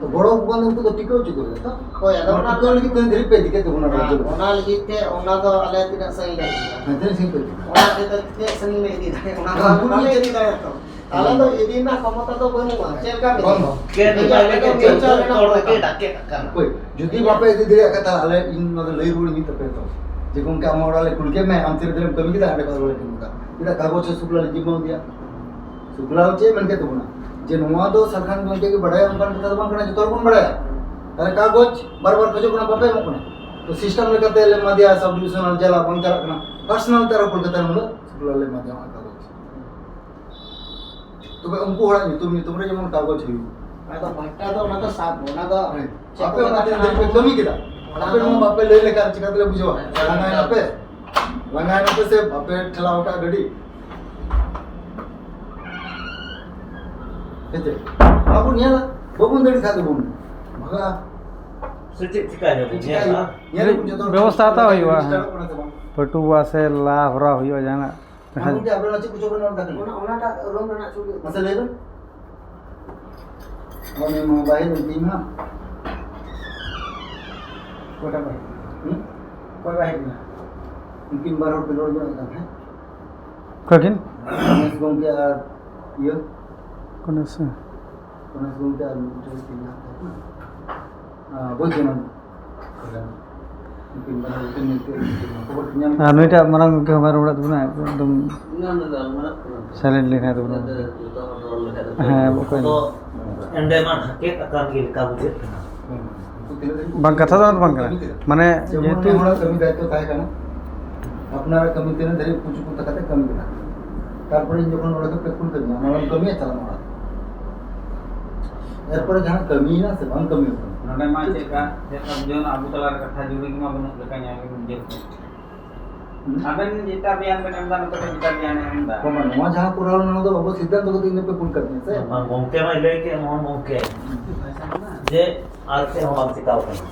ᱛᱚ ᱜᱚᱲᱚ ᱟᱠᱚ ᱠᱟᱱ ᱫᱚ ᱩᱱᱠᱩ ᱫᱚ ᱴᱤᱠᱟᱹᱣ ᱦᱚᱪᱚ ᱠᱚ ᱦᱩᱭᱩᱜᱼᱟ, ᱛᱚ? ᱦᱳᱭ, ᱟᱫᱚ ᱱᱚᱣᱟ ᱚᱱᱟ ᱴᱤᱠᱟᱹᱣ ᱞᱟᱹᱜᱤᱫ ᱛᱤᱱᱟᱹᱜ ᱫᱷᱟᱹᱨᱤᱡ ᱯᱮ ᱤᱫᱤ ᱠᱮᱫ ᱛᱟᱵᱚᱱᱟ ᱨᱟᱡᱽᱡᱚ ᱫᱚ? ᱚᱱᱟ ᱞᱟᱹᱜᱤᱫ ᱛᱮ ᱚᱱᱟ ᱫᱚ ᱟᱞᱮ ᱛᱤᱱᱟᱹᱜ ᱥᱟᱺᱜᱤᱧ ᱞᱮ ᱤᱫᱤᱭᱟ? ᱦᱮᱸ, ᱛᱤᱱᱟᱹᱜ ᱥᱟᱺᱜᱤᱧ ᱯᱮ ᱤᱫᱤ ᱠᱮᱫᱟ? ᱚᱱᱟ ᱛᱮᱫᱚ ᱛᱤᱱᱟᱹᱜ ᱥᱟᱺᱜᱤᱧ ᱞᱮ ᱤᱫᱤ ᱫᱟᱲᱮᱭᱟᱜᱼᱟ, ᱚᱱᱟ ᱫᱚ ᱩᱱᱠᱩ ᱵᱟᱞᱮ ᱜᱮ ᱤᱫᱤ ᱫᱟᱲᱮᱭᱟᱜᱼᱟ, ᱛᱚ᱾ ᱟᱞᱮ ᱫᱚ ᱤᱫᱤ ᱨᱮᱱᱟᱜ ᱠᱷᱚᱢᱚᱛᱟ ᱫᱚ ᱵᱟᱹᱱᱩᱜᱼᱟ᱾ ᱪᱮᱫ ᱞᱮᱠᱟ ᱵᱟᱝ, ᱢᱮᱱᱟᱜᱼᱟ? ᱵᱟᱝ᱾ ᱪᱮᱫ ᱞᱮᱠᱟ ᱢᱮᱱᱟᱜᱼᱟ? ᱦᱚᱲ ᱜᱮ ᱰᱟᱠᱮ ᱠᱟᱜ ᱠᱟᱱᱟ᱾ ᱦᱳᱭ, ᱡᱩᱫᱤ ᱵᱟᱯᱮ ᱤᱫᱤ ᱫᱟᱲᱮᱭᱟᱜ ᱠᱷᱟᱱ, ᱛᱟᱦᱞᱮ ᱟᱞᱮ, ᱤᱧ ᱱᱚᱣᱟ ᱫᱚ ᱞᱟᱹᱭ ᱨᱩᱣᱟᱹᱲ ᱤᱧ ᱦᱩᱭᱩᱜ ᱛᱟᱯᱮᱭᱟ ᱛᱚ, ᱡᱮ, "ᱜᱚᱢᱠᱮ, ᱟᱢᱟᱜ ᱚᱲᱟᱜ ᱞᱮ ᱠᱩᱞ ᱠᱮᱫ ᱢᱮ, ᱟᱢ ᱛᱤᱱᱟᱹᱜ ᱫᱤᱱᱮᱢ ᱠᱟᱹᱢᱤ ᱠᱮᱫᱟ?" ᱚᱸᱰᱮ ᱠᱷᱚᱱ ᱵᱚᱞᱮ ᱠᱟᱹᱢᱤ ᱠᱟᱜ᱾ ᱪᱮᱫᱟᱜ ᱠᱟᱜᱚᱡᱽ ᱥᱮ ᱥᱩᱠᱞᱟ ᱞᱮ ᱡᱤᱢᱟᱹᱣ ᱫᱮᱭᱟ? ᱥᱩᱠᱞᱟ ᱪᱮᱫ ᱢᱮᱱ ᱠᱮᱫ ᱛᱟᱵᱚᱱᱟ? ᱡᱮ, ᱱᱚᱣᱟ ᱫᱚ ᱥᱟᱫᱷᱟᱨᱚᱱ ᱜᱚᱢᱠᱮ ᱜᱮ ᱵᱟᱲᱟᱭᱟ, ᱚᱱᱠᱟᱱ ᱠᱟᱛᱷᱟ ᱫᱚ ᱵᱟᱝ ᱠᱟᱱᱟ, ᱡᱚᱛᱚ ᱦᱚᱲ ᱵᱚᱱ ᱵᱟᱲᱟᱭᱟ᱾ ᱛᱟᱦᱞᱮ ᱠᱟᱜᱚᱡᱽ ᱵᱟᱨ ᱵᱟᱨ ᱠᱷᱚᱡᱚᱜ ᱠᱟᱱᱟ, ᱵᱟᱯᱮ ᱮᱢᱚᱜ ᱠᱟᱱᱟ᱾ ᱛᱚ, system ᱞᱮᱠᱟᱛᱮ ᱞᱮ ᱮᱢᱟ ᱫᱮᱭᱟ, sub divisional ᱡᱮᱞᱟ ᱵᱟᱝ ᱪᱟᱞᱟᱜ ᱠᱟᱱᱟ, personal ᱛᱮ ᱟᱨᱚ ᱠᱳᱞᱠᱟᱛᱟ ᱨᱮ ᱩᱱᱟᱹᱜ ᱥᱩᱠᱞᱟ ᱞᱮ ᱮᱢᱟ ᱫᱮᱭᱟ, ᱚᱱᱟ ᱠᱟᱜᱚᱡᱽ᱾ ᱛᱚᱵᱮ ᱩᱱᱠᱩ ᱦᱚᱲᱟᱜ ᱧᱩᱛᱩᱢ, ᱧᱩᱛᱩᱢ ᱨᱮ ᱡᱮᱢᱚᱱ ᱠᱟᱜᱚᱡᱽ ᱦᱩᱭᱩᱜ᱾ ᱟᱫᱚ ᱵᱟᱝᱴᱟ ᱫᱚ ᱚᱱᱟ ᱫᱚ ᱥᱟᱵ, ᱚᱱᱟ ᱫᱚ ᱦᱮᱸ᱾ ᱪᱮᱫ ᱟᱯᱮ ᱠᱚ ᱚᱱᱟ ᱢᱮᱛᱟᱜ ᱛᱤᱱᱟᱹᱜ ᱠᱟᱱᱟ? ᱫᱤᱱ ᱯᱮ ᱠᱟᱹᱢᱤ ᱠᱮᱫᱟ? ᱚᱱᱟ ᱟᱯᱮ ᱫᱚ ᱱᱚᱣᱟ ᱵᱟᱯᱮ ᱞᱟᱹᱭ ᱞᱮᱠᱷᱟᱱ ᱪᱤᱠᱟᱹ ᱛᱮᱞᱮ ᱵᱩᱡᱷᱟᱹᱣᱟ? ᱦᱮᱸ᱾ ᱞᱟᱸᱜᱟᱭ ᱱᱟᱯᱮ? ᱞᱟᱸᱜᱟᱭ ᱱᱟᱯᱮ ᱥᱮ ᱵᱟᱯᱮ ᱴᱷᱮᱞᱟᱣ ᱟᱠᱟᱫ ᱜᱟᱹᱰᱤ? ᱦᱮᱸ ᱪᱮ? ᱵᱟᱵᱚᱱ ᱧᱮᱞᱟ, ᱵᱟᱵᱚᱱ ᱫᱟᱲᱮ ᱠᱷᱟᱡ ᱫᱚᱵᱚᱱ ᱵᱷᱟᱜᱟᱜᱼᱟ᱾ ᱥᱮ ᱪᱮᱫ ᱪᱤᱠᱟᱹᱭ ᱦᱩᱭᱩᱜᱼᱟ? ᱪᱮᱫ ᱪᱤᱠᱟᱹᱭ ᱦᱩᱭᱩᱜᱼᱟ? ᱧᱮᱞ ᱟᱵᱚᱱ ᱡᱚᱛᱚ ᱦᱚᱲ ᱵᱮᱵᱚᱥᱛᱷᱟ ᱦᱟᱛᱟᱣ ᱦᱩᱭᱩᱜᱼᱟ᱾ ᱦᱮᱸ᱾ ᱥᱴᱟᱨᱴᱚᱜ ᱠᱟᱱᱟ ᱥᱮ ᱵᱟᱝ? ᱯᱟᱹᱴᱩᱣᱟ ᱥᱮ ᱞᱟ ᱦᱚᱨᱟ ᱦᱩᱭᱩᱜᱼᱟ ᱡᱟᱦᱟᱱᱟᱜ᱾ ᱟᱢ ᱜᱚᱢᱠᱮ, ᱟᱵᱮᱱ ᱪᱮᱫ ᱠᱚ ᱪᱚ ᱵᱮᱱ ᱚᱞ ᱠᱟᱜ ᱠᱟᱱᱟ? ᱚᱱᱟ, ᱚᱱᱟᱴᱟᱜ ᱨᱚᱝ ᱨᱮᱱᱟᱜ ᱪᱷᱚᱵᱤ᱾ ᱢᱟᱥᱮ ᱞᱟᱹᱭ ᱵᱮᱱ᱾ ᱚᱱᱮ ᱢᱟ ᱵᱟᱦᱮᱨ ᱨᱮ ᱛᱤᱧ ᱢᱟ᱾ ᱚᱠᱚᱭᱴᱟᱜ ᱵᱟᱦᱮᱨ? ᱦᱩᱸ? ᱚᱠᱚᱭ ᱵᱟᱦᱮᱨ ᱮᱱᱟ? ᱩᱱᱠᱤᱱ ᱵᱟᱨ ᱦᱚᱲ ᱠᱤᱱ ᱨᱚᱲ ᱡᱚᱝ ᱠᱟᱱ ᱛᱟᱦᱮᱸᱫ᱾ ᱚᱠᱟ ᱠᱤᱱ? ᱜᱚᱢᱮᱥ ᱜᱚᱢᱠᱮ ᱟᱨ ᱤᱭᱟᱹ? ᱜᱚᱢᱮᱥ ᱜᱚᱢᱠᱮ ᱟᱨ ᱢᱤᱫᱴᱮᱱ ᱪᱤᱞᱤ ᱦᱟᱸᱜ ᱛᱟᱦᱮᱸ ᱠᱟᱱᱟ? ᱟᱸ, ᱵᱳᱭᱫᱚᱱᱟᱛᱷ᱾ ᱩᱱᱠᱤᱱ ᱵᱟᱱᱟᱨ ᱜᱮᱠᱤᱱ ᱧᱮᱞ ᱠᱮᱫ ᱠᱤᱱᱟ᱾ ᱠᱷᱚᱵᱚᱨ ᱧᱟᱢ ᱟᱨ ᱱᱩᱭᱴᱟᱜ ᱢᱟᱨᱟᱝ ᱜᱚᱢᱠᱮ ᱦᱚᱸ ᱵᱟᱭ ᱨᱚᱲ ᱵᱟᱲᱟᱜ ᱛᱟᱵᱚᱱᱟ, ᱮᱠᱫᱚᱢ ᱱᱚᱣᱟ ᱫᱚ ᱵᱟᱝ ᱢᱟᱱᱟᱜ ᱠᱟᱱᱟ᱾ Silent ᱞᱮᱠᱷᱟᱱ ᱫᱚ ᱵᱟᱝ᱾ ᱡᱚᱛᱚ ᱦᱚᱲ ᱨᱚᱲ ᱞᱮᱠᱷᱟᱡ ᱫᱚ ᱦᱮᱸ, ᱵᱟᱠᱚ ᱟᱫᱚ ᱮᱸᱰᱮ ᱢᱟ ᱰᱷᱟᱠᱮᱫ ᱟᱠᱟᱱ ᱜᱮ ᱞᱮᱠᱟ ᱵᱩᱡᱷᱟᱹᱜ ᱠᱟᱱᱟ᱾ ᱩᱱᱠᱩ ᱛᱤᱱᱟᱹᱜ ᱫᱤᱱ ᱠᱚ ᱵᱟᱝ, ᱠᱟᱛᱷᱟ ᱫᱚ ᱵᱟᱝ ᱠᱟᱱᱟ᱾ ᱠᱟᱹᱢᱤ ᱠᱮᱫᱟ? ᱢᱟᱱᱮ, ᱡᱮᱢᱚᱱ ᱡᱮᱦᱮᱛᱩ ᱩᱱᱤ ᱦᱚᱲᱟᱜ ᱠᱟᱹᱢᱤ ᱫᱟᱭᱤᱛᱛᱚ ᱛᱟᱦᱮᱸ ᱠᱟᱱᱟ, ᱟᱯᱱᱟᱨᱟᱜ ᱠᱟᱹᱢᱤ ᱛᱤᱱᱟᱹᱜ ᱫᱷᱟᱹᱨᱤᱡ ᱩᱠᱩ ᱪᱩᱠᱩ ᱛᱟᱠᱟᱛᱮ ᱠᱟᱹᱢᱤ ᱠᱮᱫᱟ᱾ ᱛᱟᱨᱯᱚᱨᱮ ᱤᱧ ᱡᱚᱠᱷᱚᱱ ᱱᱚᱰᱮ ᱠᱷᱚᱱ ᱯᱮ ᱠᱩᱞ ᱠᱟᱹᱫᱤᱧᱟ, ᱚᱱᱟ ᱠᱟᱹᱢᱤᱭᱮᱫ ᱪᱟᱞᱟᱜ ᱢᱟ ᱚᱲᱟᱜ᱾ ᱮᱨᱯᱚᱨᱮ ᱡᱟᱦᱟᱸ ᱠᱟᱹᱢᱤᱭᱮᱱᱟ ᱥᱮ ᱵᱟᱝ ᱠᱟᱹᱢᱤ ᱠᱟᱱᱟ? ᱱᱚᱰᱮ ᱢᱟ ᱪᱮᱫ ᱞᱮᱠᱟ, ᱪᱮᱫ ᱞᱮᱠᱟ ᱵᱩᱡᱷᱟᱹᱣ ᱮᱱᱟ, ᱟᱵᱚ ᱛᱟᱞᱟ ᱨᱮ ᱠᱟᱛᱷᱟ ᱡᱩᱢᱤ ᱠᱚᱢᱟ ᱵᱟᱹᱱᱩᱜ ᱞᱮᱠᱟ ᱧᱮᱞ ᱜᱮ ᱵᱩᱡᱷᱟᱹᱜ ᱠᱟᱱᱟ᱾ ᱦᱩᱸ᱾ ᱟᱵᱮᱱ ᱡᱮᱴᱟ ᱵᱮᱭᱟᱱ ᱵᱮᱱ ᱮᱢ ᱮᱫᱟ, ᱱᱚᱛᱮ ᱠᱷᱚᱱ ᱡᱮᱴᱟ ᱵᱮᱭᱟᱱ ᱮ ᱮᱢ ᱮᱫᱟ᱾ ᱵᱟᱝ, ᱵᱟᱝ, ᱱᱚᱣᱟ ᱡᱟᱦᱟᱸ ᱠᱚᱨᱟᱣ ᱞᱮᱱᱟ, ᱚᱱᱟ ᱫᱚ ᱟᱵᱚ ᱥᱤᱫᱽᱫᱷᱟᱱᱛᱚ ᱠᱟᱛᱮ ᱤᱱᱟᱹ ᱯᱮ ᱠᱩᱞ ᱠᱟᱫᱤᱧᱟ ᱥᱮ? ᱵᱟᱝ, ᱜᱚᱢᱠᱮ ᱢᱟᱭ ᱞᱟᱹᱭ ᱠᱮᱫ, ᱢᱳᱦᱚᱱ ᱜᱚᱢᱠᱮ, ᱡᱮ ᱟᱨ ᱪᱮᱫ ᱦᱚᱸ ᱵᱟᱝ ᱪᱤᱠᱟᱣ ᱠᱟᱱᱟ᱾